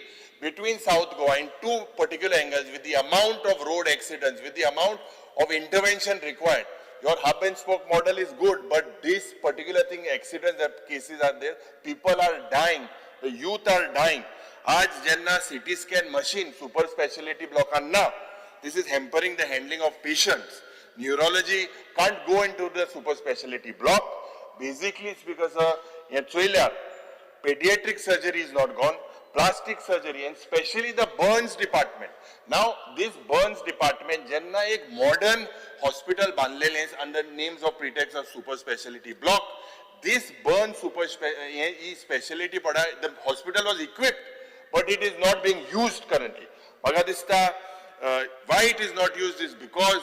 South Goa in two particular angles, with the amount of road accidents, with the amount of intervention required. Your hub and spoke model is good, but this particular thing, accidents, that cases are there, people are dying, the youth are dying. Aaj jenna CT scan machine, super speciality block na, this is hampering the handling of patients. Neurology can't go into the super speciality block. Basically, it's because pediatric surgery is not gone, plastic surgery, and especially the burns department. Now, this burns department, jenna ek modern hospital bandlele under names of pretext of super speciality block. This burn super speciality, the hospital was equipped, but it is not being used currently. Maka dista, why it is not used is because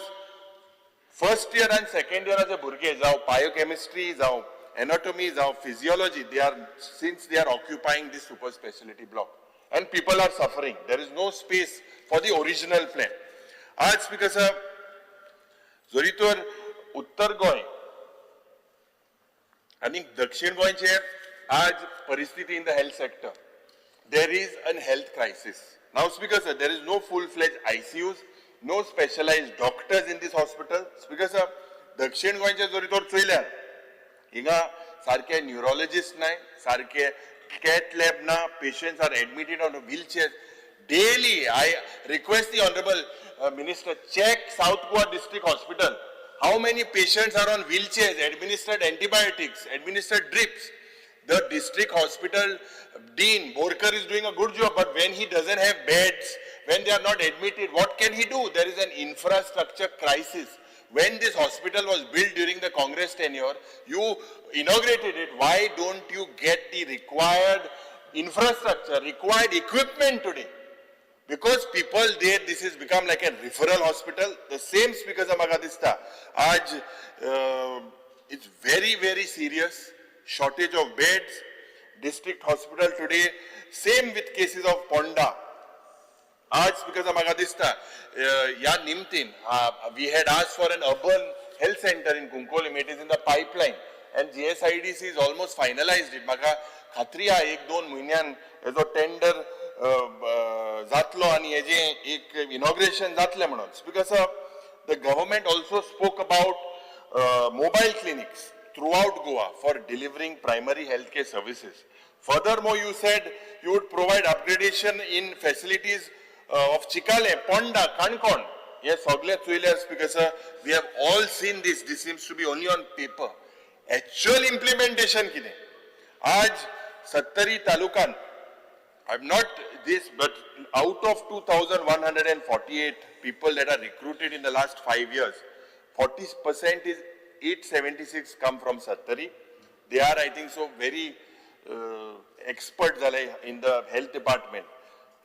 first year and second year as a burge, जाव biochemistry, जाव anatomy, जाव physiology, they are, since they are occupying this super speciality block and people are suffering. There is no space for the original plan. Aaj Speaker sir, जरी तर उत्तर गोंय आनी दक्षिण गोंयचे आज परिस्थिती in the health sector, there is an health crisis. Now Speaker sir, there is no full-fledged ICUs, no specialized doctors in this hospital. Speaker sir, दक्षिण गोंयचे जरी तर चोयल्यार हिंगा सारके न्युरोलॉजिस्ट नाय, सारके कॅथ लॅब ना. Patients are admitted on wheelchair daily. I request the honourable minister, check South Goa District Hospital, how many patients are on wheelchairs, administered antibiotics, administered drips. The district hospital dean Borkar is doing a good job, but when he doesn't have beds, when they are not admitted, what can he do? There is an infrastructure crisis. When this hospital was built during the Congress tenure, you inaugurated it. Why don't you get the required infrastructure, required equipment today? Because people there, this has become like a referral hospital. The same, Speaker, म्हाका दिसता आज it's very, very serious shortage of beds, district hospital today. Same with cases of Ponda. आज because म्हाका दिसता ह्या निमतीन we had asked for an urban health center in Cuncolim. It is in the pipeline and GSIDC is almost finalized it. म्हाका खात्री आहा, एक दोन म्हयन्यान हेजो टेंडर जातलो आनी हेजें एक इनॉग्रेशन जातलें म्हणून. Because the government also spoke about mobile clinics throughout Goa for delivering primary healthcare services. Furthermore, you said you would provide upgradation in facilities of Chikhale, Ponda, Canacona. हे सगळे चोयल्यार, Speaker sir, we have all seen this. This seems to be only on paper. Actual implementation कितें? आज सत्तरी तालुकान, I'm not this, but out of 2,148 people that are recruited in the last 5 years, 40% is 876 come from Sattari. They are, I think so, very expert जाले in the health department.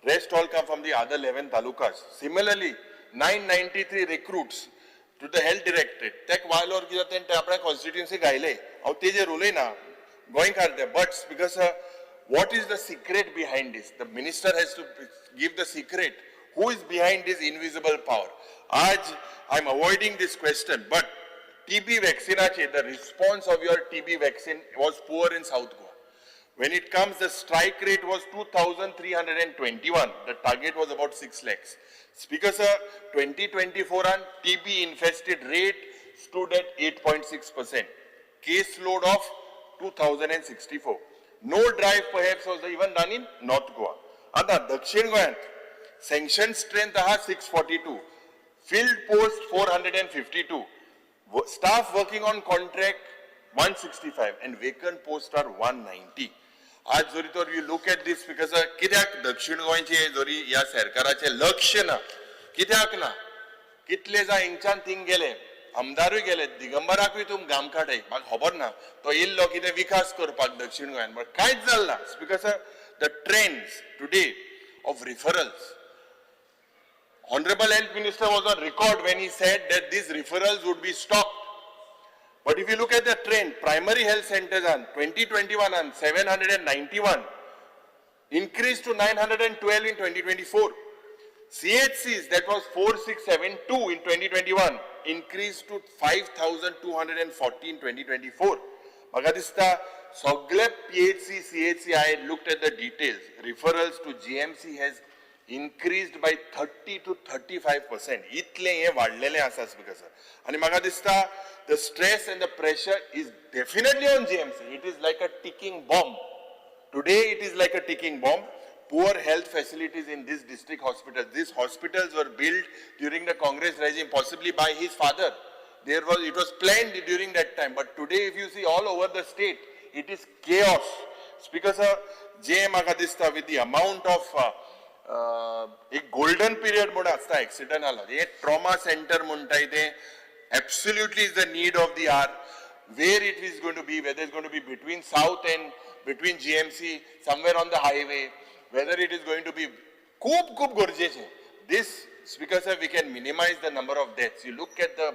Rest all come from the other 11 talukas. Similarly, 993 recruits to the health directorate. तेक वायलोर कितें तें आपल्या constituency घायले. हांव तेजेर उलयना, गोंयकार ते, but because what is the secret behind this? The minister has to give the secret. Who is behind this invisible power? आज I am avoiding this question, but TB vaccinache, the response of your TB vaccine was poor in South Goa. When it comes, the strike rate was 2,321. The target was about 6 lakhs. Speaker sir, 2024 on TB infested rate stood at 8.6%. Case load of 2,064. No drive perhaps was even done in North Goa. आता दक्षिण गोंयांत sanction strength आहा 642, filled post 452, staff working on contract 165 and vacant post are 190. आज जरी तर you look at this because कित्याक दक्षिण गोंयचे जरी ह्या सरकाराचें लक्ष ना, कित्याक ना? कितले जाण हिंगच्यान थिंग गेले, आमदारूय गेले, दिगंबराकूय तूं गामकाडे, म्हाका खबर ना तो येयल्लो कितें विकास करपाक दक्षिण गोंयान, बट कांयच जालें ना. Because the trends today of referrals, Honorable Health Minister was on record when he said that these referrals would be stopped. But if you look at the trend, primary health centers on 2021 on 791 increased to 912 in 2024. CHCs, that was 4672 in 2021, increased to 5240 in 2024. म्हाका दिसता सगळे PHC, CHC, I looked at the details. Referrals to GMC has increased by 30 to 35%. इतलें हें वाडलेलें आसा, speaker sir. आनी म्हाका दिसता the stress and the pressure is definitely on GMC. It is like a ticking bomb. Today it is like a ticking bomb. Poor health facilities in these district hospitals. These hospitals were built during the Congress regime, possibly by his father. It was planned during that time. But today, if you see all over the state, it is chaos. Speaker sir, जे म्हाका दिसता with the amount of एक golden period म्हणून आसता accident जाला, हे trauma centre म्हणटाय ते absolutely is the need of the hour. Where it is going to be, whether it's going to be between South and between GMC, somewhere on the highway, whether it is going to be खूब खूब गरजेचें. This, Speaker sir, we can minimize the number of deaths. You look at the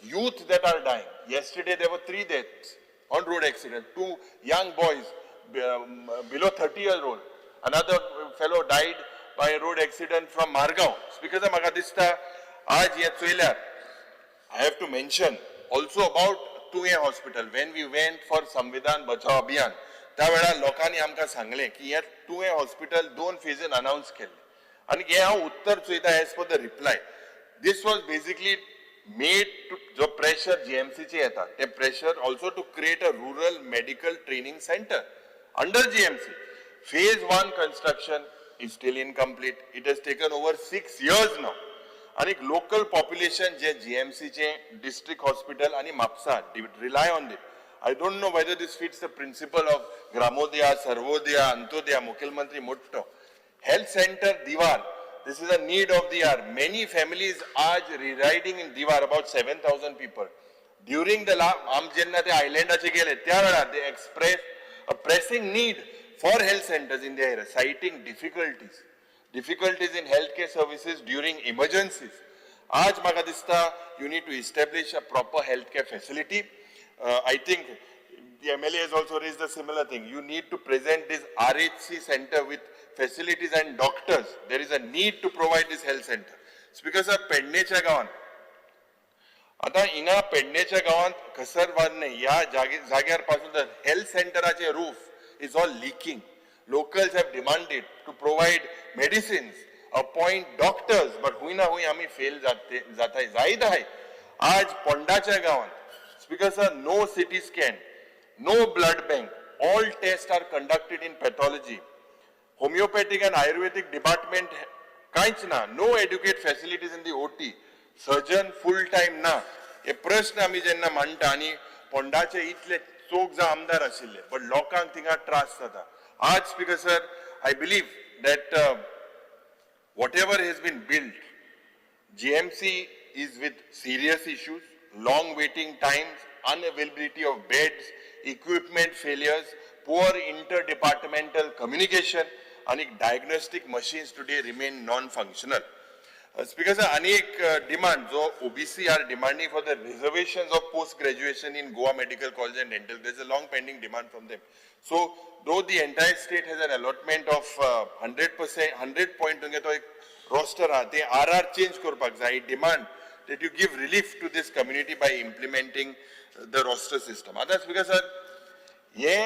youth that are dying. Yesterday there were three deaths on road accident. Two young boys below 30 year old. Another fellow died by a road accident from Margao. Speaker sir, म्हाका दिसता आज हे चोयल्यार I have to mention also about Tuem Hospital. When we went for Samvidhan Bachao Abhiyan, त्या वेळार लोकांनी आमकां सांगलें की हे तुयें हॉस्पिटल दोन फेजीन अनावन्स केल्लें आनी हें हांव उत्तर चोयता as per the reply. This was basically made to जो प्रेशर जीएमसीचे येता ते pressure also to create a rural medical training center under GMC. Phase one construction is still incomplete. It has taken over 6 years now. आणि local population जे जीएमसीचे district hospital आणि Mapusa rely on it. I don't know whether this fits the principle of Gramodaya, Sarvodaya, Antyodaya. मुख्यमंत्री मोठो health center Divar. This is a need of the hour. Many families are residing in Divar, about 7,000 people. During the आम जेन्ना ते आयलँडाचे गेले त्या वेळार they express a pressing need for health centers in the area, citing difficulties in healthcare services during emergencies. आज म्हाका दिसता you need to establish a proper healthcare facility. I think the MLA has also raised a similar thing. You need to present this RHC center with facilities and doctors. There is a need to provide this health center. Speaker sir, पेडणेच्या गावान आता हिंगा पेडणेच्या गावात कसरवारने ह्या जागे जाग्यार पासून तर health सेंटराचे roof is all leaking. Locals have demanded to provide medicines, appoint doctors, but हुंय ना हुंय आमी फेल जाते जाताय जायत आहाय. आज पोंडाच्या गावात, Speaker sir, no CT scan, no blood bank, all test are conducted in pathology. Homeopathic and Ayurvedic department कांयच ना. No adequate facilities in the OT. Surgeon full time ना. हे प्रश्न आमी जेन्ना मांडटा आनी पोंडाचे इतले चोग जाण आमदार आशिल्ले, बट लोकांक थिंगा त्रास जाता. आज, Speaker sir, I believe that whatever has been built, GMC is with serious issues, long waiting times, unavailability of beds, equipment failures, poor interdepartmental communication, and diagnostic machines today remain non-functional. Speaker sir, आणि एक demand जो OBC are demanding for the reservations of post graduation in Goa Medical College and Dental. There is a long pending demand from them. So though the entire state has an allotment of 100%, 100 point तो एक roster आहा, ते are are change करपाक जाय. Demand that you give relief to this community by implementing the roster system. आतां speaker sir, हे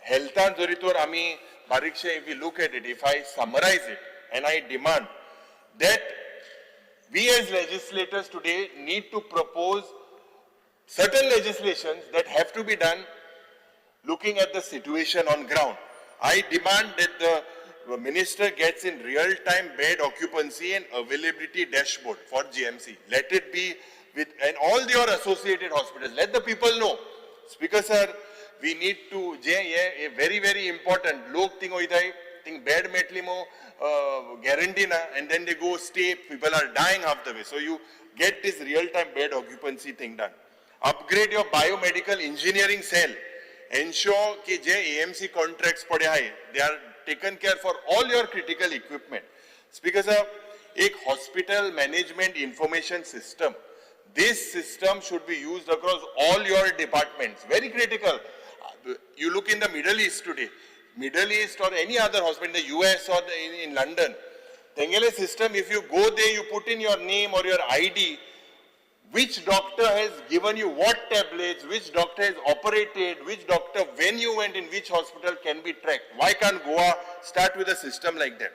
हेल्थान जरी तर आमी बारीकशे, if you look at it, if I summarize it, and I demand that we as legislators today need to propose certain legislations that have to be done looking at the situation on ground. I demand that the minister gets in real-time bed occupancy and availability dashboard for GMC. Let it be with, and all your associated hospitals. Let the people know. Speaker sir, we need to, J hey very very important. लोक thing वयताय, thing bed मेटली मो guarantee ना, and then they go stay, people are dying half the way. So you get this real-time bed occupancy thing done. Upgrade your biomedical engineering cell. Ensure की जे AMC contracts पडे आहे, they are taken care for all your critical equipment. Speaker sir, एक hospital management information system. This system should be used across all your departments. Very critical. You look in the Middle East today, Middle East or any other hospital in the US or in London, तेंगेले system, if you go there, you put in your name or your ID, which doctor has given you what tablets, which doctor has operated, which doctor, when you went in which hospital can be tracked. Why can't Goa start with a system like that?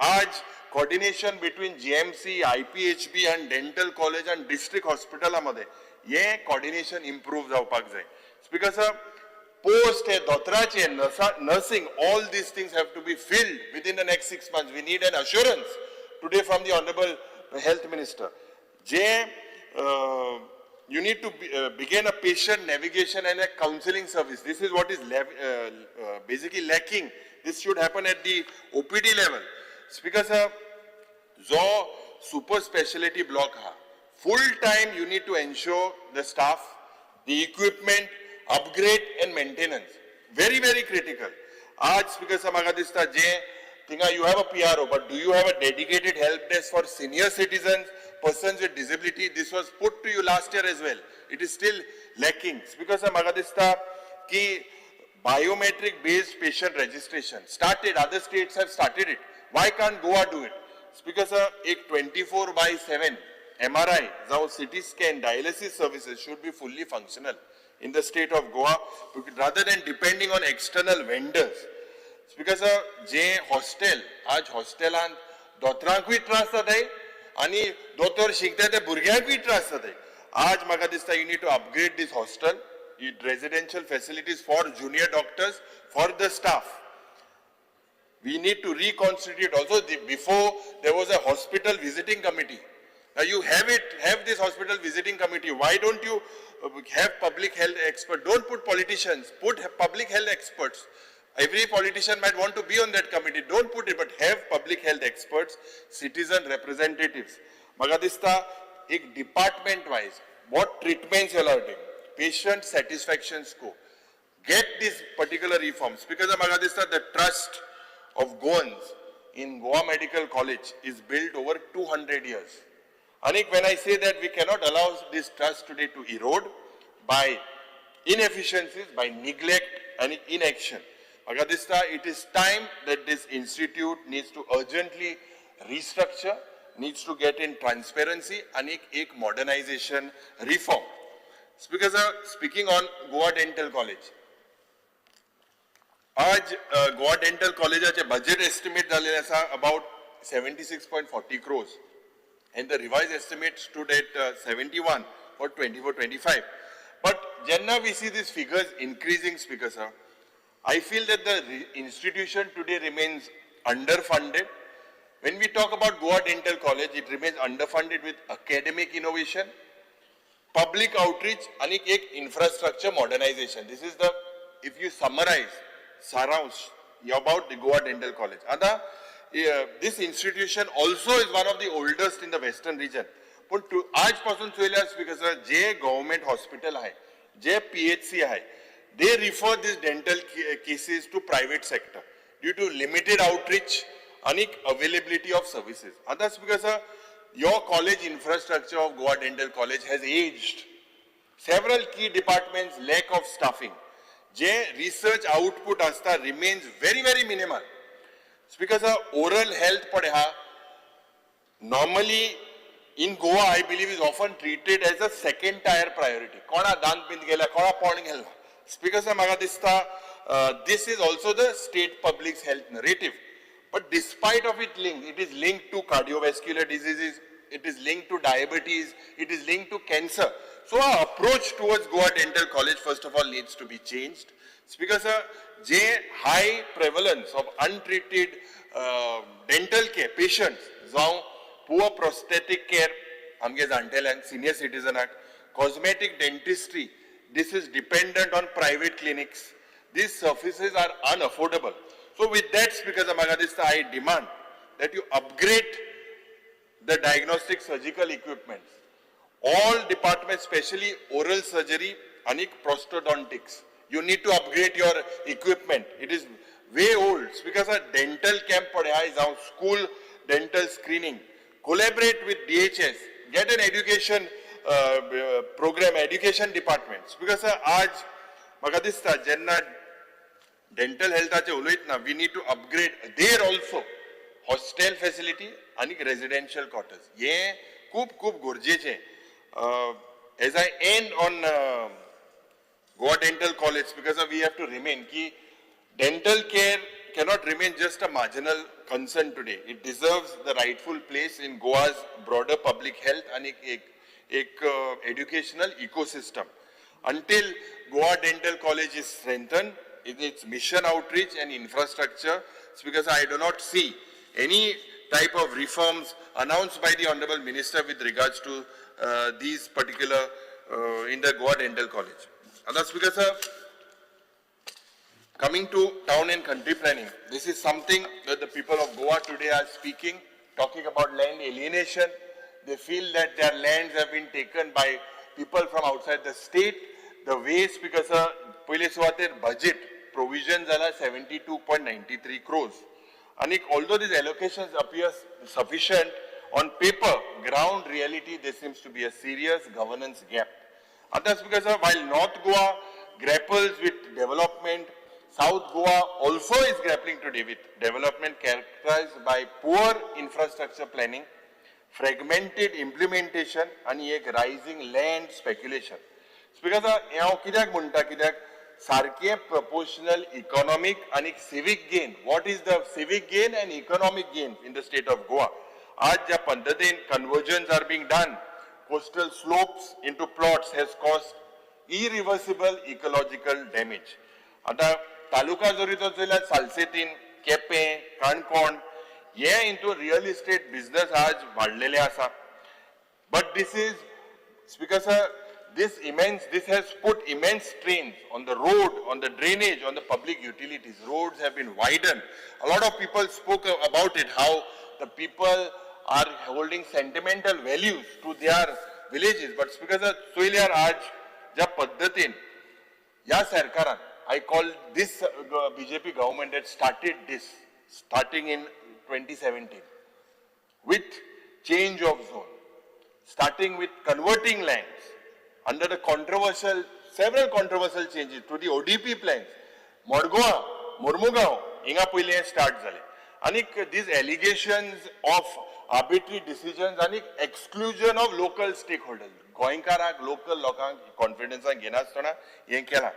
आज coordination between GMC, IPHB and dental college and district hospital मध्ये हे coordination improve जावपाक जाय. Speaker sir, post हे दोतोराचे, nursing, all these things have to be filled within the next 6 months. We need an assurance today from the honorable health minister. J you need to begin a patient navigation and a counseling service. This is what is basically lacking. This should happen at the OPD level. Speaker sir, जो super speciality block हा, full time you need to ensure the staff, the equipment, upgrade and maintenance. Very, very critical. आज speaker साहेब, म्हाका दिसता जे थिंगा you have a PRO, but do you have a dedicated help desk for senior citizens, persons with disability? This was put to you last year as well. It is still lacking. Speaker sir, म्हाका दिसता की biometric based patient registration started, other states have started it. Why can't Goa do it? Speaker sir, एक 24/7 MRI जावं CT scan, dialysis services should be fully functional in the state of Goa rather than depending on external vendors. Speaker sir, J hostel, आज हॉस्टेलांत दोतरांकूय त्रास जाताय. आनी दोतोर शिकता ते भुरग्यांकूय त्रास जाताय. आज म्हाका दिसता you need to upgrade this hostel, residential facilities for junior doctors, for the staff. We need to reconstitute also. Before there was a hospital visiting committee. Now you have it, have this hospital visiting committee. Why don't you have public health expert? Don't put politicians, put public health experts. Every politician might want to be on that committee. Don't put it, but have public health experts, citizen representatives. म्हाका दिसता एक department wise, what treatments you are doing, patient satisfaction score. Get these particular reforms because म्हाका दिसता the trust of Goans in Goa Medical College is built over 200 years. And when I say that we cannot allow this trust today to erode by inefficiencies, by neglect and inaction. म्हाका दिसता it is time that this institute needs to urgently restructure, needs to get in transparency and एक modernization reform. Speaker sir, speaking on Goa Dental College, आज Goa dental कॉलेजाचे budget estimate जाल्लें आसा about 76.40 crores and the revised estimate stood at 71 for 24-25. But जेन्ना we see these figures increasing, Speaker sir, I feel that the institution today remains underfunded. When we talk about Goa Dental College, it remains underfunded with academic innovation, public outreach आणि एक infrastructure modernization. This is the, if you summarize, सारांश about the Goa Dental College. आता this institution also is one of the oldest in the western region. पण आज पासून चोयल्यार speaker sir, जे government hospital आहे, जे PHC आहे, they refer this dental cases to private sector due to limited outreach आणि availability of services. आता speaker sir, your college infrastructure of Goa Dental College has aged. Several key departments lack of staffing. J research output आसता remains very very minimal. Speaker sir, oral health पळय हा normally in Goa I believe is often treated as a second tier priority. कोणा दांत बीन गेल्या, कोणा पोण गेला. Speaker sir, म्हाका दिसता this is also the state public health narrative. But despite of it link, it is linked to cardiovascular diseases, it is linked to diabetes, it is linked to cancer. So our approach towards Goa Dental College first of all needs to be changed. Speaker sir, J high prevalence of untreated dental care patients, जावं poor prosthetic care आमगे जाणटेल्यांक, senior citizenaक, cosmetic dentistry, this is dependent on private clinics. These services are unaffordable. So with that, Speaker sir, म्हाका दिसता I demand that you upgrade the diagnostic surgical equipment. All departments, especially oral surgery and prosthodontics, you need to upgrade your equipment. It is way old. Because a dental camp पळय जावं school dental screening, collaborate with DHS, get an education program, education departments. Because आज म्हाका दिसता जेन्ना dental हेल्थाचे उलयतना we need to upgrade there also hostel facility आनी residential quarters. हे खूब खूब गरजेचें. As I end on Goa Dental College, because we have to remain की dental care cannot remain just a marginal concern today. It deserves the rightful place in Goa's broader public health and एक educational ecosystem. Until Goa Dental College is strengthened in its mission outreach and infrastructure, it's because I do not see any type of reforms announced by the Honorable Minister with regards to these particular in the Goa Dental College. And that's because, sir, coming to town and country planning, this is something that the people of Goa today are speaking, talking about land alienation. They feel that their lands have been taken by people from outside the state. The ways, because पयले सुवातेर budget provision जाला 72.93 crores. And although these allocations appear sufficient on paper, ground reality, there seems to be a serious governance gap. And that's because while North Goa grapples with development, South Goa also is grappling today with development characterized by poor infrastructure planning, fragmented implementation, आणि एक rising land speculation. Because हांव कित्याक म्हणटा, कित्याक सारकें proportional economic आनी civic gain, what is the civic gain and economic gain in the state of Goa? आज ज्या पद्दतीन conversions are being done, coastal slopes into plots has caused irreversible ecological damage. आतां तालुका जरी तर जाल्यार सालसेतीन, केपें, काणकोण हे हितून रियल इस्टेट बिझनस आज वाडलेले आसा. But this is, Speaker sir, this has put immense strains on the road, on the drainage, on the public utilities. Roads have been widened. A lot of people spoke about it, how the people are holding sentimental values to their villages. But Speaker sir, चोयल्यार आज ज्या पद्दतीन ह्या सरकारान, I call this BJP government that started this, starting in 2017, with change of zone, starting with converting lands under the controversial, several controversial changes to the ODP plans, Modgoa, Mormugao, हिंगा पयलीं हें start जालें. आनीक these allegations of arbitrary decisions आनी exclusion of local stakeholders, गोंयकारांक, local लोकांक कॉन्फिडन्सान घेनासतना हें केलां.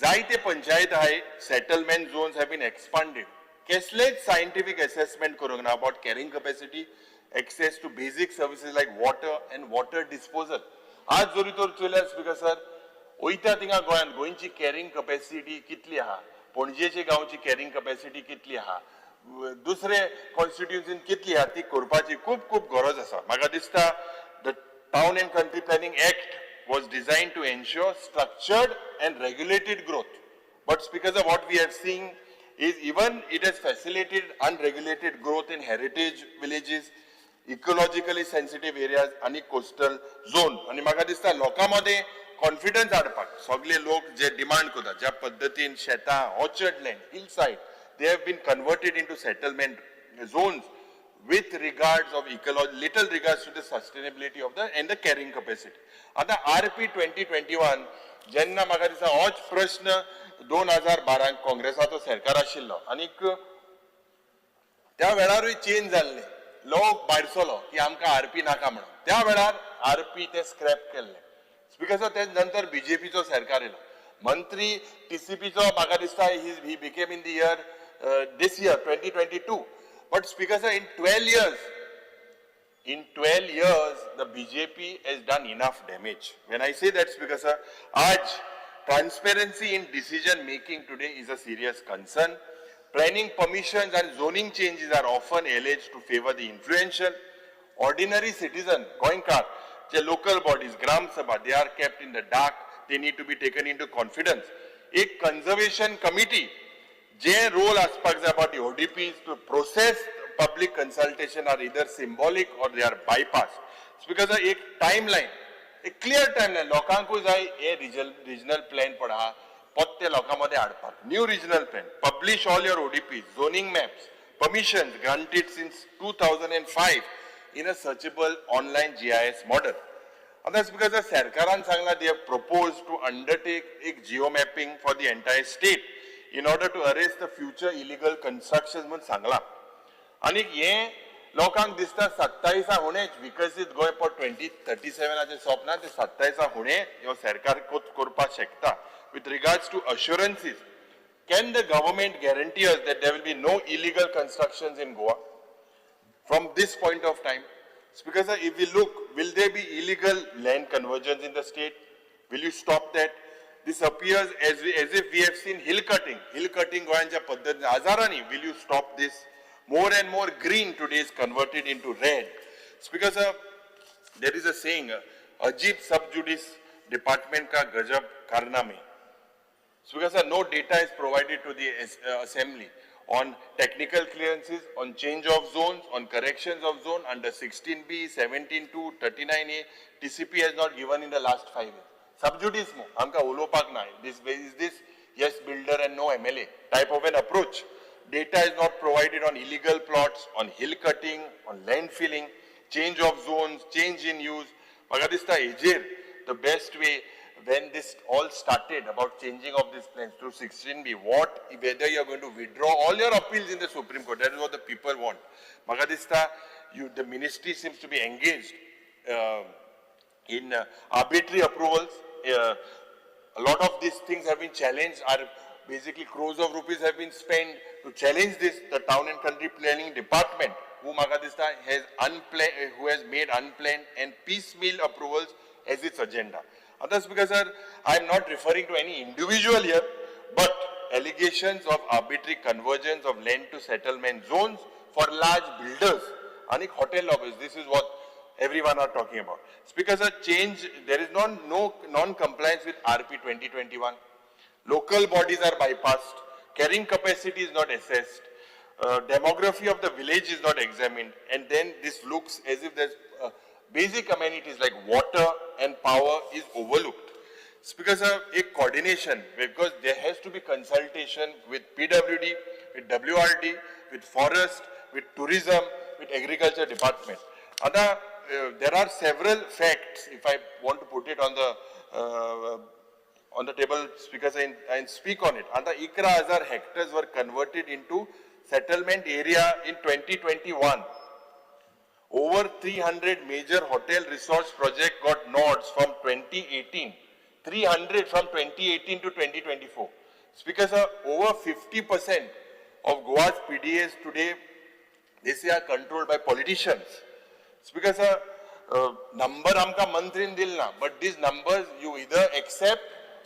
जायते पंचायत आहाय, settlement zones have been expanded. कसलेच सायंटिफीक एसेसमेंट करूंक ना about carrying capacity, access to basic services like water and water disposal. आज जरी तर चोयल्यार स्पीकर सर, वयता थिंगा गोंयांत गोंयची कॅरिंग कपॅसिटी कितली आहा, पणजेची गांवची कॅरिंग कपॅसिटी कितली आहा, दुसरे कॉन्स्टिट्युन्सीन कितली आहा, ती करपाची खूब खूब गरज आसा. म्हाका दिसता the Town and Country Planning Act was designed to ensure structured and regulated growth. But because of what we have seen is even it has facilitated unregulated growth in heritage villages, ecologically sensitive areas आणि coastal zone. आणि म्हाका दिसता लोकां मदें confidence हाडपाक सगळे लोक जे demand करतात, ज्या पद्दतीन शेतां, orchard land, hill side, they have been converted into settlement zones with regards of little regards to the sustainability of the and the carrying capacity. आता RP 2021 जेन्ना म्हाका दिसता होच प्रश्न 2012 काँग्रेसाचो सरकार आशिल्लो आनीक त्या वेळारूय चेंज जाल्ले, लोक भायर सरलो की आमकां आरपी नाका म्हणून. त्या वेळार आरपी ते स्क्रॅप केल्ले. Because ते नंतर बीजेपीचो सरकार येयलो, मंत्री टीसीपीचो म्हाका दिसता he became in the year this year 2022. But Speaker sir, in 12 years, in 12 years, the BJP has done enough damage. When I say that, Speaker sir, आज transparency in decision making today is a serious concern. Planning permissions and zoning changes are often alleged to favor the influential. Ordinary citizen, गोंयकार, जे local bodies, Gram Sabha, they are kept in the dark. They need to be taken into confidence. एक conservation committee, जे role आसपाक जाय about the ODPs to process public consultation are either symbolic or they are bypassed. It's because एक timeline, एक clear timeline, लोकांकूय जाय हे regional plan पण आहा पत्ते लोकां मदें हाडपाक. New regional plan, publish all your ODP, zoning maps, permissions granted since 2005 in a searchable online GIS model. And that's because the सरकारान सांगला they have proposed to undertake एक geo mapping for the entire state in order to arrest the future illegal constructions म्हणून सांगला. आनी हे लोकांक दिसता 27 हुणेच विकसीत गोंय फॉर 2037आचें स्वप्न ते 27 हुणे ह्यो सरकार करपाक शकता. With regards to assurances, can the government guarantee us that there will be no illegal constructions in Goa from this point of time? Speaker sir, if we look, will there be illegal land conversions in the state? Will you stop that? This appears as if we have seen hill cutting. Hill cutting गोंयांच्या पद्दतीन हजारांनी. Will you stop this? More and more green today is converted into red. Speaker sir, there is a saying, अजीब सब जुडिस department का गजब कारनामे. Speaker sir, no data is provided to the assembly on technical clearances, on change of zones, on corrections of zone under 16B, 17(2), 39A. TCP has not given in the last 5 years. Sub judice mo, आमकां उलोवपाक ना. This is this yes builder and no MLA type of an approach. Data is not provided on illegal plots, on hill cutting, on land filling, change of zones, change in use. म्हाका दिसता हेजेर the best way, when this all started about changing of these plans to 16B, what, whether you are going to withdraw all your appeals in the Supreme Court, that is what the people want. म्हाका दिसता, the ministry seems to be engaged in arbitrary approvals. A lot of these things have been challenged, are basically crores of rupees have been spent to challenge this. The Town and Country Planning Department who म्हाका दिसता has who has made unplanned and piecemeal approvals as its agenda. आतां Speaker sir, I am not referring to any individual here, but allegations of arbitrary convergence of land to settlement zones for large builders and hotel lobbies. This is what everyone are talking about. Speaker sir, change, there is no non-compliance with RP 2021. Local bodies are bypassed. Carrying capacity is not assessed. Demography of the village is not examined. And then this looks as if there's basic amenities like water and power is overlooked. Speaker sir, a coordination, because there has to be consultation with PWD, with WRD, with forest, with tourism, with agriculture department. Ada, there are several facts, if I want to put it on the table, Speaker sir, and speak on it. Ada, 11,000 hectares were converted into settlement area in 2021. Over 300 major hotel resorts project got nods from 2018. 300 from 2018 to 2024. Speaker sir, over 50% of Goa's PDAs today, they say are controlled by politicians. Speaker sir, number amka mantrin dil na, but these numbers you either accept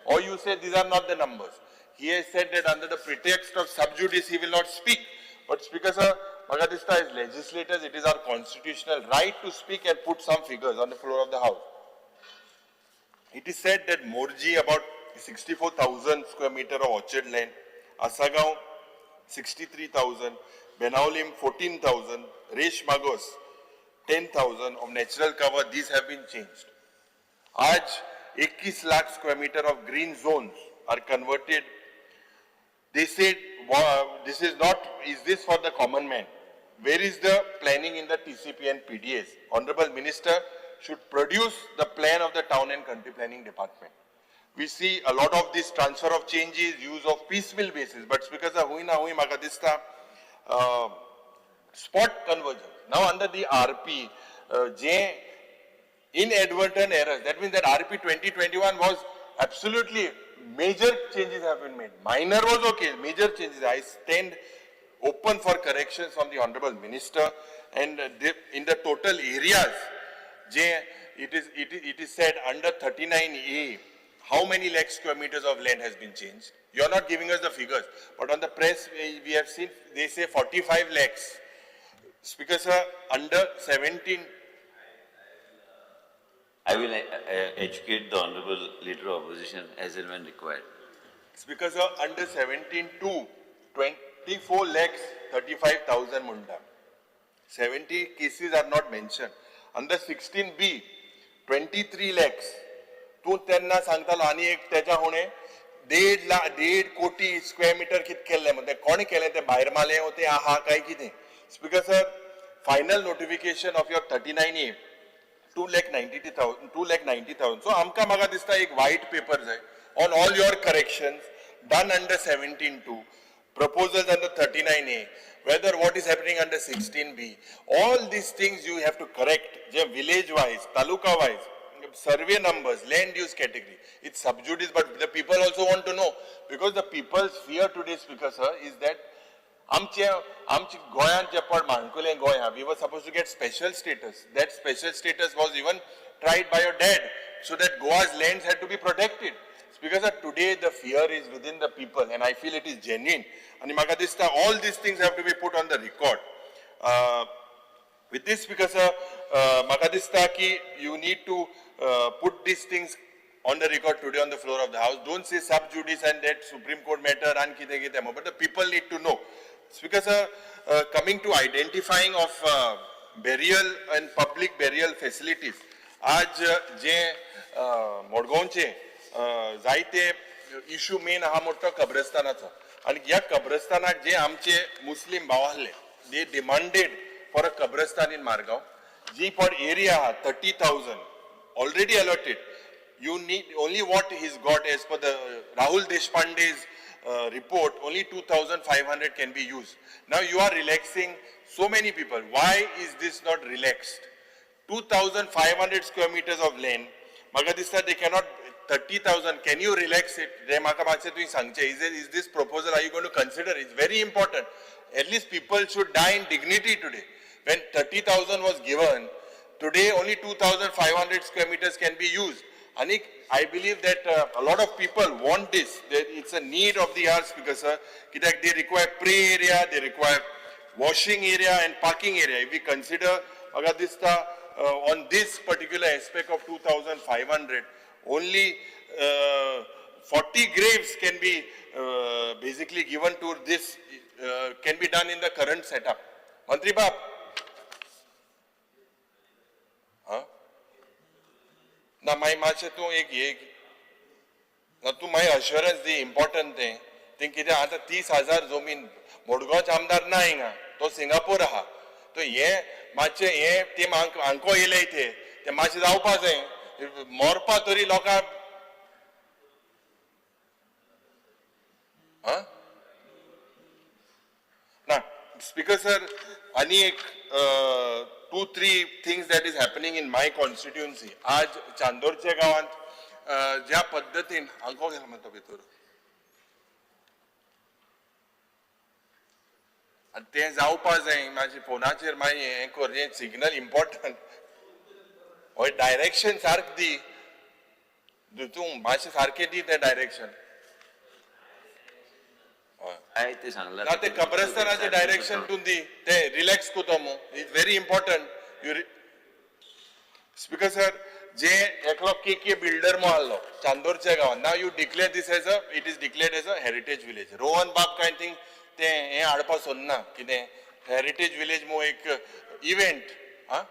or you say these are not the numbers. He has said that under the pretext of sub judice he will not speak. But Speaker sir, maka dista as legislators, it is our constitutional right to speak and put some figures on the floor of the house. It is said that Morji about 64,000 square meter of orchard land, Asagaon 63,000, Benaulim 14,000, Resh Magos 10,000 of natural cover, these have been changed. Aaj 21 lakh square meter of green zones are converted. They said, this is not, is this for the common man? Where is the planning in the TCP and PDAs? Honorable Minister should produce the plan of the Town and Country Planning Department. We see a lot of this transfer of changes, use of piecemeal basis, but because of hui na hui maka dista, spot conversion. Now under the RP, J inadvertent errors, that means that RP 2021 was absolutely major changes have been made. Minor was okay, major changes. I stand open for corrections from the Honorable Minister, and in the total areas, J, it is said under 39A, how many lakh square meters of land has been changed? You are not giving us the figures, but on the press we have seen they say 45 lakhs. Speaker sir, under 17. I will educate the Honorable Leader of Opposition as and when required. Speaker sir, under 17.2, 24 lakhs 35,000 munda. 70 cases are not mentioned. Under 16B, 23 lakhs. तूं तेन्ना सांगतालो आनी एक तेच्या हुणे 1.5 कोटी square metre कितें केल्लें म्हण तें कोणें केलें तें भायर मारलें वो तें आहा काय कितें. Speaker sir, final notification of your 39A 2,90,000, 2,90,000. So आमकां म्हाका दिसता एक व्हायट पेपर जाय on all your corrections done under 17.2, proposals under 39A, whether what is happening under 16B, all these things you have to correct, je village wise, taluka wise, survey numbers, land use category. It's sub judice, but the people also want to know, because the people's fear today, Speaker sir, is that आमचे गोंयांत जे पड माणकुलें गोंय आहा, we were supposed to get special status. That special status was even tried by your dad, so that Goa's lands had to be protected. Because today the fear is within the people, and I feel it is genuine. And म्हाका दिसता all these things have to be put on the record. With this, because म्हाका दिसता की you need to put these things on the record today on the floor of the house. Don't say sub judice and that Supreme Court matter and kite kite, but the people need to know. Because coming to identifying of burial and public burial facilities, आज जे मडगांवचे जायते issue main आहा मोठो कब्रस्तानाचो, आनी ह्या कब्रस्तानाक जे आमचे मुस्लीम भाव आहले, they demanded for a कब्रस्तान in Margao. Ji for area आहा 30,000 already allotted. You need only what he's got as per the Rahul Deshpande's report, only 2,500 can be used. Now you are relaxing so many people. Why is this not relaxed? 2,500 square meters of land. Maka dista they cannot 30,000. Can you relax it? Maka मातशें तुवें सांगचें. Is this proposal, are you going to consider? It's very important. At least people should die in dignity today. When 30,000 was given, today only 2,500 square meters can be used. Anik, I believe that a lot of people want this. That it's a need of the hour, Speaker sir. Kidak they require play area, they require washing area and parking area. If we consider Agadista on this particular aspect of 2,500, only 40 graves can be basically given to this, can be done in the current setup. Mantri Bab. Huh? ना मागीर मातशें तूं एक हे ना तूं मागीर अश्योरन्स दी important तें तें कितें आतां 30,000 जमीन मडगांवचे आमदार ना हिंगा तो सिंगापूर आहा तो हे मातशें हे ते हांको येयले ते ते मातशें जावपा जाय मरपा तरी लोकांक. आं ना स्पीकर सर आनी एक 2-3 things that is happening in my constituency. आज चांदोरच्या गांवांत ज्या पद्दतीन हांको गेला म्हणटा भितर आनी तें जावपा जाय मातशें फोनाचेर मागीर हें कर हें सिग्नल इम्पॉर्टंट हय डायरेक्शन सारकें दी तूं मातशें सारकें दी तें डायरेक्शन. हांवें तें सांगलां ना ते कब्रस्तानाचें डायरेक्शन तूं दी ते रिलॅक्स कोता मू it's very important. You speaker sir जे एकलो के के बिल्डर मो आहलो चांदोरच्या गांवांत now you declare this as a it is declared as a heritage village. Rohan बाब कांय थिंग ते हें हाडपा सोदना कितें हेरिटेज विलेज मो एक इव्हेंट. आं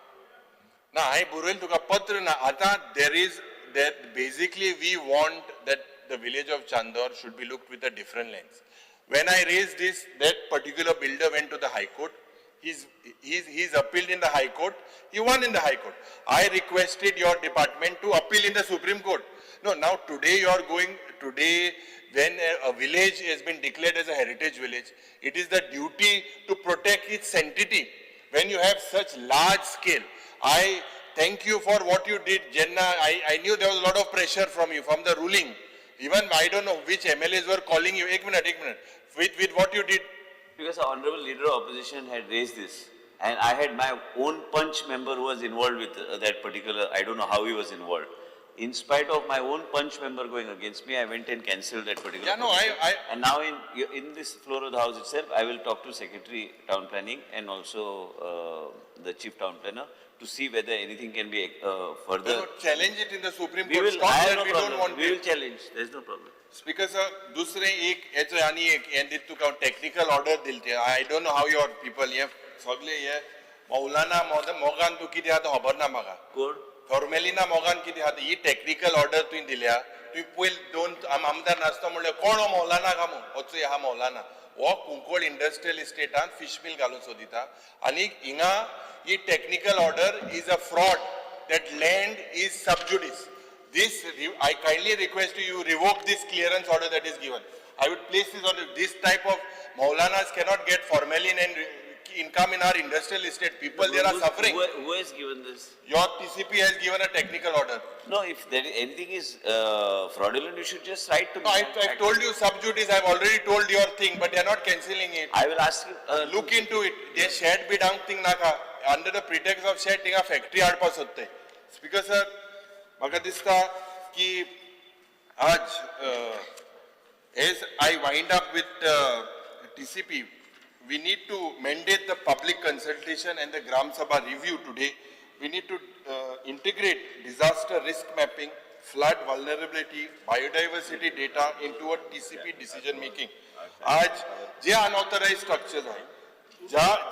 ना हांवें बरयलें तुका पत्र ना आतां there is that basically we want that the village of Chandor should be looked with a different lens. When I raised this, that particular builder went to the High Court. He's appealed in the High Court. He won in the High Court. I requested your department to appeal in the Supreme Court. No, now today you are going, today when a village has been declared as a heritage village, it is the duty to protect its sanctity. When you have such large scale, I thank you for what you did, Jenna. I knew there was a lot of pressure from you, from the ruling. Even I don't know which MLAs were calling you. Ek minute, ek minute. With what you did. Because the honorable leader of opposition had raised this, and I had my own punch member who was involved with that particular, I don't know how he was involved. In spite of my own punch member going against me, I went and cancelled that particular. Yeah, no, I And now in this floor of the house itself, I will talk to Secretary Town Planning and also the Chief Town Planner to see whether anything can be further. No, challenge it in the Supreme We Court. will, Stop I have that, no we don't problem. want We will it. challenge, there is no problem. Speaker sir, दुसरें एक हेचो आनी एक हें दित तुका technical order दिली ती. I don't know how your people हे सगळे हे मौलाना मोगान तूं कितें आहा तें खबर ना म्हाका. कोण? फॉर्मेलिना मोगान कितें आहा ही टॅक्निकल ऑर्डर तुवें दिल्या. तुवें पयलीं दोन आमदार नासतो म्हणल्यार कोण हो मौलाना काय म्हूण वचूया आहा मौलाना हो कुंकळ इंडस्ट्रियल इस्टेटान फिश मिल घालूंक सोदिता आनी हिंगा ही technical order is a fraud that land is sub judice. This, I kindly request you revoke this clearance order that is given. I would place this on this type of Maulanas cannot get formalin and income in our industrial estate. People there are suffering. Who has given this? Your TCP has given a technical order. No, if there is, anything is fraudulent, you should just write to me. No, I've told you sub judice. I've already told your thing, but they are not cancelling it. I will ask you. Look into it. They shed be down thing naka. Under the pretext of shed, थिंगा factory हाडपा सोदते. Speaker sir, म्हाका दिसता की आज as I wind up with TCP, we need to mandate the public consultation and the Gram Sabha review today. We need to integrate disaster risk mapping, flood vulnerability, biodiversity data into a TCP decision making. आज जे unauthorized structures आहे,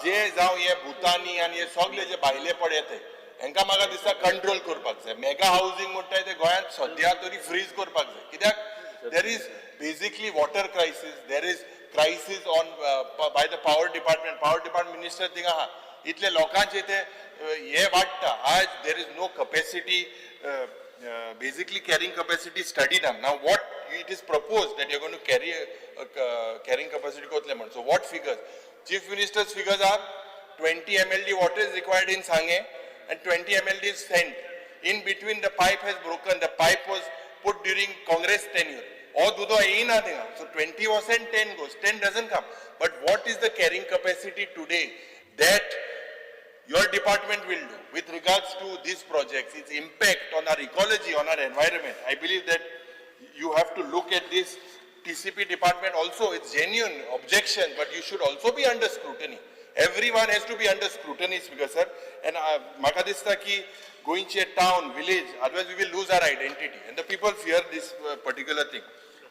जे जावं हे भुतानी आनी हे सगळे जे भायले पड येते, हेंकां म्हाका दिसता कंट्रोल करपाक जाय. मेगा हावजींग म्हणटाय ते गोंयांत सद्या तरी फ्रीज करपाक जाय. कित्याक there is basically water crisis, there is crisis on by the power department. Power department minister थिंगा आहा, इतले लोकांचे ते हे वाडटा. आज there is no capacity, basically carrying capacity study ना. Now what it is propose that you gonna carry carrying capacity कोतले म्हण. So what figures? Chief Minister's figures are 20 MLD water is required in Sange and 20 MLD is sent. In between the pipe has broken. The pipe was put during Congress tenure. Or dudo येना थिंगा. So 20 was sent, 10 goes, 10 doesn't come. But what is the carrying capacity today? That your department will do with regards to these projects, its impact on our ecology, on our environment. I believe that you have to look at this TCP department also. It's genuine objection, but you should also be under scrutiny. Everyone has to be under scrutiny, Speaker sir. And म्हाका दिसता की गोंयचे town, village, otherwise we will lose our identity. And the people fear this particular thing.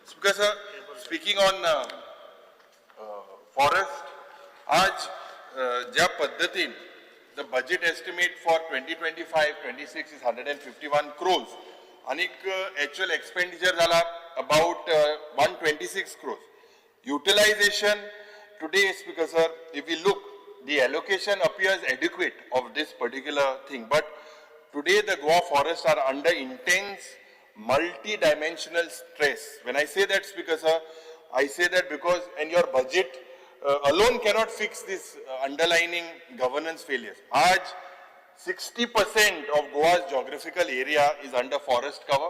Speaker sir, speaking on forest, आज ज्या पद्दतीन the budget estimate for 2025-26 is 151 crores आनीक actual expenditure जाला about 126 crores. Utilization today, Speaker sir, if we look, the allocation appears adequate of this particular thing, but today the Goa forests are under intense multi-dimensional stress. When I say that, Speaker sir, I say that because, and your budget alone cannot fix this underlining governance failures. Aaj 60% of Goa's geographical area is under forest cover,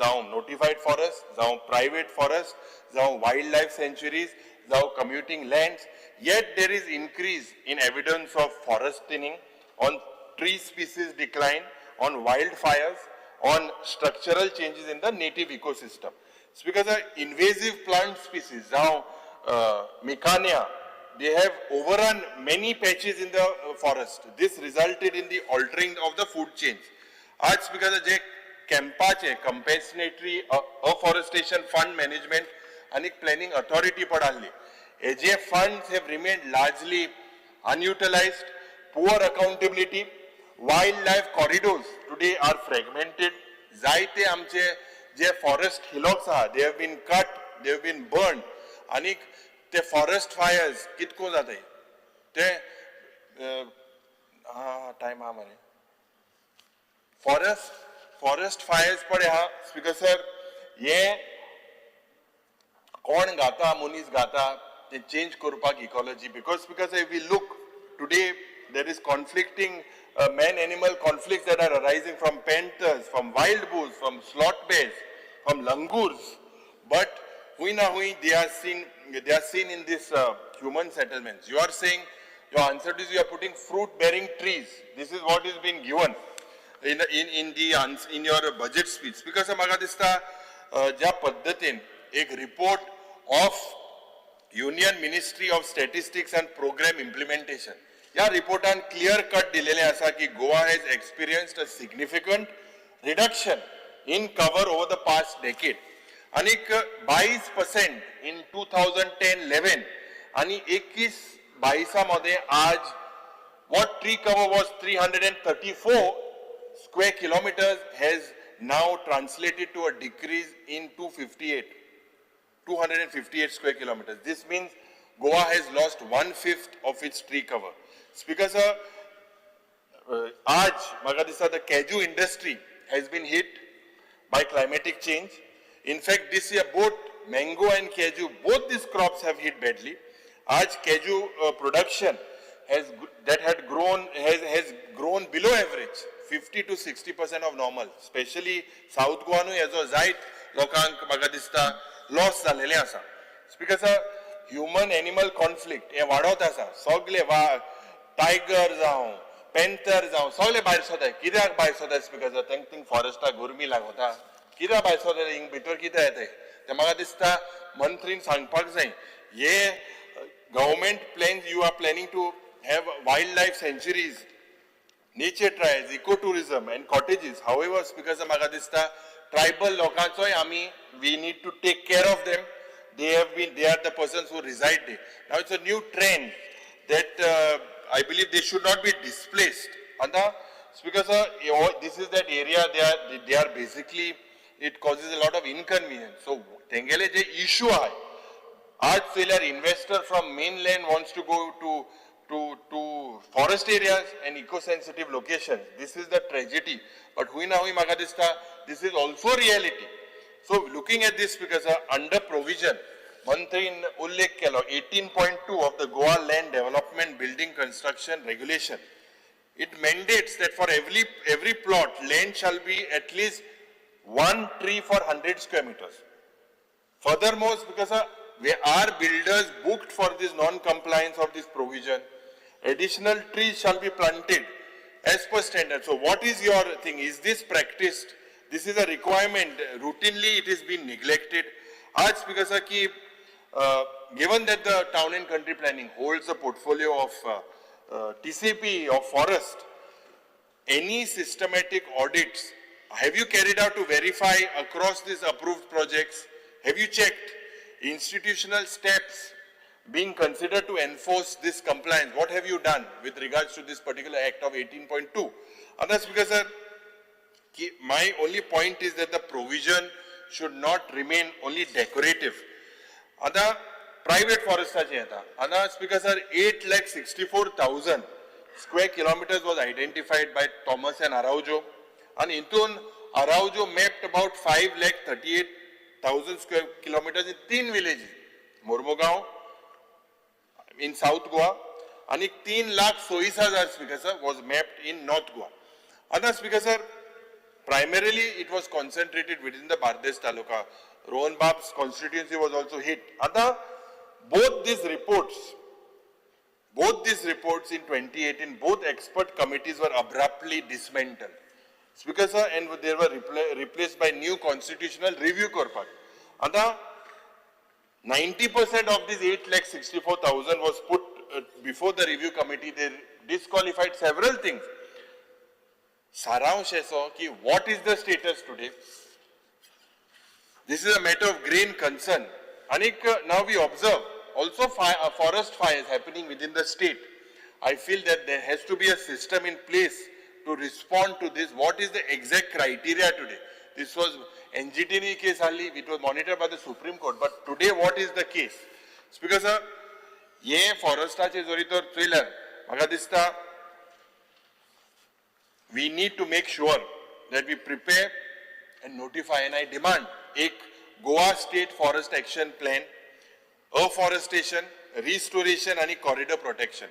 जावं notified forest, जावं private forest, जावं wildlife sanctuaries, जावं commuting lands. Yet there is increase in evidence of forest thinning, on tree species decline, on wildfires, on structural changes in the native ecosystem. It's because the invasive plant species, now Mikania, they have overrun many patches in the forest. This resulted in the altering of the food chains. आज because जे कॅम्पाचे compensatory afforestation fund management आणि planning authority पण आहली, हेजे funds have remained largely unutilized, poor accountability, wildlife corridors today are fragmented. जायते आमचे जे forest हिलॉक्स आहा, they have been cut, they have been burn, आनीक ते फॉरेस्ट फायर्स कितको जाताय ते टायम आहा मरे. फॉरेस्ट फायर्स पळय आहा, स्पीकर सर, हे कोण घाता, मनीस घाता, ते चेंज करपाक ecology, because if we look today, there is conflicting man animal conflicts that are arising from panthers, from wild bulls, from sloth bears, from langurs, but hui na hui they are seen in this human settlements. You are saying, your answer is you are putting fruit bearing trees. This is what is being given in your budget speech. Because म्हाका दिसता ज्या पद्दतीन एक report of Union Ministry of Statistics and Programme Implementation, ह्या रिपोर्टान clear cut दिलेलें आसा की Goa has experienced a significant reduction in cover over the past decade. आनीक 22% in 2010-11 आनी 21-22 मदें आज what tree cover was 334 square kilometers has now translated to a decrease in 258 square kilometers. This means Goa has lost 1/5 of its tree cover. Speaker sir, aaj म्हाका दिसता the cashew industry has been hit by climatic change. In fact, this year both mango and cashew, both these crops have hit badly. Aaj cashew production has grown below average, 50 to 60% of normal. Especially South Goa nu हेजो जायत लोकांक म्हाका दिसता loss जालेलें आसा. Speaker sir, human animal conflict हे वाडत आसा. सगळे टायगर जावं पॅन्थर जावं सगळे भायर सोदाय. कित्याक भायर सोदाय स्पीकर सर? तांकां थिंग फॉरेस्टाक गरमी लागता. कित्याक भायर सोदाय? हिंग भितर कितें येताय तें म्हाका दिसता मंत्रीन सांगपाक जाय. हे government plans, you are planning to have wildlife sanctuaries, nature trails, eco tourism and cottages. However, Speaker sir, म्हाका दिसता ट्रायबल लोकांचोय आमी we need to take care of them. They are the persons who reside there. Now it's a new trend that I believe they should not be displaced. And Speaker sir, this is that area they are basically, it causes a lot of inconvenience. So tengele je issue ahay, aaj चोयल्यार investor from mainland wants to go to forest areas and eco-sensitive locations. This is the tragedy. But hui na hui म्हाका दिसता this is also reality. So looking at this, because under provision, मंत्रीन उल्लेख केलो 18.2 of the Goa Land Development Building Construction Regulation. It mandates that for every plot, land shall be at least one tree for 100 square meters. Furthermore, because we are builders booked for this non-compliance of this provision. Additional trees shall be planted as per standard. So what is your thing? Is this practiced? This is a requirement. Routinely it is being neglected. आज Speaker sir की given that the town and country planning holds a portfolio of TCP of forest, any systematic audits have you carried out to verify across these approved projects? Have you checked institutional steps being considered to enforce this compliance? What have you done with regards to this particular act of 18.2? Other Speaker sir, my only point is that the provision should not remain only decorative. Other private forest आतां Speaker sir, 8,64,000 square kilometers was identified by Thomas and Araujo, and intun Araujo mapped about 5,38,000 square kilometers in 3 villages, Mormugao in South Goa, and 3,26,000 Speaker sir was mapped in North Goa. Other Speaker sir, primarily it was concentrated within the Bardez Taluka. Rohan Bab's constituency was also hit. Other, both these reports in 2018, both expert committees were abruptly dismantled. Speaker sir, and they were replaced by new constitutional review corpus. Other, 90% of this 8,64,000 was put before the review committee. They disqualified several things. Saransh aso ki what is the status today? This is a matter of grave concern. Anik, now we observe also forest fires happening within the state. I feel that there has to be a system in place to respond to this. What is the exact criteria today? This was NGT case only, it was monitored by the Supreme Court. But today, what is the case? Speaker sir, ye forestache jori tor trailer, maka dista, we need to make sure that we prepare and notify, and I demand ek Goa State Forest Action Plan, afforestation, restoration and corridor protection.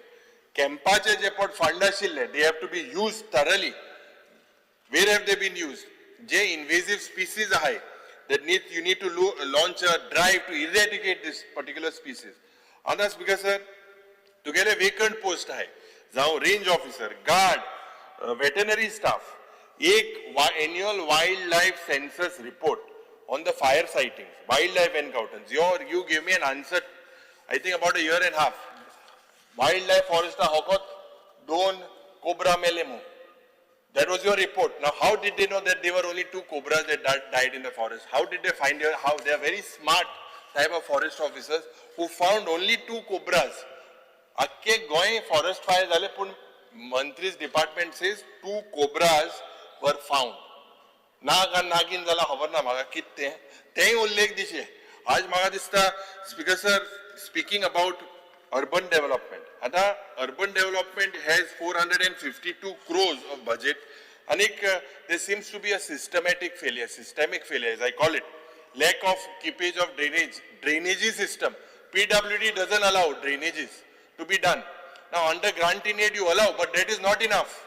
Kempache je pot fund ashille, they have to be used thoroughly. Where have they been used? Je invasive species ahay, that need, you need to launch a drive to eradicate this particular species. Others, because sir, to get a vacant post ahay, now range officer, guard, veterinary staff, ek annual wildlife census report on the fire sightings, wildlife encounters. You gave me an answer, I think about a year and a half. Wildlife forest hokot don cobra melemu. That was your report. Now, how did they know that there were only 2 cobras that died in the forest? How did they find out? How they are very smart type of forest officers who found only 2 cobras. Akke Goa forest fire jale pun Mantri's department says 2 cobras were found. नाग आनी नागीन जाला खबर ना म्हाका कितें तें तेंय उल्लेख दिशे. आज म्हाका दिसता speaker sir, speaking about urban development, आतां urban development has 452 crores of budget आनीक there seems to be a systematic failure, systemic failure as I call it. Lack of keepage of drainage system. PWD doesn't allow drainages to be done. Now under grant in aid you allow, but that is not enough.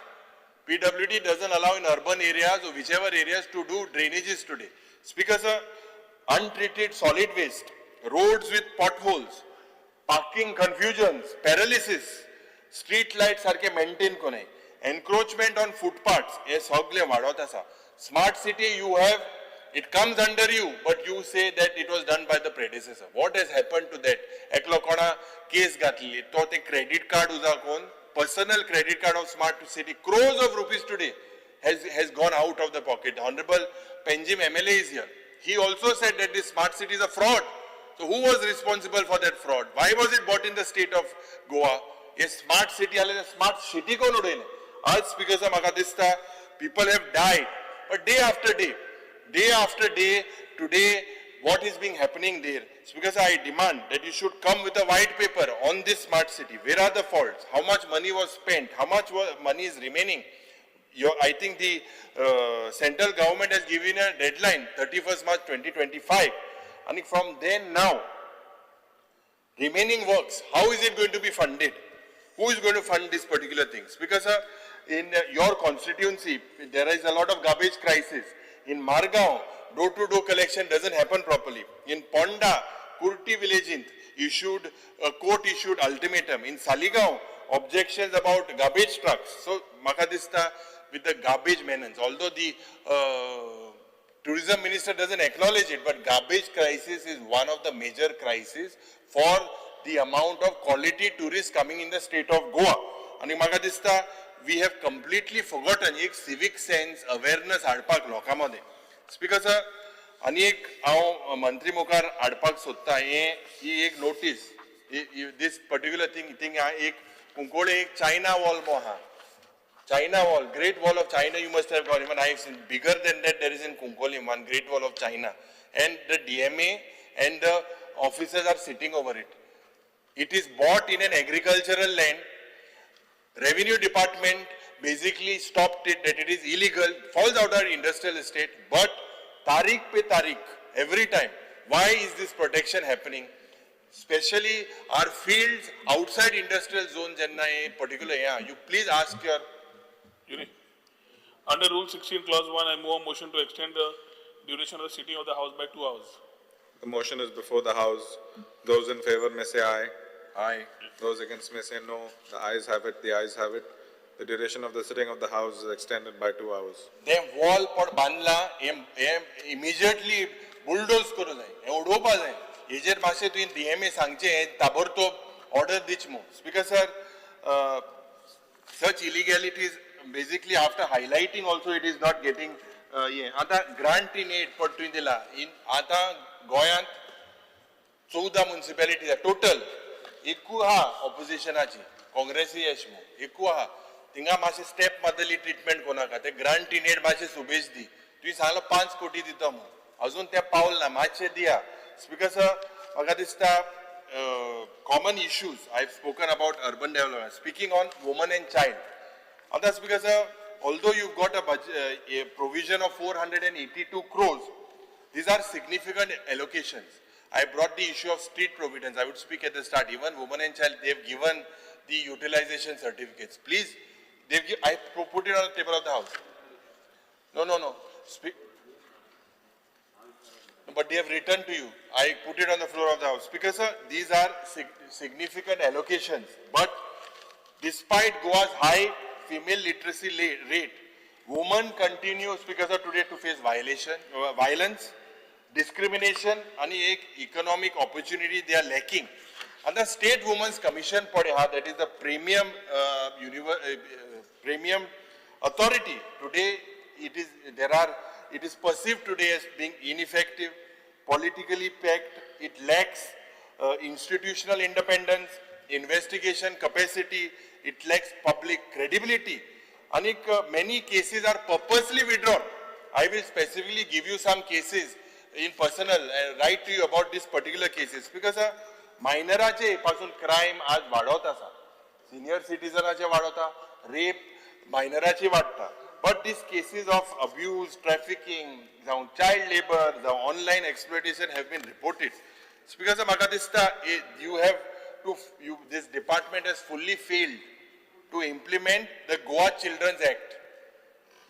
PWD doesn't allow in urban areas or whichever areas to do drainages today. Speaker sir, untreated solid waste, roads with potholes, parking confusions, paralysis, street lights सारखे maintain कोनाय, encroachment on footpaths, हे सगळे वाडत आसा. Smart city you have, it comes under you, but you say that it was done by the predecessor. What has happened to that? एकलो कोणा case घातली, तो ते credit card उजा कोण, personal credit card of Smart City, crores of rupees today has gone out of the pocket. Honorable Panjim MLA is here. He also said that this Smart City is a fraud. So who was responsible for that fraud? Why was it bought in the state of Goa? A smart city, a smart city kon udayle. Aaj Speaker sir, maka dista, people have died. But day after day, today, what is being happening there? Because I demand that you should come with a white paper on this smart city. Where are the faults? How much money was spent? How much money is remaining? I think the central government has given a deadline, 31st March 2025. And from then now, remaining works, how is it going to be funded? Who is going to fund these particular things? Because in your constituency, there is a lot of garbage crisis. In Margao, door-to-door collection doesn't happen properly. In Ponda, Kurti village issued a court issued ultimatum. In Saligao, objections about garbage trucks. So म्हाका दिसता with the garbage menace, although the tourism minister doesn't acknowledge it, but garbage crisis is one of the major crises for the amount of quality tourists coming in the state of Goa. आनी म्हाका दिसता we have completely forgotten एक civic sense awareness हाडपाक लोकां मदें. Speaker sir, आनी एक हांव मंत्री मुखार हाडपाक सोदता, हें ही एक नोटीस, this particular thing. थिंगा एक कुंकळ्ळे एक चायना वॉल मो आहा. China Wall, Great Wall of China, you must have gone. Even I've seen bigger than that, there is in Cuncolim, one Great Wall of China. And the DMA and the officers are sitting over it. It is bought in an agricultural land. Revenue department basically stopped it, that it is illegal, falls out of industrial estate, but तारीख pay तारीख, every time. Why is this protection happening? Especially our fields outside industrial zone, जेन्ना हे particular, yeah, you please ask your Yuri. Under Rule 16, Clause 1, I move a motion to extend the duration of the sitting of the House by 2 hours. The motion is before the House. Those in favor may say aye. Aye. Those against may say no. The ayes have it, the ayes have it. The duration of the sitting of the House is extended by 2 hours. ते wall पण बांदला हे immediately bulldoze करूं जाय, हें उडोवपा जाय. हेजेर मातशें तुवें डीएमए सांगचें, हें ताबडतोब ऑर्डर दिच मू. Speaker sir, such illegalities, basically after highlighting also, it is not getting हें. आतां ग्रांट इन एड पण तुवें दिला इन. आतां गोंयांत 14 मुन्सिपेलिटी टोटल, एकू आहा ऑपोजिशनाची, काँग्रेसी येश मू एकू आहा. थिंगा मातशें स्टेप मारतली, ट्रिटमेंट कोणाका ते ग्रांट इन एड मातशें सुबेज दी. तुवें सांगलो 5 कोटी दिता म्हूण, अजून तें पावल ना, मातशें दिया. स्पीकर सर, म्हाका दिसता common issues I have spoken about urban development, speaking on woman and child. आतां speaker sir, although you got a budget, a provision of 482 crores, these are significant allocations. I brought the issue of street providence. I would speak at the start. Even women and child, they have given the utilization certificates. Please, I put it on the table of the house. No. Speak. But they have written to you. I put it on the floor of the house. Because sir, these are significant allocations. But despite Goa's high female literacy rate, women continue, because of today, to face violence, discrimination, आणि एक economic opportunity they are lacking. And the State Women's Commission पळय हा, that is the premium authority. Today, it is perceived today as being ineffective, politically packed, it lacks institutional independence, investigation capacity, it lacks public credibility. And many cases are purposely withdrawn. I will specifically give you some cases in personal, write to you about these particular cases because मायनराचे पासून crime आज वाडत आसा, senior सिटीजनाचे वाडता, rape मायनराची वाडटा, but these cases of abuse, trafficking जावं child labour जावं online exploitation have been reported. Because म्हाका दिसता you have to you this department has fully failed to implement the Goa Children's Act.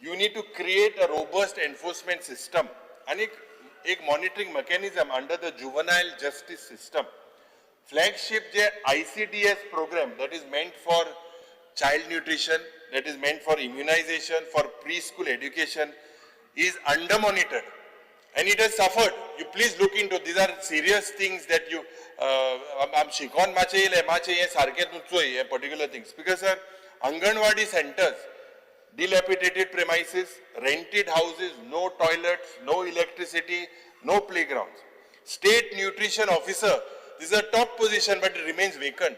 You need to create a robust enforcement system and एक monitoring mechanism under the juvenile justice system. Flagship J ICDS program that is meant for child nutrition, that is meant for immunization, for preschool education, is under monitored and it has suffered. You please look into, these are serious things that you, I'm शिकोन मातशें येयलें, मातशें हें सारकें तूं चोय हे particular things. Because sir, Anganwadi centers, dilapidated premises, rented houses, no toilets, no electricity, no playgrounds. State nutrition officer, this is a top position, but it remains vacant.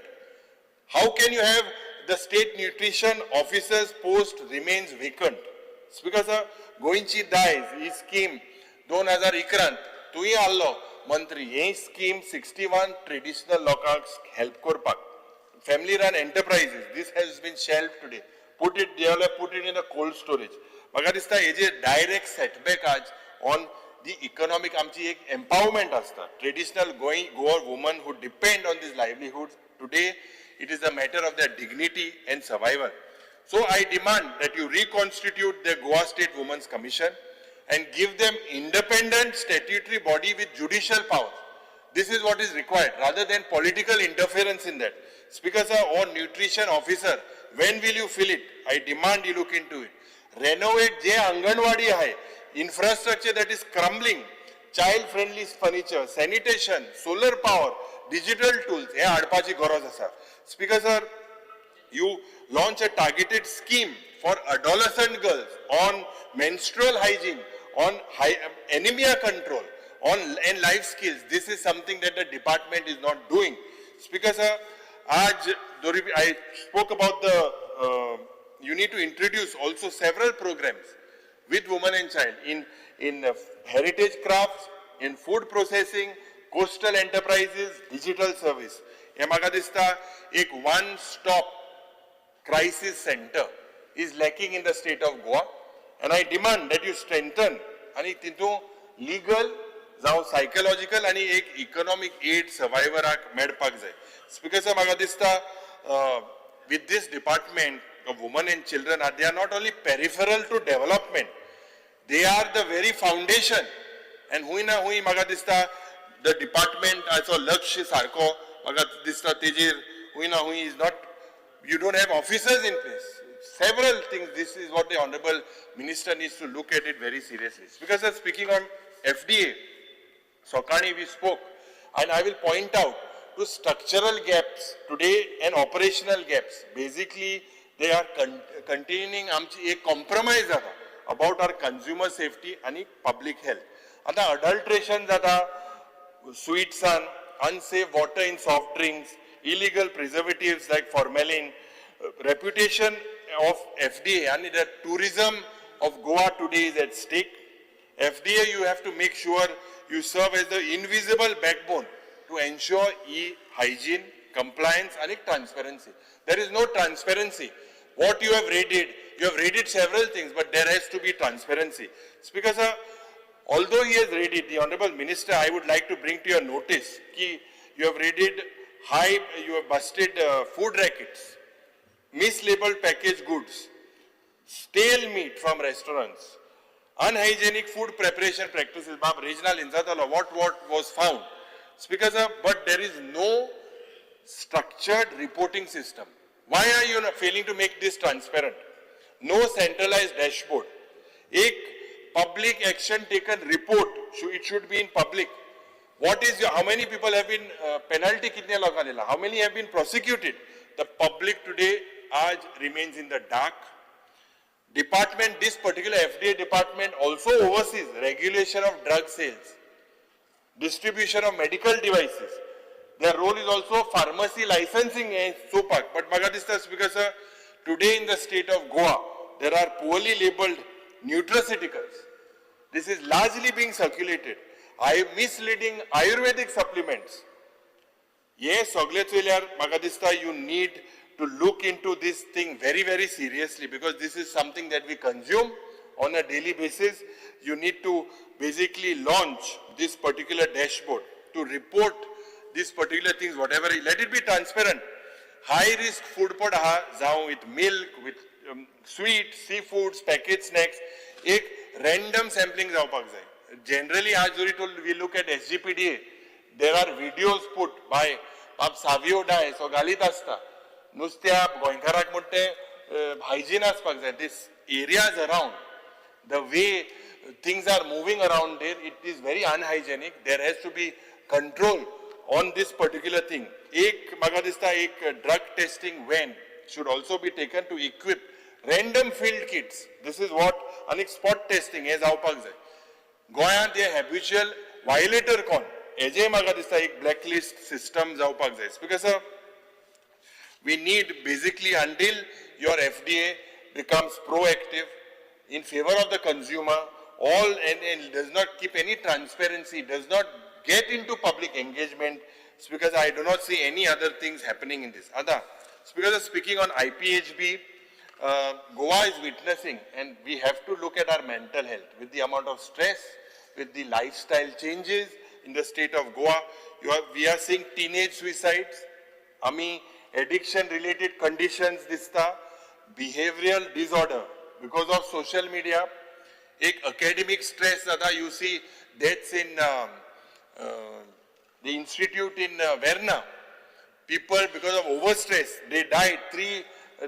How can you have the state nutrition officer's post remains vacant? It's because गोंयची दायज ही scheme 2011त तुंय आहलो मंत्री. ही scheme 61 traditional लोकांक help करपाक, family run enterprises, this has been shelved today. Put it, they have put it in a cold storage. म्हाका दिसता हेजे direct setback आज ऑन the economic आमची एक एम्पावरमेंट आसता. Traditional Goa Goa women who depend on this livelihood, today it is a matter of their dignity and survival. So I demand that you reconstitute the Goa State Women's Commission and give them independent statutory body with judicial power. This is what is required rather than political interference in that. Speaker sir, or nutrition officer, when will you fill it? I demand you look into it. Renovate जे अंगणवाडी आहे, infrastructure that is crumbling, child friendly furniture, sanitation, solar power, digital tools हे हाडपाची गरज आसा. Speaker sir, you launch a targeted scheme for adolescent girls on menstrual hygiene, on anemia control, on and life skills. This is something that the department is not doing. Speaker sir, aaj I spoke about the you need to introduce also several programs with women and child in heritage crafts, in food processing, coastal enterprises, digital service. हे म्हाका दिसता एक one stop crisis center is lacking in the state of Goa, and I demand that you strengthen आणि तितून legal जावं psychological आणि एक economic aid survivorाक मेळपाक जाय. Speaker sir, म्हाका दिसता with this department of women and children, they are not only peripheral to development, they are the very foundation. And हुंय ना हुंय म्हाका दिसता the department हाचो लक्ष सारको म्हाका दिसता तेजेर हुंय ना हुंय is not, you don't have officers in place. Several things, this is what the honorable minister needs to look at it very seriously. Because sir, speaking on FDA, सकाळी we spoke, and I will point out to structural gaps today and operational gaps. Basically, they are containing आमची एक compromise जाता about our consumer safety आणि public health. आता adulteration जाता sweetसान, unsafe water in soft drinks, illegal preservatives like formalin, reputation of FDA and the tourism of Goa today is at stake. FDA, you have to make sure you serve as the invisible backbone to ensure e-hygiene, compliance and transparency. There is no transparency. What you have rated, you have rated several things, but there has to be transparency. Speaker sir, although he has rated, the honorable minister, I would like to bring to your notice ki you have rated high, you have busted food rackets, mislabeled packaged goods, stale meat from restaurants, unhygienic food preparation practices. Baab Reginald Inzatalo, what was found? Speaker sir, but there is no structured reporting system. Why are you not failing to make this transparent? No centralized dashboard. Ek public action taken report, it should be in public. What is your, how many people have been, penalty kitne lokan dila? How many have been prosecuted? The public today aaj remains in the dark. Department, this particular FDA department also oversees regulation of drug sales, distribution of medical devices. Their role is also pharmacy licensing and so part. But म्हाका दिसता Speaker sir, today in the state of Goa, there are poorly labeled nutraceuticals. This is largely being circulated. I misleading Ayurvedic supplements. हे सगळे चोयल्यार म्हाका दिसता you need to look into this thing very, very seriously, because this is something that we consume on a daily basis. You need to basically launch this particular dashboard to report these particular things, whatever, let it be transparent. High risk food pod आहा, जावं with milk, with sweet, seafoods, packaged snacks, एक random sampling जावपाक जाय. Generally, आज जरी to we look at SGPDA, there are videos put by बाब Savio die, so घालीत आसता. नुस्त्या गोंयकाराक म्हण ते हायजीन आसपाक जाय. This areas around, the way things are moving around there, it is very unhygienic. There has to be control on this particular thing. एक म्हाका दिसता एक drug testing van should also be taken to equip random field kits. This is what आनी spot testing हे जावपाक जाय. गोंयांत हे habitual violator कोण हेजेय म्हाका दिसता एक blacklist system जावपाक जाय. Because sir, we need basically until your FDA becomes proactive in favor of the consumer, all and does not keep any transparency, does not get into public engagement, it's because I do not see any other things happening in this. Ada, it's because of speaking on IPHB, Goa is witnessing, and we have to look at our mental health with the amount of stress, with the lifestyle changes in the state of Goa. We are seeing teenage suicides, ami addiction related conditions dista, behavioral disorder because of social media, ek academic stress jata, you see deaths in The institute in Verna, people because of overstress, they died. 3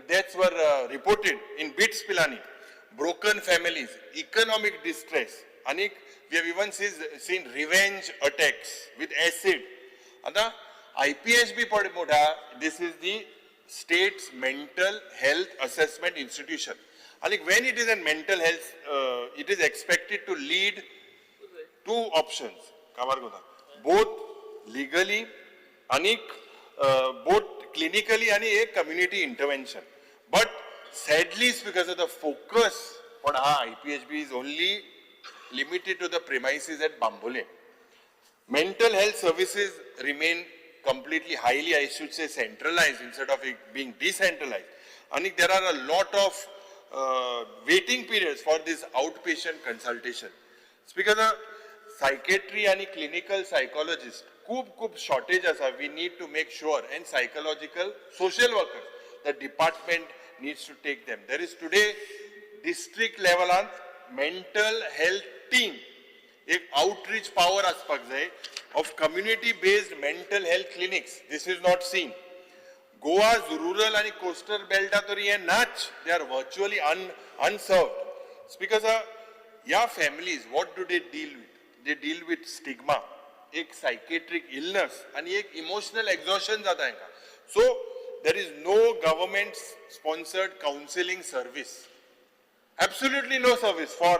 deaths were reported in BITS Pilani. Broken families, economic distress. And we have even seen revenge attacks with acid. आता IPHB पड मोठा, this is the state's mental health assessment institution. And when it is a mental health, it is expected to lead two options. Both legally and both clinically and a community intervention. But sadly, it's because of the focus on our IPHB is only limited to the premises at Bambolim. Mental health services remain completely highly, I should say, centralized instead of it being decentralized. And there are a lot of waiting periods for this outpatient consultation. Speaker, the psychiatry and clinical psychologist, खूब shortage asa. We need to make sure, and psychological social workers, the department needs to take them. There is today district level mental health team, एक outreach power आसपाक जाय of community based mental health clinics. This is not seen. Goa's rural and coastal belt तरी हे नाच, they are virtually unserved. Because ह्या families, what do they deal with? They deal with stigma, एक psychiatric illness आणि एक emotional exhaustion जाता हांकां. So there is no government sponsored counseling service. Absolutely no service for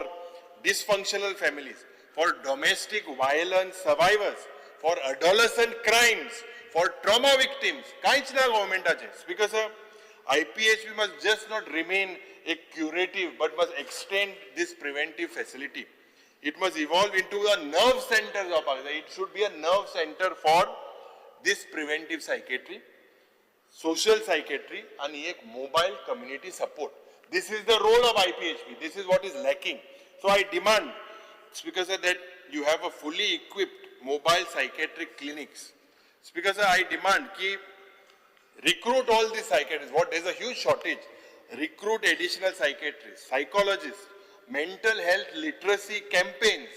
dysfunctional families, for domestic violence survivors, for adolescent crimes, for trauma victims. कांयच ना गव्हर्मेंटाचे. Because IPHB must just not remain a curative but must extend this preventive facility. It must evolve into a nerve center जावपाक जाय. It should be a nerve center for this preventive psychiatry, social psychiatry and एक mobile community support. This is the role of IPHB. This is what is lacking. So I demand, Speaker sir, that you have a fully equipped mobile psychiatric clinics. Speaker sir, I demand ki recruit all these psychiatrists. What, there's a huge shortage. Recruit additional psychiatrists, psychologists, mental health literacy campaigns.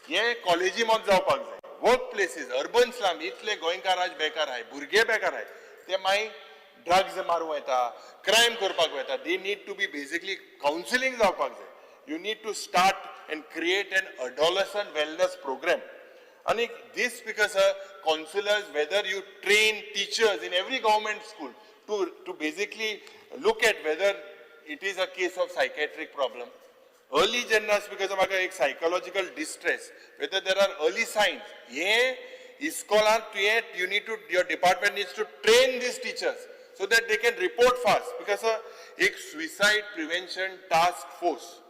हे कॉलेजी मत जावपाक जाय. Work places, urban slum, इतले गोंयकार आज बेकार आहाय, भुरगे बेकार आहाय, ते मागीर ड्रग्स मारूंक वता, क्रायम करपाक वता. They need to be basically counseling जावपाक जाय. You need to start and create an adolescent wellness program. And this because counselors, whether you train teachers in every government school to basically look at whether it is a case of psychiatric problem. Early जेन्ना because म्हाका एक psychological distress, whether there are early signs, हे इस्कॉलांत तुवें you need to, your department needs to train these teachers so that they can report fast. Because एक suicide prevention task force,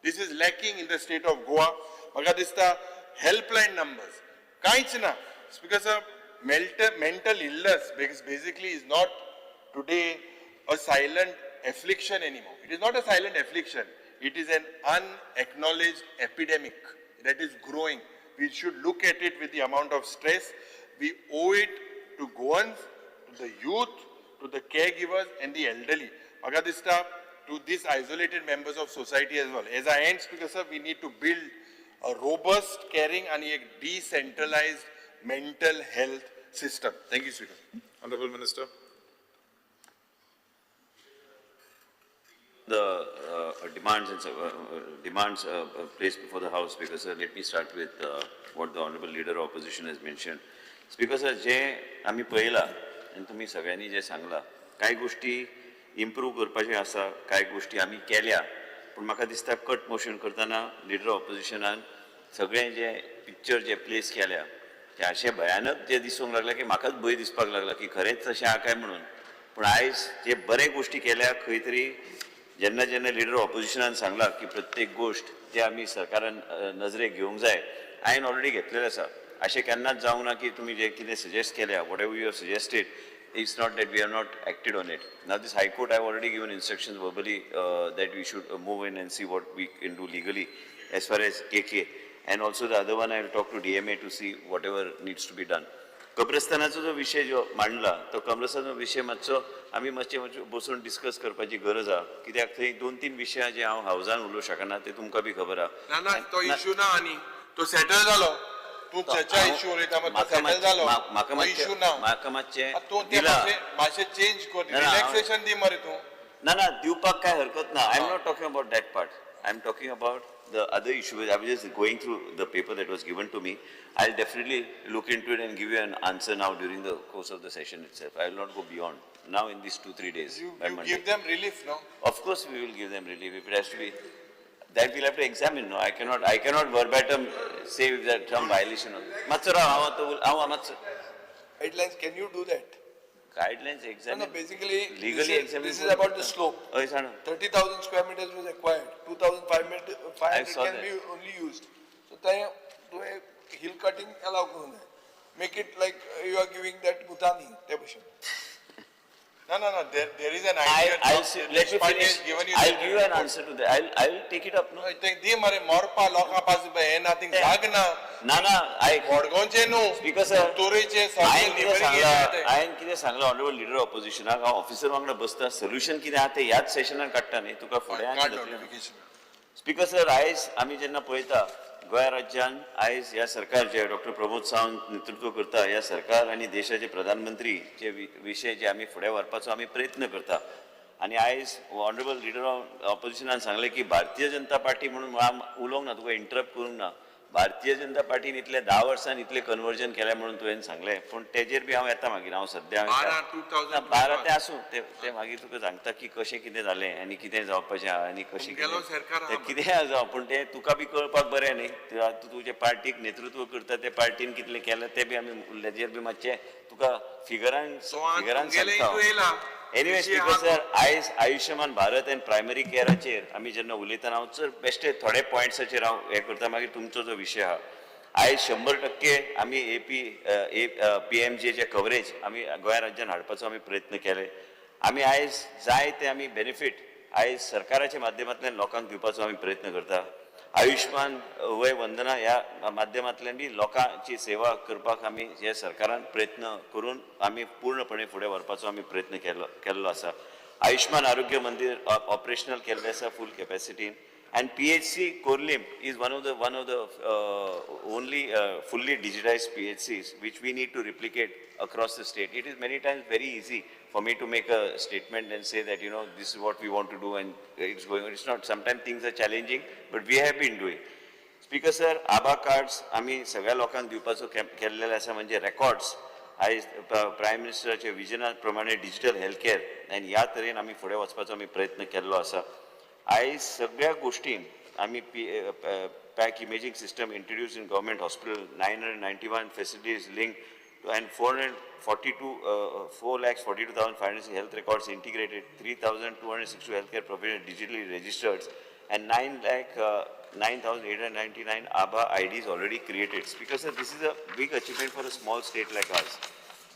this is lacking in the state of Goa. म्हाका दिसता helpline numbers कांयच ना. Because mental illness basically is not today a silent affliction anymore. It is not a silent affliction. It is an unacknowledged epidemic that is growing. We should look at it with the amount of stress. We owe it to Goans, to the youth, to the caregivers and the elderly. म्हाका दिसता to these isolated members of society as well. As I end, Speaker sir, we need to build a robust, caring and a decentralized mental health system. Thank you, Speaker. Honorable Minister. The demands and demands placed before the House, because let me start with what the Honorable Leader of Opposition has mentioned. Speaker sir, जे आमी पळयला आनी तुमी सगळ्यांनी जे सांगला, कांय गोष्टी improve करपाचे आसा, कांय गोष्टी आमी केल्या, पूण म्हाका दिसता कट मोशन करतना लिडर ऑपोजिशनान सगळें जे पिक्चर जे प्लेस केल्या ते अशें भयानक जे दिसूंक लागला की म्हाकाच भंय दिसपाक लागला की खरेंच तशें आहा काय म्हणून. पूण आयज जे बरे गोष्टी केल्या खंय तरी जेन्ना जेन्ना लिडर ऑपोजिशनान सांगला की प्रत्येक गोष्ट जे आमी सरकारान नजरेक घेवंक जाय, हांवें ऑलरेडी घेतलेलें आसा. अशें केन्नाच जावंक ना की तुमी जे कितें सजेस्ट केल्या, whatever you have suggested, it's not that we have not acted on it. Now this High Court, I have already given instructions verbally that we should move in and see what we can do legally as far as KK. And also the other one, I will talk to DMA to see whatever needs to be done. कब्रस्तानाचो जो विशय जो मांडला तो कब्रस्तानाचो विशय मातसो आमी मातशे बसून डिस्कस करपाची गरज आहा, कित्याक थंय दोन तीन विशय जे हांव हावजान उलोवंक शकना ते तुमकां बी खबर आहा. ना ना, तो इशू ना आनी तो सेटल जालो. तूं चर्चा इश्यू उलयता मरे, तो सेटल जालो. म्हाका तो इश्यू ना. म्हाका मातशें तूं ते दिला. मातशें चेंज कर, ना, ना, रिलॅक्सेशन दी मरे तूं. ना ना, दिवपाक काय हरकत ना. I am not talking about that part, I am talking about the other issue. I was just going through the paper that was given to me. I will definitely look into it and give you an answer now during the course of the session itself. I will not go beyond now in these 2-3 days. You by Monday. Give them relief, no? Of course we will give them relief if it has to be. That we'll have to examine. No, I cannot verbatim say if that some violation or. मातसो राव, हांव आतां हांव मातसो. Guidelines, can you do that? Guidelines examine. No, no, basically, legally examine. This is about the slope. हय सांग. 30,000 square meters was acquired. 2,500 can be only used. So तुवें hill cutting allow करूंक जाय. Make it like you are giving that Bhutani ते भशेन. No, no, no. There is an idea. I'll see, let me finish. I'll give you an answer to that. I'll take it up. No. दी मरे मोरपा लोकां पासून हें ना thing जाग ना. ना ना, I. मडगांवचे न्हू. Speaker sir. तोरेचे हांवें कितें सांगलां ऑनरेबल लिडर ऑपोजिशनाक, हांव ऑफिसर वांगडा बसता, सोल्युशन कितें आहा तें ह्याच सेशनान काडटा न्ही तुका फुडें. स्पीकर सर, आयज आमी जेन्ना पळयता गोंय राज्यान आयज ह्या सरकार जे डॉक्टर प्रमोद सावंत नेतृत्व करता ह्या सरकार आनी देशाचे प्रधानमंत्री जे विशय जे आमी फुडें व्हरपाचो आमी प्रयत्न करता. आनी आयज ऑनरेबल लिडर ऑफ ऑपोजिशनान सांगलें की भारतीय जनता पार्टी म्हणून उलोवंक ना, तुका इंटरप्ट करूंक ना. भारतीय जनता पार्टीन इतले 10 वर्सांन इतलें कन्वर्जन केलें म्हणून तुवें सांगलें, पूण तेजेर बी हांव येता मागीर. हांव सद्या 12 तें आसूं, तें मागीर तुका सांगता की कशें कितें जालें आनी कितें जावपाचें आहा आनी कशें कितें कितें जावं, पूण तें तुका बी कळपाक बरें न्ही. तूं तुजे पार्टीक नेतृत्व करता, ते पार्टीन कितलें केलें तें बी आमी तेजेर बी मातशें तुका फिगरान फिगरान सांगता. एनिवे स्पीकर सर, आयज आयुष्यमान भारत एंड प्रायमरी केअराचेर आमी जेन्ना उलयतना हांव चड बेश्टे थोडे पॉयंट्साचेर हांव हें करता, मागीर तुमचो जो विशय आहा. आयज 100% आमी PMJचे कवरेज आमी गोंय राज्यान हाडपाचो आमी प्रयत्न केले. आमी आयज जाय ते आमी बेनिफीट आयज सरकाराच्या माध्यमांतल्यान लोकांक दिवपाचो आमी प्रयत्न करता. आयुष्मान वय वंदना ह्या माध्यमांतल्यान बी लोकांची सेवा करपाक आमी हे सरकारान प्रयत्न करून आमी पूर्णपणे फुडें व्हरपाचो आमी प्रयत्न केल्लो आसा. आयुष्मान आरोग्य मंदिर ऑपरेशनल केल्लें आसा फूल कॅपॅसिटीन. And PHC Corlim is one of the only fully digitized PHCs which we need to replicate across the state. It is many times very easy for me to make a statement and say that, you know, this is what we want to do and it's going on. It's not. Sometimes things are challenging, but we have been doing. Speaker sir, ABHA cards आमी सगळ्या लोकांक दिवपाचो केल्लेले आसा, म्हणजे records आयज prime मिनिस्टराच्या विजना प्रमाणे digital health care आनी ह्या तरेन आमी फुडें वचपाचो आमी प्रयत्न केल्लो आसा. आयज सगळ्या गोष्टीन आमी pack imaging system introduce in government hospital, 991 facilities link and 4,42,500 health records integrated, 3,262 health care professional digitally registered and 9,09,899 ABHA IDs already created. Speaker sir, this is a big achievement for a small state like ours.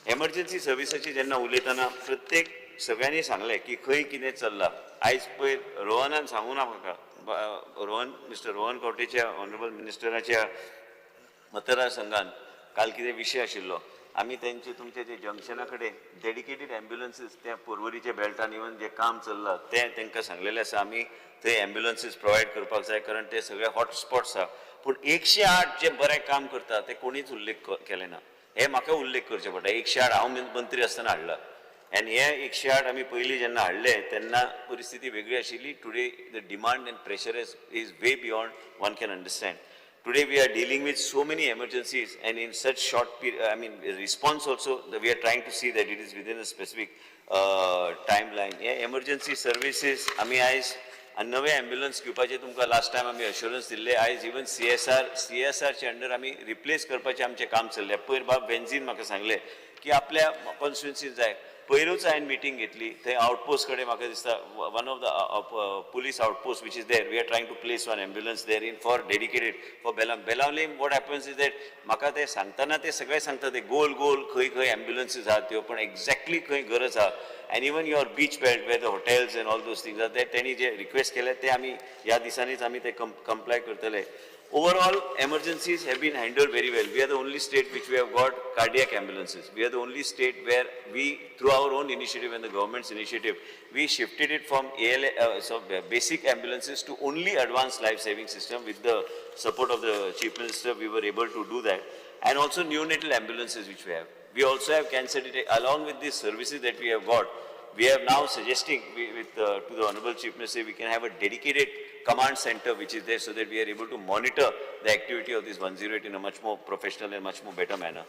Emergency सर्विसाची जेन्ना उलयतना प्रत्येक सगळ्यांनी सांगलें की खंय कितें चल्लां. आयज पयर रोहनान सांगू ना म्हाका, रोहन मिस्टर रोहन खंवटेच्या ऑनरेबल मिनिस्टराच्या मतदारसंघान काल कितें विशय आशिल्लो, आमी तेंचे तुमचे जे जंक्शना कडेन डेडिकेटेड एम्ब्युलन्सीस त्या पोरवरीच्या बेल्टान इवन जें काम चल्लां तें तांकां सांगलेलें आसा. आमी थंय एम्ब्युलन्सीस प्रोवायड करपाक जाय, कारण ते सगळे हॉटस्पॉट्स आहा. पूण 108 जें बरें काम करता तें कोणीच उल्लेख केलें ना, हें म्हाका उल्लेख करचें पडटा. 108 हांव मंत्री आसतना हाडला आनी हे 108 आमी पयलीं जेन्ना हाडले तेन्ना परिस्थिती वेगळी आशिल्ली. Today the demand and pressure is way beyond one can understand. Today we are dealing with so many emergencies and in such short period, I mean response also we are trying to see that it is within a specific timeline. हे emergency services आमी आयज नवे ambulance घेवपाचे तुमकां last time आमी अश्योरन्स दिल्ले. आयज even CSRच्या under आमी रिप्लेस करपाचें आमचें काम चल्लें. पयर बाब बेन्झीन म्हाका सांगलें की आपल्या कॉन्स्टिट्युन्सीन जाय. पयरूच हांवें मिटींग घेतली थंय आउटपोस्ट कडेन, म्हाका दिसता one of the police outpost which is there, we are trying to place one ambulance there in for dedicated for Benaulim. What happens is that म्हाका ते सांगतना ते सगळे सांगता ते गोल गोल खंय खंय एम्ब्युलन्सीस आहा त्यो, पण एक्झॅक्टली खंय गरज आहा. And even your beach belt where the hotels and all those things are ते तेणी जे रिक्वेस्ट केले ते आमी ह्या दिसांनीच आमी ते कंप्लाय करतले. Overall, emergencies have been handled very well. We are the only state which we have got cardiac ambulances. We are the only state where we, through our own initiative and the government's initiative, we shifted it from AL, so basic ambulances to only advanced life-saving system. With the support of the Chief Minister, we were able to do that. And also neonatal ambulances which we have. We also have cancer detect, along with these services that we have got, we have now suggesting to the Honorable Chief Minister, we can have a dedicated command center which is there so that we are able to monitor the activity of this 108 in a much more professional and much more better manner.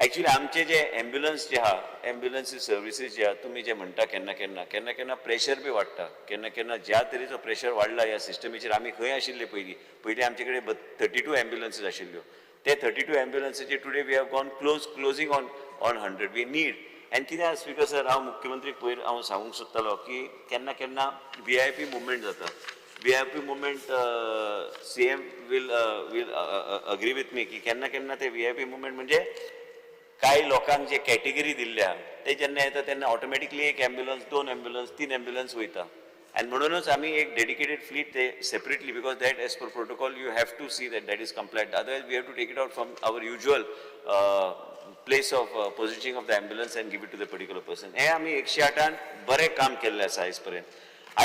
Actually आमचे जे ambulance जे आहा, ambulance services जे आहा, तुमी जे म्हणटा केन्ना केन्ना केन्ना केन्ना pressure बी वाडटा, केन्ना केन्ना ज्या तरेचो प्रेशर वाडला ह्या सिस्टमीचेर. आमी खंय आशिल्ले पयलीं, पयलीं आमचे कडेन 32 एम्ब्युलन्सीस आशिल्ल्यो, ते 32 एम्ब्युलन्सीचे today we have gone closing on 100 we need. आनी कितें आसा स्पीकर सर, हांव मुख्यमंत्रीक पयर हांव सांगूंक सोदतालो की केन्ना केन्ना VIP movement जाता. VIP movement, CM will agree with me की केन्ना केन्ना ते VIP movement म्हणजे कांय लोकांक जे कॅटेगरी दिल्ल्या ते जेन्ना येता तेन्ना ऑटोमॅटिकली एक एम्ब्युलन्स, 2 एम्ब्युलन्स, 3 एम्ब्युलन्स वयता. आनी म्हणूनच आमी एक डेडिकेटेड फ्लीट ते separately, because that as per protocol you have to see that that is compliant, otherwise we have to take it out from our usual place of positioning of the ambulance and give it to the particular person. हें आमी 108 बरें काम केल्लें आसा आयज पर्यंत.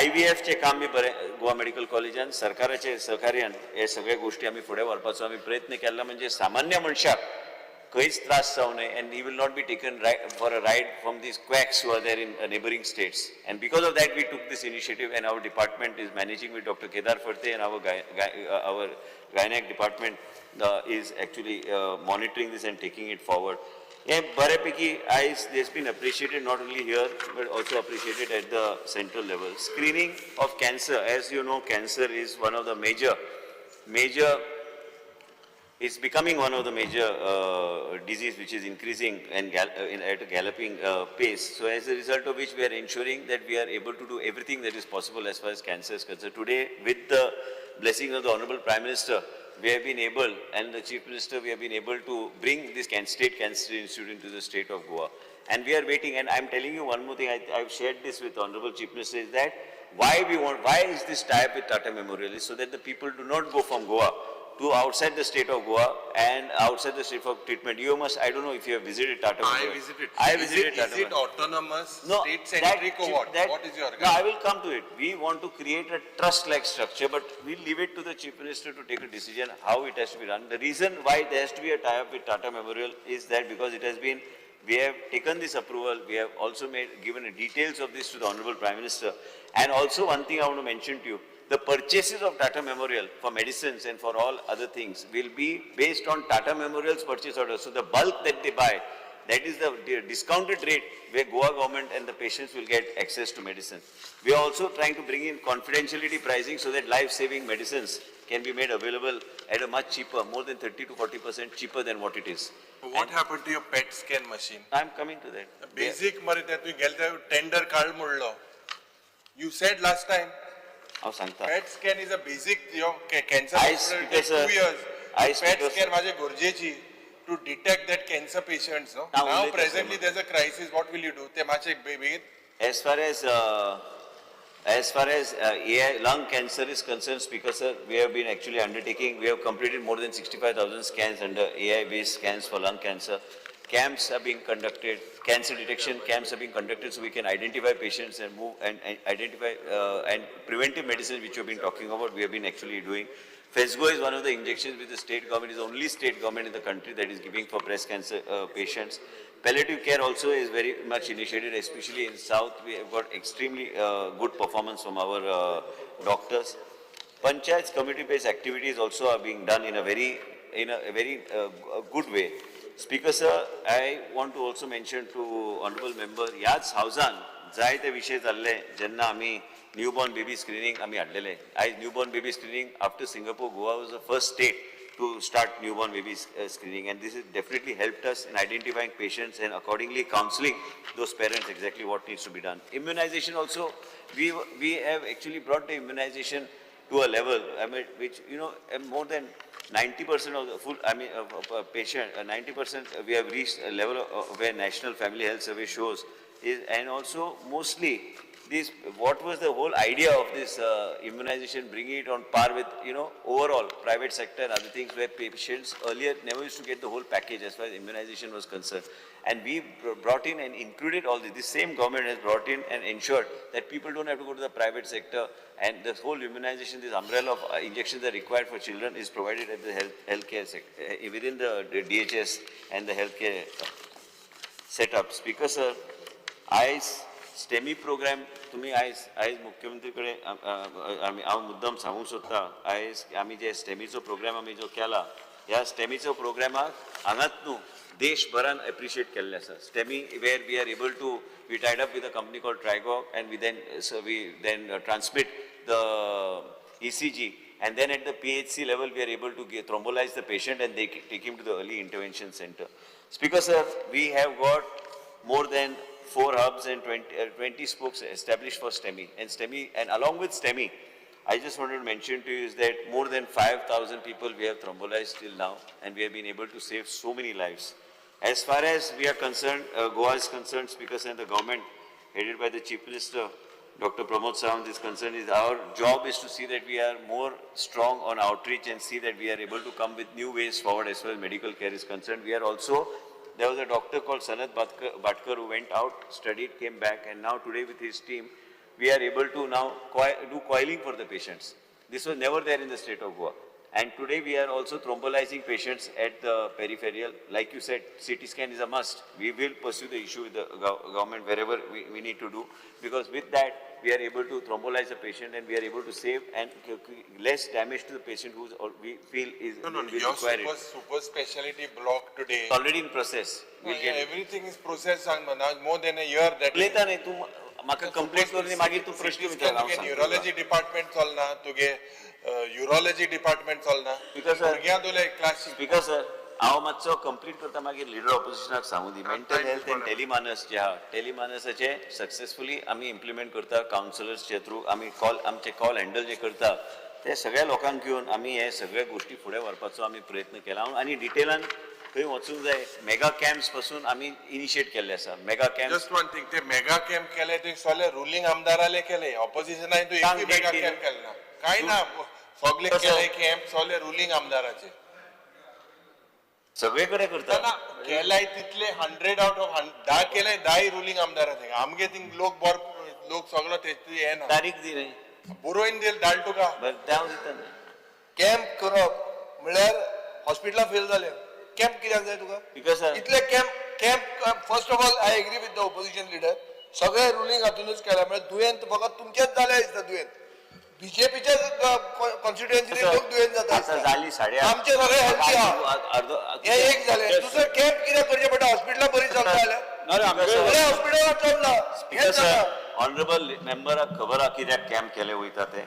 IVF चें काम बी बरें गोवा मेडिकल कॉलेजान सरकाराचे सहकार्यान हे सगळे गोश्टी आमी फुडें व्हरपाचो आमी प्रयत्न केला. म्हणजे सामान्य मनशाक खंयच त्रास जावं नये and he will not be taken for a ride from these quacks who are there in neighbouring states. And because of that we took this initiative and our department is managing with Doctor Kedar Phadte and our gynaec department is actually monitoring this and taking it forward. हे बऱ्यापैकी आयज this been appreciated not only here but also appreciated at the central level. Screening of cancer, as you know, cancer is one of the major it's becoming one of the major disease which is increasing and at a galloping pace. So as a result of which we are ensuring that we are able to do everything that is possible as far as cancer is concerned. Today, with the blessing of the Honorable Prime Minister, we have been able, and the Chief Minister, we have been able to bring this State Cancer Institute into the state of Goa. And we are waiting, and I am telling you one more thing, I have shared this with Honorable Chief Minister, is that why is this tie-up with Tata Memorial is so that the people do not go from Goa to outside the state of Goa and outside the state for treatment. You must, I don't know if you have visited Tata Memorial. I visited. I visited Tata Is it Memorial. autonomous, No, state-centric or what? What is your No, I will come to it. We want to create a trust-like structure, but we leave it to the Chief Minister to take a decision how it has to be run. The reason why there has to be a tie-up with Tata Memorial is that because it has been, we have taken this approval, we have also given the details of this to the Honorable Prime Minister. And also one thing I want to mention to you, the purchases of Tata Memorial for medicines and for all other things will be based on Tata Memorial's purchase order. So the bulk that they buy, that is the discounted rate where Goa government and the patients will get access to medicine. We are also trying to bring in confidentiality pricing so that life-saving medicines can be made available at a much cheaper, more than 30 to 40% cheaper than what it is. What happened to your PET scan machine? I am coming to that. Basic मरे ते तुवें गेले tender काड म्हणलो. You said last time. हांव सांगता. PET scan is a basic, your cancer I hospital speak take as a- 2 years. I PET speak as- scan माझे गरजेची to detect that cancer patients, no? Now, Now उलयता presently sir. there's a crisis, what will you do? ते मातशे बेगीन. As far as AI, lung cancer is concerned, Speaker sir, we have been actually undertaking, we have completed more than 65,000 scans under AI-based scans for lung cancer. Camps are being conducted, cancer detection camps are being conducted so we can identify patients and move and identify and preventive medicine which we have been talking about, we have been actually doing. Phesgo is one of the injections which the state government is the only state government in the country that is giving for breast cancer patients. Palliative care also is very much initiated, especially in South. We have got extremely good performance from our doctors. Panchayats community-based activities also are being done in a very good way. Speaker sir, I want to also mention to honorable member, ह्याच हावसान जायते विशय जाल्ले जेन्ना आमी newborn baby screening आमी हाडलेले. आयज newborn baby screening after Singapore, Goa was the first state to start newborn baby screening, and this has definitely helped us in identifying patients and accordingly counseling those parents exactly what needs to be done. Immunization also, we have actually brought the immunization to a level, I mean, which, you know, more than 90% of the full, I mean, patient, 90% we have reached a level of where National Family Health Survey shows is, and also mostly This, what was the whole idea of this immunization, bringing it on par with, you know, overall private sector and other things where patients earlier never used to get the whole package as far as immunization was concerned. And we brought in and included all this. This same government has brought in and ensured that people don't have to go to the private sector, and this whole immunization, this umbrella of injections that are required for children is provided at the healthcare sector, within the DHS and the healthcare setup. Speaker sir, आयज STEMI programme तुमी आयज आयज मुख्यमंत्री कडेन आमी हांव मुद्दम सांगूंक सोदता, आयज आमी जे स्टेमीचो प्रोग्राम आमी जो केला, ह्या स्टेमीचो प्रोग्रामाक हांगाच न्हू देशभरान एप्रिशिएट केल्लें आसा. STEMI where we are able to, we tied up with a company called Trigog, and we then transmit the ECG, and then at the PHC level we are able to thrombolyze the patient and they take him to the early intervention center. Speaker sir, we have got more than 4 hubs and 20 spokes established for STEMI, and STEMI, and along with STEMI, I just wanted to mention to you is that more than 5,000 people we have thrombolized till now, and we have been able to save so many lives. As far as we are concerned, Goa is concerned, Speaker sir, and the government headed by the Chief Minister, Dr. Pramod Sawant is concerned, is our job is to see that we are more strong on outreach and see that we are able to come with new ways forward as far as medical care is concerned. We are also, there was a doctor called Sanat Bhatkar who went out, studied, came back, and now today with his team, we are able to now do coiling for the patients. This was never there in the state of Goa. And today we are also thrombolizing patients at the peripheral. Like you said, CT scan is a must. We will pursue the issue with the government wherever we need to do, because with that, we are able to thrombolyze the patient and we are able to save and less damage to the patient who we feel is No, no, will your require it. super specialty block today. It's already in process. We'll get it. Everything is processed now, more than a year. That उलयता न्ही तूं म्हाका complaint करून मागीर तूं प्रश्न विचार. हांव सांगता. न्युरोलॉजी डिपार्टमेंट चलना तुगे, युरोलॉजी डिपार्टमेंट चलना. Because, sir, भुरग्यां दोले क्लास. स्पीकर सर, हांव मातसो कंप्लीट करता, मागीर लिडर ऑपोजिशनाक सांगू दी. मेंटल हेल्थ एंड टेलिमानस जे आहा, टेलिमानसाचे सक्सेसफुली आमी इम्प्लिमेंट करता. कावन्सिलर्सचे थ्रू आमी कॉल, आमचे कॉल हँडल जे करता ते सगळ्या लोकांक घेवन आमी हे सगळे गोश्टी फुडें व्हरपाचो आमी प्रयत्न केला. आनी डिटेलान खंय वचूंक जाय, मेगा कॅम्प्स पासून आमी इनिशिएट केल्ले आसा. Mega camp. Just one thing, ते मेगा कॅम्प केले ते सगळे रुलींग आमदाराले केले, ऑपोजिशनान तूं एकूय मेगा कॅम्प केले ना, काय ना, सगळे केले कॅम्प सगळे रुलींग आमदाराचे. सगळे कडेन करता. केलाय तितले 100 आउट ऑफ 10 केले, 10 रुलींग आमदाराचे. आमगे थिंग लोक बर लोक सगळो ते येना. तारीख दी रे, बरोवन दिल धाड तुका. बरें, तें हांव दिता न्ही. कॅम्प करप म्हळ्यार हॉस्पिटलां फेल जालें. कॅम्प कित्याक जाय तुका? Because sir, इतले camp camp first of all I agree with the opposition leader. सगळे रुलींग हातूनच केला म्हळ्यार दुयेंत फकत तुमचेच जालें दिसता. दुयेंत बीजेपीच्याच कॉन्स्टिट्युएन्सीनी लोक दुयेंत जाता. आतां जाली 8:30. आमचे सगळे हेल्थी आहा. हे एक जालें. दुसरें कॅम्प कित्याक करचें पडटा? हॉस्पिटलां बरीं चलता जाल्यार सगळ्या हॉस्पिटलां चलना हें जाता. ऑनरेबल मेंबराक खबर आहा कित्याक कॅम्प केले वयता ते,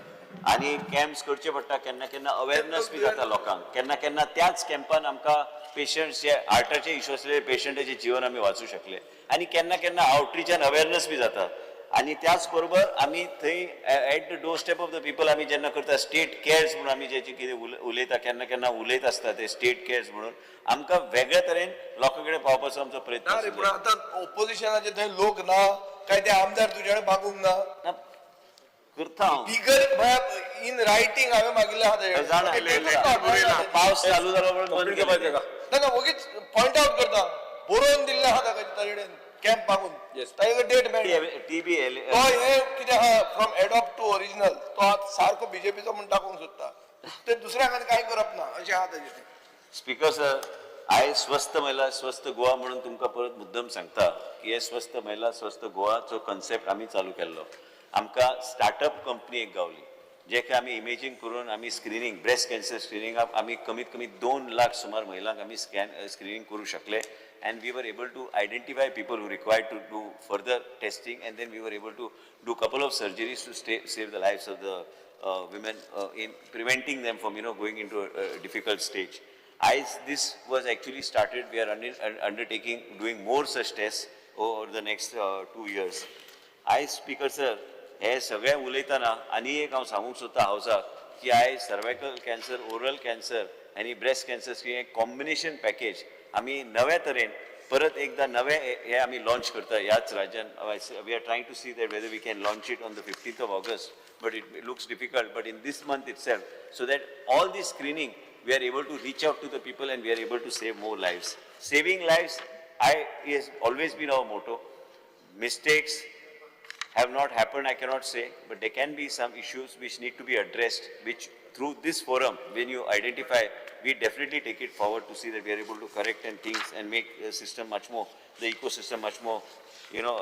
आनी कॅम्प्स करचे पडटा. केन्ना केन्ना अवेरनस बी जाता लोकांक. केन्ना केन्ना त्याच कॅम्पान आमकां पेशंट्स जे हार्टाचे इशू आसलेले पेशंटाचे जिवन आमी वाचूं शकले. आनी केन्ना केन्ना आवटरीचान अवेरनस बी जाता. आनी त्याच बरोबर आमी थंय at the door step of the people आमी जेन्ना करता स्टेट कॅर्स म्हणून आमी जेचे कितें उलयता, केन्ना केन्ना उलयत आसता ते स्टेट कॅर्स म्हणून आमकां वेगळ्या तरेन लोकां कडेन पावपाचो आमचो प्रयत्न ना रे, पूण आतां ओपोजिशनाचे थंय लोक ना काय ते आमदार तुजे कडेन मागूंक ना? करता हांव. बिगर इन रायटींग हांवें मागिल्लें आहा. जाणा, पावस चालू जालो म्हणून बंद केलें. ना ना, वगीच पॉयंट आउट करता. बरोवन दिल्लें आहा ताका, ताजे कडेन कॅम्प मागून ताजे डेट मेळ्ळी. टीबी तो हे कितें आहा, फ्रॉम एडॉप्ट टू ओरिजिनल, तो आतां सारको बीजेपीचो म्हूण दाखोवंक सोदता. ते दुसऱ्या खातीर कांय करप ना अशें आहा ताजें तें. स्पीकर सर, आयज स्वस्थ महिला स्वस्थ गोवा म्हणून तुमकां परत मुद्दम सांगता की हे स्वस्थ महिला स्वस्थ गोवाचो कन्सेप्ट आमी चालू केल्लो. आमकां स्टार्टअप कंपनी एक गावली, जे आमी इमेजींग करून आमी स्क्रिनींग, ब्रेस्ट कॅन्सर स्क्रिनींगाक आमी कमीत कमी 2 लाख सुमार महिलांक आमी स्क्रिनींग करूं शकले. And we were able to identify people who required to do further testing, and then we were able to do couple of surgeries to save the lives of the women in preventing them from, you know, going into a difficult stage. As this was actually started, we are undertaking doing more such tests over the next 2 years. I, Speaker sir, हे सगळें उलयतना आनी एक हांव सांगूंक सोदता हावसाक की आयज सर्वायकल कॅन्सर, ओरल कॅन्सर आनी ब्रेस्ट कॅन्सर हे कॉम्बिनेशन पॅकेज आमी नव्या तरेन परत एकदा नवे हे आमी लॉन्च करता ह्याच राज्यान. We are trying to see that whether we can launch it on the 15th of August, but it looks difficult, but in this month itself, so that all this screening we are able to reach out to the people and we are able to save more lives. Saving lives is always been our motto. Mistakes have not happened, I cannot say, but there can be some issues which need to be addressed, which through this forum, when you identify, we definitely take it forward to see that we are able to correct and things and make the system much more, the ecosystem much more, you know,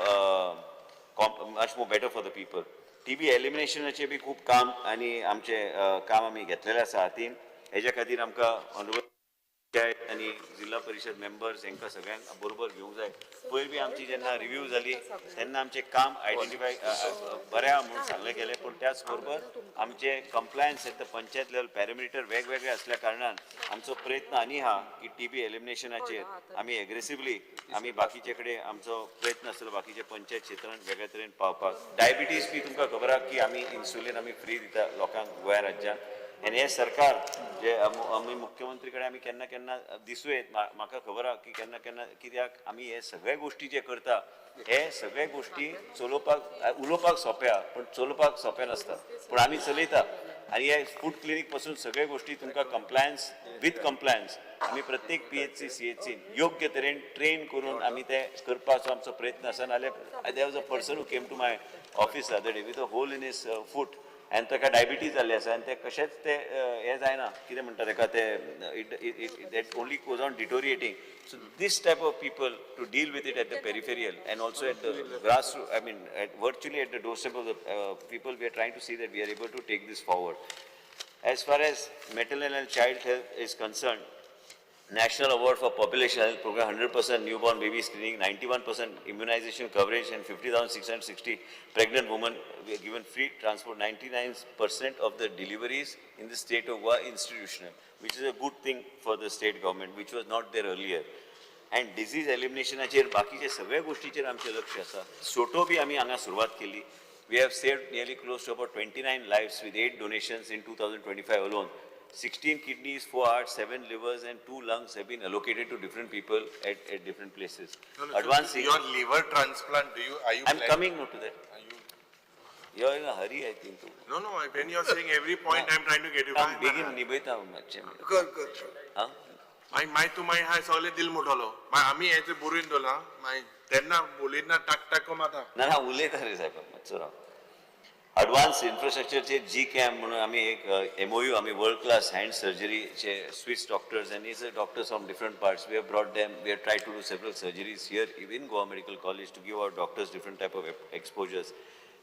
much more better for the people. TB eliminationाचें बी खूब काम आनी आमचें काम आमी घेतलेलें आसा हातीन. हेज्या खातीर आमकां ऑनरेबल पंचायत आनी जिल्हा परिशद मेंबर्स हांकां सगळ्यांक बरोबर घेवंक जाय. पयर बी आमची जेन्ना रिव्यू जाली तेन्ना आमचें काम आयडेंटिफाय बरें आहा म्हणून सांगलें गेलें, पूण त्याच बरोबर आमचें compliance at the panchayat level parameter वेगवेगळे आसल्या कारणान आमचो प्रयत्न आनी आहा की टीबी एलिमिनेशनाचेर आमी एग्रेसिवली आमी बाकीचे कडेन आमचो प्रयत्न आसतलो बाकीचे पंचायत क्षेत्रान वेगळ्या तरेन पावपाक. डायबिटीज बी तुमकां खबर आहा की आमी इन्सुलीन आमी फ्री दिता लोकांक गोंया राज्यांत. आनी हें सरकार जे आमी मुख्यमंत्री कडेन आमी केन्ना केन्ना दिसूं येत, म्हाका खबर आहा की केन्ना केन्ना कित्याक आमी हे सगळे गोश्टी जे करता हे सगळे गोश्टी चलोवपाक उलोवपाक सोंपें आहा पूण चलोवपाक सोंपें नासता, पूण आमी चलयता. आनी हे फूड क्लिनीक पासून सगळे गोश्टी तुमकां कंप्लायन्स विथ कंप्लायन्स आमी प्रत्येक PHC CHC योग्य तरेन ट्रेन करून आमी ते करपाचो आमचो प्रयत्न आसा. नाल्यार there was a person who came to my office other day with a hole in his foot आनी ताका डायबिटीज जाल्ली आसा आनी ते कशेंच ते हें जायना, कितें म्हणटा ताका ते it only goes on deteriorating. So this type of people to deal with it at the peripheral and also at the grass, I mean at virtually at the doorstep of the people, we are trying to see that we are able to take this forward. As far as maternal and child health is concerned, National Award for Population Health Program, 100% newborn baby screening, 91% immunization coverage, and 50,660 pregnant women were given free transport. 99% of the deliveries in the state of Goa institutional, which is a good thing for the state government, which was not there earlier. And disease eliminationाचेर बाकीचे सगळे गोष्टीचेर आमचें लक्ष आसा. सोटो बी आमी हांगा सुरवात केली. We have saved nearly close to about 29 lives with 8 donations in 2025 alone. 16 kidneys, 4 hearts, 7 livers and 2 lungs have been allocated to different people at different places. No, no, Advanced so your liver transplant, do you, are you I'm coming now to that. Are you? You're in a hurry, I think. No, no, when you're saying every point, I'm trying to get you. I'm begin निभयता मातशें. कर कर. हां? मागीर मागीर तूं मागीर हांवें सगळें दिल मोडलो. मागीर आमी हें बरोवन दवरलां, मागीर तेन्ना उलयतना टाक टाक मारता. ना ना उलयता रे साहेब, मातसो राव. एडवान्स इन्फ्रास्ट्रक्चरचे जी कॅम म्हणून आमी एक MOU आमी वर्ल्ड क्लास हँड सर्जरीचे स्विस डॉक्टर्स आनी doctors from different parts we have brought them. We have try to do several surgeries here in Goa Medical College to give our doctors different type of exposures,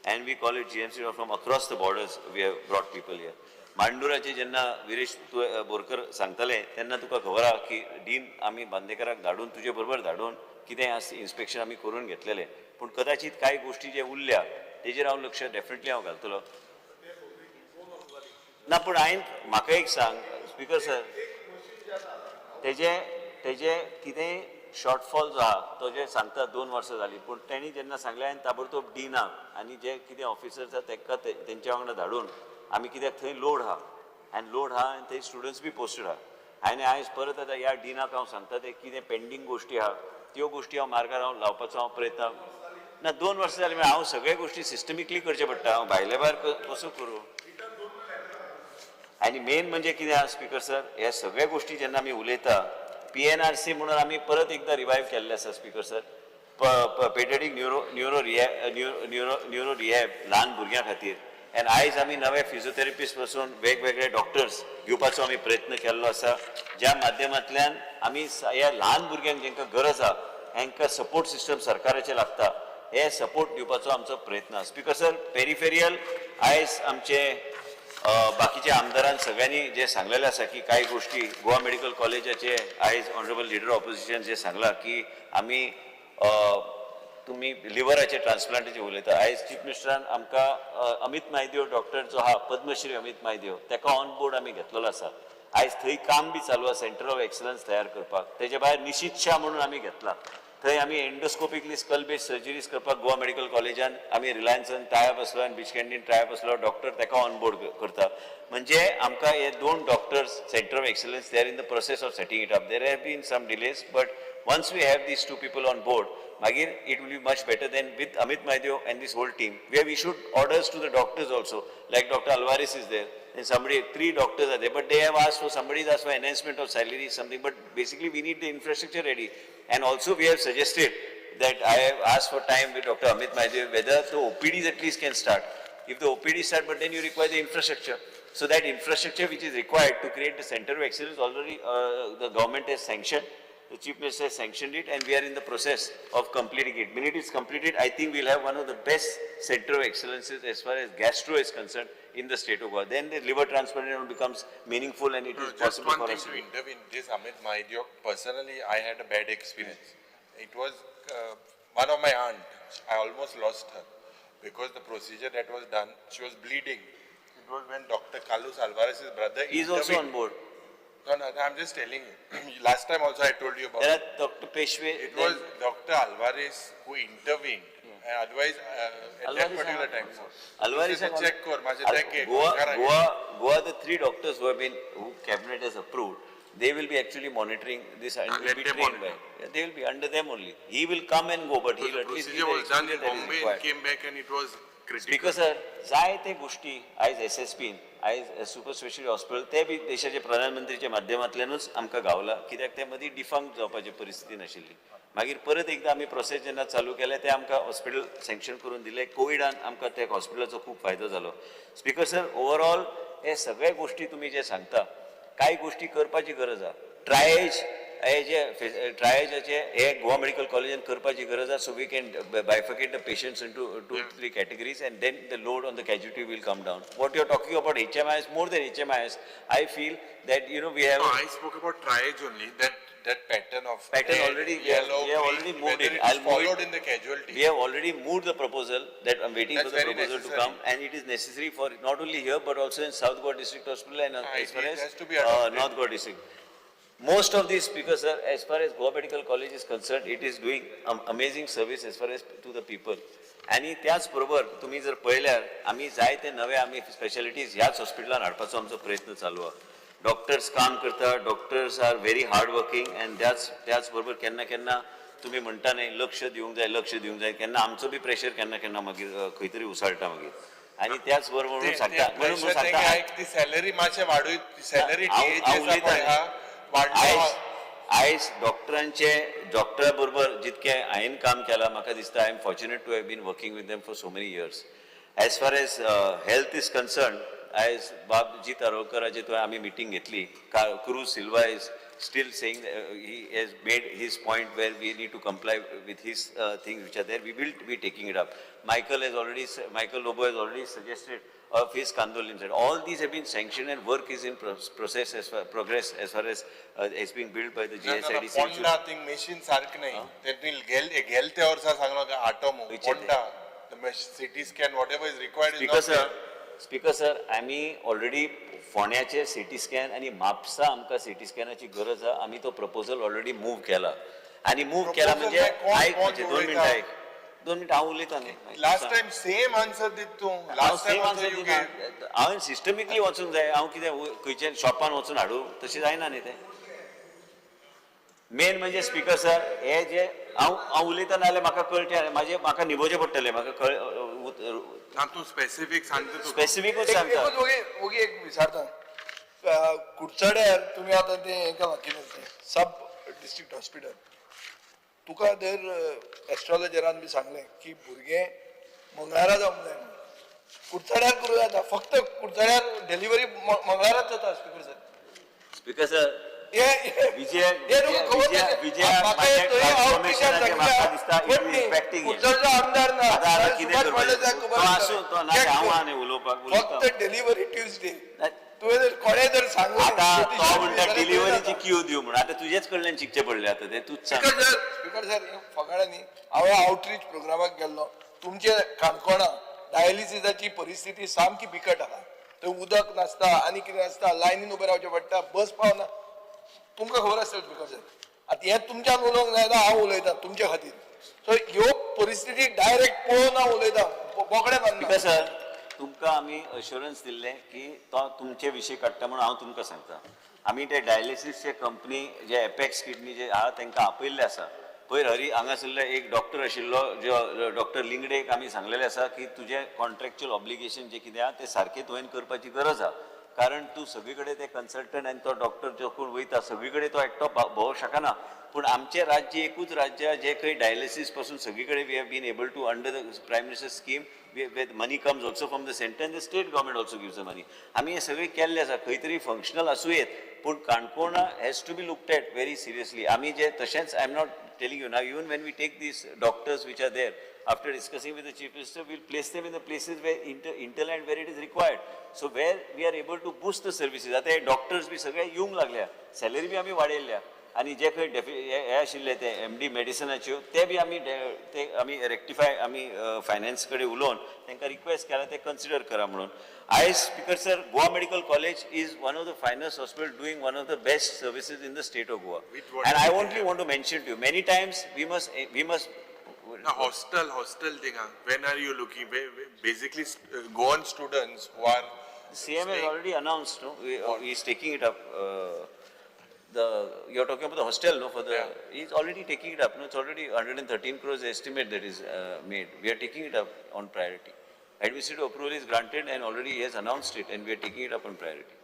and we call it GMC from across the borders we have brought people here. मांडुराचे जेन्ना विरेश तूं बोरकर सांगताले तेन्ना तुका खबर आहा की dean आमी बांदेकराक धाडून तुजे बरोबर धाडून कितें आसा इन्स्पेक्शन आमी करून घेतलेलें, पूण कदाचित कांय गोश्टी जे उरल्या तेजेर हांव लक्ष डेफिनेटली हांव घालतलो. ना पूण हांवें म्हाका एक सांग स्पिकर सर, तेजे तेजे कितेंय शॉर्टफॉल जो आहा तो जे सांगता 2 वर्सां जालीं, पूण तेणी जेन्ना सांगलें हांवें ताबडतोब डिनाक आनी जे कितें ऑफिसर्स आसा तेंकां तेंच्या वांगडा धाडून आमी कित्याक थंय लोड आहा आनी लोड आहा आनी थंय स्टुडंट्स बी पोस्टेड आहा. आनी आयज परत आतां ह्या डिनाक हांव सांगता ते कितें पेंडींग गोश्टी आहा त्यो गोश्टी हांव मार्गार हांव लावपाचो हांव प्रयत्न. ना 2 वर्सां जालीं म्हळ्यार हांव सगळे गोश्टी सिस्टमिकली करचें पडटा, हांव भायले भायर कसो करूं. आनी मेन म्हणजे कितें आहा स्पिकर सर, ह्या सगळ्या गोश्टी जेन्ना आमी उलयता PNRC म्हणून आमी परत एकदां रिवायव केल्लें आसा speaker sir. Paediatric neuro neuro rehab neuro rehab ल्हान भुरग्यां खातीर, आनी आयज आमी नवे फिजियोथेरपिस्ट पासून वेगवेगळे डॉक्टर्स घेवपाचो आमी प्रयत्न केल्लो आसा, ज्या माध्यमांतल्यान आमी ह्या ल्हान भुरग्यांक जेंकां गरज आहा हांकां सपोर्ट सिस्टम सरकाराचें लागता, हे सपोर्ट दिवपाचो आमचो प्रयत्न आसा. स्पिकर सर, पेरिफेरियल आयज आमचे बाकीच्या आमदारान सगळ्यांनी जे सांगलेलें आसा की कांय गोश्टी गोवा मेडिकल कॉलेजाचे आयज ऑनरेबल लिडर ऑपोजिशन जे सांगलां की आमी तुमी लिवराचे ट्रान्सप्लांटाचे उलयता, आयज चीफ मिनिस्टरान आमकां अमित मायदेव डॉक्टर जो आहा पद्मश्री अमित मायदेव तेका ऑन बोर्ड आमी घेतलेलो आसा. आयज थंय काम बी चालू आसा सेंटर ऑफ एक्सलन्स तयार करपाक. तेजे भायर निशीत शाह म्हणून आमी घेतला, थंय आमी एंडोस्कोपिकली स्कल बेस्ड सर्जरीज करपाक गोवा मेडिकल कॉलेजान आमी रिलायन्सान टायप आसलो आनी बीच कॅन्टीन टायप आसलो डॉक्टर तेका ऑन बोर्ड करता. म्हणजे आमकां हे 2 doctors centre of excellence they are in the process of setting it up. There have been some delays but Once we have these two people on board, मागीर it will be much better than with Amit Mahadev and this whole team. We have issued orders to the doctors also, like Dr. Alvares is there, and somebody, three doctors are there, but they have asked for, somebody has asked for enhancement of salary, something, but basically we need the infrastructure ready. And also we have suggested that I have asked for time with Dr. Amit Mahadev whether the OPDs at least can start. If the OPD start, but then you require the infrastructure. So that infrastructure which is required to create the center of excellence already the government has sanctioned. The Chief Minister has sanctioned it and we are in the process of completing it. Minute it's completed, I think we'll have one of the best center of excellences as far as gastro is concerned in the state of Goa. Then the liver transplant becomes meaningful and it is Just possible one for thing us. to intervene, this Amit Mahadev, personally, I had a bad experience. It was one of my aunt, I almost lost her because the procedure that was done, she was bleeding. It was when Dr. Carlos Alvarez's brother He is also on intervened. board. No, no, I'm just telling you. Last time also I told you about There it. are Dr. Peshwe. It was Dr. Alvarez who intervened. And otherwise, at that Alvarez particular are- time. Alvarez This is a check कर, माझे ते Goa, गोंयकाराक. Goa, the three doctors who have been, who cabinet has approved, they will be actually monitoring this and will Let be them trained by. monitor. Yeah, they will be under them only. He will come and go, but So he'll the at least give procedure the was done in experience that is Bombay and required. came back and it was critical. Speaker sir, जायते गोष्टी आयज S S पीन आयज super speciality hospital ते बी देशाचे प्रधानमंत्रीच्या माध्यमांतल्यानूच आमकां गावला, कित्याक ते मदीं डिफंक्ट जावपाची परिस्थिती नाशिल्ली. मागीर परत एकदां आमी प्रोसेस जेन्ना चालू केलें तें आमकां हॉस्पिटल सँक्शन करून दिलें. कोविडान आमकां त्या हॉस्पिटलाचो खूब फायदो जालो. स्पीकर सर, ओवरऑल हे सगळे गोष्टी तुमी जे सांगता, कांय गोष्टी करपाची गरज आहा. ट्रायेज हे जे ट्रायेजाचे हे गोवा मेडिकल कॉलेजान करपाची गरज आहा. So we can bifurcate the patients into 2-3 categories and then the load on the casualty will come down. What you are talking about HMIS, more than HMIS, I feel that you know we have No, I spoke about triage only, that pattern of pattern red, already, we yellow, have green, already moved whether it. it is I'll move it. followed in the casualty. We have already moved the proposal, that I'm waiting That's for the very proposal to necessary. come, and it is necessary for not only here but also in South Goa District Hospital and as far It as has to be adopted. North Goa District. Most of these speakers, sir, as far as Goa Medical College is concerned, it is doing amazing service as far as to the people. आनी त्याच बरोबर तुमी जर पळयल्यार आमी जायते नवे आमी स्पेशलिटीज ह्याच हॉस्पिटलान हाडपाचो आमचो प्रयत्न चालू आहा. डॉक्टर्स काम करता, doctors are very hard working and त्याच बरोबर केन्ना केन्ना तुमी म्हणटा न्ही लक्ष दिवंक जाय, लक्ष दिवंक जाय, केन्ना आमचो बी प्रेशर केन्ना केन्ना मागीर खंय तरी उसळटा मागीर. आनी त्याच बरोबर म्हणून सांगता, म्हणून सांगता ती सॅलरी मातशें वाडय, सॅलरी हांव उलयतां. आयज डॉक्टरांचे, डॉक्टरा बरोबर जितकें हांवें काम केलां, म्हाका दिसता I am fortunate to have been working with them for so many years. As far as health is concern, आयज बाब जीत आरोलकराचे तुवें आमी मिटींग घेतली. Cruz Silva is still saying he has made his point where we need to comply with his things which are there. We will be taking it up. Michael has already, Michael Lobo has already suggested of his Candolim said. All these have been sanctioned and work is in process as far, progress as far as is being built by the GSIDC. Ponda thing machine सारकें न्ही, ते गेल त्या वर्सा सांगलो आटो Ponda the CT scan whatever is required is speaker not sir, speaker sir, आमी already फोंड्याचे CT scan आनी म्हापसा आमकां सिटी स्कॅनाची गरज आहा. आमी तो प्रपोजल ऑलरेडी मूव केला आनी मूव केला म्हणजे आयक, म्हणजे 2 मिनटां आयक, 2 मिनटां हांव उलयतां न्ही. लास्ट टाइम सेम आन्सर दित तूं, last time answer you gave. हांवें सिस्टमिकली वचूंक जाय. हांव कितें खंयच्या शॉपान वचून हाडूं तशें जायना न्ही तें. मेन म्हणजे स्पीकर सर, हे जे हांव हांव उलयतना जाल्यार म्हाका कळचें, म्हाजें म्हाका निभोवचें पडटलें, म्हाका कळ ना तूं स्पेसिफीक सांगता, तूं स्पेसिफिकूच सांगता. ओगी एक विचारता, कुडचड्यार तुमी आतां तें हें केलां कितें तें सब डिस्ट्रिक्ट हॉस्पिटल, तुका जर एस्ट्रोलॉजरान बी सांगलें की भुरगें मंगळारा जावंक जाय म्हणून, कुडचड्यार करूं जाता, फक्त कुडचड्यार डिलिव्हरी मंगळाराच जाता. स्पीकर सर, स्पीकर सर, आमदार ना, फक्त डिलिव्हरी ट्युजडे. तुवें जर कोणें जर सांगलें आतां तो म्हणटा डिलिव्हरीची क्यू दिव म्हणून, आतां तुजेच कडल्यान शिकचें पडलें आतां तें तूंच सांग. स्पीकर सर, फकाणां न्ही, हांवें आवटरीच प्रोग्रामाक गेल्लो तुमचे काणकोणा, डायलिसिसाची परिस्थिती सामकी बिकट आहा. थंय उदक नासता आनी कितें आसता, लायनीन उबें रावचें पडटा, बस पावना. तुमकां खबर आसतलें स्पीकर सर, आतां हें तुमच्यान उलोवंक जायना, हांव उलयतां तुमचे खातीर. सो ह्यो परिस्थिती डायरेक्ट पळोवन हांव उलयतां, बोकडे बांदना. स्पीकर सर, तुमकां आमी अश्योरन्स दिल्लें की तो तुमचे विशय काडटा म्हणून हांव तुमकां सांगता. आमी ते डायलिसीसचे कंपनी जे एपेक्स किडनी जे आहा तांकां आपयल्ले आसा. पयर हरी हांगासरले एक डॉक्टर आशिल्लो जो डॉक्टर लिंगडेक आमी सांगलेलें आसा की तुजें कॉन्ट्रॅक्च्युअल ऑब्लिगेशन जें कितें आहा तें सारकें तुवें करपाची गरज आहा, कारण तूं सगळी कडेन ते कन्सल्टंट आनी तो डॉक्टर जो कोण वयता सगळी कडेन तो एकटो भोंवंक शकना. पूण आमचें राज्य एकूच राज्य जें खंय डायलिसीस पासून सगळी कडेन we have been able to under the prime minister scheme with money comes also from the centre and the state government also gives the money. आमी हें सगळें केल्लें आसा, खंय तरी फंक्शनल आसूं येत, पूण काणकोणा has to be looked at very seriously. आमी जे तशेंच I am not telling you now, even when we take these doctors which are there, after discussing with the chief minister, we'll place them in the places where interland where it is required. So where we are able to boost the services. आतां हे doctors बी सगळे येवंक लागल्या, salary बी आमी वाडयल्या आनी जे खंय हे आशिल्ले ते एम डी मेडिसनाच्यो ते बी आमी ते आमी रेक्टिफाय आमी फायनान्स कडेन उलोवन तांकां रिक्वेस्ट केला ते कन्सिडर करा म्हणून. आयज speaker sir, Goa medical college is one of the finest hospital doing one of the best services in the state of Goa. And I only want to mention to you many times we must Now, hostel thing, when are you looking? Basically, Goan students who are... CM has already announced, no? He is taking it up. You're talking about the hostel, no? For the, yeah. He's already taking it up. No, it's already 113 crores estimate that is made. We are taking it up on priority. Administrative approval is granted and already he has announced it, and we are taking it up on priority.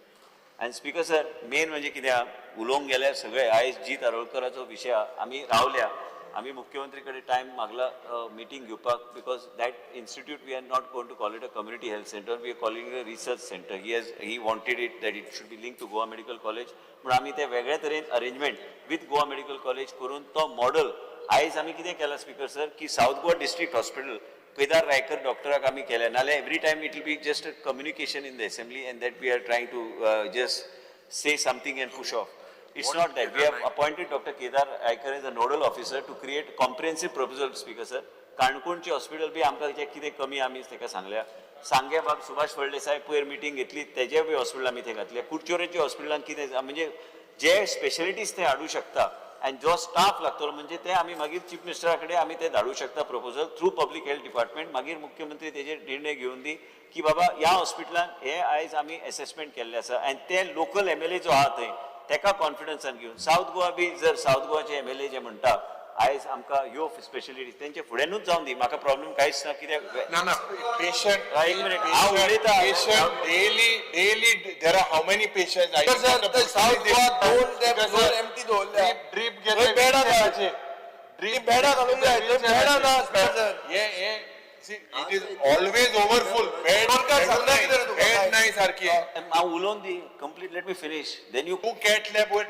And Speaker sir, main म्हणजे कितें आहा, उलोवंक गेल्यार सगळे आयज जीत आरोलकराचो विशय आमी रावल्या, आमी मुख्यमंत्री कडेन टायम मागला मिटींग घेवपाक, because that institute we are not going to call it a community health centre, we are calling it a research centre. He wanted it that it should be link to Goa medical college, पूण आमी ते वेगळे तरेन arrangement with Goa medical college करून तो model आयज आमी कितें केलां स्पीकर सर की south Goa district hospital Kedar Raikar डॉक्टराक आमी केलें, नाल्यार every time it will be just a communication in the assembly and that we are trying to just say something and push off. It's not that. We have appointed Dr. Kedar Raikar as a nodal officer to create comprehensive proposal, Speaker sir. काणकोणचे hospital बी आमकां जें कितें कमी आमी ताका सांगल्या. सांगे बाब सुभाष फळदेसाय पयर मिटींग घेतली, तेजे बी हॉस्पिटल आमी थंय घातले. कुडचोरेचे हॉस्पिटलान कितें म्हणजे जे स्पेशलिटीज थंय हाडूं शकता आनी जो स्टाफ लागतलो म्हणजे ते आमी मागीर चीफ मिनिस्टरा कडेन आमी ते धाडूं शकता proposal through public health department. मागीर मुख्यमंत्री तेजेर निर्णय घेवन दी की बाबा ह्या हॉस्पिटलान हे आयज आमी एसेसमेंट केल्लें आसा आनी ते लोकल एमएलए जो आहा थंय तेका कॉन्फिडन्सान घेवन सावथ गोवा बी जर सावथ गोवाचे एमएलए जे म्हणटा आयज आमकां ह्यो स्पेशलिटीज तेंचे फुड्यानूच जावन दी, म्हाका प्रॉब्लम कांयच ना. कित्याक ना पेशंट एक मिनिट हांव उलयतां. Patient daily daily there are how many patient? South Goa दोन एमटी दवरल्या, ड्रीप घेतले, बेडां बेडां घालूंक जाय, बेडां ना. हे it is always overfull. Bed bed नाही सारखी. हांव उलोवन दी complete, let me finish then you. तूं कॅट लॅब वयर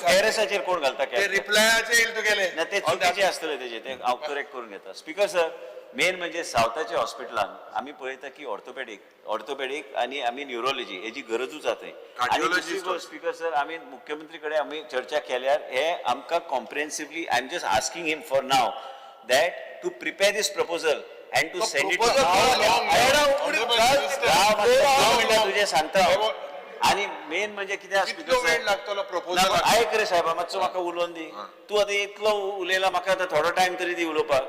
टेरेसाचेर कोण घालता? ते रिप्लायाचे येयल तुगेले ना, ते चुकीचे आसतले तेजे, ते हांव करेक्ट करून घेता. स्पीकर सर, मेन म्हणजे सावथाच्या हॉस्पिटलान आमी पळयता की ऑर्थोपेडीक आनी आमी न्युरोलॉजी हेजी गरजूच आहा थंय. आनी दुसरी गोश्ट स्पीकर सर, आमी मुख्यमंत्री कडेन आमी चर्चा केल्यार हे आमकां comprehensively, I am just asking him for now that to prepare this proposal and to send it. तुजें सांगता. आनी मेन म्हणजे कितें आयक रे साहेबा, मातसो म्हाका उलोवन दी. तूं आतां इतलो उलयला, म्हाका आतां थोडो टायम तरी दी उलोवपाक.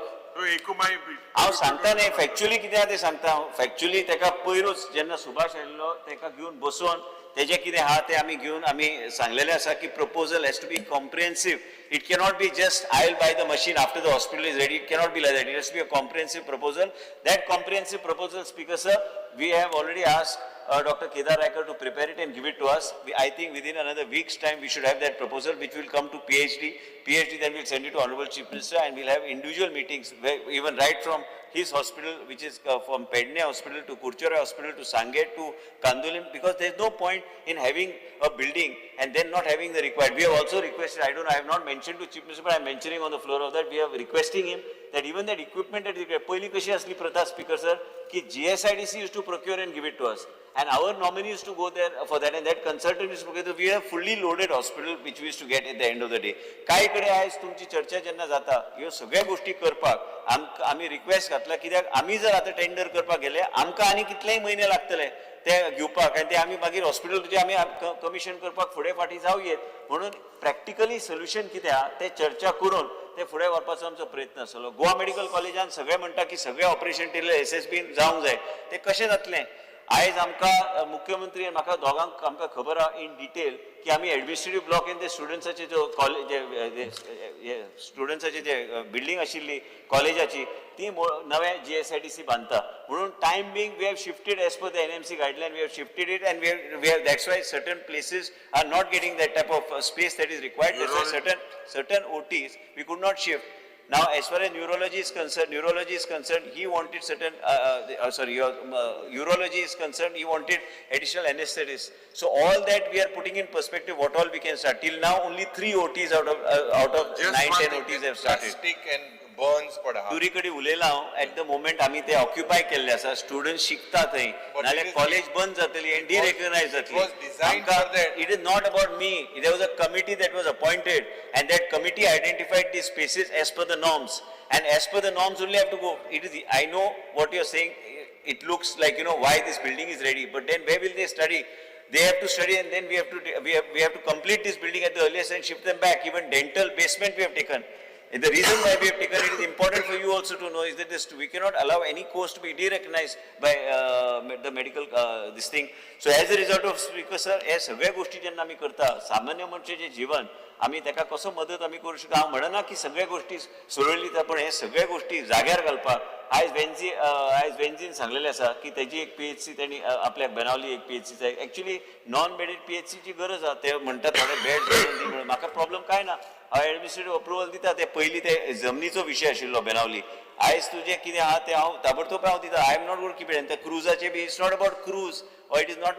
हांव सांगता न्ही फॅक्च्युअली कितें आहा तें सांगता हांव. फॅक्च्युअली तेका पयरूच जेन्ना सुभाष आयिल्लो तेका घेवन बसोवन तेजें कितें आहा तें आमी घेवन आमी सांगलेलें आसा की proposal has to be comprehensive. It cannot be just I will buy the machine after the hospital is ready. It cannot be like that. It has to be a comprehensive proposal. That comprehensive proposal, speaker sir, we have already asked Dr. Kedar Raikar to prepare it and give it to us. I think within another week's time we should have that proposal, which will come to PhD. PhD then we'll send it to Honorable Chief Minister, and we'll have individual meetings where even right from his hospital, which is from Pedne Hospital to Curchorem Hospital to Sange to Candolim, because there is no point in having a building and then not having the required. We have also requested, I don't know, I have not mentioned to Chief Minister, but I am mentioning on the floor of that, we are requesting him that even that equipment that is required. Pahili kashi asli pratha, Speaker sir, ki GSIDC used to procure and give it to us, and our nominee used to go there for that, and that consultant used to procure. We have fully loaded hospital which we used to get at the end of the day. काय कडे आयज तुमची चर्चा जेन्ना जाता ह्यो सगळ्या गोष्टी करपाक आमी रिक्वेस्ट घातला, कित्याक आमी जर आतां टेंडर करपाक गेले आमकां आनी कितलेय म्हयने लागतले ते घेवपाक, आनी ते आमी मागीर हॉस्पिटल तुजें आमी कमिशन करपाक फुडें फाटीं जावं येत. म्हणून प्रॅक्टिकली सोल्युशन कितें आहा तें चर्चा करून ते फुडें व्हरपाचो आमचो प्रयत्न आसलो. गोवा मेडिकल कॉलेजान सगळे म्हणटा की सगळे ऑपरेशन टेलर एस एस बीन जावंक जाय, तें कशें जातलें? आयज आमकां मुख्यमंत्री आनी म्हाका दोगांक आमकां खबर आहा इन डिटेल की आमी एडमिनिस्ट्रेटीव ब्लॉक ते स्टुडंट्साचे जो कॉलेज स्टुडंट्साचे जे बिल्डींग आशिल्ली कॉलेजाची ती नवे GSIDC बांदता म्हणून time being we have shifted as per the NMC guideline, we have shifted it and we have that's why certain places are not getting that type of space that is required. That's why certain OTs we could not shift. Now, as far as neurology is concerned, he wanted certain, urology is concerned, he wanted additional anesthetists. So all that we are putting in perspective, what all we can start. Till now, only 3 OTs out of 9-10 OTs have started. Plastic and burns पडा. दुरी कडे उलयला हांव, at the moment आमी ते occupy केल्ले आसा, student शिकता थंय, नाल्यार कॉलेज बंद जातली आनी डिरेकग्नायज जातली. It is not about me. There was a committee that was appointed and that committee identified the spaces as per the norms and as per the norms only have to go. It is, I know what you are saying, it looks like you know why this building is ready, but then where will they study? They have to study and then we have to complete this building at the earliest and shift them back. Even dental basement we have taken. And the reason why we have taken it is important for you also to know is that this, we cannot allow any course to be de-recognized by the medical this thing. So as a result of Speaker sir, हे सगळ्या गोष्टी जेन्ना आमी करता, सामान्य मनशाचें जीवन आमी ताका कसो मदत आमी करूं शकता. हांव म्हणना की सगळ्या गोष्टी सोडयली पण हे सगळ्या गोष्टी जाग्यार घालपाक आयज वेन्झीन सांगलेलें आसा की तेजी एक PHC तेणी आपल्याक बेनावली एक PHC जाय. एक्चुली नॉन बेडेड PHCची गरज आसा. ते म्हणटा थोडे बेड दी म्हणून म्हाका प्रॉब्लम कांय ना, हांव एडमिनिस्ट्रेटीव अप्रुवल दिता. ते पयलीं ते जमनीचो विशय आशिल्लो बेनावली, आयज तुजें कितें आहा तें हांव ताबडतोब हांव दिता. I am not gonna keep it. आनी त्या क्रुजाचें बी it's not about cruise or it is not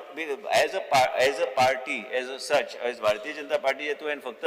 as a party as a such as Bharatiya Janata Party तुवें फक्त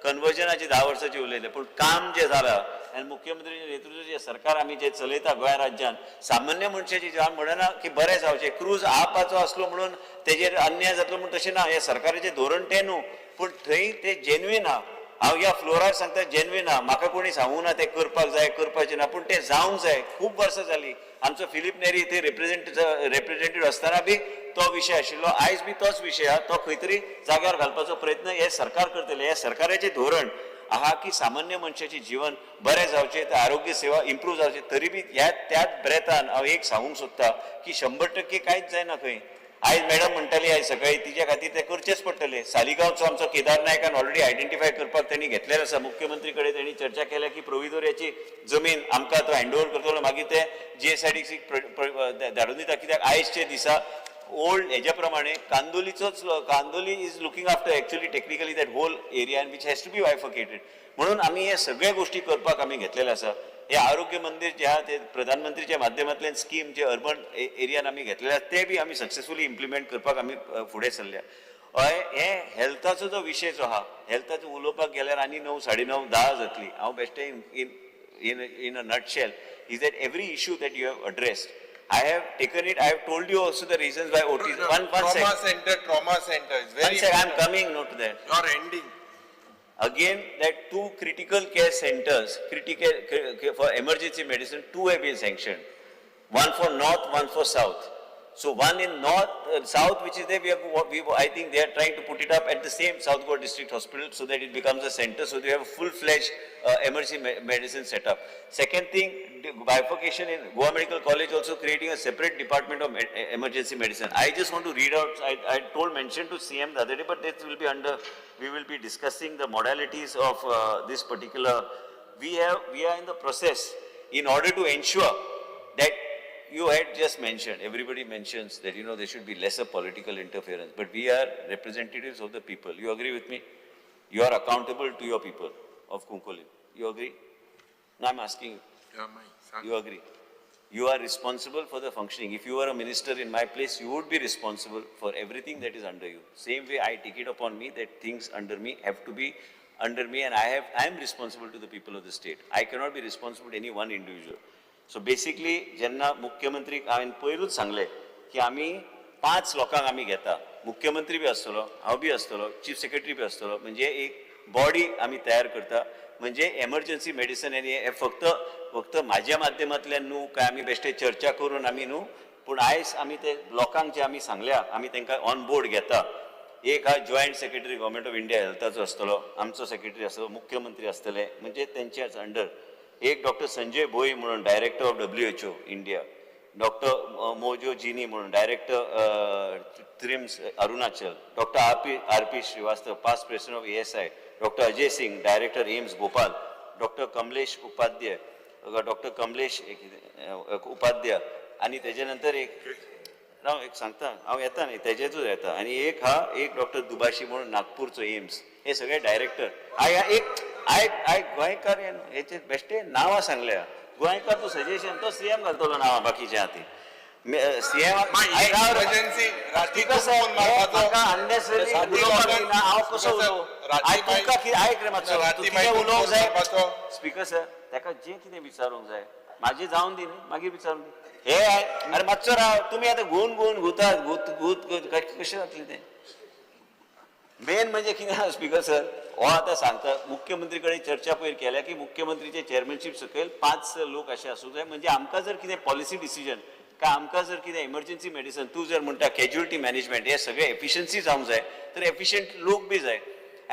कन्वर्जनाची 10 वर्सांची उलयलें, पूण काम जें जालां आनी मुख्यमंत्रीच्या नेतृत्व जें सरकार आमी जें चलयता गोंया राज्यान, सामान्य मनशाची हांव म्हणना की बरें जावचें, क्रूज आपाचो आसलो म्हणून तेजेर अन्याय जातलो म्हणून तशें ना, हें सरकाराचें धोरण तें न्हू, पूण थंय तें जेन्युइन आहा. हांव ह्या फ्लोरार सांगता जेन्युइन आहा, म्हाका कोणी सांगूं ना तें करपाक जाय करपाचें ना, पूण तें जावंक जाय. खूब वर्सां जालीं आमचो फिलीप नेरी थंय रिप्रेझेंटेटिव्ह आसतना बी तो विशय आशिल्लो, आयज बी तोच विशय आहा. तो खंय तरी जाग्यार घालपाचो प्रयत्न हे सरकार करतलें. हे सरकाराचें धोरण आहा की सामान्य मनशाचें जीवन बरें जावचें, आरोग्य सेवा इम्प्रूव जावचें. तरी बी ह्या त्याच ब्रेतान हांव एक सांगूंक सोदता की 100% कांयच जायना खंय. आयज मॅडम म्हणटाली आयज सकाळी तिच्या खातीर तें करचेंच पडटलें. सालिगांवचो आमचो केदार नायकान ऑलरेडी आयडेंटिफाय करपाक तेणी घेतलेलो आसा, मुख्यमंत्री कडेन तेणी चर्चा केल्या की प्रोविदोरियाची जमीन आमकां तो हँड ओवर करतलो, मागीर ते GSIDC धाडून दिता. कित्याक आयजच्या दिसा ओल्ड हेज्या प्रमाणे कांदोलीचोच, Candolim is looking after actually technically that whole area and which has to be bifurcated. म्हणून आमी हे सगळ्या गोष्टी करपाक आमी घेतलेले आसा. हे आरोग्य मंदिर जे आहा ते प्रधानमंत्रीच्या माध्यमांतल्यान स्कीम जे अर्बन एरियान आमी घेतलेले आसा ते बी आमी सक्सेसफुली इम्प्लिमेंट करपाक आमी फुडें सरल्या. हय, हे हेल्थाचो जो विशय जो आहा, हेल्थाचो उलोवपाक गेल्यार आनी 9, 9:30, 10 जातली. हांव बेश्टें in a nutshell is that every issue that you have addressed, I have taken it. I have told you also the reasons why OTs. One second. Trauma center is very. One second, I am coming no to that. You are ending. Again, that 2 critical care centers, critical for emergency medicine, 2 have been sanctioned. 1 for north, 1 for south. So 1 in north, south, which is there, I think they are trying to put it up at the same South Goa District Hospital so that it becomes a center, so they have a full-fledged emergency medicine setup. Second thing, bifurcation in Goa Medical College also creating a separate department of emergency medicine. I just want to read out, I mentioned to CM the other day, but this will be under, we will be discussing the modalities of this particular, we are in the process in order to ensure that you had just mentioned, everybody mentions that, you know, there should be lesser political interference, but we are representatives of the people. You agree with me? You are accountable to your people of Cuncolim. You agree? No, I'm asking you. Yeah, you agree? You are responsible for the functioning. If you were a minister in my place, you would be responsible for everything that is under you. Same way I take it upon me that things under me have to be under me, and I am responsible to the people of the state. I cannot be responsible to any one individual. So basically, जेन्ना मुख्यमंत्री हांवें पयरूच सांगलें की आमी 5 लोकांक आमी घेता, मुख्यमंत्री बी आसतलो, हांव बी आसतलो, चीफ सेक्रेटरी बी आसतलो, म्हणजे एक बॉडी आमी तयार करता. म्हणजे एमर्जन्सी मेडिसन आनी हे फक्त फक्त म्हाज्या माध्यमांतल्यान न्हू काय आमी बेश्टे चर्चा करून आमी न्हू, पूण आयज आमी ते लोकांक जे आमी सांगल्या आमी तांकां ऑन बोर्ड घेता. एक हा joint secretary government of India हेल्थाचो आसतलो, आमचो सेक्रेटरी आसतलो, मुख्यमंत्री आसतले, म्हणजे तेंच्याच अंडर. एक डॉक्टर संजय भोई म्हणून director of WHO India, doctor मोजो जिनी म्हणून director TRIMS Arunachal, doctor R P Srivastava past president of ASI, doctor Ajay Singh director AIIMS Bhopal, doctor Kamlesh Upadhyay, doctor Kamlesh एक उपाध्याय आनी तेजे नंतर एक राव एक सांगता हांव येता न्ही तेजेतूच येता आनी एक हा एक डॉक्टर दुभाषी म्हणून नागपूरचो एम्स, हे सगळे डायरेक्टर. I एक आयक आयक गोंयकार हेचे बेश्टे नांवां सांगल्या, गोंयकार तूं सजेशन तो सीएम घालतलो नांवां बाकीच्या हाती सीएम. हांव कसो उलोवं तुमकां कितें आयक रे मातसो कितें उलोवंक जाय स्पीकर सर, ताका जें कितें विचारूंक जाय म्हाजें जावन दी न्ही मागीर विचारून दी. हे अरे मातसो राव, तुमी आतां घुवन घुवन घुतात घुत घुत घुत कशें जातलें तें. मेन म्हणजे कितें स्पीकर सर, हो आतां सांगता मुख्यमंत्री कडेन चर्चा पयर केल्या की मुख्यमंत्रीचे चेअरमॅनशीप सकयल 5 लोक अशे आसूंक जाय, म्हणजे आमकां जर कितें पॉलिसी डिसिजन काय आमकां जर कितें एमर्जन्सी मेडिसन तूं जर म्हणटा कॅज्युअलिटी मॅनेजमेंट हे सगळे एफिशियन्सी जावंक जाय तर एफिशियंट लोक बी जाय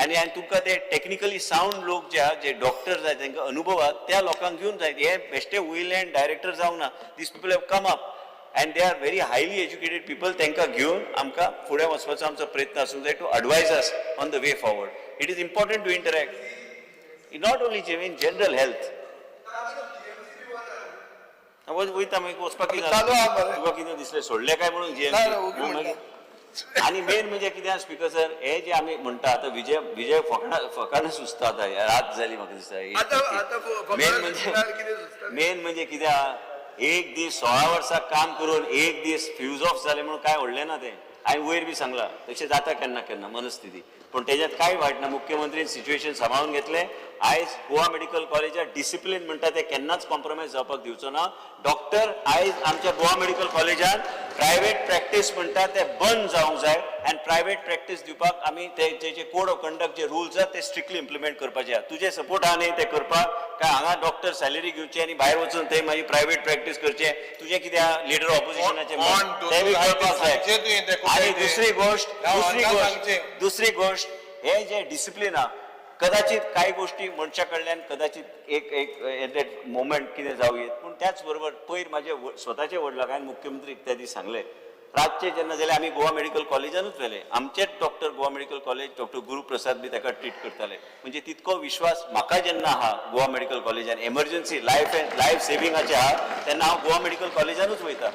आनी आनी तुमकां ते टेक्निकली सावंड लोक जे आहा जे डॉक्टर जाय तांकां अनुभव आहा त्या लोकांक घेवन जाय. हे बेश्टे वयले आनी डायरेक्टर जावंक ना, these people have come up and they are very highly educated people, तांकां घेवन आमकां फुडें वचपाचो आमचो प्रयत्न आसूंक जाय to advise us on the way forward. It is important to interact not only in general health. वयता मागीर वचपाक कितें तुका कितें दिसलें सोडलें काय म्हणून जीएमसी. आनी मेन म्हणजे कितें स्पीकर सर, हे जे आमी म्हणटा आतां विजय विजय फकाणां फकाणां सुचता आतां रात जाली म्हाका दिसता. मेन म्हणजे कितें एक दीस 16 वर्सां काम करून एक दीस फ्यूज ऑफ जालें म्हणून कांय व्हडलें ना तें, हांवें वयर बी सांगलां तशें जाता केन्ना केन्ना मनस्थिती, पूण तेज्यात कांय वायट ना. मुख्यमंत्रीन सिच्युएशन सांबाळून घेतलें. आयज गोवा मेडिकल कॉलेजात डिसिप्लीन म्हणटा तें केन्नाच कॉम्प्रोमायज जावपाक दिवचो ना. डॉक्टर आयज आमच्या गोवा मेडिकल कॉलेजान प्रायवेट प्रॅक्टीस म्हणटा तें बंद जावंक जाय आनी प्रायवेट प्रॅक्टीस दिवपाक आमी ते जे कोड ऑफ कंडक्ट जे रुल्स आसा ते स्ट्रिक्टली इम्प्लिमेंट करपाचे आसा. तुजे सपोर्ट आहा न्ही ते करपाक, काय हांगा डॉक्टर सॅलरी घेवचे आनी भायर वचून ते मागीर प्रायवेट प्रॅक्टीस करचे, तुजें कितें आहा लिडर ऑपोजिशनाचें तें बी करपाक जाय. आनी दुसरी गोश्ट दुसरी गोश्ट हे जे डिसिप्लीन आहा कदाचित कांय गोश्टी मनशा कडल्यान कदाचित एक एक एट that moment कितें जावं येत, पूण त्याच बरोबर पयर म्हाजे स्वताचे वडलाक हांवें मुख्यमंत्रीक त्या दीस सांगलें रातचें जेन्ना जालें आमी गोवा मेडिकल कॉलेजानूच व्हेलें, आमचेच doctor Goa medical college doctor Guruprasad बी ताका ट्रीट करताले, म्हणजे तितको विश्वास म्हाका जेन्ना आहा गोवा मेडिकल कॉलेजान एमर्जन्सी लायफ एंड लायफ सेविंगाचें आहा तेन्ना हांव गोवा मेडिकल कॉलेजानूच वयता.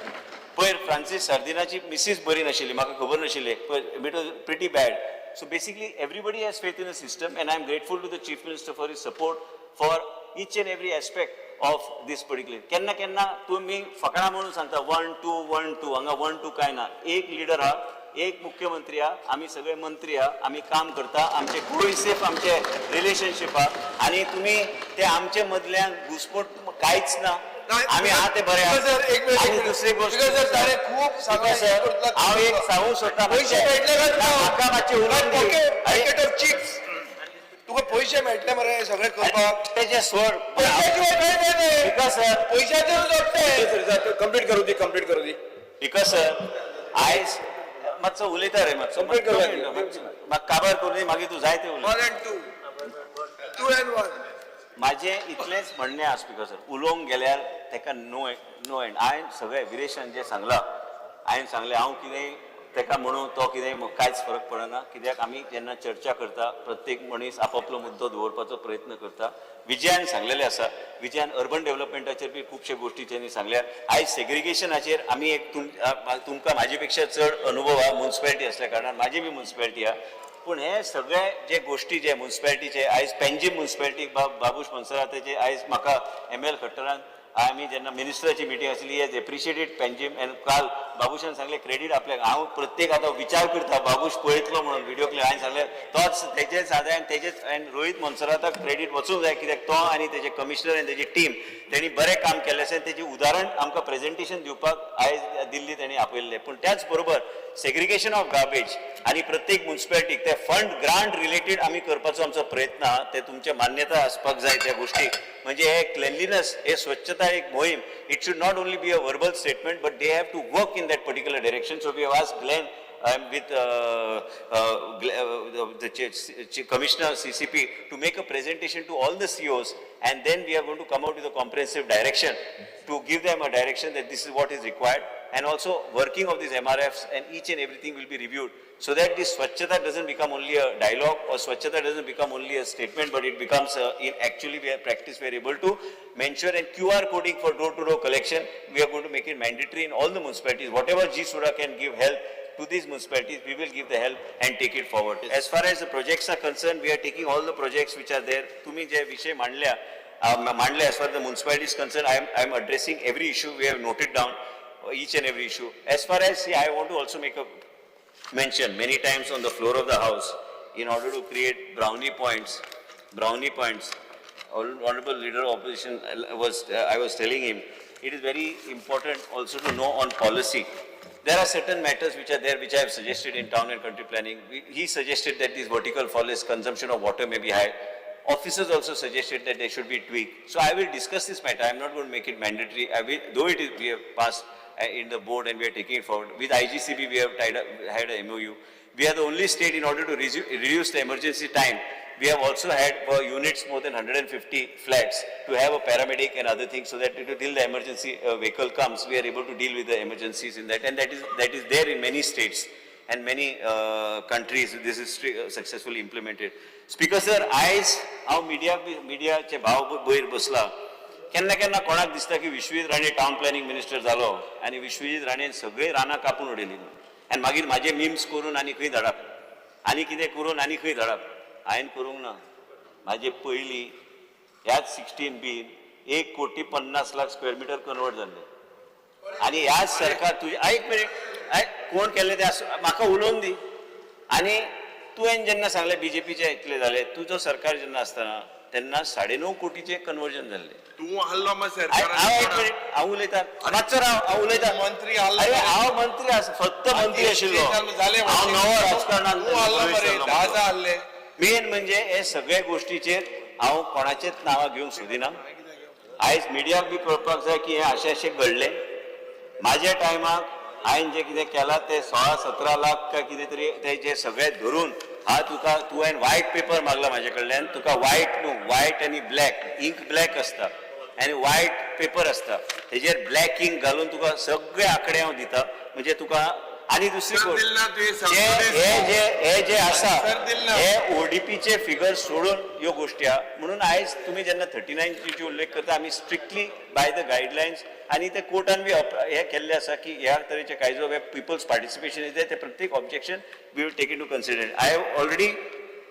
पयर फ्रांसीस सार्दिनाची मिसीस बरी नाशिल्ली, म्हाका खबर नाशिल्ली, it was pretty bad. So basically everybody has faith in the system and I am grateful to the Chief Minister for his support for each and every aspect of this particular. केन्ना केन्ना तुमी फकाणां म्हणून सांगता 1 2 1 2, हांगा 1 2 काय ना, एक लिडर आहा, एक मुख्यमंत्री आहा, आमी सगळे मंत्री आहा, आमी काम करता, आमचे कोहेसिव आमचे रिलेशनशीप आहा आनी तुमी ते आमचे मदल्यान घुसपोट कांयच ना. आमी आहा ते बरे आहा. आनी दुसरी गोश्ट खूब हांव एक सांगूंक सोदता, पयशे मेळटले काय म्हाका मातशें उलोवन दी, तुका पयशे मेळटले मरे सगळें करपाक, तेजें सोड, पयशाचेर जगते. कंप्लीट करूं दी, कंप्लीट करूं दी. Because sir आयज मातसो उलयता रे, मातसो कंप्लीट करूं म्हाका काबार करूं दी, मागीर तूं जाय तें उलय. 1 and 2, 2 and 1. म्हाजें इतलेंच म्हणणें आसा स्पीकर सर, उलोवंक गेल्यार ताका नो नो एंड. हांवें सगळें विरेशान जें सांगलां हांवें सांगलें हांव कितेंय ताका म्हणून तो कितेंय कांयच फरक पडना, कित्याक आमी जेन्ना चर्चा करता प्रत्येक मनीस आपापलो मुद्दो दवरपाचो प्रयत्न करता. विजयान सांगलेलें आसा, विजयान अर्बन डेव्हलपमेंटाचेर बी खुबशे गोश्टी तेणी सांगल्या. आयज सेग्रिगेशनाचेर आमी एक तुमकां म्हाजे पेक्षा चड अनुभव आहा मुन्सिपेलिटी आसल्या कारणान, म्हाजी बी मुन्सिपेलिटी आहा, पूण हे सगळे जे गोश्टी जे मुन्सिपेलिटीचे आयज पेंजीम मुन्सिपेलिटी बाबूश मोन्सेराताचे आयज म्हाका एम एल खट्टरान आमी जेन्ना मिनिस्टराची मिटींग आसली has appreciated Panjim and काल बाबूशान सांगलें क्रेडीट आपल्याक. हांव प्रत्येक आतां विचार करता बाबूश पळयतलो म्हणून व्हिडियो क्लिप, हांवें सांगलें तोच तेजेच आदार आनी तेजेच आनी रोहीत मोन्सेराताक क्रेडीट वचूंक जाय, कित्याक तो आनी तेजे कमिशनर आनी तेजी टीम तेणी बरें काम केल्लें आसा, तेजें उदाहरण आमकां प्रेजेंटेशन दिवपाक आयज दिल्ली तेणी आपयल्लें. पूण त्याच बरोबर सेग्रिगेशन ऑफ गार्बेज आनी प्रत्येक मुन्सिपेलिटीक ते फंड ग्रांट रिलेटेड आमी करपाचो आमचो प्रयत्न आहा, ते तुमचे मान्यता आसपाक जाय त्या गोश्टीक. म्हणजे हे क्लेनलीनस हे स्वच्छता एक मोहीम, it should not only be a verbal statement but they have to work in that particular direction. So we have asked Glenn I am with the Commissioner CCP to make a presentation to all the COs, and then we are going to come out with a comprehensive direction to give them a direction that this is what is required, and also working of these MRFs and each and everything will be reviewed so that this Swachhata doesn't become only a dialogue or Swachhata doesn't become only a statement, but it becomes in actually we have practice, we are able to mention, and QR coding for door-to-door collection, we are going to make it mandatory in all the municipalities. Whatever GSUDA can give help to these municipalities, we will give the help and take it forward. As far as the projects are concerned, we are taking all the projects which are there. तुम्ही जे विषय मांडल्या मांडले, as far as the municipality is concerned, I am addressing every issue. We have noted down each and every issue. As far as, see, I want to also make a mention many times on the floor of the house in order to create brownie points. Honorable Leader of Opposition was, I was telling him, it is very important also to know on policy. There are certain matters which are there which I have suggested in town and country planning. He suggested that this vertical forest consumption of water may be high. Officers also suggested that there should be tweak. So I will discuss this matter. I am not going to make it mandatory. I will, though it is, we have passed in the board and we are taking it forward. With IGCB, we have tied up, had a MOU. We are the only state in order to reduce the emergency time. We have also had for units more than 150 flats to have a paramedic and other things so that till the emergency vehicle comes, we are able to deal with the emergencies in that. And that is there in many states and many countries. This is successfully implemented. Speaker sir, आयज हांव मिडियाचे भाव वयर बसला. केन्ना केन्ना कोणाक दिसता की Vishwajit Rane town planning minister जालो आनी विश्वजीत राणेन सगळीं रानां कापून उडयली आनी मागीर म्हाजे मिम्स करून आनी खंय धाडप आनी कितें करून आनी खंय धाडप. हांवें करूंक ना. म्हाजे पयलीं ह्याच 16 बीन 1,50,00,000 स्क्वेअर मिटर कन्वर्ट जाल्ले आनी ह्याच सरकार तुजें एक मिनीट कोण केल्लें तें आसूं, म्हाका उलोवन दी. आनी तुवें जेन्ना सांगलें बीजेपीचे इतले जाले, तुजो सरकार जेन्ना आसतना तेन्ना 9.5 कोटीचें कन्वर्जन जाल्लें. तूं आहलो मरे सरकारान. हांव उलयतां, मातसो राव, हांव उलयतां. मंत्री आहलो. अरे हांव मंत्री आसा, फक्त मंत्री आशिल्लो. हांव नवो राजकारणान. मेन म्हणजे हे सगळे गोष्टीचेर हांव कोणाचेच नांवां घेवंक सोदिना. आयज मिडियाक बी कळपाक जाय की हें अशें अशें घडलें. म्हाज्या टायमाक हांवें जें कितें केलां तें 16-17 लाख काय कितें तरी ते जे सगळे धरून हा तुका तुवें वायट पेपर मागला म्हाजे कडल्यान. तुका वायट न्हू, वायट आनी ब्लॅक इंक ब्लॅक आसता आनी वायट पेपर आसता, तेजेर ब्लॅक इंक घालून तुका सगळे आंकडे हांव दिता. म्हणजे तुका आनी दुसरी गोश्ट हे जे आसा हे ओडीपीचे फिगर सोडून ह्यो गोश्टी आहा. म्हणून आयज तुमी जेन्ना 39 ची उल्लेख करता, आमी स्ट्रिक्टली बाय the guidelines आनी ते कोर्टान बी हे केल्ले आसा की ह्या तरेचे कायदो पिपल्स पार्टिसिपेशन is ते प्रत्येक objection we will take into consideration. I have already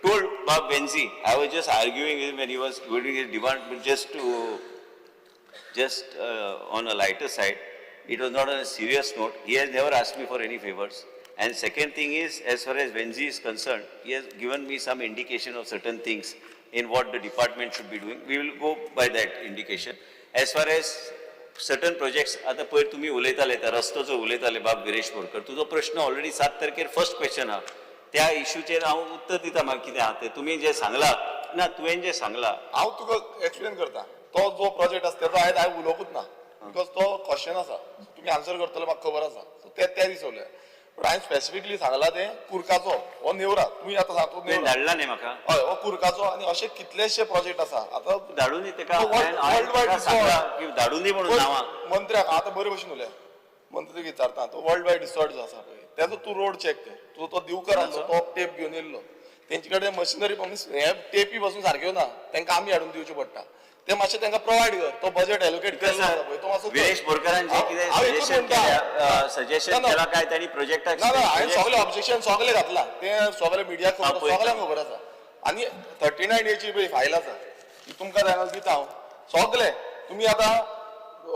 told Bob Venzi, I was just arguing with him when he was doing his demand, but just to just on a lighter side, it was not on a serious note. He has never asked me for any favors. And second thing is, as far as Venzi is concerned, he has given me some indication of certain things in what the department should be doing. We will go by that indication. As far as certain projects, आता पयर तुमी उलयताले त्या रस्तो जो उलयताले बाब विरेश बोरकर, तुजो प्रश्न ऑलरेडी 7 तारखेर फर्स्ट क्वेश्चन आहा. त्या इशूचेर हांव उत्तर दिता. म्हाका कितें आहा तें तुमी जें सांगलां ना, तुवें जें सांगलां हांव तुका एक्सप्लेन करता. तो जो प्रोजेक्ट आसा तेजो आयज हांवें उलोवंकूच ना, because तो क्वेश्चन आसा, तुमी आन्सर करतले म्हाका खबर आसा. सो ते त्या दीस उलया. बट हांवें स्पेसिफिकली सांगला तें कुर्काचो हो नेवरा. तुमी आतां सांगता तुवें धाडला न्ही म्हाका. हय, हो कुर्काचो आनी अशे कितलेशे प्रोजेक्ट आसा आतां धाडून दी तेका. वर्ल्ड वायड की धाडून दी म्हणून नांवां मंत्र्याक आतां बरे भशेन उलया. मंत्री विचारता तो वर्ल्ड वायड रिसॉर्ट जो आसा पळय तेजो तूं रोड चॅक कर. तुजो तो दिवकर आसलो तो टेप घेवन येयल्लो, तेंचे कडेन मशिनरी हे टेपी पासून सारक्यो ना, तांकां आमी हाडून दिवच्यो पडटा. ते मातशें तांकां प्रोवायड कर, तो बजेट एलोकेट केल्लो आसा पळय तो मातसो. विरेश बोरकारान जें कितें सजेशन केलें, सजेशन केलां काय तांणी प्रोजेक्टाक? ना ना, हांवें सगळें ऑब्जेक्शन सगळें घातलां, तें सगळें मिडियाक खबर, सगळ्यांक खबर आसा. आनी 39 एची पळय फायल आसा ती तुमकां जाय जाल्यार दिता हांव सगळें. तुमी आतां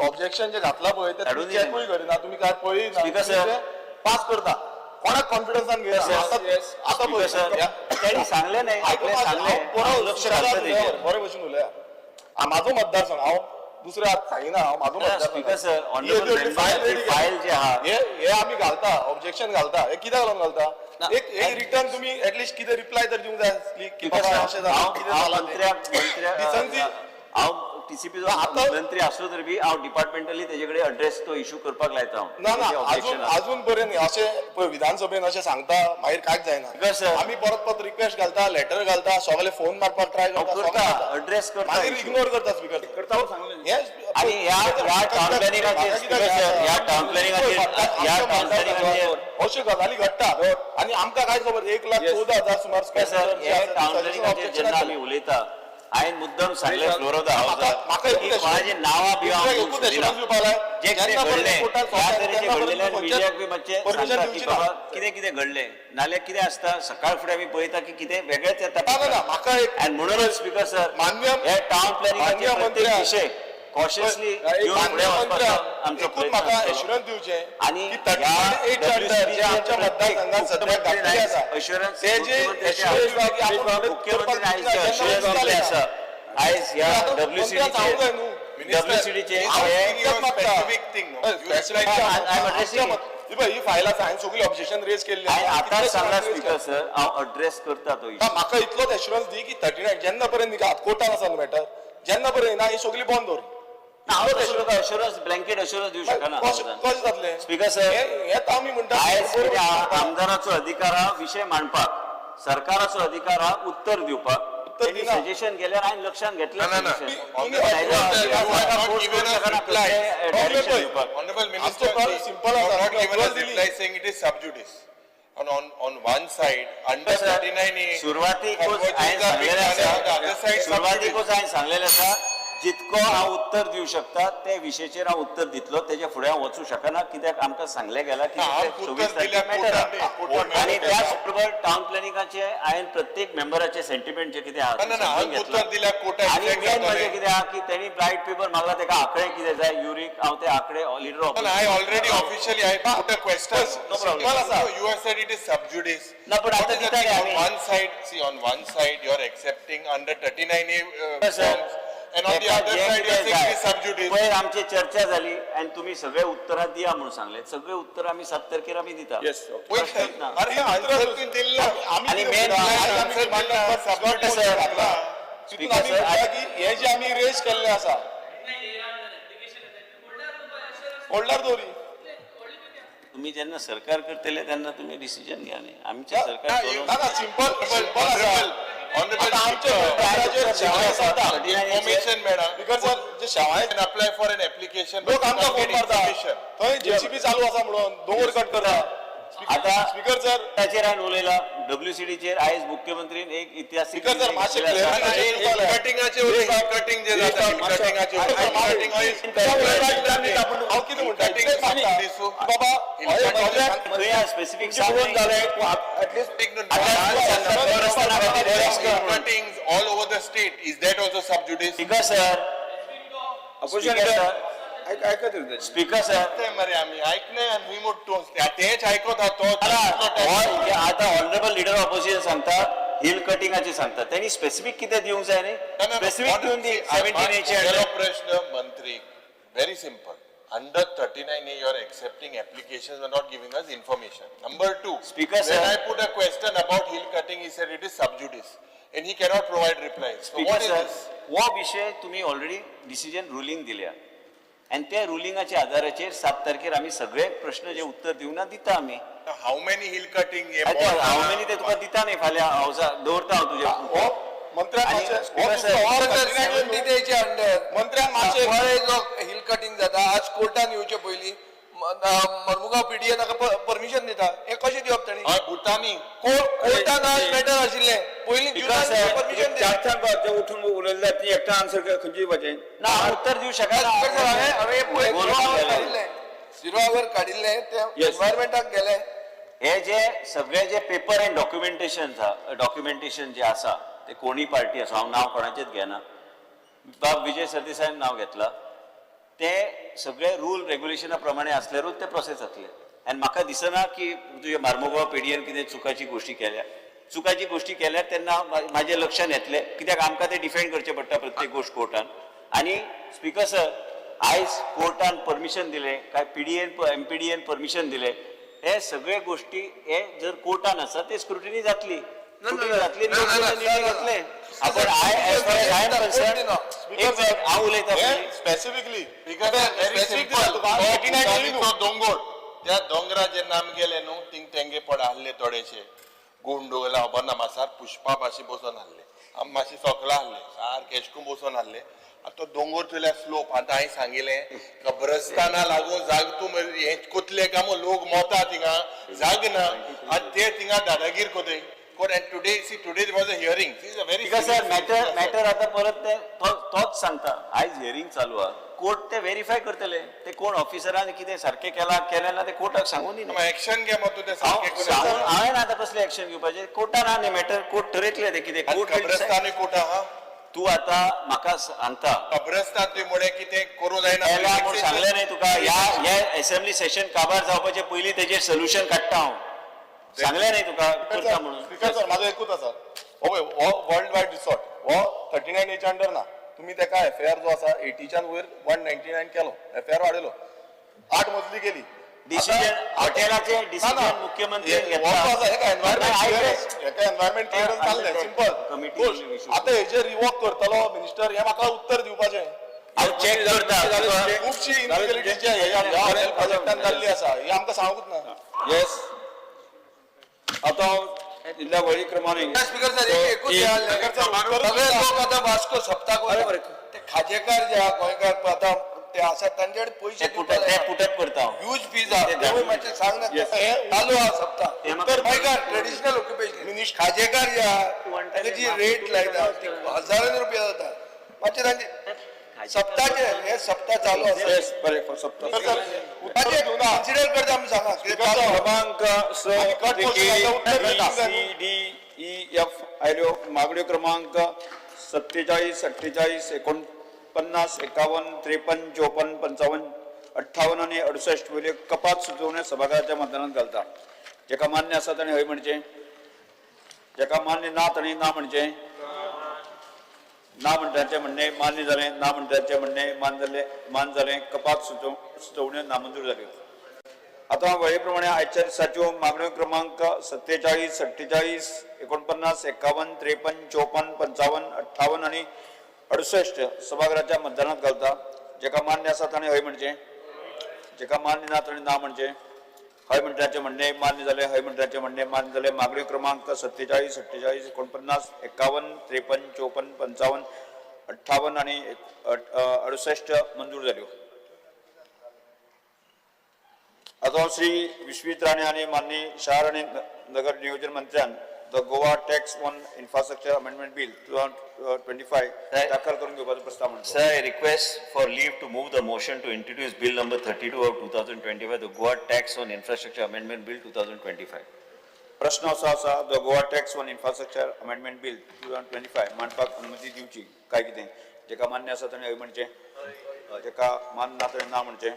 ऑब्जेक्शन जें घातलां पळय तें चॅकूय करिना, तुमी काय पळयना, पास करता. कोणाक कॉन्फिडन्सान घेया. आतां पळय तांणी सांगलें न्ही, बरे भशेन उलया. म्हाजो मतदारसंघ हांव दुसरे आतां सांगिना, हांव म्हाजो मतदारसंघ फायल जे आहा हे आमी घालता, ऑब्जेक्शन घालता. हे कित्याक लागून घालता? एक एक रिटर्न तुमी एटलिस्ट कितें रिप्लाय तर दिवंक जाय आसली की बाबा अशें जालां, कितें जालां. हांव टीसीपी मंत्री आसलो तरी बी हांव डिपार्टमेंटली तेजे कडेन अड्रेस तो इशू करपाक लायता हांव. ना ना तेजें अजून objection आसा. अजून पर्यंत अशें पळय विधानसभेन अशें सांगता, मागीर कांयच जायना. Because, sir, आमी परत परत रिक्वेस्ट घालता, लेटर घालता, सगळे फोन मारपाक ट्राय हांव करता, करता, सगळें करता. अड्रेस करता मागीर issue. इग्नोर करता स्पीकर. करता. आनी ह्या ह्या टावन प्लॅनिंगाचेर स्पीकर सर, ह्या टावन प्लॅनिंगाचेर, ह्या टावन प्लॅनिंगाचेर अश्यो गजाली घडटा आनी आमकां काय खबर 1,14,000 सुमार स्पीकर सर, हे टावन प्लॅनिंगाचेर जेन्ना आमी उलयता, हांवें मुद्दम सांगलें फ्लोर ऑफ the हावसार म्हाका की कोणाची नांवां बिवां एकूच दिवंक सोदिना. assurance दिवपाक लाय. जे कितें जेन्ना पर्यंत घडलें कोर्टात ह्या सोंपता, तरेचें तेन्ना घडलेल्यान पर्यंत मिडियाक बी मातशें permission सांगता की दिवची बाबा ना. कितें कितें घडलें, नाल्यार कितें आसता सकाळ फुडें आमी पळयता की कितें वेगळेंच येता. ना, ना, ना, म्हाका एक आनी म्हणूनच स्पीकर सर, मान्य हे टावन प्लॅनिंगाचे मान्य प्रत्येक मंत्र्यान विशय कॉशियसली घेवन मान्य फुडें वचपाचो मंत्र्यान आमचो एकूच प्रयत्न म्हाका आसतलो. एश्युरन्स दिवचें आनी की 39 अंडर जे आमच्या मतदारसंघात सध्या घातलेले आसा अश्युरन्स ते जे assurance दिवचे की आपूण फुडें मुख्यमंत्री करपाक आयज दिवची ना, अश्युरन्स जेन्ना दिल्लें आसा आयज ह्या आतां डब्ल्यूसीडीचेर मंत्र्यान सांगूंक जाय न्हू. डब्ल्यूसीडीचे हांव हे कित्याक मागता? Specific thing, no? You Specific I'm addressing आमच्या ही पळय, ही फायल आसा, हांवें सगळी ऑब्जेक्शन रेज केल्ली हांवें आतांच सांगला स्पीकर सर, हांव अड्रेस करता तो ना, इशू. म्हाका इतलोच एश्युरन्स दी की 39 जेन्ना पर्यंत कोर्टान आसा न्हू मॅटर, जेन्ना पर्यंत ना ही सगळी बंद दवर. हांव तसो तुका अश्युरन्स, ब्लँकेट अश्युरन्स दिवं शकना. कशें जातलें स्पीकर सर, हें आमी म्हणटा. आयज कितें आहा, आमदाराचो अधिकार आहा विशय मांडपाक, सरकाराचो अधिकार आहा उत्तर दिवपाक. उत्तर दिना. सजेशन केल्यार हांवें लक्षात घेतलें ना, ना, ना. suggestion. तुम्ही- पण आयज You have not force given करूंक us शकना reply. कसलें direction दिवपाक. Honorable आमचो Minister, problem simple you आसा. have not given us approval दिली. reply saying it is sub judice. And on one side, under sir, 39A, सुरवातीकूच हांवें सांगलेलें on the other आसा, side, sub judice. सुरवातीकूच हांवें सांगलेलें आसा, जितको हांव उत्तर दिवं शकता ते विशयाचेर हांव उत्तर दितलो, तेजे फुडें हांव वचूं शकना, कित्याक आमकां सांगलें गेलां की ना, ते हांव उत्तर 24 तारखेर दिल्या मॅटर कोर्टान, आहा. कोर्टान आनी मॅटर त्याच बरोबर टावन प्लॅनिंगाचे हांवें प्रत्येक मेंबराचे सेंटिमेंट जे कितें आहा ना, ते ना, ना, समजून हांव घेतलां. उत्तर दिल्या कोर्टान आनी exact main म्हणजे जातलें. कितें आहा की तेणी ब्रायट पेपर मागला, तेका आंकडे कितें जाय युरीक, हांव ते आंकडे leader No, no, I already officially, I put a question. No problem. Simple आसा. You have said it is sub judice. ना, पण What आता is the दिता रे thing? On आमी. one side, see, on one side, you are accepting under 39A sir, forms, and on the तेका other जें side, you are कितें saying it is जाय. sub judice. पयर आमची चर्चा जाली आनी तुमी सगळे उत्तरां दिया म्हणून सांगले, सगळे उत्तरां आमी 7 तारखेर आमी दिता. Yes, okay. प्रश्नच ना. अरे आन्सर तूं दिल्लो. आनी main answer दिल्लो, sub judice sir, घातला. तितून आमी म्हणटा की हे जे आमी रेज केल्ले आसा होल्डार दवरी. तुम्ही जेन्ना सरकार करतले तेन्ना तुमी डिसिजन घ्या न्ही, आमचें सरकार ना, चलोवंक ना ना, सिंपल सिंपल आसा. Honorable आतां आमच्या Speaker, मतदाराचेर शेवाय आसा. Information मेळना. Because sir, J शेवाय can apply for an application, but लोक you आमकां can't phone get मारता, information. थंय जेसीबी चालू आसा म्हणून दोंगर कट करता. आतां स्पीकर सर, ताचेर हांवें उलयला डब्ल्यूसीडीचेर आयज मुख्यमंत्रीन एक इतिहासीक स्पीकर सर, मातशें निर्णय घेतलेलो आसा. clarify हिल कटिंगाचे हिल कटिंग जे जाता, हिल कटिंगाचे हांव कितें म्हणटा, इतलेंच मागता बाबा, खंय आहा स्पेसिफीक सांग न्ही. At least cuttings all over the state, is that also sub judice? Speaker sir, opposition speaker sir, आयकत उरता. स्पीकर सर, मरे आमी ऐकले आनी खंय मोडटो तेच आयकत आहा तो हो आतां ऑनरेबल लिडर ऑपोजिशन सांगता हिल कटिंगाचे सांगता, तेणी स्पेसिफीक कितें दिवंक जाय न्ही, स्पेसिफीक दिवन दी 17 एचे. प्रश्न मंत्री very simple. Under 39A, you are accepting applications but not giving us information. Number two, Speaker, when sir. I put a question about hill cutting, he said it is sub judice and he cannot provide replies. So speaker what is sir, this? हो विशय तुमी already decision ruling दिल्या आनी त्या रुलिंगाच्या आधाराचेर 7 तारखेर आमी सगळे प्रश्न जे उत्तर दिवना दिता आमी. How many hill cutting? हे हांव मेनी ते तुका दिता न्ही फाल्यां हावसा दवरता हांव तुजे. हो मंत्र्यान आनी मातशें स्पीकर सर, सेव्हन्टी अंडर मंत्र्यान मातशें कुंवाळे जो हिल कटिंग जाता, आज कोर्टान येवचे पयलीं मर्मुगांव पीडीए ताका परमिशन दिता, हें कशें दिवप तांणी? हय, भूतानी कोर्टान आज मॅटर आशिल्लें पयलीं स्पीकर जुनान सर, परमिशन दिता. चार चार जे उठून उलयले ती एकटा आन्सर खंयची दिवपाचें ना, हांव उत्तर दिवं शकना. स्पीकर सर, हांवें पळय गोल झिरो our केलें. काडिल्लें, झिरो our काडिल्लें तें एनवायरमेंटाक गेलें. हे जे सगळे जे पेपर अँड डॉक्युमेंटेशन डॉक्युमेंटेशन जे आसा ते कोणी पार्टी आसा, हांव नांव कोणाचेंच घेना, बाब विजय सरदेसायान नांव घेतलां, ते सगळे रूल रेग्युलेशना प्रमाणे आसल्यारूच ते प्रोसेस जातले. आनी म्हाका दिसना की तुजे मार्मोगांव पेडयेन कितें चुकाची गोश्टी केल्या, चुकाची गोश्टी केल्यार तेन्ना म्हाजे लक्षान येतलें, कित्याक आमकां ते डिफेंड करचें पडटा प्रत्येक गोश्ट कोर्टान. आनी स्पीकर सर, आयज कोर्टान परमिशन दिलें काय पीडीएन एमपीडीएन परमिशन दिलें, हे सगळे गोश्टी हे जर कोर्टान आसा ते स्क्रुटिनी जातली. जातली, निर्णय घेतले. आपण I as far as I am concerned, एक मिनिट, हांव उलयतां पयलीं. स्पेसिफिकली दोंगोर त्या दोंगरा जेन्ना आमी गेले न्हू थिंग तेंगे पड आहले थोडेशे गुंडो खबर ना म्हाका पुष्पा पाशी बसून आहले आमी मातशे सोकला आहले सारके एशकून बसून आहले. आतां तो दोंगोर चोयल्यार स्लोप. आतां हांवें सांगिलें कब्रस्ताना लागून जाग तूं हें कोतले काय लोक मोता थिंगा जाग ना आनी ते थिंगा दादागीर कोताय. And today, see, today there was a hearing. See, it's a very because sir serious matter issue. Matter आतां परत ते तोच सांगता. आयज हियरींग चालू आहा, कोर्ट ते वेरीफाय करतले ते कोण ऑफिसरान कितें सारकें केलां केलें ना ते कोर्टाक सांगून दी. एक्शन घे मग तूं ते सारकें. हांवें आतां कसलें एक्शन घेवपाचें? कोर्टान आहा न्ही मॅटर, कोर्ट ठरयतलें तें कितें. कोर्ट कब्रस्तानूय कोर्ट आहा. तूं आतां म्हाका सांगता कब्रस्तान तुवें म्हळें की तें करूं जायना. केलां म्हूण सांगलें न्ही तुका. ह्या एसेंब्ली सेशन काबार जावपाचे पयलीं तेजेर सोल्युशन काडटा हांव. सांगलें न्ही तुका करता म्हणून. स्पीकर सर, म्हाजो एकूच आसा, हो पळय हो वर्ल्ड वायड रिसॉर्ट हो 39 एच्या अंडर ना. तुमी तेका एफआयआर जो आसा 80च्यान वयर 199 केलो, एफआयआर वाडयलो, 8 मजली केली. डिसिजन हॉटेलाचे डिसिजन मुख्यमंत्र्यान घेतला. हेका एनवायरमेंट क्लियरन्स जाल्लें, सिंपल. आतां हेजेर रिवॉक करतलो मिनिस्टर, हें म्हाका उत्तर दिवपाचें. हांव चॅक करता. खुबशी इनलिगलिटी जी ह्या हॉटेल प्रोजेक्टान जाल्ली आसा, हें आमकां सांगूंकच ना. येस, आतां इल्ल्या वळी प्रमाणे स्पीकर सर, एकूच सगळे लोक आतां वास्को सप्ताक वता. ते खाजेकार जे आहा गोंयकार आतां ते आसा तांचे कडेन पयशे ते पुटअप करता. ह्यूज फीज आहा, तेवूय मातशें सांग ना. चालू आहा सप्ता. गोंयकार ट्रेडिशनल ऑक्युपेशन खाजेकार जे आहा तांकां जी रेट लायता ती हजारांनी रुपया जाता. मातशें तांचे सप्ताचे हे सप्ता चालू आसा. कन्सिडर करता आमी सांगा. क्रमांक स सी डी ई एफ आयल्यो मागण्यो क्रमांक 47 48 49 51 53 54 55 58 आनी 68 वयल्यो कपात सुचोवण्यो सभाघराच्या मतदानात घालता. जेका मान्य आसा ताणें हय म्हणचें, जेका मान्य ना ताणें ना म्हणचें. ना म्हणटाचें म्हणणें मान्य जालें, ना म्हणटाचें म्हणणें मान जालें. कपात सुचोवण्यो नामंजूर जाल्यो. आतां वळे प्रमाणे आयच्या दिसाच्यो मागण्यो क्रमांक 47 48 49 51 53 54 55 58 आनी 68 सभाघराच्या मतदानात घालता. जेका मान्य आसा ताणें हय म्हणचें, जेका मान्य ना ताणें ना म्हणचें. हय म्हणटाचें म्हणणें मान्य जालें, हय म्हणटाचें म्हणणें मान्य जालें. मागण्यो क्रमांक 47 48 49 51 53 54 55 58 आनी 68 मंजूर जाल्यो. आतां श्री विश्वीत राणे आनी माननीय शार आनी नगर नियोजन मंत्र्यान the Goa tax on infrastructure amendment bill 2025 दाखल करून घेवपाचो प्रस्ताव मांडलो. Sir, I request for leave to move the motion to introduce bill number 32 of 2025, the Goa tax on infrastructure amendment bill 2025. प्रश्न असो आसा, the Goa tax on infrastructure amendment bill 2025 मांडपाक अनुमती दिवची काय कितें? जेका मान्य आसा ताणें हय म्हणचें, जेका मान्य ना ताणें ना म्हणचें.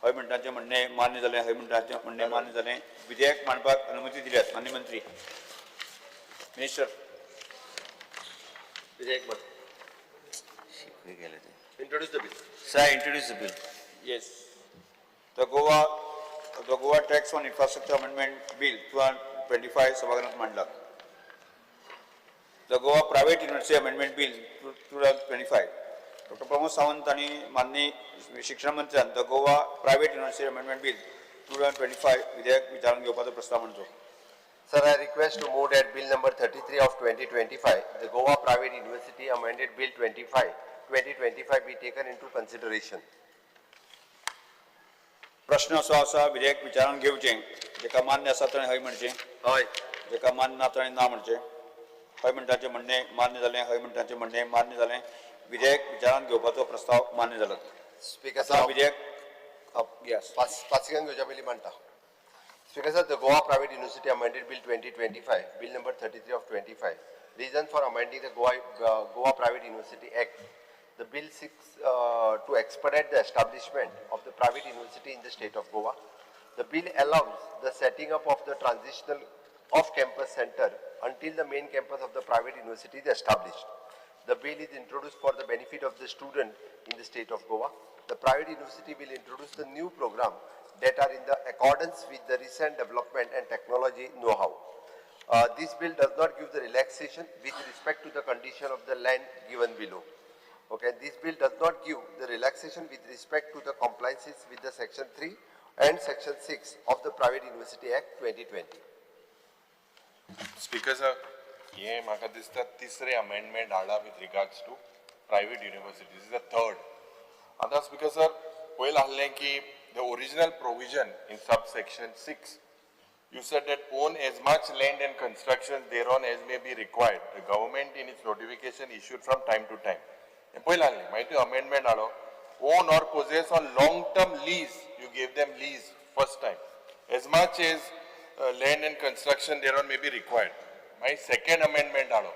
हय म्हणटाचें म्हणणें मान्य जालें, हय म्हणटाचें म्हणणें मान्य जालें. विधेयक मांडपाक अनुमती दिल्यात मान्य मंत्री मिनिस्टर. विधेयक Introduce the bill. Sir, I introduce the bill. Yes. The Goa tax on infrastructure amendment bill 2025 सभागृहात मांडला. The Goa private university amendment bill 2025 doctor Pramod Sawant आनी माननीय शिक्षण मंत्र्यान the Goa private university amendment bill 2025 विधेयक विचारून घेवपाचो प्रस्ताव मांडचो. Sir, I request to move that bill number 33 of 2025, the Goa Private University Amended Bill 2025 be taken into consideration. प्रश्न असो आसा, विधेयक विचारून घेवचें. जेका मान्य आसा ताणें हय म्हणचें, हय. जेका मान्य ना ताणें ना म्हणचें. हय म्हणटाचें म्हणणें मान्य जालें, हय म्हणटाचें म्हणणें मान्य जालें. विधेयक विचारांत घेवपाचो प्रस्ताव मान्य जालो. स्पीकर साहब, विधेयक येस पासिंगान घेवच्या पयलीं मांडटा. Speaker sir, the Goa Private University Amended Bill 2025, Bill number 33 of 25. Reason for amending the Goa Private University Act. The bill seeks to expedite the establishment of the private university in the state of Goa. The bill allows the setting up of the transitional off-campus center until the main campus of the private university is established. The bill is introduced for the benefit of the student in the state of Goa. The private university will introduce the new program that are in the accordance with the recent development and technology know-how. This bill does not give the relaxation with respect to the condition of the land given below. Okay, this bill does not give the relaxation with respect to the compliances with the section 3 and section 6 of the Private University Act 2020. Speaker sir, हे म्हाका दिसता तिसरें amendment हाडला with regards to private universities, is the third. आतां speaker sir, पयलीं आहलें की the original provision in sub section 6, you said that own as much land and construction thereon as may be required, the government in its notification issued from time to time. हें पयलीं आहलें, मागीर तुवें amendment हाडलो, own or possess on long term lease, you gave them lease first time, as much as land and construction thereon may be required. My second amendment हाडो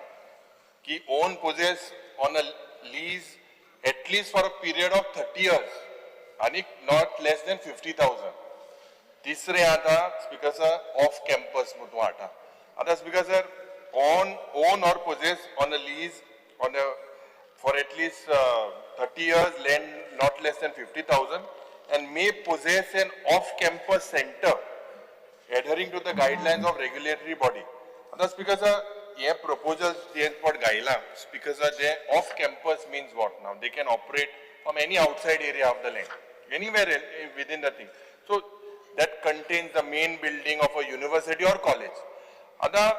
की own possess on a lease at least for a period of 30 years आनी not less than 50,000. तिसरें आतां speaker sir, off campus म्हूण तूं हाडटा. आतां speaker sir, on own or possess on a lease on a for at least 30 years, land not less than 50,000, and may possess an off-campus center adhering to the guidelines of regulatory body. आतां speaker sir, हे proposal जे पट घायला speaker sir, J off campus means what? Now they can operate from any outside area of the land, anywhere within the thing, so that contains the main building of a university or college. आतां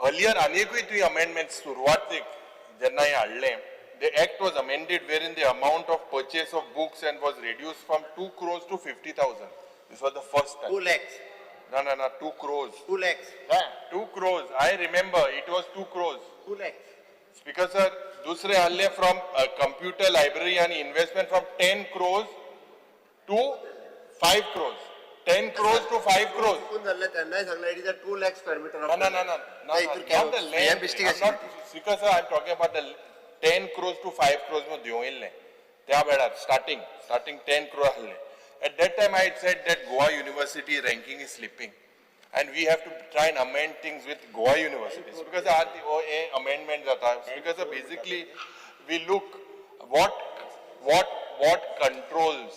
earlier आनिकूय तुवें amendment सुरवातेक जेन्ना हें हाडलें, the act was amended wherein the amount of purchase of books and was reduced from 2 crores to 50,000. This was the first time. 2 lakhs. No, no, no, 2 crores. 2 lakhs. 2 crores. I remember it was 2 crores. 2 lakhs. Speaker sir, दुसरे हाडले from computer library and investment from 10 crores to 5 crores. 10 crores to 5 crores. चुकून जाल्लें तेन्नाय सांगलें, it is a 2 lakh square meter. No, no, no, no. No, no, not the land. I'm not, Speaker sir, I'm talking about the 10 crores to 5 crores मध्ये देंवयिल्लें त्या वेळार starting 10 crore आहलें. At that time I had said that Goa University ranking is slipping and we have to try and amend things with Goa universities, because आज हे amendment जाता. Because basically we look what control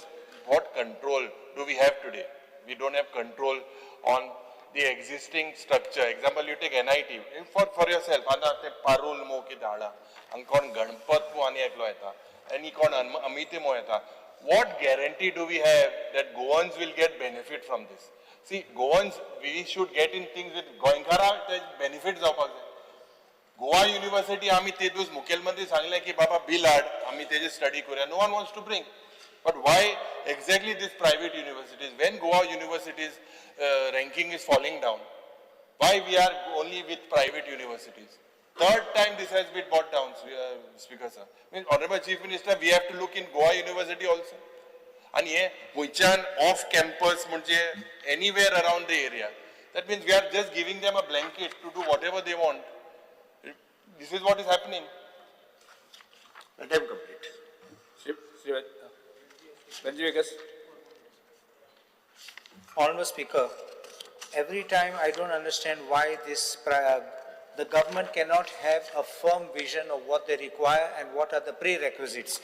do we have today? We don't have control on the existing structure. Example, you take NIT for yourself. आतां ते पारूल मो कितें हाडा, हांगा कोण गणपत मो आनी एकलो येता आनी कोण अमिते मो येता. What guarantee do we have that Goans will get benefit from this? See, Goans, we should get in things with गोंयकारांक ते benefit जावपाक जाय. गोवा युनिव्हर्सिटी आमी ते दीस मुखेलमंत्री सांगले की बाबा बिल हाड, आमी तेजे स्टडी करूया. No one wants to bring. But why exactly these private universities? When Goa universities ranking is falling down, why we are only with private universities? Third time this has been brought down, Speaker sir. I mean, Honorable Chief Minister, we have to look in Goa University also. And हे खंयच्यान off campus म्हणजे anywhere around the area. That means we are just giving them a blanket to do whatever they want. This is what is happening. Time complete. Shri Venzy Viegas. Honorable Speaker, every time I don't understand why this the government cannot have a firm vision of what they require and what are the prerequisites.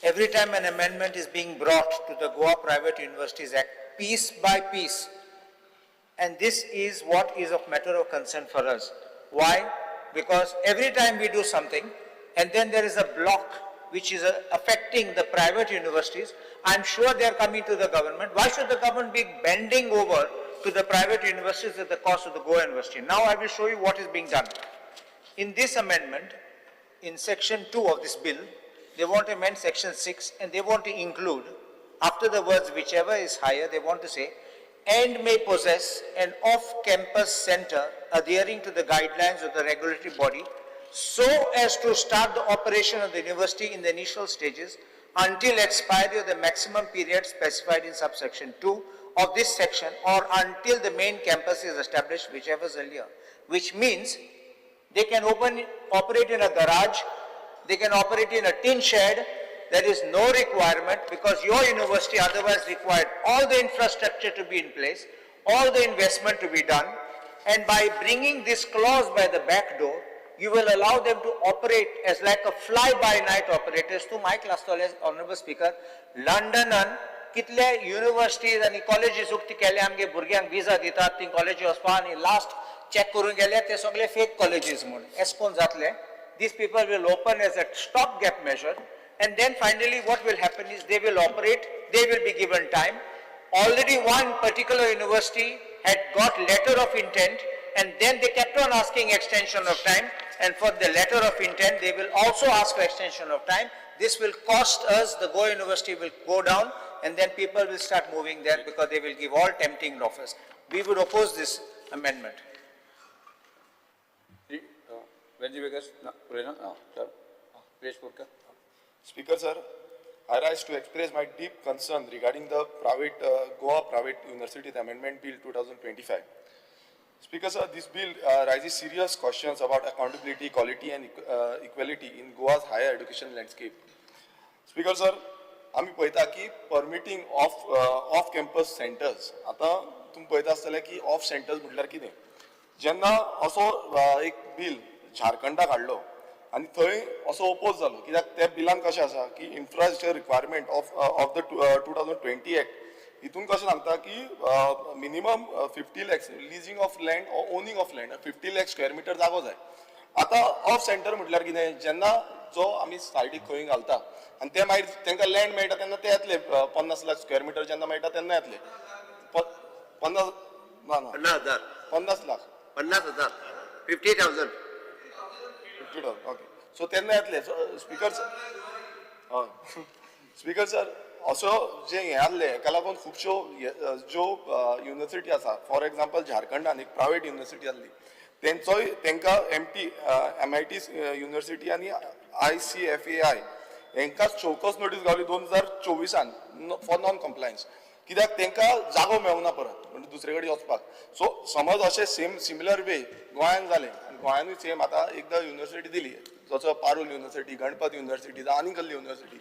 Every time an amendment is being brought to the Goa Private Universities Act, piece by piece, and this is what is of matter of concern for us. Why? Because every time we do something, and then there is a block which is affecting the private universities, I'm sure they are coming to the government. Why should the government be bending over to the private universities at the cost of the Goa University? Now I will show you what is being done. In this amendment, in section 2 of this bill, they want to amend section 6 and they want to include, after the words whichever is higher, they want to say, and may possess an off-campus center adhering to the guidelines of the regulatory body so as to start the operation of the university in the initial stages until expiry of the maximum period specified in subsection 2 of this section or until the main campus is established, whichever is earlier. Which means they can operate in a garage, they can operate in a tin shed. There is no requirement because your university otherwise required all the infrastructure to be in place, all the investment to be done, and by bringing this clause by the back door, you will allow them to operate as like a fly-by-night operators. To my class, Honorable Speaker, Londonan कितले universities आनी colleges उक्ती केले, आमगे भुरग्यांक visa दितात, ती कॉलेजी वचपा आनी लास्ट चॅक करून गेले ते सगळे फेक कॉलेजीस म्हूण. एस कोण जातले, these people will open as a stop gap measure and then finally what will happen is they will operate, they will be given time. Already one particular university had got letter of intent and then they kept on asking extension of time, and for the letter of intent they will also ask for extension of time. This will cost us, the Goa University will go down and then people will start moving there because they will give all tempting offers. We would oppose this amendment. Venzy Viegas, ना उलयना आं चल Viresh Borkar. Speaker sir, I rise to express my deep concern regarding the private Goa Private University Amendment Bill 2025. Speaker sir, this bill raises serious questions about accountability, quality and equality in Goa's higher education landscape. Speaker sir, आमी पळयता की permitting of off campus centres. आतां तुमी पळयता आसतले की of centres म्हटल्यार कितें. जेन्ना असो एक बील झारखंडाक हाडलो आनी थंय असो ओपोज जालो, कित्याक त्या बिलान कशें आसा की infrastructure requirement of the 2020 act हितून कशें सांगता की minimum 50 lakhs leasing of land or owning of land 50 lakh square metre जागो जाय. आतां ऑफ सेंटर म्हटल्यार कितें, जेन्ना जो आमी सायडीक खंय घालता आनी ते मागीर तांकां लँड मेळटा तेन्ना ते येतले 50 लाख स्क्वेअर मिटर जेन्ना मेळटा तेन्ना येतले. 50 ना ना 50,000. 50 लाख. 50,000. 50,000. 50,000 okay. सो तेन्ना येतले. स्पिकर सर, हय स्पिकर सर, असो जे हें आहले हेका लागून खुबश्यो ज्यो युनिवर्सिटी आसा, फॉर एग्जाम्पल झारखंडान एक प्रायवेट युनिवर्सिटी आहली, तेंचोय तेंकां MIT university आनी ICFAI हेंकां शोकॉज नोटीस गावली 2024 फॉर नॉन कंप्लायन्स, कित्याक तेंकां जागो मेळूंक ना परत म्हणजे दुसरे कडेन वचपाक. सो समज अशें सेम सिमिलर वे गोंयान जालें आनी गोंयानूय सेम आतां एकदां युनिवर्सिटी दिली, जसो पारूल युनिवर्सिटी, गणपत युनिवर्सिटी जावं आनी कसली युनिवर्सिटी,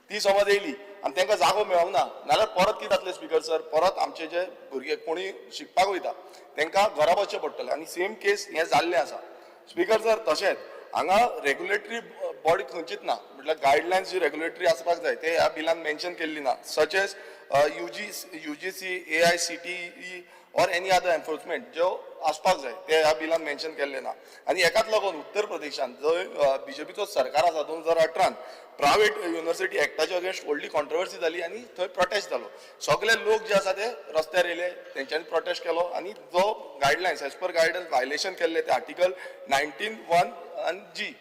ती समज येयली आनी तेंकां जागो मेळोंक ना नाल्यार परत कितें जातलें स्पिकर सर, परत आमचे जे भुरगे कोणी शिकपाक वयता तेंकां घरा बसचें पडटलें आनी सेम केस हें जाल्लें आसा. स्पिकर सर, तशेंच हांगा रेगुलेटरी बॉडी खंयचीच ना, म्हटल्यार गायडलायन्स जी रेगुलेटरी आसपाक जाय ते ह्या बिलान मेन्शन केल्ली ना, such as UGC, AICTE or any other enforcement ज्यो आसपाक जाय ते ह्या बिलान मेन्शन केल्ले ना. आनी हेकाच लागून उत्तर प्रदेशान जंय बीजेपीचो सरकार आसा 2018 प्रायवेट युनिवर्सिटी एक्टाच्या अगेन्स्ट व्हडली कॉन्ट्रोवर्सी जाली आनी थंय प्रोटेस्ट जालो. सगळे लोक जे आसा ते रस्त्यार येयले, तेंच्यांनी प्रोटेस्ट केलो आनी जो guidelines as per guidelines violation केल्ले ते आर्टिकल 19(1) आनी जी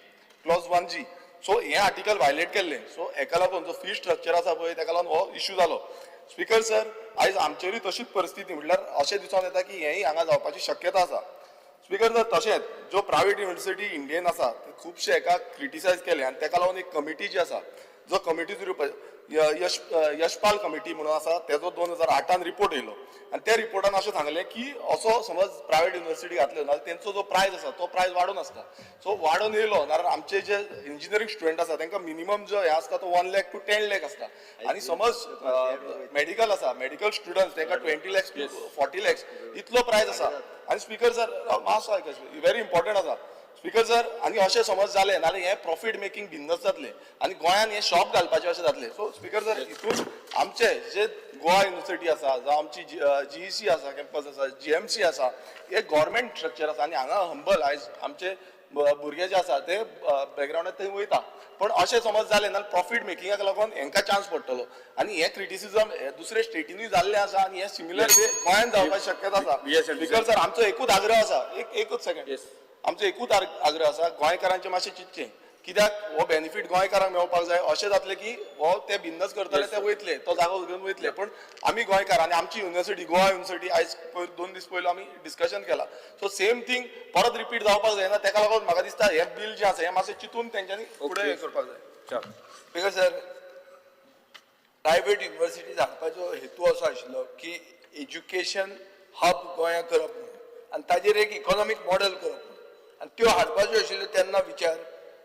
क्लॉज 1G, सो हें आर्टिकल वायलेट केल्लें. सो हेका लागून जो फी स्ट्रक्चर आसा पळय तेका लागून हो इश्यू जालो. स्पिकर सर, आयज आमचेरूय तशीच परिस्थिती, म्हटल्यार अशें दिसून येता की हेंय हांगा जावपाची शक्यता आसा. स्पिकर सर, तशेंच ज्यो प्रायवेट युनिवर्सिटी इंडियेन आसा ते खुबशे हेका क्रिटिसायज केले आनी तेका लागून एक कमिटी जी आसा, जो कमिटी यशपाल कमिटी म्हणून आसा, तेजो 2008 रिपोर्ट येयलो आनी त्या रिपोर्टान अशें सांगलें की असो समज प्रायवेट युनिवर्सिटी घातल्यो नाल्यार तेंचो जो प्रायज आसा तो प्रायज वाडोवन आसता. सो वाडोवन येयलो नाल्यार आमचे जे इंजिनियरींग स्टुडंट आसा तेंकां मिनिमम जो हें आसता तो 1 लाख टू 10 लाख आसता आनी समज मेडिकल आसा, मेडिकल स्टुडंट तेंकां 20 lakhs to 40 lakhs इतलो प्रायज आसा. आनी स्पिकर सर, मातसो आयक, व्हेरी इम्पॉर्टंट आसा स्पिकर सर, आनी अशें समज जालें नाल्यार हें प्रॉफीट मेकींग बिजनस जातलें आनी गोंयान हें शॉप घालपाचें अशें जातलें. सो स्पिकर सर, हितून आमचे जे गोवा युनिवर्सिटी आसा जावं आमची GEC आसा, कॅम्पस आसा, GMC आसा, हे गव्हर्मेंट स्ट्रक्चर आसा आनी हांगा हंबल आयज आमचे भुरगे जे आसा ते बॅकग्रावंडार थंय वयता, पण अशें समज जालें नाल्यार प्रॉफीट मेकिंगाक लागून हेंकां चान्स पडटलो आनी हें क्रिटिसिजम दुसरे स्टेटीनूय जाल्लें आसा आनी हें सिमिलर वे गोंयान जावपाची शक्यता आसा. स्पिकर सर, आमचो एकूच आग्रह आसा, एकूच सेकंड, आमचो एकूच आग्रह आसा, गोंयकारांचें मातशें चिंतचें, कित्याक हो बेनिफीट गोंयकारांक मेळपाक जाय. अशें जातलें की हो ते बिजनस करतले ते वयतले, तो जागो घेवन वयतले, पण आमी गोंयकार आनी आमची युनिवर्सिटी गोवा युनिवर्सिटी आयज पयर 2 दीस पयलो आमी डिस्कशन केला. सो सेम थींग परत रिपीट जावपाक जायना, तेका लागून म्हाका दिसता हें बील जें आसा हें मातशें चिंतून तेंच्यांनी फुडें हें करपाक जाय. स्पिकर सर, प्रायवेट युनिवर्सिटी हाडपाचो हेतू असो आशिल्लो की एज्युकेशन हब गोंयांत करप म्हणून आनी ताजेर एक इकॉनॉमीक मॉडल करप म्हणून, आनी त्यो हाडपाच्यो आशिल्ल्यो तेन्ना विचार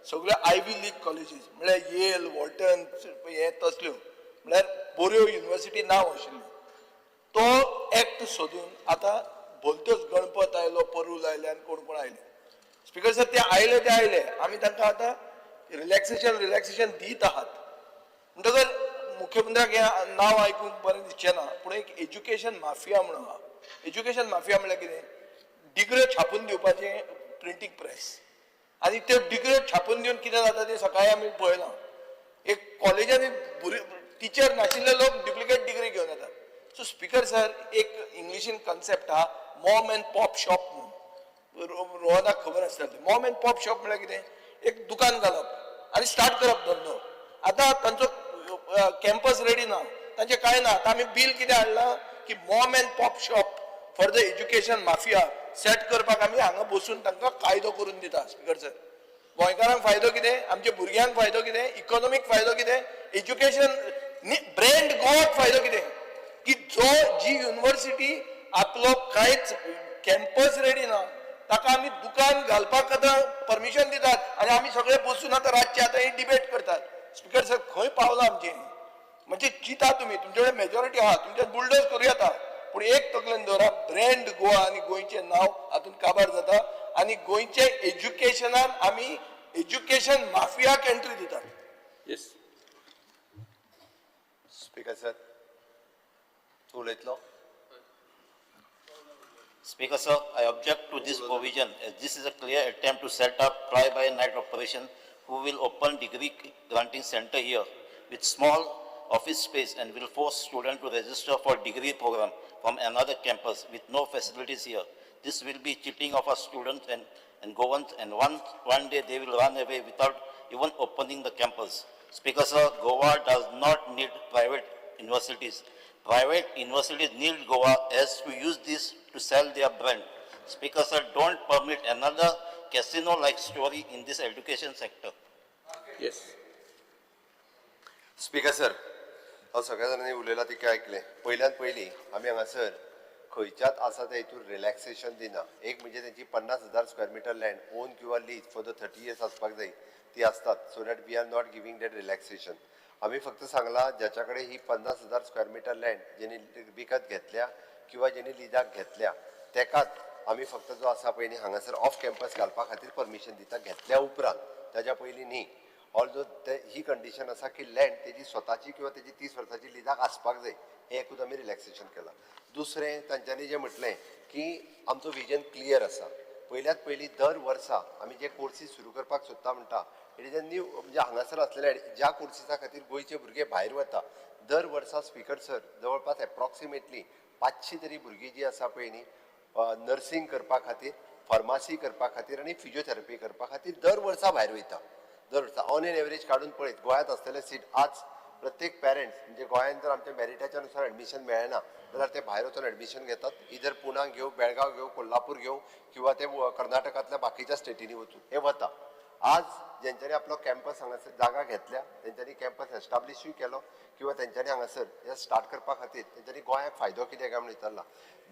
सगळ्यो आयवी लीग कॉलेजीस म्हळ्यार येल, वॉल्टन हे तसल्यो म्हळ्यार बऱ्यो युनिवर्सिटी नांव आशिल्ल्यो. तो एक्ट सोदून आतां भलत्योच गणपत आयलो, परूल आयले आनी कोण कोण आयले. स्पिकर सर, ते आयले ते आयले, आमी तांकां आतां रिलॅक्सेशन दीत आहात. म्हणटकर मुख्यमंत्र्याक हें नांव आयकूंक बरें दिसचें ना, पूण एक एज्युकेशन माफिया म्हणून आहा. एज्युकेशन माफिया म्हणल्यार कितें, डिग्र्यो छापून दिवपाचें प्रिंटींग प्रेस आनी त्यो डिग्र्यो छापून दिवन कितें जाता तें सकाळीं आमी पळयलां. एक कॉलेजांनी टिचर नाशिल्ले लोक डुप्लिकेट डिग्री घेवन येतात. सो स्पीकर सर, एक इंग्लिशीन कन्सेप्ट आहा, मॉम अँड पॉप शॉप म्हणून. रोहनाक खबर आसतलें. मॉम अँड पॉप शॉप म्हळ्यार कितें? एक दुकान घालप आनी स्टार्ट करप धंदो. आतां तांचो कॅम्पस रेडी ना, तांचें कांय ना. आतां आमी बील कितें हाडलां की mom and pop shop for the education mafia set करपाक आमी हांगा बसून तांकां कायदो करून दिता. स्पीकर सर, गोंयकारांक फायदो कितें, आमच्या भुरग्यांक फायदो कितें, इकॉनॉमीक फायदो कितें, एज्युकेशन ब्रँड गोवाक फायदो कितें, की जो जी युनिवर्सिटी आपलो कांयच कॅम्पस रेडी ना ताका आमी दुकान घालपाक आतां परमिशन दितात आनी आमी सगळे बसून आतां रातचे आतां ही डिबेट करतात. स्पीकर सर, खंय पावलां आमचें? म्हणजे चिंता तुमी, तुमचे कडेन मेजॉरिटी आहा, तुमच्या बुलडोज करूं येता, पूण एक तकलेन दवरा, ब्रँड गोवा आनी गोंयचें नांव हातूंत काबार जाता आनी गोंयचे एज्युकेशनान आमी एज्युकेशन माफियाक एंट्री दितात. येस. स्पीकर सर, तूं उलयतलो? Speaker sir, I object to this provision as this is a clear attempt to set up fly-by-night operation who will open degree granting center here with small office space and will force students to register for degree program from another campus with no facilities here. This will be cheating of our students and Goans, and one day they will run away without even opening the campus. Speaker sir, Goa does not need private universities. Private universities need Goa as to use this to sell their brand. Speaker sir, don't permit another casino-like story in this education sector. Yes. Speaker sir, हांव सगळ्या जाणांनी उलयलां तितकें आयकलें. पयल्यान पयलीं आमी हांगासर खंयच्याच आसा त्या हितूर रिलॅक्सेशन दिना. एक म्हणजे तेंची 50,000 स्क्वेअर मिटर लँड ओन किंवा lease for the 30 years आसपाक जाय, ती आसतात, so that we are not giving that relaxation. आमी फक्त सांगलां, ज्याच्या कडेन ही 50,000 स्क्वेअर मिटर लँड जेणी विकत घेतल्या किंवा जेणी लिजाक घेतल्या, तेकाच आमी फक्त जो आसा पळय न्ही हांगासर ऑफ कॅम्पस घालपा खातीर परमिशन दिता, घेतल्या उपरांत, ताज्या पयलीं न्ही. ऑल्दो ते ही कंडिशन आसा की लँड तेजी स्वताची किंवा तेजी 30 वर्साची लिजाक आसपाक जाय, हें एकूच आमी रिलॅक्सेशन केलां. दुसरें, तांच्यांनी जें म्हटलें की आमचो विजन क्लियर आसा. पयल्यात पयलीं दर वर्सा आमी जे कोर्सीस सुरू करपाक सोदता म्हणटा, it is a new, म्हणजे हांगासर आसलेले ज्या कोर्सिसा खातीर गोंयचे भुरगे भायर वता, दर वर्सा स्पीकर सर जवळपास एप्रॉक्सिमेटली 500 तरी भुरगीं जी आसा पळय न्ही, नर्सिंग करपा खातीर, फार्मासी करपा खातीर आनी फिजियोथेरपी करपा खातीर दर वर्सा भायर वयता. दर वर्सा ऑन एन एवरेज काडून पळयत गोंयांत आसलेले सीट, आज प्रत्येक पेरंट्स म्हणजे गोंयांत जर आमच्या मेरिटाच्या नुसार एडमिशन मेळना जाल्यार ते भायर वचून एडमिशन घेतात. इधर पुना घेवं, बेळगांव घेवं, कोल्हापूर घेवं किंवा ते कर्नाटकांतल्या बाकीच्या स्टेटींनी वचूं, हे वता. आज जेंच्यांनी आपलो कॅम्पस हांगासर जागा घेतल्या, तेंच्यांनी कॅम्पस एस्टाब्लिशूय केलो किंवा तेंच्यांनी हांगासर हे स्टार्ट करपा खातीर तेंच्यांनी गोंयाक फायदो कितें काय म्हूण विचारला.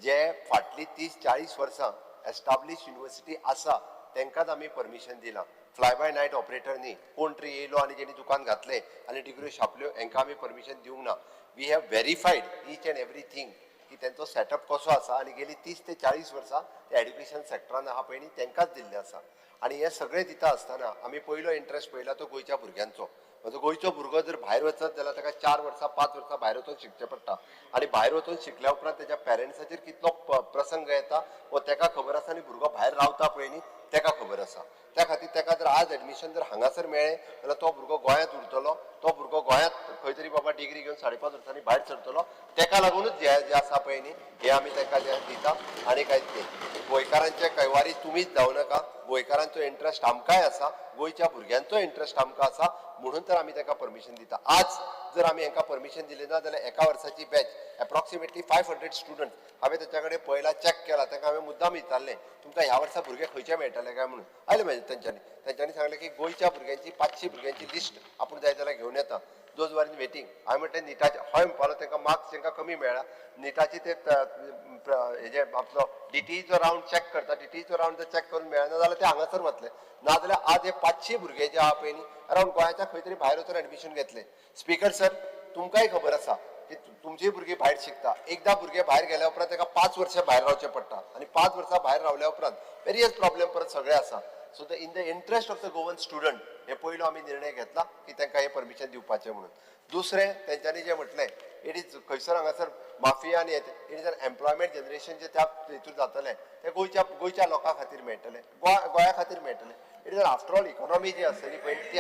जे फाटलीं 30-40 वर्सां एस्टाब्लिश युनिवर्सिटी आसा तेंकांच आमी परमिशन दिलां. फ्लाय बाय नायट ऑपरेटर न्ही. कोण तरी येयलो आनी जेणी दुकान घातलें आनी डिग्र्यो छापल्यो, हेंकां आमी परमिशन दिवंक ना. We have verified each and everything की तेंचो सेटअप कसो आसा आनी गेली 30 ते 40 वर्सां ते एड्युकेशन सेक्टरान आहा पळय न्ही, तेंकांच दिल्लें आसा. आनी हें सगळें दिता आसतना आमी पयलो इंट्रस्ट पळयला तो गोंयच्या भुरग्यांचो. म्हजो गोंयचो भुरगो जर भायर वचत जाल्यार ताका 4 वर्सां, 5 वर्सां भायर वचून शिकचें पडटा आनी भायर वचून शिकल्या उपरांत तेज्या पेरंट्साचेर कितलो प्रसंग येता हो तेका खबर आसा आनी भुरगो भायर रावता पळय न्ही, तेका खबर आसा. त्या खातीर तेका जर आज एडमिशन जर हांगासर मेळ्ळें जाल्यार तो भुरगो गोंयांत उरतलो. तो भुरगो गोंयांत खंय तरी बाबा डिग्री घेवन 5.5 वर्सांनी भायर सरतलो. तेका लागूनच जे जे आसा पळय न्ही, हे आमी तेका जे दिता आनी कांयच न्ही. गोंयकारांचे कैवारी तुमीच जावं नाका. गोंयकारांचो इंट्रस्ट आमकांय आसा, गोंयच्या भुरग्यांचो इंट्रस्ट आमकां आसा, म्हणून तर आमी ताका परमिशन दिता. आज जर आमी हांकां परमिशन दिलें ना जाल्यार एका वर्साची बॅच एप्रॉक्सिमेटली 500 स्टुडंट हांवें तांच्या कडेन पळयला, चॅक केला. तांकां हांवें मुद्दाम विचारलें, तुमकां ह्या वर्सा भुरगे खंयचे मेळटले काय म्हणून. आयले मागीर तेंच्यांनी सांगलें की गोंयच्या भुरग्यांची 500 भुरग्यांची लिस्ट आपूण जाय जाल्यार घेवन येता. Those are in waiting. हांवें म्हटलें निटाचे, हय म्हणपालो तांकां मार्क्स तांकां कमी मेळ्ळा. निटाची ते हेजे आपलो डीटीईचो रावंड चॅक करता. डीटीईचो रावंड जर चॅक करून मेळना जाल्यार ते हांगासर वतले. नाजाल्यार आज हे 500 भुरगे जे आहा पळय न्ही, अरावंड गोंयाच्या खंय तरी भायर वचून एडमिशन घेतले. स्पीकर सर, तुमकांय खबर आसा की तुमचीय भुरगीं भायर शिकता. एकदां भुरगे भायर गेल्या उपरांत ताका 5 वर्सां भायर रावचें पडटा आनी 5 वर्सां भायर रावल्या उपरांत वेरियस प्रॉब्लेम परत सगळे आसा. So the in the interest of the Goan student हे पयलो आमी निर्णय घेतला की तांकां हें परमिशन दिवपाचें म्हणून. दुसरें, तेंच्यांनी जें म्हटलें It is खंयसर हांगासर माफिया आनी it is an employment generation जे त्या हितून जातलें तें गोंयच्या लोकां खातीर मेळटलें, गोंया खातीर मेळटलें. It is after all economy जी आसतली पळय ती.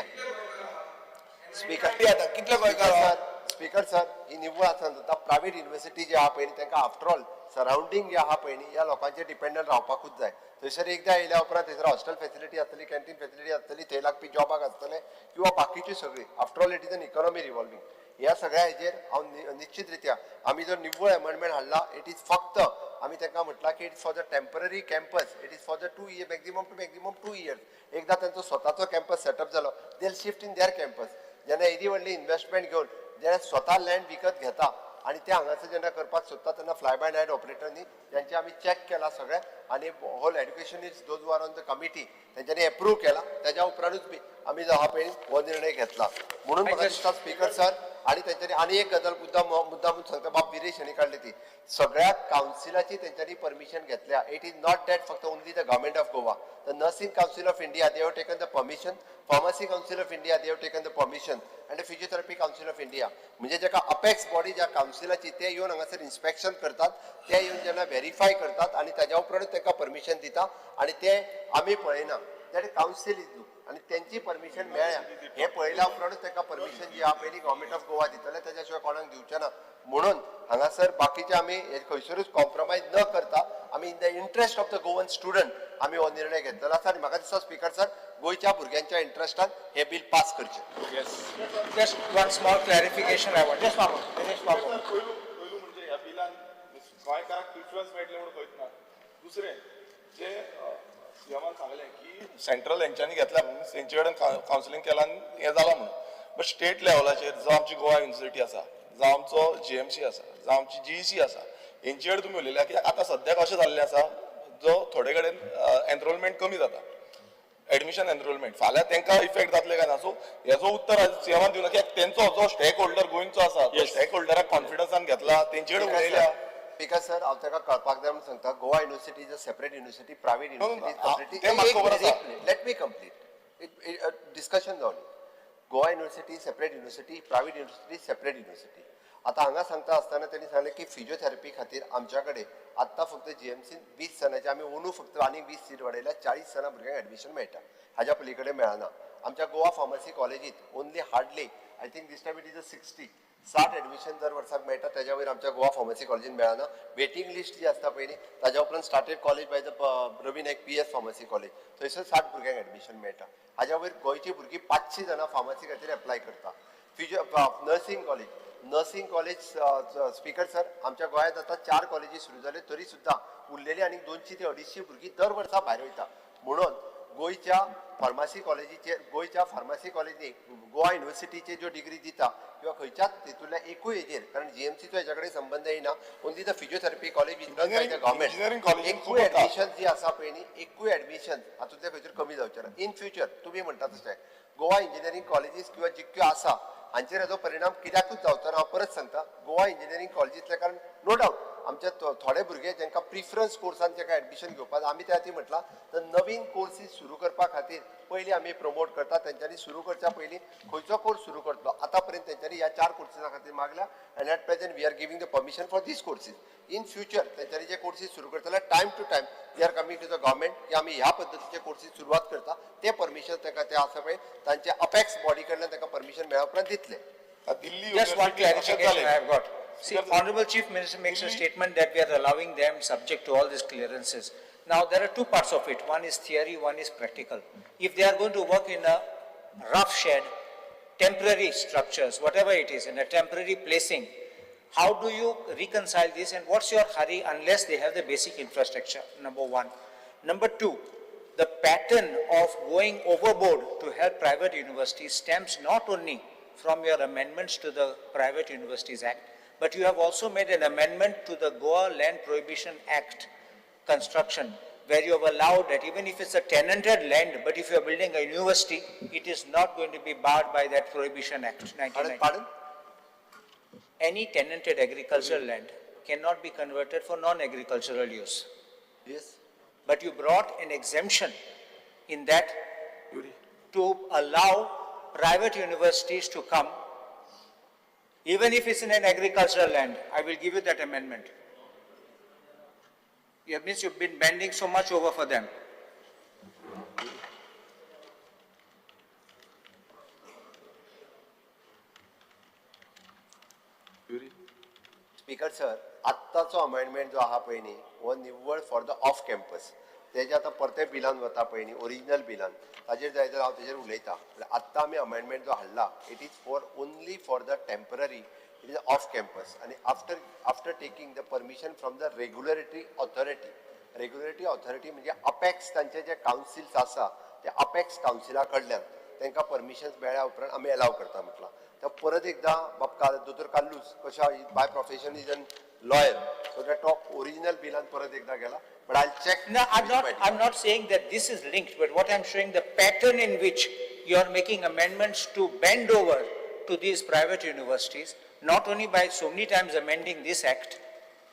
स्पीकर कितले गोंयकार? स्पीकर सर, ही निव्वळ आसा जाता प्रायवेट युनिवर्सिटी जी आहा पळय तांकां आफ्टर ऑल सरावंडींग जे आहा पळय न्ही ह्या लोकांचेर डिपेंडंट रावपाकूच जाय. थंयसर एकदां येयल्या उपरांत थंयसर हॉस्टेल फेसिलिटी आसतली, कॅन्टीन फेसिलिटी आसतली, थंय लागपी जॉबाक आसतले किंवा बाकीची सगळी. After all it is an economy revolving. ह्या सगळ्या हेजेर हांव निश्चित रित्या आमी जर निव्वळ एमेंडमेंट हाडला, it is फक्त आमी तांकां म्हटलां की it is for the temporary campus, it is for the 2 year, maximum to maximum 2 years. एकदां तांचो स्वताचो कॅम्पस सेटअप जालो, they shift in their campus. जेन्ना येदी व्हडली इन्वेस्टमेंट घेवन जेन्ना स्वता लँड विकत घेता आनी ते हांगासर जेन्ना करपाक सोदता तेन्ना फ्लाय बाय नायट ऑपरेटरनी तेंचे आमी चॅक केला सगळें आनी whole educationist those are on the committee तेंच्यांनी एप्रूव केला. तेज्या उपरांतूच बी आमी जो आहा पळय हो निर्णय घेतला. म्हणून म्हाका दिसता स्पीकर सर, आनी तेंच्यांनी आनी एक गजाल मुद्दाम सांगता, बाब विरेश हांणी काडली ती सगळ्या कावन्सिलाची तेंच्यांनी परमिशन घेतल्या. It is not that फक्त only the Government of Goa. The Nursing Council of India, they have taken the permission, Pharmacy Council of India, they have taken the permission, and the Physiotherapy Council of India. म्हणजे जेका apex body ज्या कावन्सिलाची ते येवन हांगासर inspection करतात, ते येवन जेन्ना व्हेरीफाय करतात आनी ताज्या उपरांत तांकां परमिशन दिता आनी ते आमी पळयना, that council is look आनी तेंची परमिशन मेळ्ळ्या हें पळयल्या उपरांतूच तांकां परमिशन जी आहा पळय गव्हर्मेंट ऑफ गोवा दितले, तेज्या शिवाय कोणाक दिवचें ना. म्हणून हांगासर बाकीचे आमी हे खंयसरूच कॉम्प्रोमायज न करता आमी in the interest of the Goan student आमी हो निर्णय घेतलेलो आसा. आनी म्हाका दिसता स्पीकर सर, गोंयच्या भुरग्यांच्या इंट्रस्टान हें बील पास करचें. Just one small clarification I want. Just one moment. Dinesh Babu. पयलू म्हणजे ह्या बिलान गोंयकाराक प्रिफरन्स मेळटलें म्हणून खंयच ना. दुसरें जे सीएमान सांगलें की सेंट्रल हेंच्यांनी घेतला म्हणून तेंचे कडेन कावन्सिलींग केलां आनी हें जालां म्हणून, बट स्टेट लेवलाचेर जावं आमची गोवा युनिवर्सिटी आसा, जावं आमचो जीएमसी आसा, जावं आमची जीईसी आसा, हेंचे कडेन तुमी उलयल्या कित्याक आतां सद्याक अशें जाल्लें आसा जो थोडे कडेन एनरोलमेंट कमी जाता, एडमिशन एनरोलमेंट, फाल्यां तांकां इफेक्ट जातले काय ना. सो हेजो उत्तर आज सीएमान दिवना कित्याक तेंचो जो स्टेक होल्डर गोंयचो आसा तो स्टेक होल्डराक कॉन्फिडन्सान घेतला, तेंचे कडेन उलयल्या. स्पीकर सर, हांव ताका कळपाक जाय म्हणून सांगता, Goa University is a separate university, private university. तें म्हाका खबर आसा. Let me complete, discussion जावनी. Goa University separate university, private university separate university. आतां हांगा सांगता आसतना तेणी सांगलें की फिजियोथेरपी खातीर आमच्या कडेन आत्तां फक्त जीएमसीन 20 जाणांचे आमी अंदू फक्त आनीक 20 सीट वाडयल्या, 40 जाणां भुरग्यांक एडमिशन मेळटा, हाज्या पली कडेन मेळना. आमच्या गोवा फार्मसी कॉलेजीत only hardly, I think this time it is a 60 60 admission दर वर्साक मेळटा, तेज्या वयर आमच्या गोवा फार्मसी कॉलेजीन मेळना. वेटींग लिस्ट जी आसता पळय न्ही, ताज्या उपरांत started college by the Ravi Naik PS Pharmacy College, थंयसर 60 भुरग्यांक एडमिशन मेळटा. हाज्या वयर गोंयची भुरगीं 500 जाणां फार्मसी खातीर एप्लाय करता. Nursing college speaker sir, आमच्या गोंयांत आतां 4 कॉलेजी सुरू जाल्यो तरी सुद्दां उरलेली आनीक 200 ते 250 भुरगीं दर वर्सा भायर वयता. म्हणून गोंयच्या फार्मासी कॉलेजीचेर, गोंयच्या फार्मासी कॉलेजीनी गोवा युनिवर्सिटीचे ज्यो डिग्री दिता किंवा खंयच्याच तितूंतल्या एकूय हेजेर, कारण जीएमसीचो हेच्या कडेन संबंद येना, only the physiotherapy college is done by the government. Engineering कॉलेजीन एकूय खूब वता. एडमिशन जी आसा पळय न्ही, एकूय एडमिशन हातूंतलें खंयसर कमी जावचें ना. इन फ्युचर तुमी म्हणटा तशें गोवा इंजिनियरींग कॉलेजीस किंवा जितक्यो आसा हांचेर हेजो परिणाम कित्याकूच जावचो ना. हांव परत सांगता, गोवा इंजिनियरींग कॉलेजींतले, कारण नो डावट आमचे थोडे भुरगे जांकां प्रिफरन्स कोर्सान जांकां एडमिशन घेवपाक, आमी त्या खातीर म्हटलां तर नवीन कोर्सीस सुरू करपा खातीर पयलीं आमी प्रमोट करता. तेंच्यांनी सुरू करच्या पयलीं खंयचो कोर्स सुरू करतलो, आतां पर्यंत तेंच्यांनी ह्या 4 कोर्सिसां खातीर मागल्या and at present we are giving the permission for these courses. In future तेंच्यांनी जे कोर्सीस सुरू करतले, time to time they are coming to the government की आमी ह्या पद्दतीचे कोर्सीस सुरवात करता, ते परमिशन ताका ते आसा पळय तांचे अपेक्स बॉडी कडल्यान ताका परमिशन मेळ्ळ्या उपरांत दितले. दिल्ली Just one university अशेंच clarification जालें. I have got. See, Honorable Chief Minister makes a statement that we are allowing them subject to all these clearances. Now, there are two parts of it. One is theory, one is practical. If they are going to work in a rough shed, temporary structures, whatever it is, in a temporary placing, how do you reconcile this and what's your hurry unless they have the basic infrastructure, number one. Number two, the pattern of going overboard to help private universities stems not only from your amendments to the Private Universities Act, but you have also made an amendment to the Goa Land Prohibition Act construction, where you have allowed that even if it's a tenanted land, but if you are building a university, it is not going to be barred by that Prohibition Act, 1990. Pardon? Any tenanted agricultural land cannot be converted for non-agricultural use. Yes. But you brought an exemption in that to allow private universities to come Even if it's in an agricultural land, I will give you that amendment. It means you've been bending so much over for them. Speaker sir, आत्ताचो amendment जो आहा पळय न्ही हो निव्वळ for the of campus. तेजे आतां परते बिलान वता पळय न्ही ओरिजिनल बिलान ताजेर जाय जाल्यार हांव तेजेर उलयता. म्हणल्यार आत्तां आमी अमेंडमेंट जो हाडला it is for only for the temporary, it is off campus आनी after taking the permission from the regulatory authority. Regulatory authority म्हणजे अपेक्स, तांचे जे कावन्सिल्स आसा ते अपेक्स कावन्सिला कडल्यान तांकां परमिशन्स मेळ्ळ्या उपरांत आमी एलाव करता म्हटलां. तर परत एकदां बाब दोतोर कार्लूस कशा by profession is an lawyer, so that तो ओरिजिनल बिलान परत एकदां गेला, but I check. No, I'm not saying that this is linked, but what I'm showing the pattern in which you are making amendments to bend over to these private universities, not only by so many times amending this act,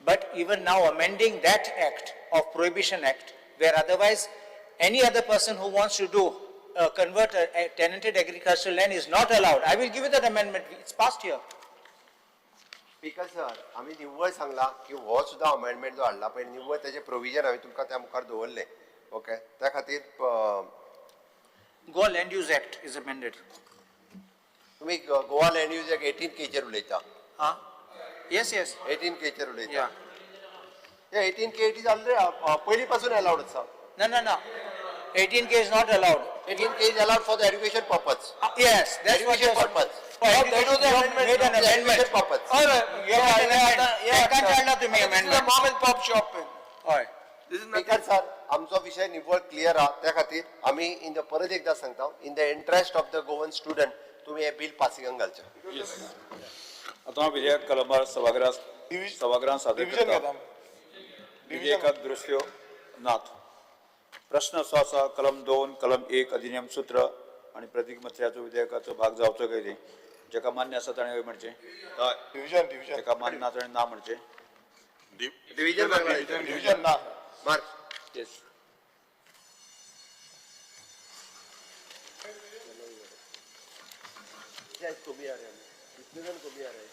but even now amending that act of Prohibition Act, where otherwise any other person who wants to do convert a tenanted agricultural land is not allowed. I will give you that amendment. It's passed here. Speaker sir, आमी निव्वळ सांगला की हो सुद्दां amendment जो हाडला पळय निव्वळ तेजें प्रोविजन हांवें तुमकां त्या मुखार दवरलें. ओके, त्या खातीर Goa Land Use Act is amended. तुमी गोवा लँड यूज एक्ट 18 केचेर उलयता. हा, येस येस, 18 केचेर उलयता. हे 18 के it is already पयलीं पासून अलावड आसा. No no no, 18 K is not allowed. 18 K is allowed for the education purpose. Yes, that's what education purpose. That was the amendment. Made an amendment. Purpose. तांकां हाडला तुमी amendment. Mom and pop shop. हय. Speaker sir, आमचो विशय निव्वळ clear आहा. त्या खातीर आमी इन the परत एकदां सांगता, in the interest of the Goan student तुमी हें बील पासिंगाक घालचें. आतां हांव विधेयक कलमार सभागृहांत सादर करता. विधेयकाक दुरुस्त्यो नात. प्रश्न असो आसा, कलम 2 कलम 1 अधिनियम सूत्र आनी प्रतीक मत्र्याचो विधेयकाचो भाग जावचो काय न्ही. जेका मान्य आसा ताणें हय म्हणचें, डिविजन डिविजन. जेका मान्य ना ताणें ना म्हणचें. डिविजन डिविजन ना. मार्क. येस. कमी आ रे, कितने जण कमी आ रे.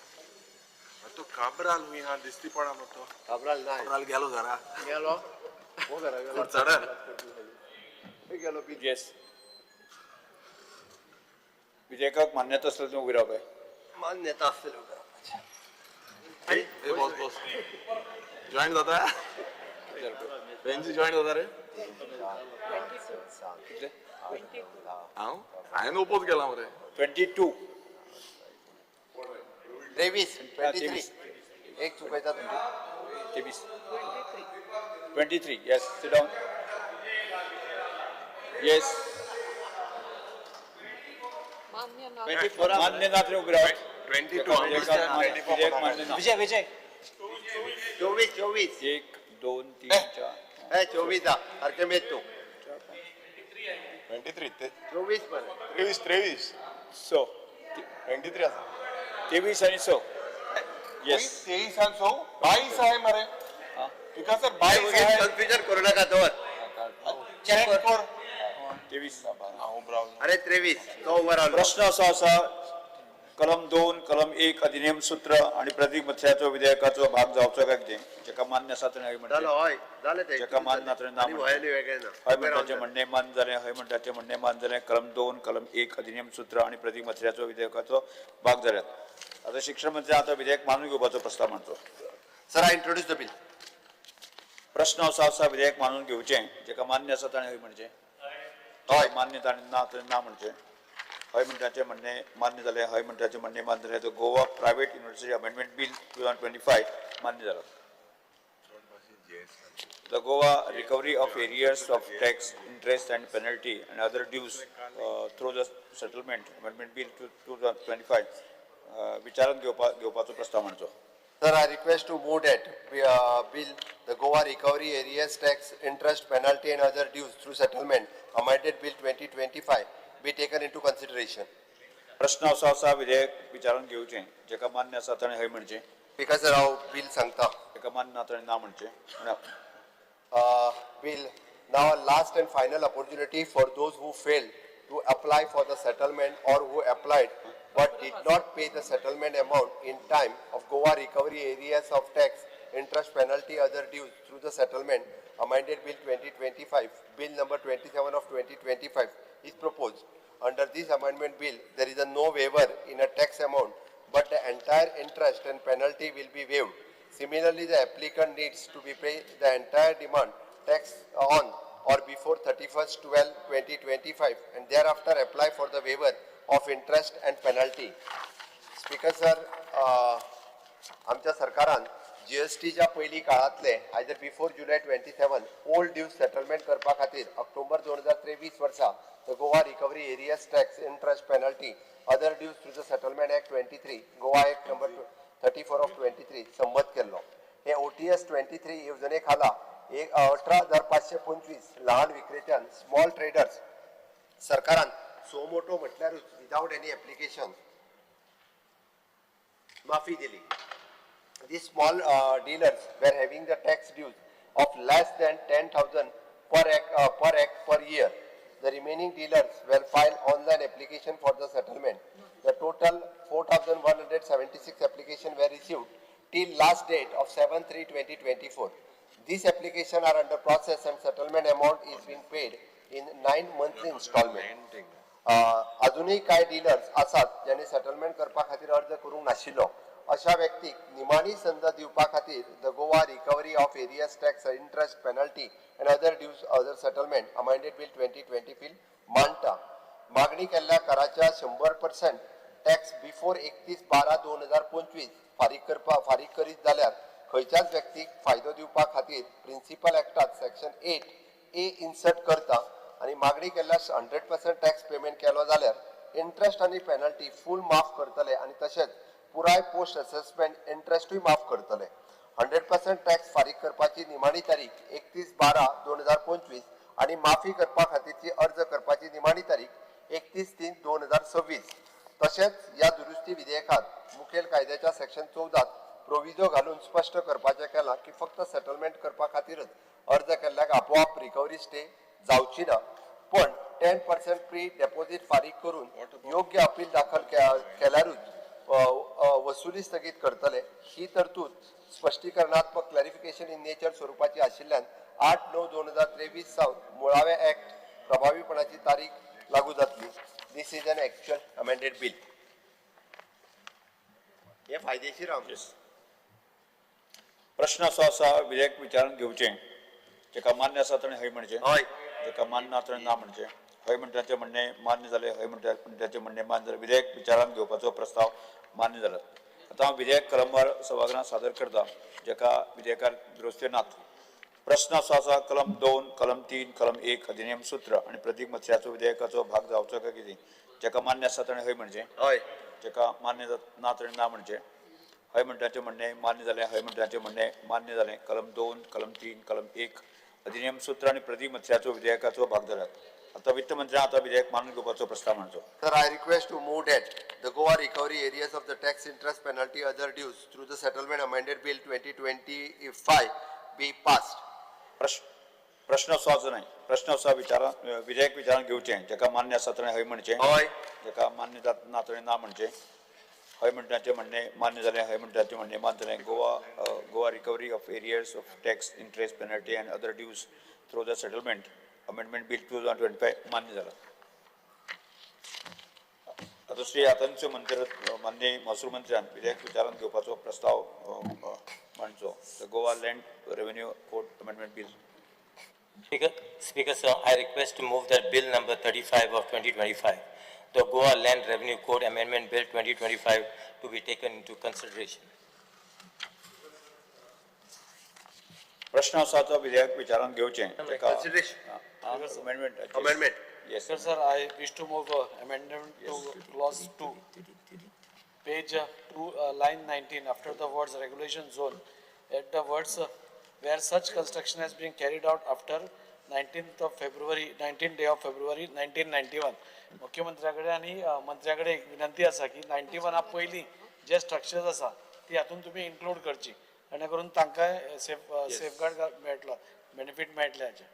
तो काब्राल हुई हा दिसती पडा मग तो काब्राल ना, काब्राल गेलो घरा, गेलो हो घरा गेलो, चडन गेलो. येस, विधेयकाक मान्यता आसल्यार तुमी उबी रावपाय. मान्यता आसतली उबे रावपाचें. ए बॉस बॉस जॉईन जाता, बेंची जॉईन जाता रे. हांव हांवें ओपोज केला मरे. 22 23 23 एक चुकयता तुमी. 23 23. Yes, sit down. Yes, मान्य ना तरी उबी राव. 22 विधेयक मान्य ना. विजय विजय 24 24 1 2 3 4 24 आ सारकें मेज तूं. 23 ते 24 मरे. 23 23 6 23 आसा. 23 आनी 6. येस, 23 आनी 6 22 आहे मरे. तुका सर 22 आहे. कन्फ्युजन करू नका, दवर. चेक कर. 23. अरे 23 तो उभो रावलो. प्रश्न असो आसा, कलम 2 कलम 1 अधिनियम सूत्र आनी प्रतीक मत्स्याचो विधेयकाचो भाग जावचो काय कितें. जेका मान्य आसा ताणें हय म्हणचें, जालो हय जालें तें. जेका मान्य ना ताणें ना आनी म्हणचें. हय वेगळें ना. हय म्हणटाचें म्हणणें मान्य जालें, हय म्हणटाचें म्हणणें मान्य जालें. कलम 2 कलम 1 अधिनियम सूत्र आनी प्रतीक मत्स्याचो विधेयकाचो भाग जाल्यात. आतां शिक्षण मंत्री आतां विधेयक मानून घेवपाचो प्रस्ताव मांडचो. Sir, I introduce the bill. प्रश्न असो आसा, विधेयक मानून घेवचें. जेका मान्य आसा ताणें हय म्हणचें, हय मान्य ताणें ना ताणें ना म्हणचें. हय म्हणटाचें म्हणणें मान्य जालें, हय म्हणटाचें म्हणणें मान्य जालें. तो Goa private university amendment bill 2025 मान्य जालो. The Goa recovery of arrears of tax, interest and penalty and other dues through the settlement amendment bill 2025 विचारांत घेवपाचो प्रस्ताव मांडचो. Sir, I request to move that bill, the Goa Recovery Arrears Tax, Interest, Penalty and Other Dues through Settlement, Amended Bill 2025 be taken into consideration. प्रश्न असो आसा, विधेयक विचारांत घेवचें. जेका मान्य आसा ताणें हय म्हणचें. स्पीकर सर, हांव बील सांगता. जेका मान्य ना ताणें ना म्हणचें. Bill now last and final opportunity for those who failed to apply for the settlement or who applied but did not pay the settlement amount in time of Goa recovery arrears of tax, interest, penalty, other dues through the settlement amended bill 2025, bill number 27 of 2025 is proposed. Under this amendment bill, there is a no waiver in a tax amount, but the entire interest and penalty will be waived. Similarly, the applicant needs to be pay the entire demand tax on or before 31st 12 2025 and thereafter apply for the waiver of interest and penalty. Speaker sir, आमच्या सरकारान जीएसटीच्या पयलीं काळांतले either before July 27 old dues settlement करपा खातीर ऑक्टोबर 2023 वर्सा the Goa recovery arrears tax, interest, penalty, other dues through the settlement act 23, Goa act number 34 of 23 संमत केल्लो. हे OTS 23 येवजणे खाला एक 18,525 लहान विक्रेत्यान, स्मॉल ट्रेडर्स, सरकारान सोमोटो म्हटल्यारूच विदावट एनी एप्लिकेशन माफी दिली. These small dealers were having the tax dues of less than 10,000 per act per year. The remaining dealers will file online application for the settlement. The total 4,176 application were received till last date of 7/3/2024. These application are under process and settlement amount is being paid in 9 monthly installment. अजूनही कांय dealers आसात ज्यांनी settlement करपा खातीर अर्ज करूंक नाशिल्लो. अशा व्यक्तीक निमाणी संद दिवपा खातीर the Goa recovery of arrears tax, interest, penalty and other dues other settlement amended bill 2020 bill मांडटा. मागणी केल्ल्या कराच्या 100% टॅक्स बिफोर 31/12/2025 फारीक करीत जाल्यार खंयच्याच व्यक्तीक फायदो दिवपा खातीर प्रिन्सिपल एक्टात सेक्शन 8A insert करता आनी मागणी केल्ल्या 100% टॅक्स पेमेंट केलो जाल्यार इंट्रस्ट आनी पेनल्टी फूल माफ करतले आनी तशेंच पुराय पोस्ट असेसमेंट इंट्रस्टूय माफ करतले. 100% टॅक्स फारीक करपाची निमाणी तारीख 31/12/2025 आनी माफी करपा खातीरची अर्ज करपाची निमाणी तारीख 31/3/2026. तशेंच ह्या दुरुस्ती विधेयकात मुखेल कायद्याच्या सेक्शन 14त प्रोविजो घालून स्पश्ट करपाचें केलां की फक्त सेटलमेंट करपा खातीरच अर्ज केल्ल्याक आपोआप रिकवरी स्टे जावची ना, पण 10% प्री डेपोझीट फारीक करून योग्य अपील दाखल केल्यारूच वसुली स्थगीत करतले. ही तरतूद स्पश्टीकरणात्मक, क्लॅरिफिकेशन इन नेचर स्वरुपाची आशिल्ल्यान 8/9/2023 सावन मुळावे ऍक्ट प्रभावीपणाची तारीख लागू जातली. This is an actual amended bill. हे फायदेशीर आहा. प्रश्न असो आसा, विधेयक विचारान घेवचें. जेका मान्य आसा ताणें हय म्हणचें. हय. जेका मान्य ना ताणें ना म्हणचें. हय म्हणटाचें म्हणणें मान्य जालें. हय म्हणटाचें म्हणणें मान्य जालें. विधेयक विचारान घेवपाचो प्रस्ताव मान्य जाला. आतां हांव विधेयक कलमवार सभागृहात सादर करता. जेका विधेयकार दुरुस्ती नात. प्रश्न असो आसा, कलम 2, कलम 3, कलम 1 अधिनियम सूत्र आनी प्रतीक मत्स्याचो विधेयकाचो भाग जावचो काय कितें. जेका मान्य आसा ताणें हय म्हणचें. हय. जेका मान्य ना ताणें ना म्हणचें. हय म्हणटाचें म्हणणें मान्य जालें. हय म्हणटाचें म्हणणें मान्य जालें. कलम 2, कलम 3, कलम 1 अधिनियम सूत्र आनी प्रतीक मत्स्याचो विधेयकाचो भाग जाल्यात. आतां वित्त मंत्र्यान आतां विधेयक मानून घेवपाचो प्रस्ताव मांडचो. Sir, I request to move that the Goa recovery arrears of the tax, interest, penalty, other dues through the settlement amended bill 2025 be passed. प्रश्न असो आसा न्हय, प्रश्न असो विचारा, विधेयक विचारान घेवचें. जेका मान्य आसा ताणें हय म्हणचें. हय. जेका मान्य जात ना ताणें ना म्हणचें. हय म्हणटाचें म्हणणें मान्य जालें. हय म्हणटाचें म्हणणें मान्य जालें. Goa recovery of arrears of tax, interest, penalty and other dues through the settlement amendment bill 2025 मान्य जाला. आतां श्री आतांचे मंत्री माननीय महसूल मंत्र्यान विधेयक विचारान घेवपाचो प्रस्ताव मांडचो, the Goa Land Revenue Code Amendment Bill. Speaker, sir, I request to move that bill number 35 of 2025, the Goa Land Revenue Code Amendment Bill 2025, to be taken into consideration. प्रश्न आसा तो विधेयक विचारान घेवचें. Consideration. Amendment. Amendment. Yes. Sir, sir, I wish to move amendment to clause 2, page 2, line 19, after the words regulation zone, add the words where such construction has been carried out after 19th of February, 19th day of February 1991. मुख्यमंत्र्या कडेन आनी मंत्र्या कडेन एक विनंती आसा की 91 पयलीं जे structures आसा ती हातून तुमी इन्क्लूड करची, जेणे करून तांकांय सेफगार्ड मेळटलो, बेनिफीट मेळटलें हाचें.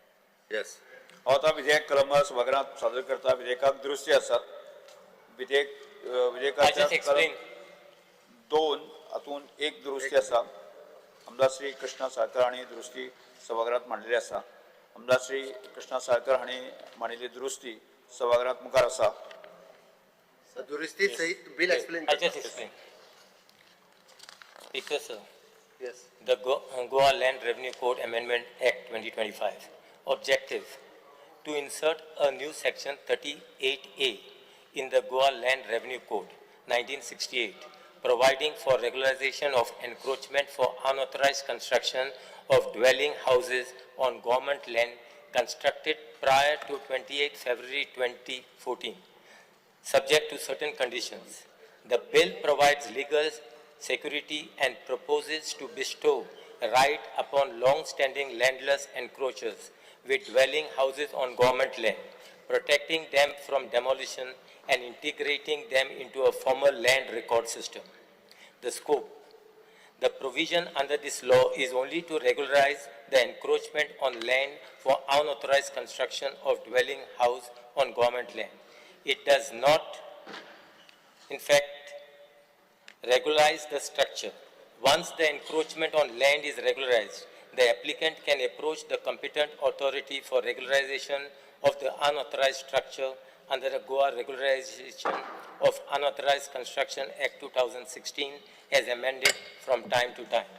येस. हांव आतां विधेयक कलमवार सभागृहात सादर करता. विधेयकाक दुरुस्ती आसात. विधेयक विधेयकाच्या I just explain. 2 हातूंत एक दुरुस्ती आसा. आमदार श्री कृष्णा साळकर हांणी दुरुस्ती सभाघरात मांडलेली आसा. आमदार श्री कृष्णा साळकर हांणी मांडिल्ली दुरुस्ती सभाघरात मुखार आसा. दुरुस्ती सहित bill explain. I just explain. Speaker, sir. Yes. The Goa Land Revenue Code Amendment Act 2025. Objective: to insert a new section 38A in the Goa Land Revenue Code 1968, providing for regularization of encroachment for unauthorized construction of dwelling houses on government land constructed prior to 28 February 2014, subject to certain conditions. The bill provides legal security and proposes to bestow right upon long-standing landless encroachers with dwelling houses on government land, protecting them from demolition and integrating them into a formal land record system. The scope. The provision under this law is only to regularize the encroachment on land for unauthorized construction of dwelling house on government land. It does not, in fact, regularize the structure. Once the encroachment on land is regularized, the applicant can approach the competent authority for regularization of the unauthorized structure under the Goa Regularization of Unauthorized Construction Act 2016 as amended from time to time.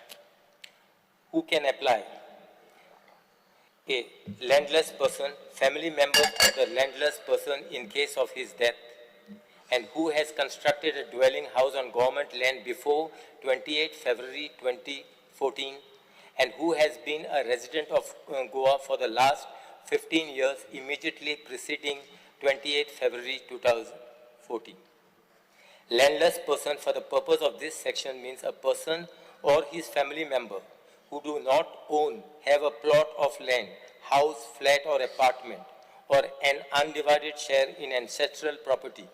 Who can apply? A landless person, family member of the landless person in case of his death, and who has constructed a dwelling house on government land before 28 February 2014, and who has been a resident of Goa for the last 15 years immediately preceding 28 February 2014. Landless person for the purpose of this section means a person or his family member who do not own, have a plot of land, house, flat or apartment, or an undivided share in ancestral property,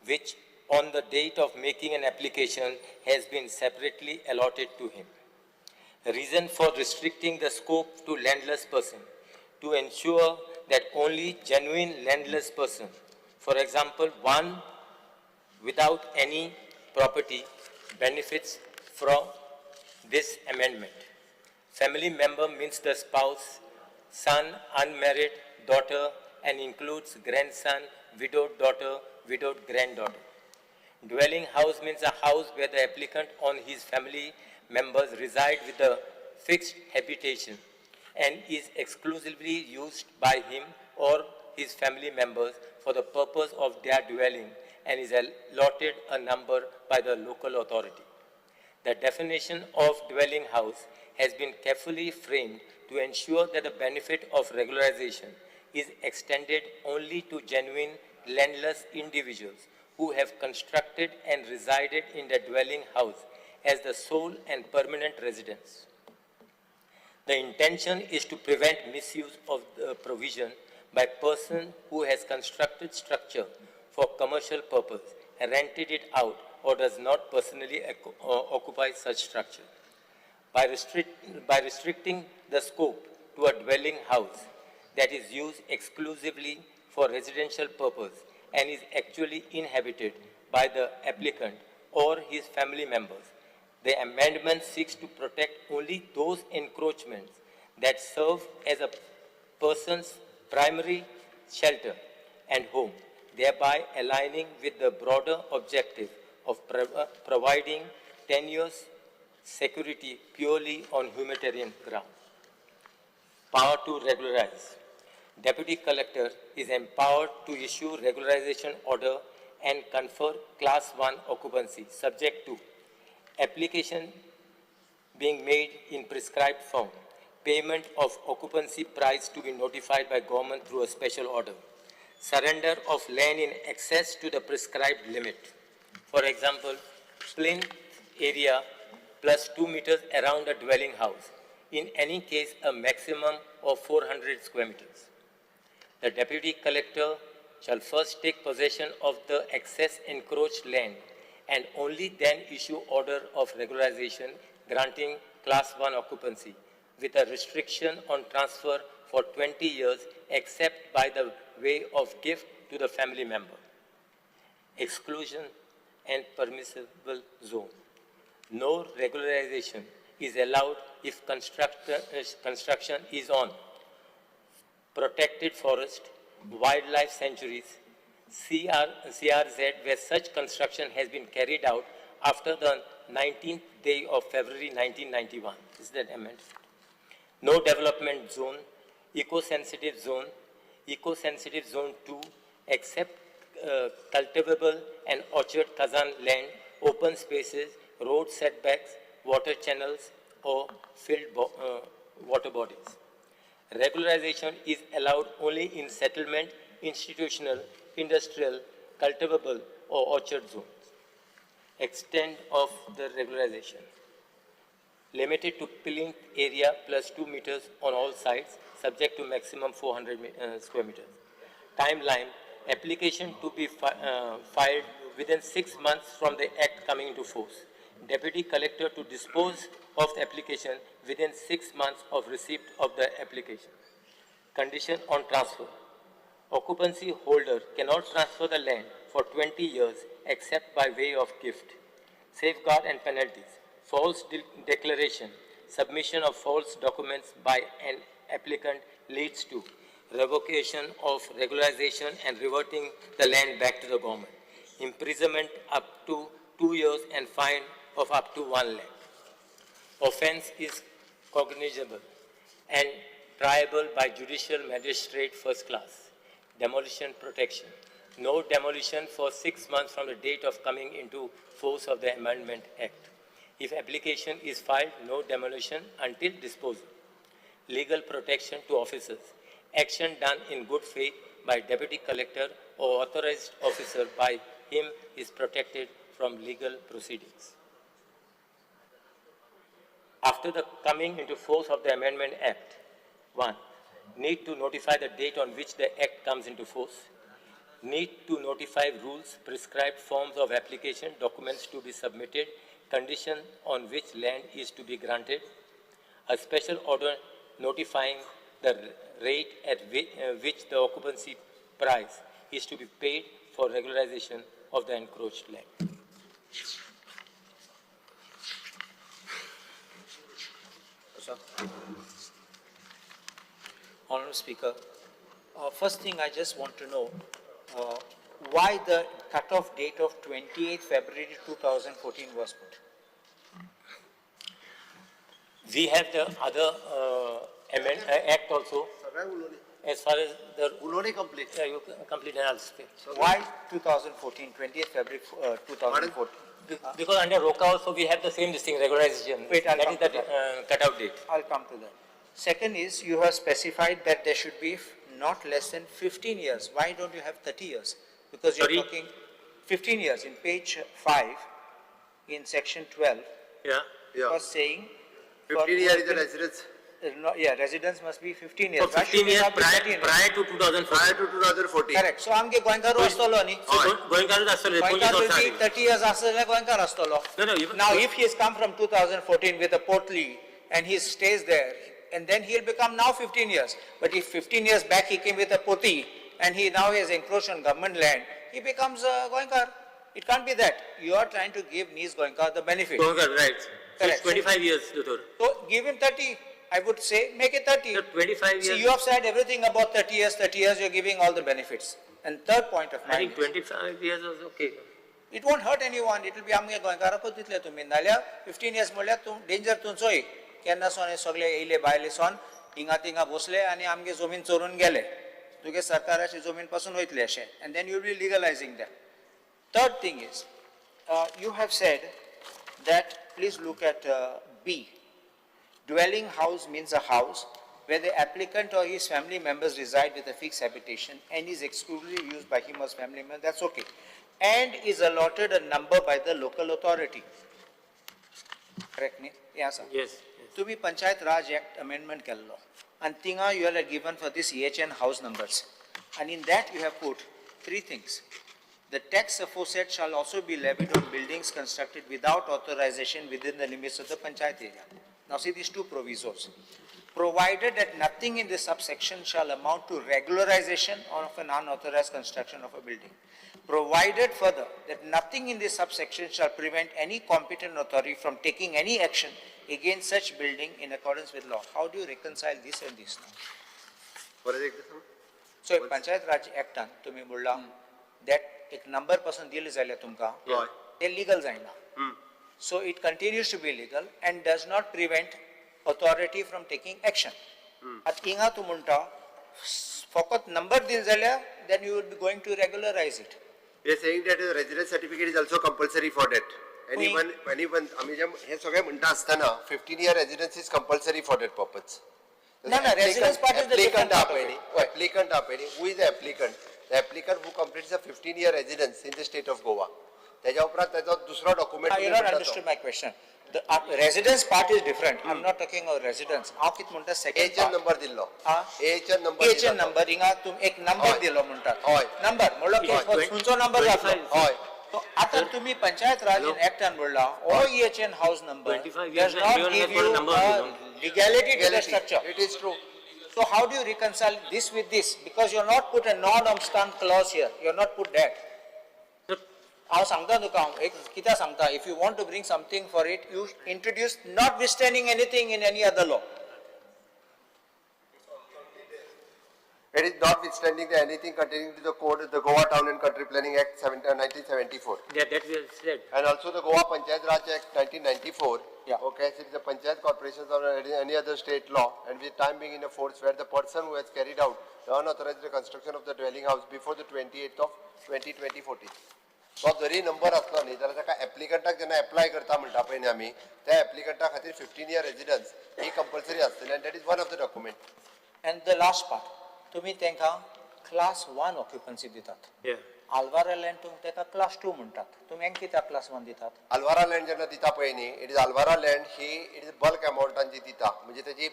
which on the date of making an application has been separately allotted to him. Reason for restricting the scope to landless person: to ensure that only genuine landless person, for example, one without any property, benefits from this amendment. Family member means the spouse, son, unmarried daughter, and includes grandson, widowed daughter, widowed granddaughter. Dwelling house means a house where the applicant or his family members reside with a fixed habitation and is exclusively used by him or his family members for the purpose of their dwelling and is allotted a number by the local authority. The definition of dwelling house has been carefully framed to ensure that the benefit of regularization is extended only to genuine landless individuals who have constructed and resided in the dwelling house as the sole and permanent residence. The intention is to prevent misuse of the provision by person who has constructed structure for commercial purpose, rented it out, or does not personally occupy such structure. By restricting the scope to a dwelling house that is used exclusively for residential purpose and is actually inhabited by the applicant or his family members, the amendment seeks to protect only those encroachments that serve as a person's primary shelter and home, thereby aligning with the broader objective of providing tenure security purely on humanitarian ground. Power to regularize. Deputy Collector is empowered to issue regularization order and confer Class 1 occupancy, subject to application being made in prescribed form, payment of occupancy price to be notified by government through a special order, surrender of land in excess to the prescribed limit. For example, plinth area plus 2 meters around a dwelling house, in any case a maximum of 400 square meters. The Deputy Collector shall first take possession of the excess encroached land and only then issue order of regularization granting Class 1 occupancy with a restriction on transfer for 20 years except by the way of gift to the family member. Exclusion and permissible zone. No regularization is allowed if construction is on protected forest, wildlife sanctuaries, CRZ, where such construction has been carried out after the 19th day of February 1991. Is that amendment? No development zone, eco-sensitive zone, eco-sensitive zone 2, except cultivable and orchard Khazan land, open spaces, road setbacks, water channels, or filled water bodies. Regularization is allowed only in settlement, institutional, industrial, cultivable, or orchard zones. Extent of the regularization. Limited to plinth area plus 2 meters on all sides, subject to maximum 400 square meters. Timeline, application to be filed within 6 months from the act coming into force. Deputy collector to dispose of the application within 6 months of receipt of the application. Condition on transfer. Occupancy holder cannot transfer the land for 20 years except by way of gift. Safeguard and penalties. False declaration. Submission of false documents by an applicant leads to revocation of regularization and reverting the land back to the government. Imprisonment up to 2 years and fine of up to 1 lakh. Offense is cognizable and triable by judicial magistrate first class. Demolition protection. No demolition for 6 months from the date of coming into force of the Amendment Act. If application is filed, no demolition until disposal. Legal protection to officers. Action done in good faith by deputy collector or authorized officer by him is protected from legal proceedings. After the coming into force of the Amendment Act, 1. Need to notify the date on which the Act comes into force. Need to notify rules, prescribed forms of application, documents to be submitted, condition on which land is to be granted. A special order notifying the rate at which the occupancy price is to be paid for regularization of the encroached land. Honorable Speaker, first thing I just want to know why the cutoff date of 28th February 2014 was put. We have the other act also. As far as the complete. Yeah, you complete and I'll speak. Why 2014, 20th February 2014? Because under ROCA also we have the same thing, regularization. Wait, I'll that come is the to that. Cutoff date. I'll come to that. Second is, you have specified that there should be not less than 15 years. Why don't you have 30 years? Because you're Sorry? talking 15 years in page 5, in section 12. Yeah. Yeah. Was saying 15 years is the residence. No, yeah, residence must be 15 years. So 15 years prior to 2014. Prior to 2014. Correct. So आमगे गोंयकारू आसतलो न्ही. So गोंयकारूच आसतलो. गोंयकार will be 30 years आसतले जाल्यार गोंयकार आसतलो. No, no. Even now if he has come from 2014 with a portly and he stays there, and then he'll become now 15 years. But if 15 years back he came with a poti and he now has encroached on government land, he becomes a Goenkar. It can't be that. You are trying to give Niz Goenkar the benefit. Goenkar, right. So Correct. it's 25 years, Doctor. So give him 30. I would say make it 30. So 25 years. See, you have said everything about 30 years, 30 years, you're giving all the benefits. And third point of mine. I think 25 years was okay. It won't hurt anyone. It will be आमगे गोंयकाराकूच दितले तुमी. नाल्यार 15 years म्हणल्यार तूं danger तुमचोय. केन्ना सोन हे सगळे येयले भायले सोन हिंगा थिंगा बसले आनी आमगे जमीन चोरून गेले. तुगे सरकाराची जमीन पासून वयतले अशें. And then you will be legalizing that. Third thing is, you have said that, please look at B. Dwelling house means a house where the applicant or his family members reside with a fixed habitation and is exclusively used by him or his family member, that's okay. And is allotted a number by the local authority. Correct me? Yeah, sir. Yes. To be Panchayat Raj Act amendment kello. And thinga you are given for this EHN house numbers. And in that you have put three things. The tax aforesaid shall also be levied on buildings constructed without authorization within the limits of the panchayat area. Now see these two provisos. Provided that nothing in this subsection shall amount to regularization of an unauthorized construction of a building. Provided further that nothing in this subsection shall prevent any competent authority from taking any action against such building in accordance with law. How do you reconcile this and this now? परत एकदा सांग. So panchayat राज एक्टान तुम्ही म्हणला that एक number पासून दिले जाल्यार तुमकां हय. ते लिगल जायना. So it continues to be legal and does not prevent authority from taking action. आतां हिंगा तूं म्हणटा फकत नंबर दिले जाल्यार then you will be going to regularize it. We are saying that a residence certificate is also compulsory for that. Anyone, आमी जे हे सगळे म्हणटा आसतना 15 year residence is compulsory for that purpose. ना, ना, residence part is the different Applicant part of आहा पळय न्ही, applicant आहा पळय न्ही, who is the applicant? The applicant who completes a 15 year residence in the state of Goa. तेज्या उपरांत तेजो दुसरो document. You not understood my question. The residence part is different. I am not talking of residence. हांव कितें म्हणटा second AHN number दिल्लो. AHN number. AHN number हिंगा तुम एक नंबर हय. दिलो म्हणटात. हय. नंबर म्हणलो की खंयचो नंबर जातलो. हय. तो आतां तुम्ही पंचायत राज ऍक्टान म्हणला ओ EHN house number 25 does years, not everyone give has got a you number, you know. Legality to the structure. It is true. So how do you reconcile this with this? Because you're not put a non-obstant clause here. You're not put that. हांव सांगता तुका हांव एक कित्याक सांगता, if you want to bring something for it, you introduce notwithstanding anything in any other law. It is notwithstanding the anything containing to the code, the Goa Town and Country Planning Act 1974. Yeah, that we have said. And also the Goa Panchayat Raj Act 1994. Yeah. Okay, so the Panchayat Corporations or any other state law, and with time being in a force where the person who has carried out the unauthorized construction of the dwelling house before the 28th of 2014. तो जरी number आसलो न्ही जाल्यार ताका एप्लिकंटाक जेन्ना apply करता म्हणटा पळय न्ही आमी, त्या एप्लिकंटा खातीर 15 इयर रेजिडन्स ही कंपल्सरी आसतली आनी that is one of the document. And the last part, तुम्ही तांकां क्लास वन ऑक्युपन्सी दितात. आल्वारा लँड तुमी ताका क्लास टू म्हणटात. तुमी हेंका कित्याक क्लास वन दितात? आल्वारा लँड जेन्ना दिता पळय न्ही, it is Alvara land he it is bulk अमावंटान जी दिता, म्हणजे तेजी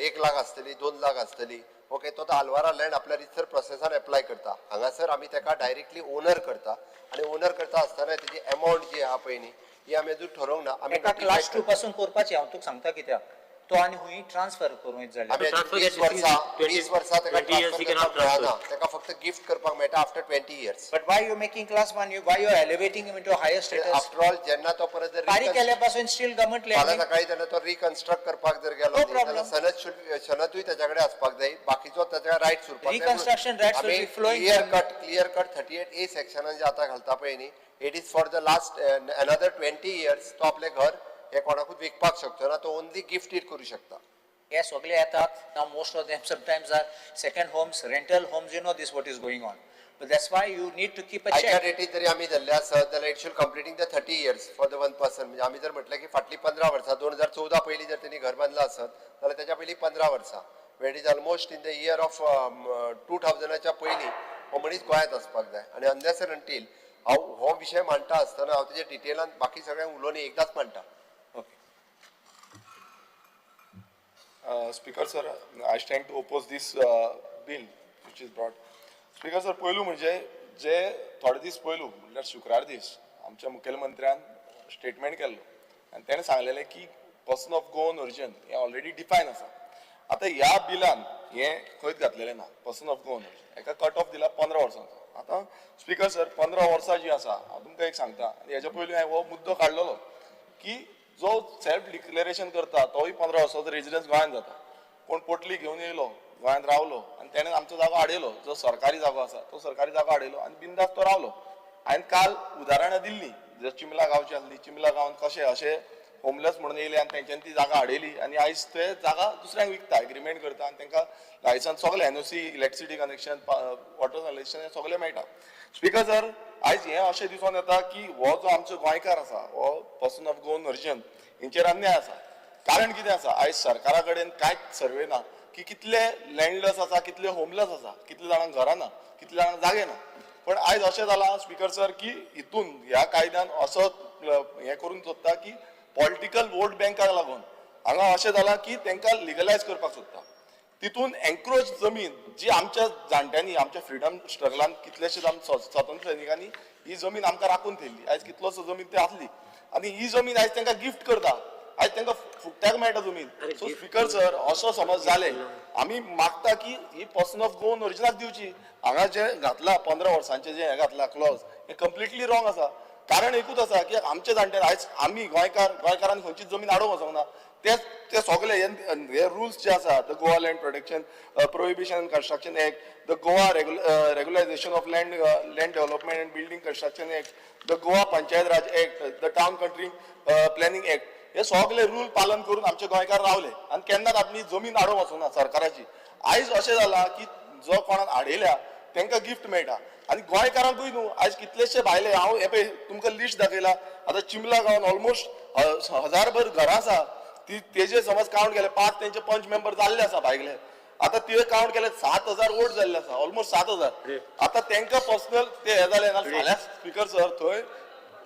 1 लाख आसतली, 2 लाख आसतली, ओके. तो आल्वारा लँड आपल्या रितसर प्रोसेसान एप्लाय करता. हांगासर आमी ताका डायरेक्टली ओनर करता आनी ओनर करता आसतना तेजी अमावंट जी आहा पळय न्ही, ही आमी अजून ठरोवंक ना. आमी ताका क्लास टू पासून करपाची. हांव तुका सांगता कित्याक, तो आनी हुंय ट्रान्सफर करूं जाल्यार. आमी 20 वर्सां, 20 वर्सां ताका ट्रान्सफर करपाक मेळना. ताका फक्त गिफ्ट करपाक मेळटा after 20 years. But why you making class one? You why you elevating him into higher status? After all जेन्ना तो परत जर फारीक केल्या पासून स्टील गव्हर्मेंट. फाल्यां सकाळी जेन्ना तो रिकन्स्ट्रक्ट करपाक जर गेलो जाल्यार सनद should सनदूय ताच्या कडेन आसपाक जाय, बाकीचो ताच्या रायट्स उरपाक जाय. Reconstruction rights will be flowing. Clear cut, clear cut 38A सेक्शनान जे आतां घालता पळय न्ही, it is for the last another 20 years. तो आपलें घर हे कोणाकूच विकपाक शकचो ना, तो ओनली गिफ्ट करू शकता. हे सगळे येतात. Now most of them sometimes are second homes, rental homes. You know this, what is going on, but that's why you need to keep a आयच्या check. डेटीत जरी आमी धरले आसत जाल्यार it should completing the 30 years for the one person. म्हणजे आमी जर म्हटलें की फाटलीं 15 वर्सां, 2014 पयलीं जर तेणी घर बांदलां आसत जाल्यार तेच्या पयलीं 15 वर्सां, when is almost in the year of 2000च्या पयलीं हो मनीस गोंयांत आसपाक जाय. आनी अनलेस एंड अंटील हांव हो विशय मांडटा आसतना हांव तेजे डिटेलान बाकी सगळ्यांक उलोवन एकदांच मांडटा. Speaker sir, I stand to oppose this bill which is brought. Speaker sir, पयलू म्हणजे जे थोडे दीस पयलू म्हणल्यार शुक्रार दीस आमच्या मुखेलमंत्र्यान स्टेटमेंट केल्लो आनी तेणें सांगलेलें की पर्सन ऑफ गोवन ओरिजन हें ऑलरेडी डिफायन आसा. आतां ह्या बिलान हें खंयच घातलेलें ना. पर्सन ऑफ गोवन ओरिजन हेका कट ऑफ दिला 15 वर्सांचो. आतां स्पीकर सर, 15 वर्सां जीं आसा, हांव तुमकां एक सांगता आनी हेज्या पयलीं हांवें हो मुद्दो काडलेलो की जो सेल्फ डिक्लेरेशन करता तोय 15 वर्साचो रेजिडन्स गोंयांत जाता. कोण पोटली घेवन येयलो, गोंयांत रावलो आनी तेणें आमचो जागो आडयलो, जो सरकारी जागो आसा तो सरकारी जागो आडयलो आनी बिंदास तो रावलो. हांवें काल उदाहरणां दिल्लीं, जर चिमला गांवची आसली, चिमला गांवांत कशें अशें होमलेस म्हणून येयले आनी तेंच्यांनी ती जागा आडयली आनी आयज ते जागा दुसऱ्यांक विकता, एग्रीमेंट करता आनी तांकां लायसन्स सगळें, NOC, electricity connection, water connection हें सगळें मेळटा. स्पीकर सर, आयज हें अशें दिसून येता की हो जो आमचो गोंयकार आसा, हो पर्सन ऑफ गोवन ओरिजन, हेंचेर अन्याय आसा. कारण कितें आसा, आयज सरकारा कडेन कांयच सर्वे ना की कितले लँडलेस आसा, कितले होमलेस आसा, कितले जाणांक घरां ना, कितले जाणांक जागे ना. पण आयज अशें जालां स्पीकर सर की हितून ह्या कायद्यान असो हें करूंक सोदता की पॉलिटिकल वोट बँकाक लागून हांगा अशें जालां की तांकां लिगलायज करपाक सोदता. तितून एन्क्रोच जमीन जी आमच्या जाणट्यांनी आमच्या फ्रिडम स्ट्रगलान कितलेशेच स्वातंत्र्य सैनिकांनी ही जमीन आमकां राखून थेयल्ली, आयज कितलोसो जमीन ती आसली आनी ही जमीन आयज तांकां गिफ्ट करता. आयज तांकां फुकट्याक मेळटा जमीन. सो स्पीकर सर, असो समज जाले आमी मागता की ही पर्सन ऑफ गोवन ओरिजिनाक दिवची. हांगा जे घातला 15 वर्सांचे जे हे घातला क्लॉज, हे कंप्लिटली रॉंग आसा. कारण एकूच आसा की आमचे जाणटे आयज आमी गोंयकार, गोंयकारान खंयचीच जमीन आडोवंक वचोंक ना. ते ते सगळे हे रुल्स जे आसा, the Goa Land Protection Prohibition and Construction Act, the Goa Regularisation of Land Development and Building Construction Act, the Goa Panchayat Raj Act, the Town Country Planning Act, हे सगळे रूल पालन करून आमचे गोंयकार रावले आनी केन्नाच आपली जमीन आडोवंक वचूंक ना सरकाराची. आयज अशें जालां की जो कोणाक आडयल्या तांकां गिफ्ट मेळटा आनी गोंयकारांकूय न्हू, आयज कितलेशे भायले, हांव हे पळय तुमकां लिस्ट दाखयला. आतां चिमला गांवान ऑलमोस्ट हजारभर घरां आसा, ती तेजे समज कावंट केले 5 तेंचे पंच मेंबर जाल्ले आसा भायले. आतां ते कावंट केले 7,000 वोट जाल्ले आसा, ऑलमोस्ट 7,000. आतां तांकां पर्सनल ते हे जाले ना फाल्यां. स्पीकर सर, थंय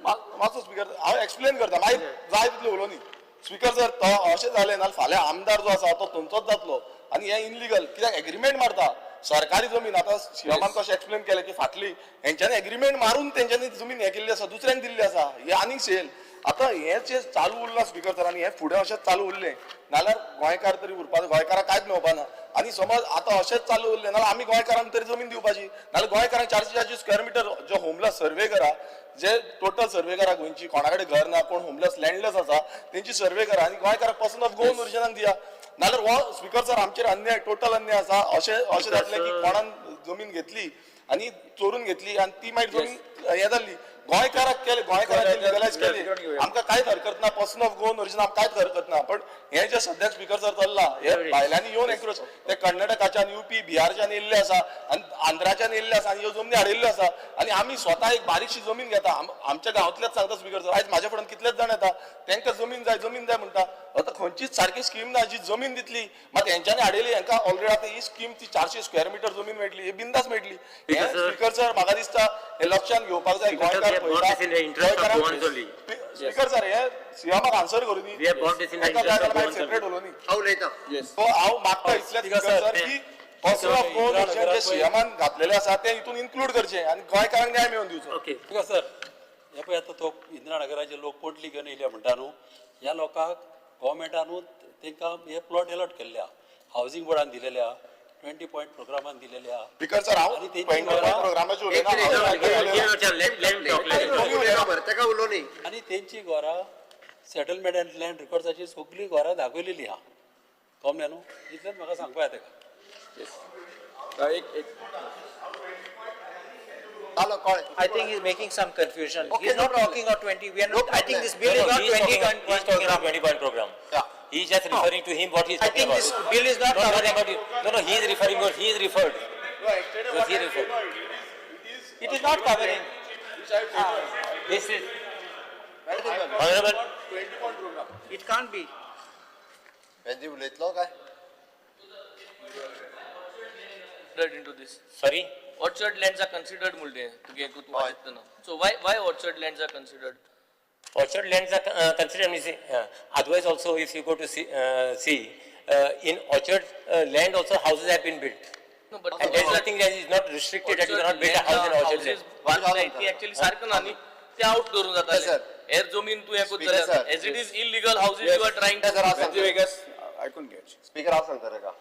मातसो स्पीकर हांव एक्सप्लेन करता, मागीर जाय तितले उलोवनी. स्पीकर सर, तो अशें जालें ना फाल्यां आमदार जो आसा तो थंयचोच जातलो आनी हें इनलिगल कित्याक एग्रीमेंट मारता सरकारी जमीन. आतां शिवमान कशें एक्सप्लेन केलें की फाटली हेंच्यांनी एग्रीमेंट मारून तेंच्यांनी जमीन हें केल्ली आसा, दुसऱ्यांक दिल्ली आसा, हे आनीक सेल. आतां हें जें चालू उरलां स्पीकर सर, आनी हें फुडें अशेंच चालू उरलें नाल्यार गोंयकार तरी उरपा, गोंयकाराक कांयच मेळपा ना. आनी समज आतां अशेंच चालू उरलें नाल्यार आमी गोंयकारांक तरी जमीन दिवपाची, नाल्यार गोंयकारांक 400-400 स्क्वेअर मिटर जो होमलेस सर्वे करा, जे टोटल सर्वे करा गोंयची, कोणा कडेन घर ना, कोण होमलेस लँडलेस आसा तेंची सर्वे करा आनी गोंयकाराक पर्सन ऑफ गोवन ओरिजिनाक दिया. नाल्यार हो स्पीकर सर आमचेर अन्याय, टोटल अन्याय आसा. अशें अशें जातलें की कोणान जमीन घेतली आनी चोरून घेतली आनी ती मागीर जमीन हें जाल्ली गोंयकाराक केले, गोंयकाराक लिगलायज केली, आमकां कांयच हरकत ना. पर्सन ऑफ गोवन ओरिजिन आमकां कांयच हरकत ना. पण हें जें सद्याक स्पीकर सर चल्लां, हे भायल्यांनी येवन एन्क्रोच, ते कर्नाटकाच्यान, युपी, बिहारच्यान येयल्ले आसा आनी आंध्राच्यान येयल्ले आसा आनी ह्यो जमनी हाडिल्ल्यो आसा आनी आमी स्वता एक बारीकशी जमीन घेता. आमच्या गांवांतल्याच सांगता स्पीकर सर, आयज म्हाज्या फुड्यान कितलेच जाण येता, तांकां जमीन जाय, जमीन जाय म्हणटा. आतां खंयचीच सारकी स्कीम ना जी जमीन दितली. मात हेंच्यांनी हाडिल्ली हेंकां ऑलरेडी आतां ही स्कीम ती 400 स्क्वेअर मिटर जमीन मेळटली, ही बिंदास मेळटली. स्पीकर सर, म्हाका दिसता हे लक्षात घेवपाक जाय. गोंयकार स्पीकर सर, हे सीएमाक आन्सर करूं दी, सेपरेट उलोवनी. सो हांव मागता इतलें स्पीकर सर की पर्सन ऑफ गोवन जे सीएमान घातलेले आसा ते हितून इन्क्लूड करचे आनी गोंयकारांक न्याय मेळोवन दिवचो. स्पीकर सर, हे पळय आतां तो इंदिरा नगराचे लोक पोटली घेवन येयले म्हणटा न्हू, ह्या लोकांक गोवोरमेंटानूच तांकां हे प्लॉट एलॉट केल्ले आहा, हावजींग बोर्डान दिलेले आहा, 20 पॉयंट प्रोग्रामान दिलेले आहा. स्पीकर सर, हांव प्रोग्रामाचेर उलयना. आनी तेंची घरां सेटलमेंट अँड लँड रिकॉर्ड्साची सगळीं घरां दाखयलेली आहा, कळ्ळें न्हू? इतलेंच म्हाका सांगपा येता. I think he's making some confusion. Okay, he's not talking of 20. We are not. I think this bill is not 20 point He's talking about 20 point program. Yeah. He's just referring to him what he's I talking think about. this bill is not No, not covering. about it. No, he is referring what he is referred. No, he referred. It is not covering. This is honorable. 20 point program. It can't be. Venzy उलयतलो काय? Into this. Sorry? Orchard lands are considered mulde. So why orchard lands are considered? Orchard lands are considered. Otherwise also if you go to see, in orchard land also houses have been built. No, but and there is nothing that is not restricted that you cannot build a house in orchard land. Actually सारखं ना न्ही ते out करून जाताले. हेर जमीन तू हें करता. As it is illegal houses you are trying to. आयकून घे. स्पीकर, हांव सांगता ताका.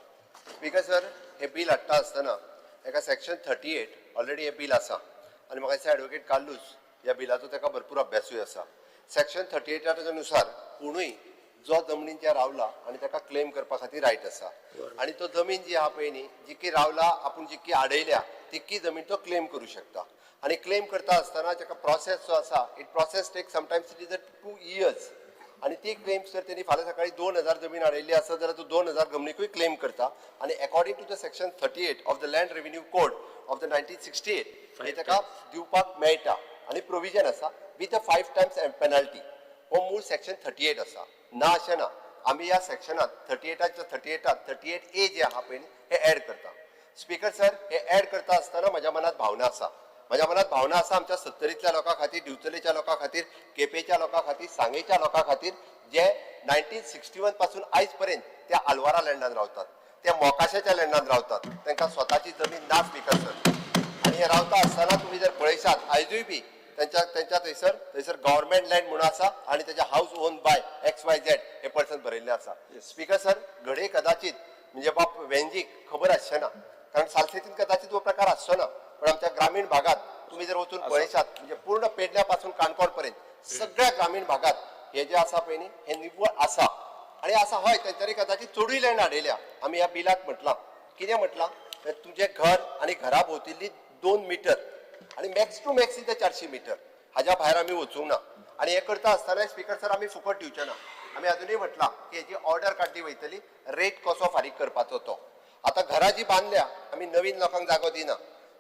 स्पीकर सर, हे बिल हाडटा आसतना एका सेक्शन 38 ऑलरेडी हे बिल आसा आनी म्हाका दिसता एडवोकेट कार्लूस ह्या बिलाचो ताका भरपूर अभ्यासूय आसा. सेक्शन 38 नुसार कोणूय जो जमनीन ज्या रावला आनी ताका क्लेम करपा खातीर रायट आसा आनी तो जमीन जी आहा पळय न्ही, जितकी रावला आपूण जितकी आडयल्या तितकी जमीन तो क्लेम करूं शकता. आनी क्लेम करता आसतना ताका प्रोसेस जो आसा, it process take sometimes it is a 2 years. आनी ती क्लेम्स जर तेणी फाल्यां सकाळी 2000 जमीन हाडिल्ली आसत जाल्यार तो 2000 जमनीकूय क्लेम करता. आनी according to the section 38 of the land revenue code of the 1968 हे ताका दिवपाक मेळटा आनी प्रोविजन आसा विथ अ 5 टायम्स पेनल्टी. हो मूळ सेक्शन 38 आसा. ना अशें ना, आमी ह्या सेक्शनात 38 38 38A जे आहा पळय न्ही हे एड करता. स्पीकर सर, हे एड करता आसतना म्हज्या मनात भावना आसा. म्हज्या मनात भावना आसा आमच्या सत्तरींतल्या लोकां खातीर, दिवचलेच्या लोकां खातीर, केपेंच्या लोकां खातीर, सांगेच्या लोकां खातीर जे 1961 पासून आयज पर्यंत त्या आलवारा लँडान रावतात, त्या मोकाशाच्या लँडान रावतात, तांकां स्वताची जमीन ना स्पीकर सर. आनी हे रावता आसतना तुमी जर पळयशात आयजूय बी त्यांच्या त्यांच्या थंयसर थंयसर गव्हर्मेंट लँड म्हणून आसा आणि तेच्या house own by X Y Z hey person बरयल्लें आसा. स्पीकर सर, घडये कदाचित म्हणजे बाब वेंजीक खबर आसचें ना, कारण सालसेतीन कदाचित हो प्रकार आसचो ना, पण आमच्या ग्रामीण भागात तुम्ही जर वचून पळयशात म्हणजे पूर्ण पेडण्या पासून काणकोण पर्यंत सगळ्या ग्रामीण भागात हे जे आसा पळय न्ही हे निव्वळ आसा. आनी आसा हय तेंच्यांनी कदाचित चडूय लँड हाडयल्या. आमी ह्या बिलाक म्हटलां कितें म्हटलां, तुमचें घर आनी घरा भोंवतिल्ली 2 मिटर आनी मॅक्स टू मॅक्स ते 400 मिटर, हाज्या भायर आमी वचूंक ना. आनी हें करता आसतना स्पीकर सर आमी फुकट दिवचे ना. आमी अजुनूय म्हटलां की हेजी ऑर्डर काडली वयतली, रेट कसो फारीक करपाचो तो. आतां घरां जी बांदल्या आमी नवीन लोकांक जागो दिना.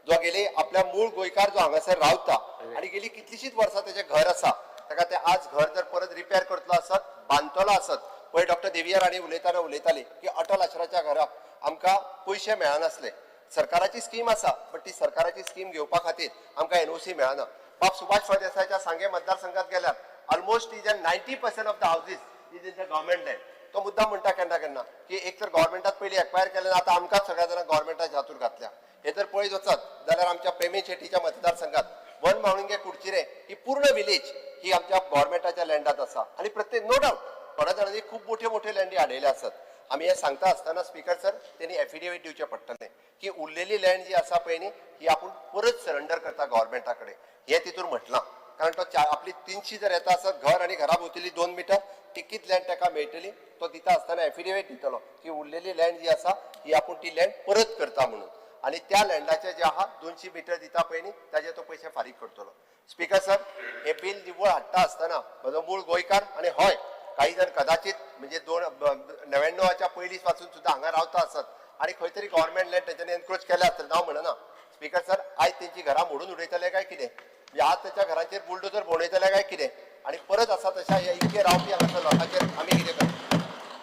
जो गेली आपल्या मूळ गोंयकार जो हांगासर रावता आनी गेली कितलीशींच वर्सां तेजें घर आसा, ताका तें आज घर जर परत रिपेर करतलो आसत, बांदतलो आसत, पळय डॉक्टर देविया राणे उलयतना उलयताली की अटल आश्राच्या घराक आमकां पयशे मेळनासले. सरकाराची स्कीम आसा, बट ती सरकाराची स्कीम घेवपा खातीर आमकां एनओसी मेळना. बाब सुभाष फळदेसायाच्या सांगे मतदारसंघात गेल्यार almost is 90% of the houses is in the government land. तो मुद्दा म्हणटा केन्ना केन्ना की एक तर गव्हर्मेंटात पयलीं एक्वायर केलें, आतां आमकांच सगळ्या जाणांक गव्हर्मेंटाच्या हातूर घातल्या. हे जर पळयत वचत जाल्यार आमच्या प्रेमी शेटीच्या मतदारसंघात वन मावळिंगे कुडचिरे ही पूर्ण विलेज ही आमच्या गव्हर्मेंटाच्या लँडात आसा. आनी प्रत्येक नो डावट थोड्या जाणांनी खूब मोठे मोठे लँडी हाडयले आसत. आमी हें सांगता आसतना स्पीकर सर तेणी एफिडेवीट दिवचें पडटलें की उरलेली लँड जी आसा पळय न्ही ही आपूण परत सरेंडर करता गव्हर्मेंटा कडेन, हें तितून म्हटलां. कारण तो आपली 300 जर येता आसत घर आनी घरा भोंवतली 2 मिटर तिकीत लँड ताका मेळटली, तो दिता आसतना एफिडेवीट दितलो की उरलेली लँड जी आसा ही आपूण ती लँड परत करता म्हणून. आनी त्या लँडाचे जे आहा 200 मिटर दिता पळय न्ही ताजे तो पयशे फारीक करतलो. स्पीकर सर, हे बील निव्वळ हाडटा आसतना म्हजो मूळ गोंयकार आनी हय काही जण कदाचित म्हणजे 99च्या पयलीं पासून सुद्दां हांगा रावता आसत आनी खंय तरी गव्हर्मेंट लँड तेंच्यांनी एनक्रोच केल्या आसतलें, हांव म्हणना. स्पीकर सर, आयज तेंची घरां मोडून उडयतले काय कितें, म्हणजे आज तेच्या घरांचेर बुलडोजर भोंवडयतले काय कितें, आनी परत आसा तशा ह्या इतके रावपी हांगासर लोकांचेर आमी कितें करता.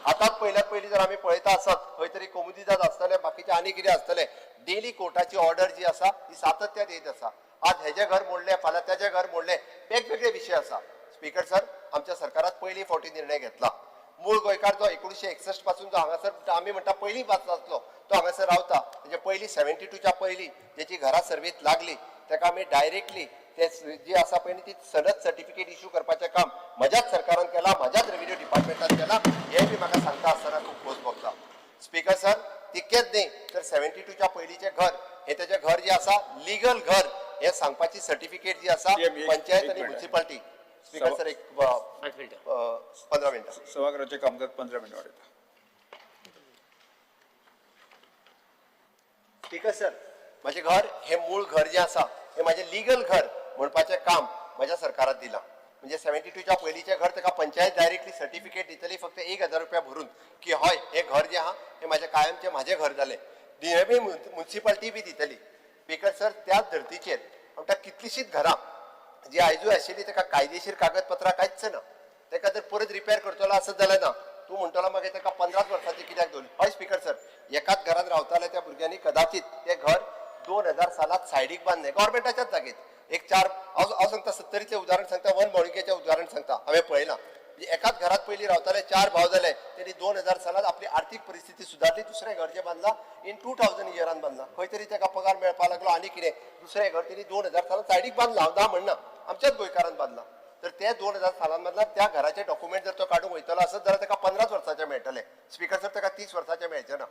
आतांच पयल्यात पयलीं जर आमी पळयता आसत खंय तरी कोमुनिदाद आसतले, बाकीचे आनी कितें आसतले, डेली कोर्टाची ऑर्डर जी आसा ती सातत्यान येत आसा. आज हेजें घर मोडलें, फाल्यां तेजें घर मोडलें, वेगवेगळे विशय आसा. स्पीकर सर, आमच्या सरकारात पयली फावटी निर्णय घेतला. मूळ गोंयकार जो 1961 पासून जो हांगासर आमी म्हणटा पयलीं वाचलो तो हांगासर रावता, तेजे पयलीं 72च्या पयलीं जेची घरां सर्वीस लागली ताका आमी डायरेक्टली ते जी आसा पळय न्ही ती सनद सर्टिफिकेट इशू करपाचें काम म्हज्याच सरकारान केलां, म्हज्याच रेविन्यू डिपार्टमेंटान केलां, हें बी म्हाका सांगता आसतना खूब खोस भोगता. स्पीकर सर, तितकेंच न्ही तर 72च्या पयलींचें घर हें तेजें घर जें आसा लिगल घर हें सांगपाची सर्टिफिकेट जी आसा पंचायत आनी म्युनिसिपालिटी. स्पीकर सर, एक 15 मिनटां. सभाघराचें कामकाज 15 मिनटां वाडयता. स्पीकर सर, म्हजें घर हें मूळ घर जें आसा हें म्हाजें लिगल घर म्हणपाचें काम म्हज्या सरकारात दिलां. म्हणजे 72च्या पयलींचें घर ताका पंचायत डायरेक्टली सर्टिफिकेट दितली फक्त 1000 रुपया भरून की हय हें घर जें आहा हें म्हाजें कायमचें म्हाजें घर जालें. नियमी म्युनिसिपालिटी बी दितली. स्पीकर सर, त्याच धर्तीचेर म्हणटा कितलींशींच घरां जी आयजूय आशिल्ली ताका कायदेशीर कागदपत्रां कांयच ना, ताका जर परत रिपेर करतलो आसत जाल्यार ना, तूं म्हणटलो मागीर ताका 15 वर्सांची कित्याक दवरली. हय स्पीकर सर, एकाच घरांत रावताले त्या भुरग्यांनी कदाचित तें घर 2000 सालात सायडीक बांदलें गव्हर्मेंटाच्याच जागेत. एक 4 हांव सांगता 70चें उदाहरण सांगता, वन मावळिंगेचें उदाहरण सांगता, हांवें पळयलां. म्हणजे एकाच घरांत पयलीं रावताले, 4 भाव जाले, तेणी 2000 सालात आपली आर्थीक परिस्थिती सुदारली, दुसरें घर जें बांदलां इन 2000 इयरान बांदलां, खंय तरी ताका पगार मेळपाक लागलो आनी कितें, दुसरें घर तेणी 2000 सालात सायडीक बांदलां, हांव ना म्हणना, आमच्याच गोंयकारान बांदलां. तर ते 2000 सालान बांदलां त्या घराचे डॉक्युमेंट जर तो काडूंक वयतलो आसत जाल्यार ताका 15 वर्सांचे मेळटले. स्पीकर सर, ताका 30 वर्सांचे मेळचे ना.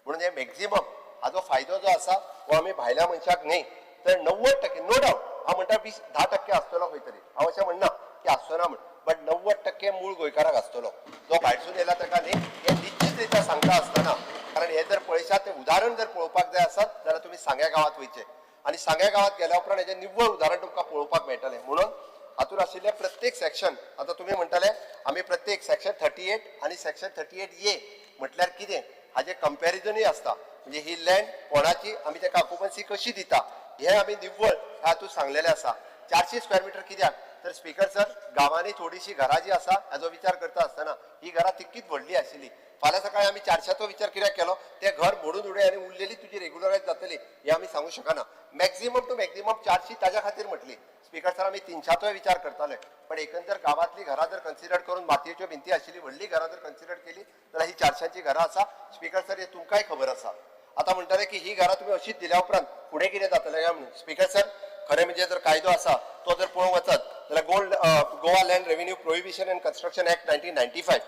म्हणून हे मॅक्झिमम हाजो फायदो जो आसा हो आमी भायल्या मनशाक न्ही तर 90% नो डावट हांव म्हणटा 10% आसतलो खंय तरी, हांव अशें म्हणना की आसचो ना म्हण, बट 90% मूळ गोंयकाराक आसतलो, जो भायरसून येयला ताका न्ही. हें निश्चीत रित्या सांगता आसतना, कारण हें जर पळयशात तें उदाहरण जर पळोवपाक जाय आसत जाल्यार तुमी सांग्या गांवांत वयचें आनी सांग्या गांवांत गेल्या उपरांत हेजें निव्वळ उदाहरण तुमकां पळोवपाक मेळटलें. म्हणून हातूंत आशिल्ले प्रत्येक सेक्शन, आतां तुमी म्हणटले आमी प्रत्येक सेक्शन 38 आनी सेक्शन 38A म्हटल्यार कितें हाजें कंपॅरिजनूय आसता. म्हणजे ही लँड कोणाची, आमी ताका ऑक्युपन्सी कशी दिता हें आमी निव्वळ हातूंत सांगलेलें आसा. 400 स्क्वेअर मिटर कित्याक तर स्पीकर सर, गांवांनी थोडीशी घरां जी आसा हाजो विचार करता आसतना ही घरां तितकीच व्हडली आशिल्ली. फाल्यां सकाळी आमी 400चो विचार कित्याक केलो, तें घर मोडून उडय आनी उरलेली तुजी रेगुलरायज जातली हें आमी सांगू शकना. मॅक्झिमम टू मॅक्झिमम 400 ताज्या खातीर म्हटली. स्पीकर सर, आमी 300चोय विचार करताले, पण एकंदर गांवांतली घरां जर कन्सिडर करून मातयेच्यो भिंती आशिल्ली व्हडली घरां जर कन्सिडर केली जाल्यार ही 400ची घरां आसा. स्पीकर सर, हें तुमकांय खबर आसा. आतां म्हणटले की ही घरां तुमी अशीच दिल्या उपरांत फुडें कितें जातलें काय म्हणून. स्पीकर सर, खरें म्हणजे जर कायदो आसा तो जर पळोवंक वचत जाल्यार gold Goa land revenue prohibition and construction act 1995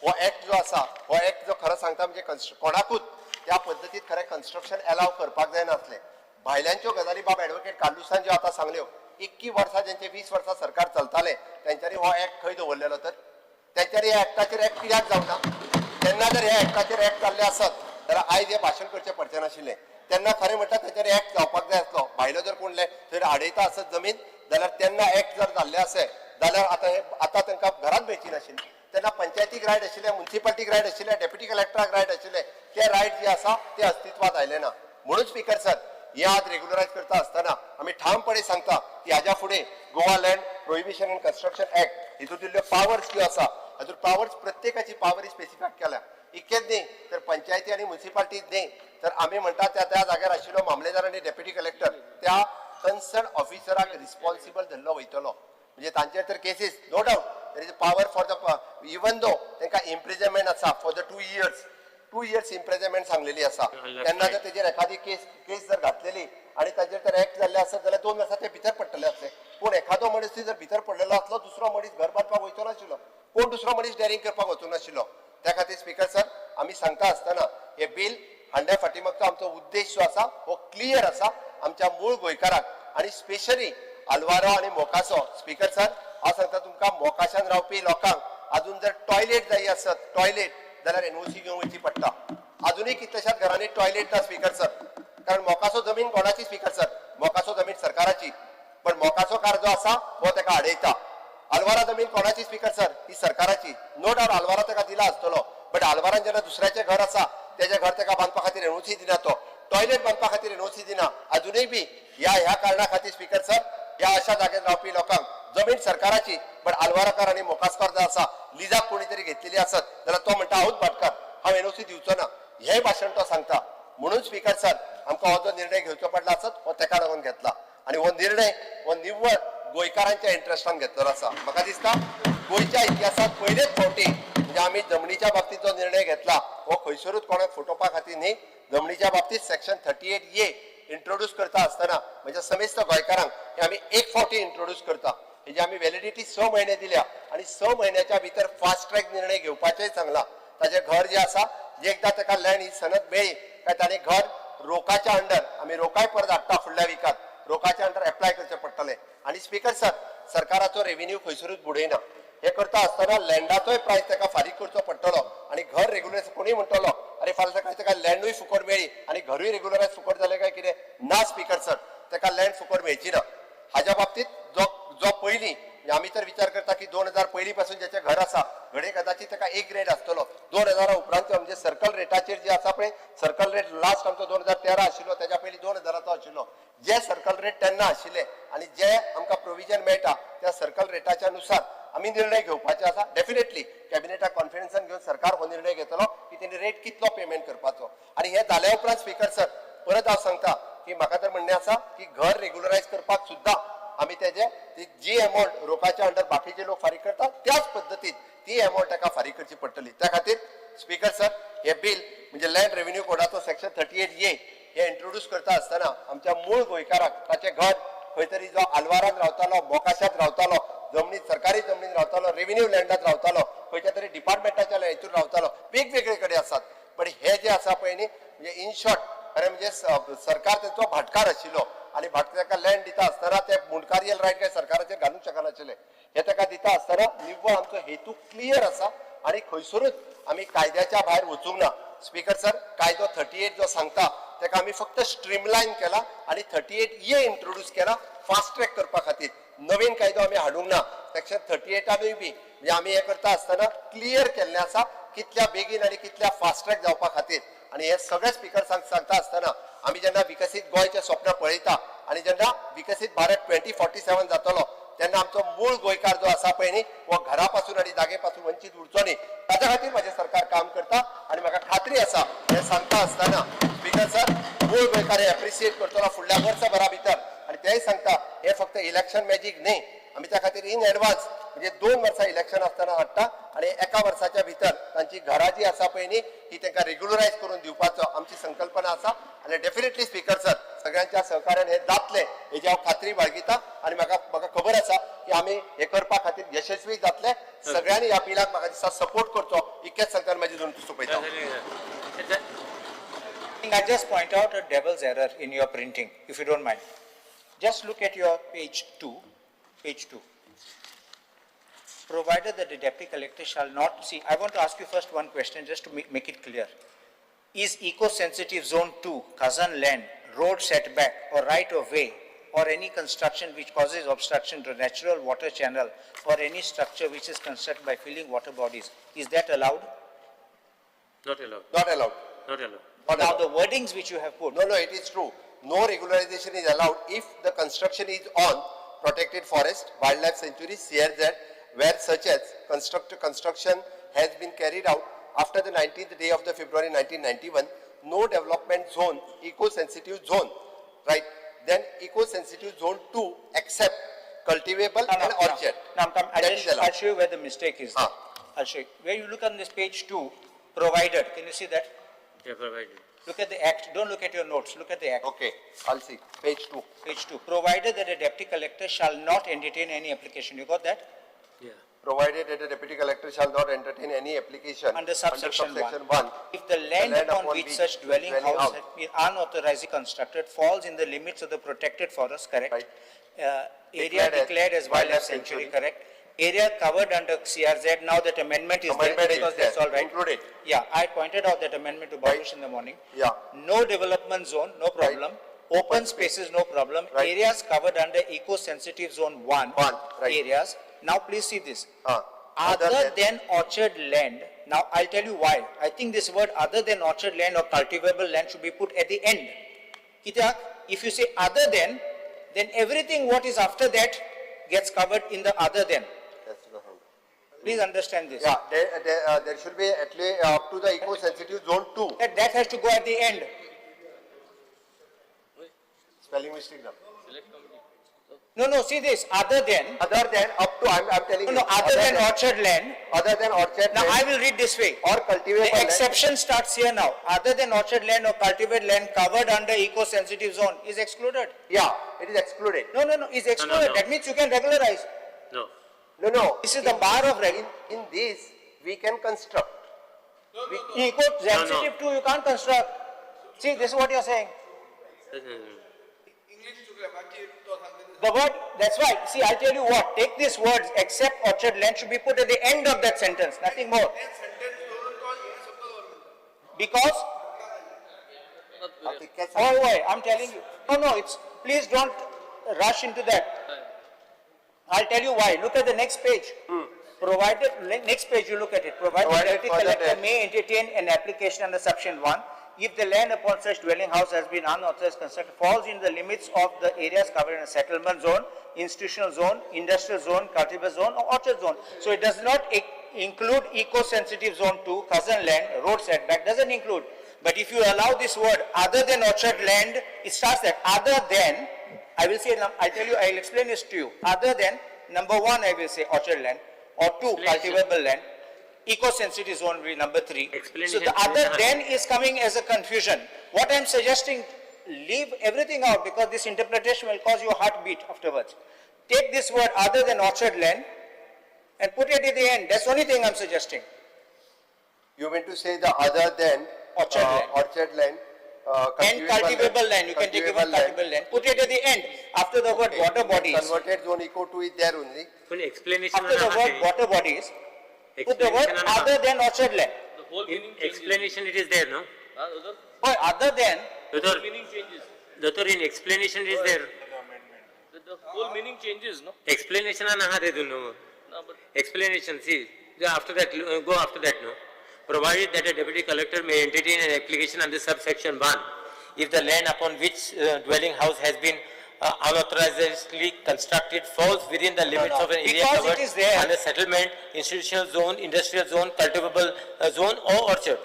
हो एक्ट जो आसा, हो एक्ट जो खरो सांगता म्हणजे कोणाकूच त्या पद्दतीत खरें कन्स्ट्रक्शन एलाव करपाक जायनासलें. भायल्यांच्यो गजाली बाब एडवोकेट कार्लुसान ज्यो आतां सांगल्यो, 21 वर्सां जेंचे 20 वर्सां सरकार चलतालें तेंच्यांनी हो एक्ट खंय दवरलेलो, तर तेंच्यांनी ह्या एक्टाचेर एक्ट कित्याक जावना? तेन्ना जर ह्या एक्टाचेर एक्ट जाल्ले आसत जाल्यार आयज हें भाशण करचें पडचें नाशिल्लें. तेन्ना खरें म्हणटा तेंच्यांनी एक्ट जावपाक जाय आसलो. भायलो जर कोण थंय आडयता आसत जमीन जाल्यार तेन्ना एक्ट जर जाल्ले आसत जाल्यार आतां हे आतां तांकां घरांत मेळची नाशिल्ली. तेन्ना पंचायतीक रायट आशिल्ले, मुन्सिपालिटीक रायट आशिल्ले, डेप्युटी कलेक्टराक रायट आशिल्ले, ते रायट जे आसा ते अस्तित्वात आयले ना. म्हणून स्पीकर सर हे आज रेग्युलरायज करता आसतना आमी ठामपणे सांगता की हाज्या फुडें Goa land prohibition and construction act हितून दिल्ल्यो पावर्स ज्यो आसा हातूंत पावर्स प्रत्येकाची पावर स्पेसिफाय केल्या. इतकेच न्ही तर पंचायती आनी मुन्सिपालिटीच न्ही तर आमी म्हणटा त्या त्या जाग्यार आशिल्लो मामलेदार आनी डेप्युटी कलेक्टर त्या कन्सर्न ऑफिसराक रिस्पॉन्सिबल धरलो वयतलो. म्हणजे तांचेर तर cases no doubt there is power for the even though तांकां इम्प्रिजनमेंट आसा for the 2 years, 2 years imprisonment सांगलेली आसा. तेन्ना जर तेजेर एखादी केस जर घातलेली आनी ताजेर जर एक्ट जाल्ले आसत जाल्यार 2 वर्सां ते भितर पडटले आसले. पूण एखादो मनीस जर भितर पडलेलो आसलो दुसरो मनीस घर बांदपाक वयचो नाशिल्लो, कोण दुसरो मनीस डॅरिंग करपाक वचूं नाशिल्लो. त्या खातीर स्पीकर सर आमी सांगता आसतना हे बील हाडल्या फाटी मागचो आमचो उद्देश जो आसा हो क्लियर आसा आमच्या मूळ गोंयकाराक आनी स्पेशली आलवारो आनी मोकासो. स्पीकर सर हांव सांगता तुमकां मोकाशान रावपी लोकांक अजून जर टॉयलेट जाय आसत टॉयलेट जाल्यार एनओसी घेवंक वयची पडटा. अजुनूय कितल्याशाच घरांनी टॉयलेट ना स्पीकर सर, कारण मोकासो जमीन कोणाची स्पीकर सर? मोकासो जमीन सरकाराची, पण मोकासो कार जो आसा हो ताका आडयता. आलवारा जमीन कोणाची स्पीकर सर? ही सरकाराची. नो डावट आलवारा ताका दिला आसतलो, बट आलवारान जेन्ना दुसऱ्याचें घर आसा तेजें घर ताका बांदपा खातीर एनओसी दिना, तो टॉयलेट बांदपा खातीर एनओसी दिना. अजुनूय बी ह्या ह्या कारणा खातीर स्पीकर सर ह्या अशा जाग्यार रावपी लोकांक जमीन सरकाराची बट आलवाराकार आनी मोकासकार जो आसा लिजाक कोणी तरी घेतलेली आसत जाल्यार तो म्हणटा हांवूच भाटकार, हांव एनओसी दिवचो ना, हें भाशण तो सांगता. म्हणून स्पीकर सर आमकां हो जो निर्णय घेवचो पडला आसत हो तेका लागून घेतला आनी हो निर्णय हो निव्वळ गोंयकारांच्या इंट्रस्टान घेतलेलो आसा. म्हाका दिसता गोंयच्या इतिहासांत पयलेच फावटी म्हणजे आमी जमनीच्या बाबतींत जो निर्णय घेतला हो खंयसरूच कोणाक फटोवपा खातीर न्ही. जमनीच्या बाबतींत सेक्शन 38A introduce करता आसतना म्हणजे समेस्त गोंयकारांक हे आमी एक फावटी इंट्रोड्यूस करता. हेजी आमी व्हॅलिडिटी 6 म्हयने दिल्या आनी 6 म्हयन्याच्या भितर फास्ट ट्रॅक निर्णय घेवपाचेय सांगला. ताजें घर जें आसा एकदां ताका लँड ही सनद मेळ्ळी काय ताणें घर रोकाच्या अंडर आमी रोकाय परत हाडटा फुडल्या विकात रोकाच्या अंडर एप्लाय करचें पडटलें. आनी स्पीकर सर सरकाराचो रेव्हेन्यू खंयसरूच बुडयना. हे करता आसतना लँडाचोय प्रायस ताका फारीक करचो पडटलो आनी घर रेग्युलरायज कोणूय म्हणटलो अरे फाल्यां सकाळी ताका लँडूय फुकट मेळ्ळी आनी घरूय रेग्युलरायज फुकट जालें काय कितें? ना स्पीकर सर, ताका लँड फुकट मेळची ना. हाज्या बाबतींत जो जो पयलीं आमी तर विचार करता की 2000 पयलीं पासून जेचें घर आसा घडये कदाचित ताका एक रेट आसतलो, 2000 उपरांत म्हणजे सर्कल रेटाचेर जे आसा पळय सर्कल रेट लास्ट आमचो 2013 आशिल्लो, तेज्या पयलीं 2000चो आशिल्लो. जे सर्कल रेट तेन्ना आशिल्ले आनी जे आमकां प्रोविजन मेळटा त्या सर्कल रेटाच्या नुसार आमी निर्णय घेवपाचे आसा. डेफिनेटली कॅबिनेटाक कॉन्फिडन्सान घेवन सरकार हो निर्णय घेतलो की तेणी रेट कितलो पेमेंट करपाचो. आनी हे जाल्या उपरांत स्पीकर सर परत हांव सांगता की म्हाका तर म्हणणें आसा की घर रेग्युलरायज करपाक सुद्दां आमी तेजे जी एमावंट रोकाच्या अंडर बाकीचे लोक फारीक करतात त्याच पद्दतीन ती एमावंट ताका फारीक करची पडटली. त्या खातीर स्पीकर सर हे बील म्हणजे लँड रेव्हेन्यू कोडाचो सेक्शन 38A हे इंट्रोड्यूस करता आसतना आमच्या मूळ गोंयकाराक ताचें घर खंय तरी जो आलवारान रावतालो, मोकाशांत रावतालो, जमनीत सरकारी जमनीत रावतालो, रेव्हेन्यू लँडात रावतालो, खंयच्या तरी डिपार्टमेंटाच्या हितून रावतालो, वेगवेगळे कडेन आसात. पण हे जे आसा पळय न्ही म्हणजे इन शॉर्ट खरें म्हणजे सरकार तेंचो भाटकार आशिल्लो आनी भाटकार ताका लँड दिता आसतना ते मुंडकारियल रायट काय सरकाराचेर घालूंक शकनाशिल्ले. हे ताका दिता आसतना निव्वळ आमचो हेतू क्लियर आसा आनी खंयसरूच आमी कायद्याच्या भायर वचूंक ना. स्पीकर सर कायदो 38 जो सांगता ताका आमी फक्त स्ट्रीमलायन केला आनी 38A introduce केला फास्ट ट्रॅक करपा खातीर. नवीन कायदो आमी हाडूंक ना. सेक्शन 38 बी म्हणजे आमी हें करता आसतना क्लियर केल्लें आसा कितल्या बेगीन आनी कितल्या फास्ट ट्रॅक जावपा खातीर. आनी हे सगळे स्पीकर सांगता आसतना आमी जेन्ना विकसीत गोंयचें स्वप्न पळयता आनी जेन्ना विकसीत भारत 2047 जातलो तेन्ना आमचो मूळ गोंयकार जो आसा पळय न्ही हो घरा पासून आनी जागे पासून वंचीत उरचो न्ही ताच्या खातीर म्हाजें सरकार काम करता आनी म्हाका खात्री आसा हें सांगता आसतना स्पीकर सर मूळ गोंयकार हे एप्रिशिएट करतलो फुडल्या वर्सभरा भितर. आनी तेय सांगता हे फक्त इलेक्शन मॅजीक न्ही, आमी त्या खातीर इन एडवान्स म्हणजे 2 वर्सां इलेक्शन आसतना हाडटा आनी एका वर्साच्या भितर तांची घरां जी आसा पळय न्ही, ही तांकां रेग्युलरायज करून दिवपाचो आमची संकल्पना आसा. आनी डेफिनेटली स्पीकर सर, सगळ्यांच्या सहकार्यान हे जातलें हेजी हांव खात्री बाळगिता आनी म्हाका खबर आसा की आमी हे करपा खातीर यशस्वी जातले. सगळ्यांनी ह्या बिलाक म्हाका दिसता सपोर्ट करचो, इतकेच सांगता आनी म्हाजी दोन सोंपयता. I just point out a devil's error in your printing, if you don't mind. Just look at your page 2, page 2. Provided that the deputy collector shall not, see, I want to ask you first one question just to make it clear. Is eco-sensitive zone 2, Khazan land, road setback or right of way or any construction which causes obstruction to natural water channel or any structure which is constructed by filling water bodies, is that allowed? Not allowed. Not allowed. Not allowed. Not Now allowed. the wordings which you have put. No, it is true. No regularization is allowed if the construction is on protected forest, wildlife sanctuary, CRZ, where such as construction has been carried out after the 19th day of the February 1991, no development zone, eco-sensitive zone, right? Then eco-sensitive zone 2, except cultivable No, no, and no. Orchard. Now, I'm That I'll is just, allowed. I'll show you where the mistake is. Ah. I'll show you. Where you look on this page 2, provided, can you see that? Yeah, provided. Look at the act. Don't look at your notes. Look at the act. Okay, I'll see. Page 2. Page 2. Provided that a deputy collector shall not entertain any application. You got that? Yeah. Provided that the deputy collector shall not entertain any application Under subsection 1. Subsection 1. If the land upon which such dwelling house has been unauthorizedly constructed falls in the limits of the protected forest, correct? Right. Area declared as wildlife sanctuary, correct? Area covered under CRZ, now that amendment is there Amendment is because that's there, all right. Included. Yeah, I pointed out that amendment to Babush in the morning. Yeah. No development zone, no problem. Open spaces, no problem. Right. Areas covered under eco-sensitive zone 1. 1, right. Areas. Now please see this. Other Other than orchard land, now I'll tell you why. I think this word "other than orchard land or cultivable land" should be put at the end. कित्याक, if you say "other than", then everything what is after that gets covered in the "other than". That's the whole. Please understand this. Yeah, there should be at least up to the eco-sensitive zone 2. That has to go at the end. Spelling mistake now. No, see this, "other than". Other than up to, I'm telling No, you. no, other than orchard land. Other than orchard Now land. I will read this way. Or cultivable The land. Exception starts here now. Other than orchard land or cultivated land covered under eco-sensitive zone is excluded. Yeah, it is excluded. No, is excluded. No. That means you can regularize. No. No. This is the bar of reg. In this, we can construct. Eco-sensitive too, you can't construct. See, this is what you are saying. The word, that's why, see, I'll tell you what, take these words, "except orchard land" should be put at the end of that sentence, nothing more. Because, oh, wait, I'm telling you, no, it's, please don't rush into that. I'll tell you why. Look at the next page. Provided, next page you look at it, provided Provided deputy further collector that- may entertain an application under section 1 if the land upon such dwelling house has been unauthorized constructed falls in the limits of the areas covered in a settlement zone, institutional zone, industrial zone, cultivable zone or orchard zone. So it does not include eco-sensitive zone 2, Khazan land, road setback, doesn't include. But if you allow this word "other than orchard land", it starts that "other than", I will say, I'll tell you, I'll explain this to you. Other than, number 1, I will say orchard land, or 2, cultivable land. Eco-sensitive zone will be number 3. So Explanation the "other is than" is coming as a confusion. What I'm suggesting, leave everything out because this interpretation will cause you a heartbeat afterwards. Take this word "other than orchard land" and put it at the end. That's the only thing I'm suggesting. You mean to say the other than Orchard land. Orchard land, And cultivable land. You can take even cultivable land. Put it at the end after the word Okay. "water bodies". Converted zone eco 2 is there only. Full explanation After the word "water bodies", put the word Explanation "other than orchard land". The whole meaning changes. Explanation it is there, no? Oh, other than. Doctor, Meaning changes. Doctor, in explanation it is there. The whole meaning changes, no? Explanation na ha de no. No, but Explanation, see, after that, go after that, no? Provided that a deputy collector may entertain an application under subsection 1, if the land upon which dwelling house has been unauthorizedly constructed falls within the limits No. of an area Because it covered is there. under settlement, institutional zone, industrial zone, cultivable zone or orchard.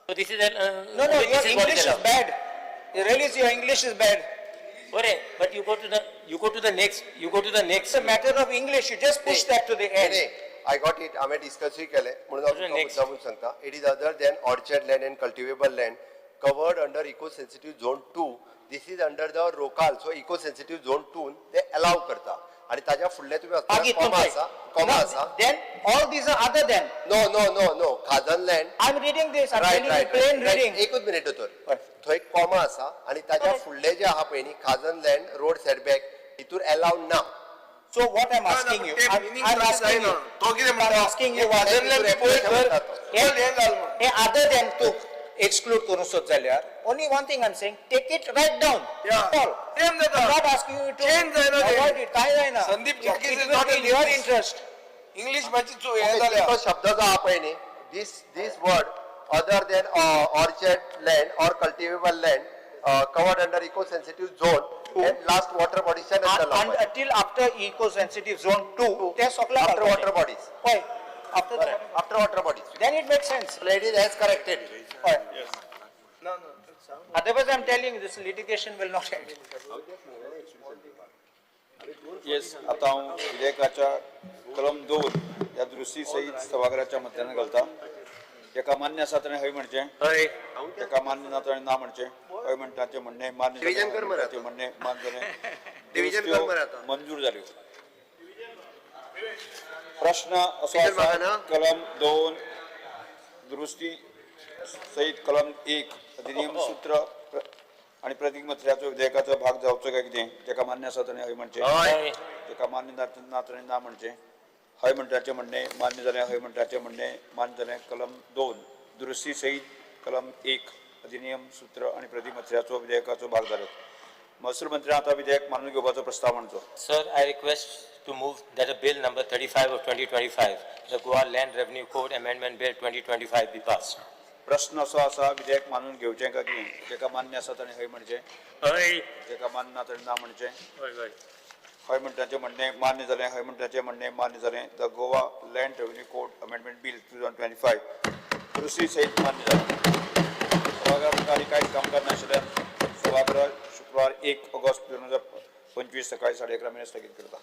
So this is an, No, this your is what English is allowed. bad. Really, your English is bad. बरें, but you go to the, you go to the next, you go to the next. It's a matter of English, you just push that to the end. I got it, हांवें डिस्कसूय केलें म्हणून हांव तुमकां मुद्दामून सांगता. It is other than orchard land and cultivable land covered under eco sensitive zone 2. This is under the Rokal, so eco sensitive zone 2 ते allow करता आनी ताज्या फुडलें तुमी मागीर कॉमा आसा, कॉमा आसा. Then all these are other than. No no no no, खाजन land. I am reading this, I am telling you plain reading. एकूच मिनिट दोतोर, थंय कॉमा आसा आनी ताज्या फुडलें जें आहा पळय न्ही, खाजन लँड रोड सेटबॅक हितूर अलावड ना. So what I'm asking you, I'm asking you, I'm asking you, hey other than तूं exclude करूंक सोद जाल्यार, only one thing I'm saying, take it right down. All. I'm not asking you to avoid it, कांय जायना. Sandeep It will be in your interest. English मातशी हें जाल्या. तो शब्द जो आहा पळय न्ही, this this word other than orchard land or cultivable land covered under eco sensitive zone and last water bodies. Till after eco sensitive zone 2, ते सगळें आफ्टर वॉटर बॉडीज. हय, after after water bodies. Then it makes sense. Ladies has corrected. हय. Otherwise, I'm telling you, this litigation will not end. Yes, आता हांव विधेयकाच्या कलम 2 ह्या दृश्टी सहित सभाघराच्या मत्यान घालता. ताका मान्य आसा ताणें हय म्हणचें, ताका मान्य ना ताणें ना म्हणचें. हय म्हणटाचें म्हणणें मान्य जालें, म्हणणें मान्य जालें, मंजूर जाल्यो. प्रश्न असो आसा, कलम 2 दुरुस्ती सहित कलम 1 अधिनियम सूत्र आनी प्रतीक मत्र्याचो विधेयकाचो भाग जावचो काय कितें? ताका मान्य आसा ताणें हय म्हणचें, ताका मान्य ना ताणें ना म्हणचें. हय म्हणटाचें म्हणणें मान्य जालें, हय म्हणटाचें म्हणणें मान्य जालें. कलम 2 दुरुस्ती सहित कलम 1 अधिनियम सूत्र आनी प्रतीक मत्र्याचो विधेयकाचो भाग जालो. महसूल मंत्र्यान आतां विधेयक मानून घेवपाचो प्रस्ताव मांडचो. Sir, I request to move that a bill number 35 of 2025, the Goa Land Revenue Code Amendment Bill 2025 be passed. प्रश्न असो आसा, विधेयक मानून घेवचें काय कितें? जेका मान्य आसा ताणें हय म्हणचें, हय, जेका मान्य ना ताणें ना म्हणचें. हय हय. हय म्हणटाचें म्हणणें मान्य जालें, हय म्हणटाचें म्हणणें मान्य जालें. The Goa Land Revenue Code Amendment Bill 2025 दुरुस्ती सहित मान्य जालें. सभागृह मुखार कांयच कामकाज नाशिल्ल्यान सभागृह शुक्रवार 1 ऑगस्ट 2025 सकाळी 11:30 मेरेन स्थगीत करता.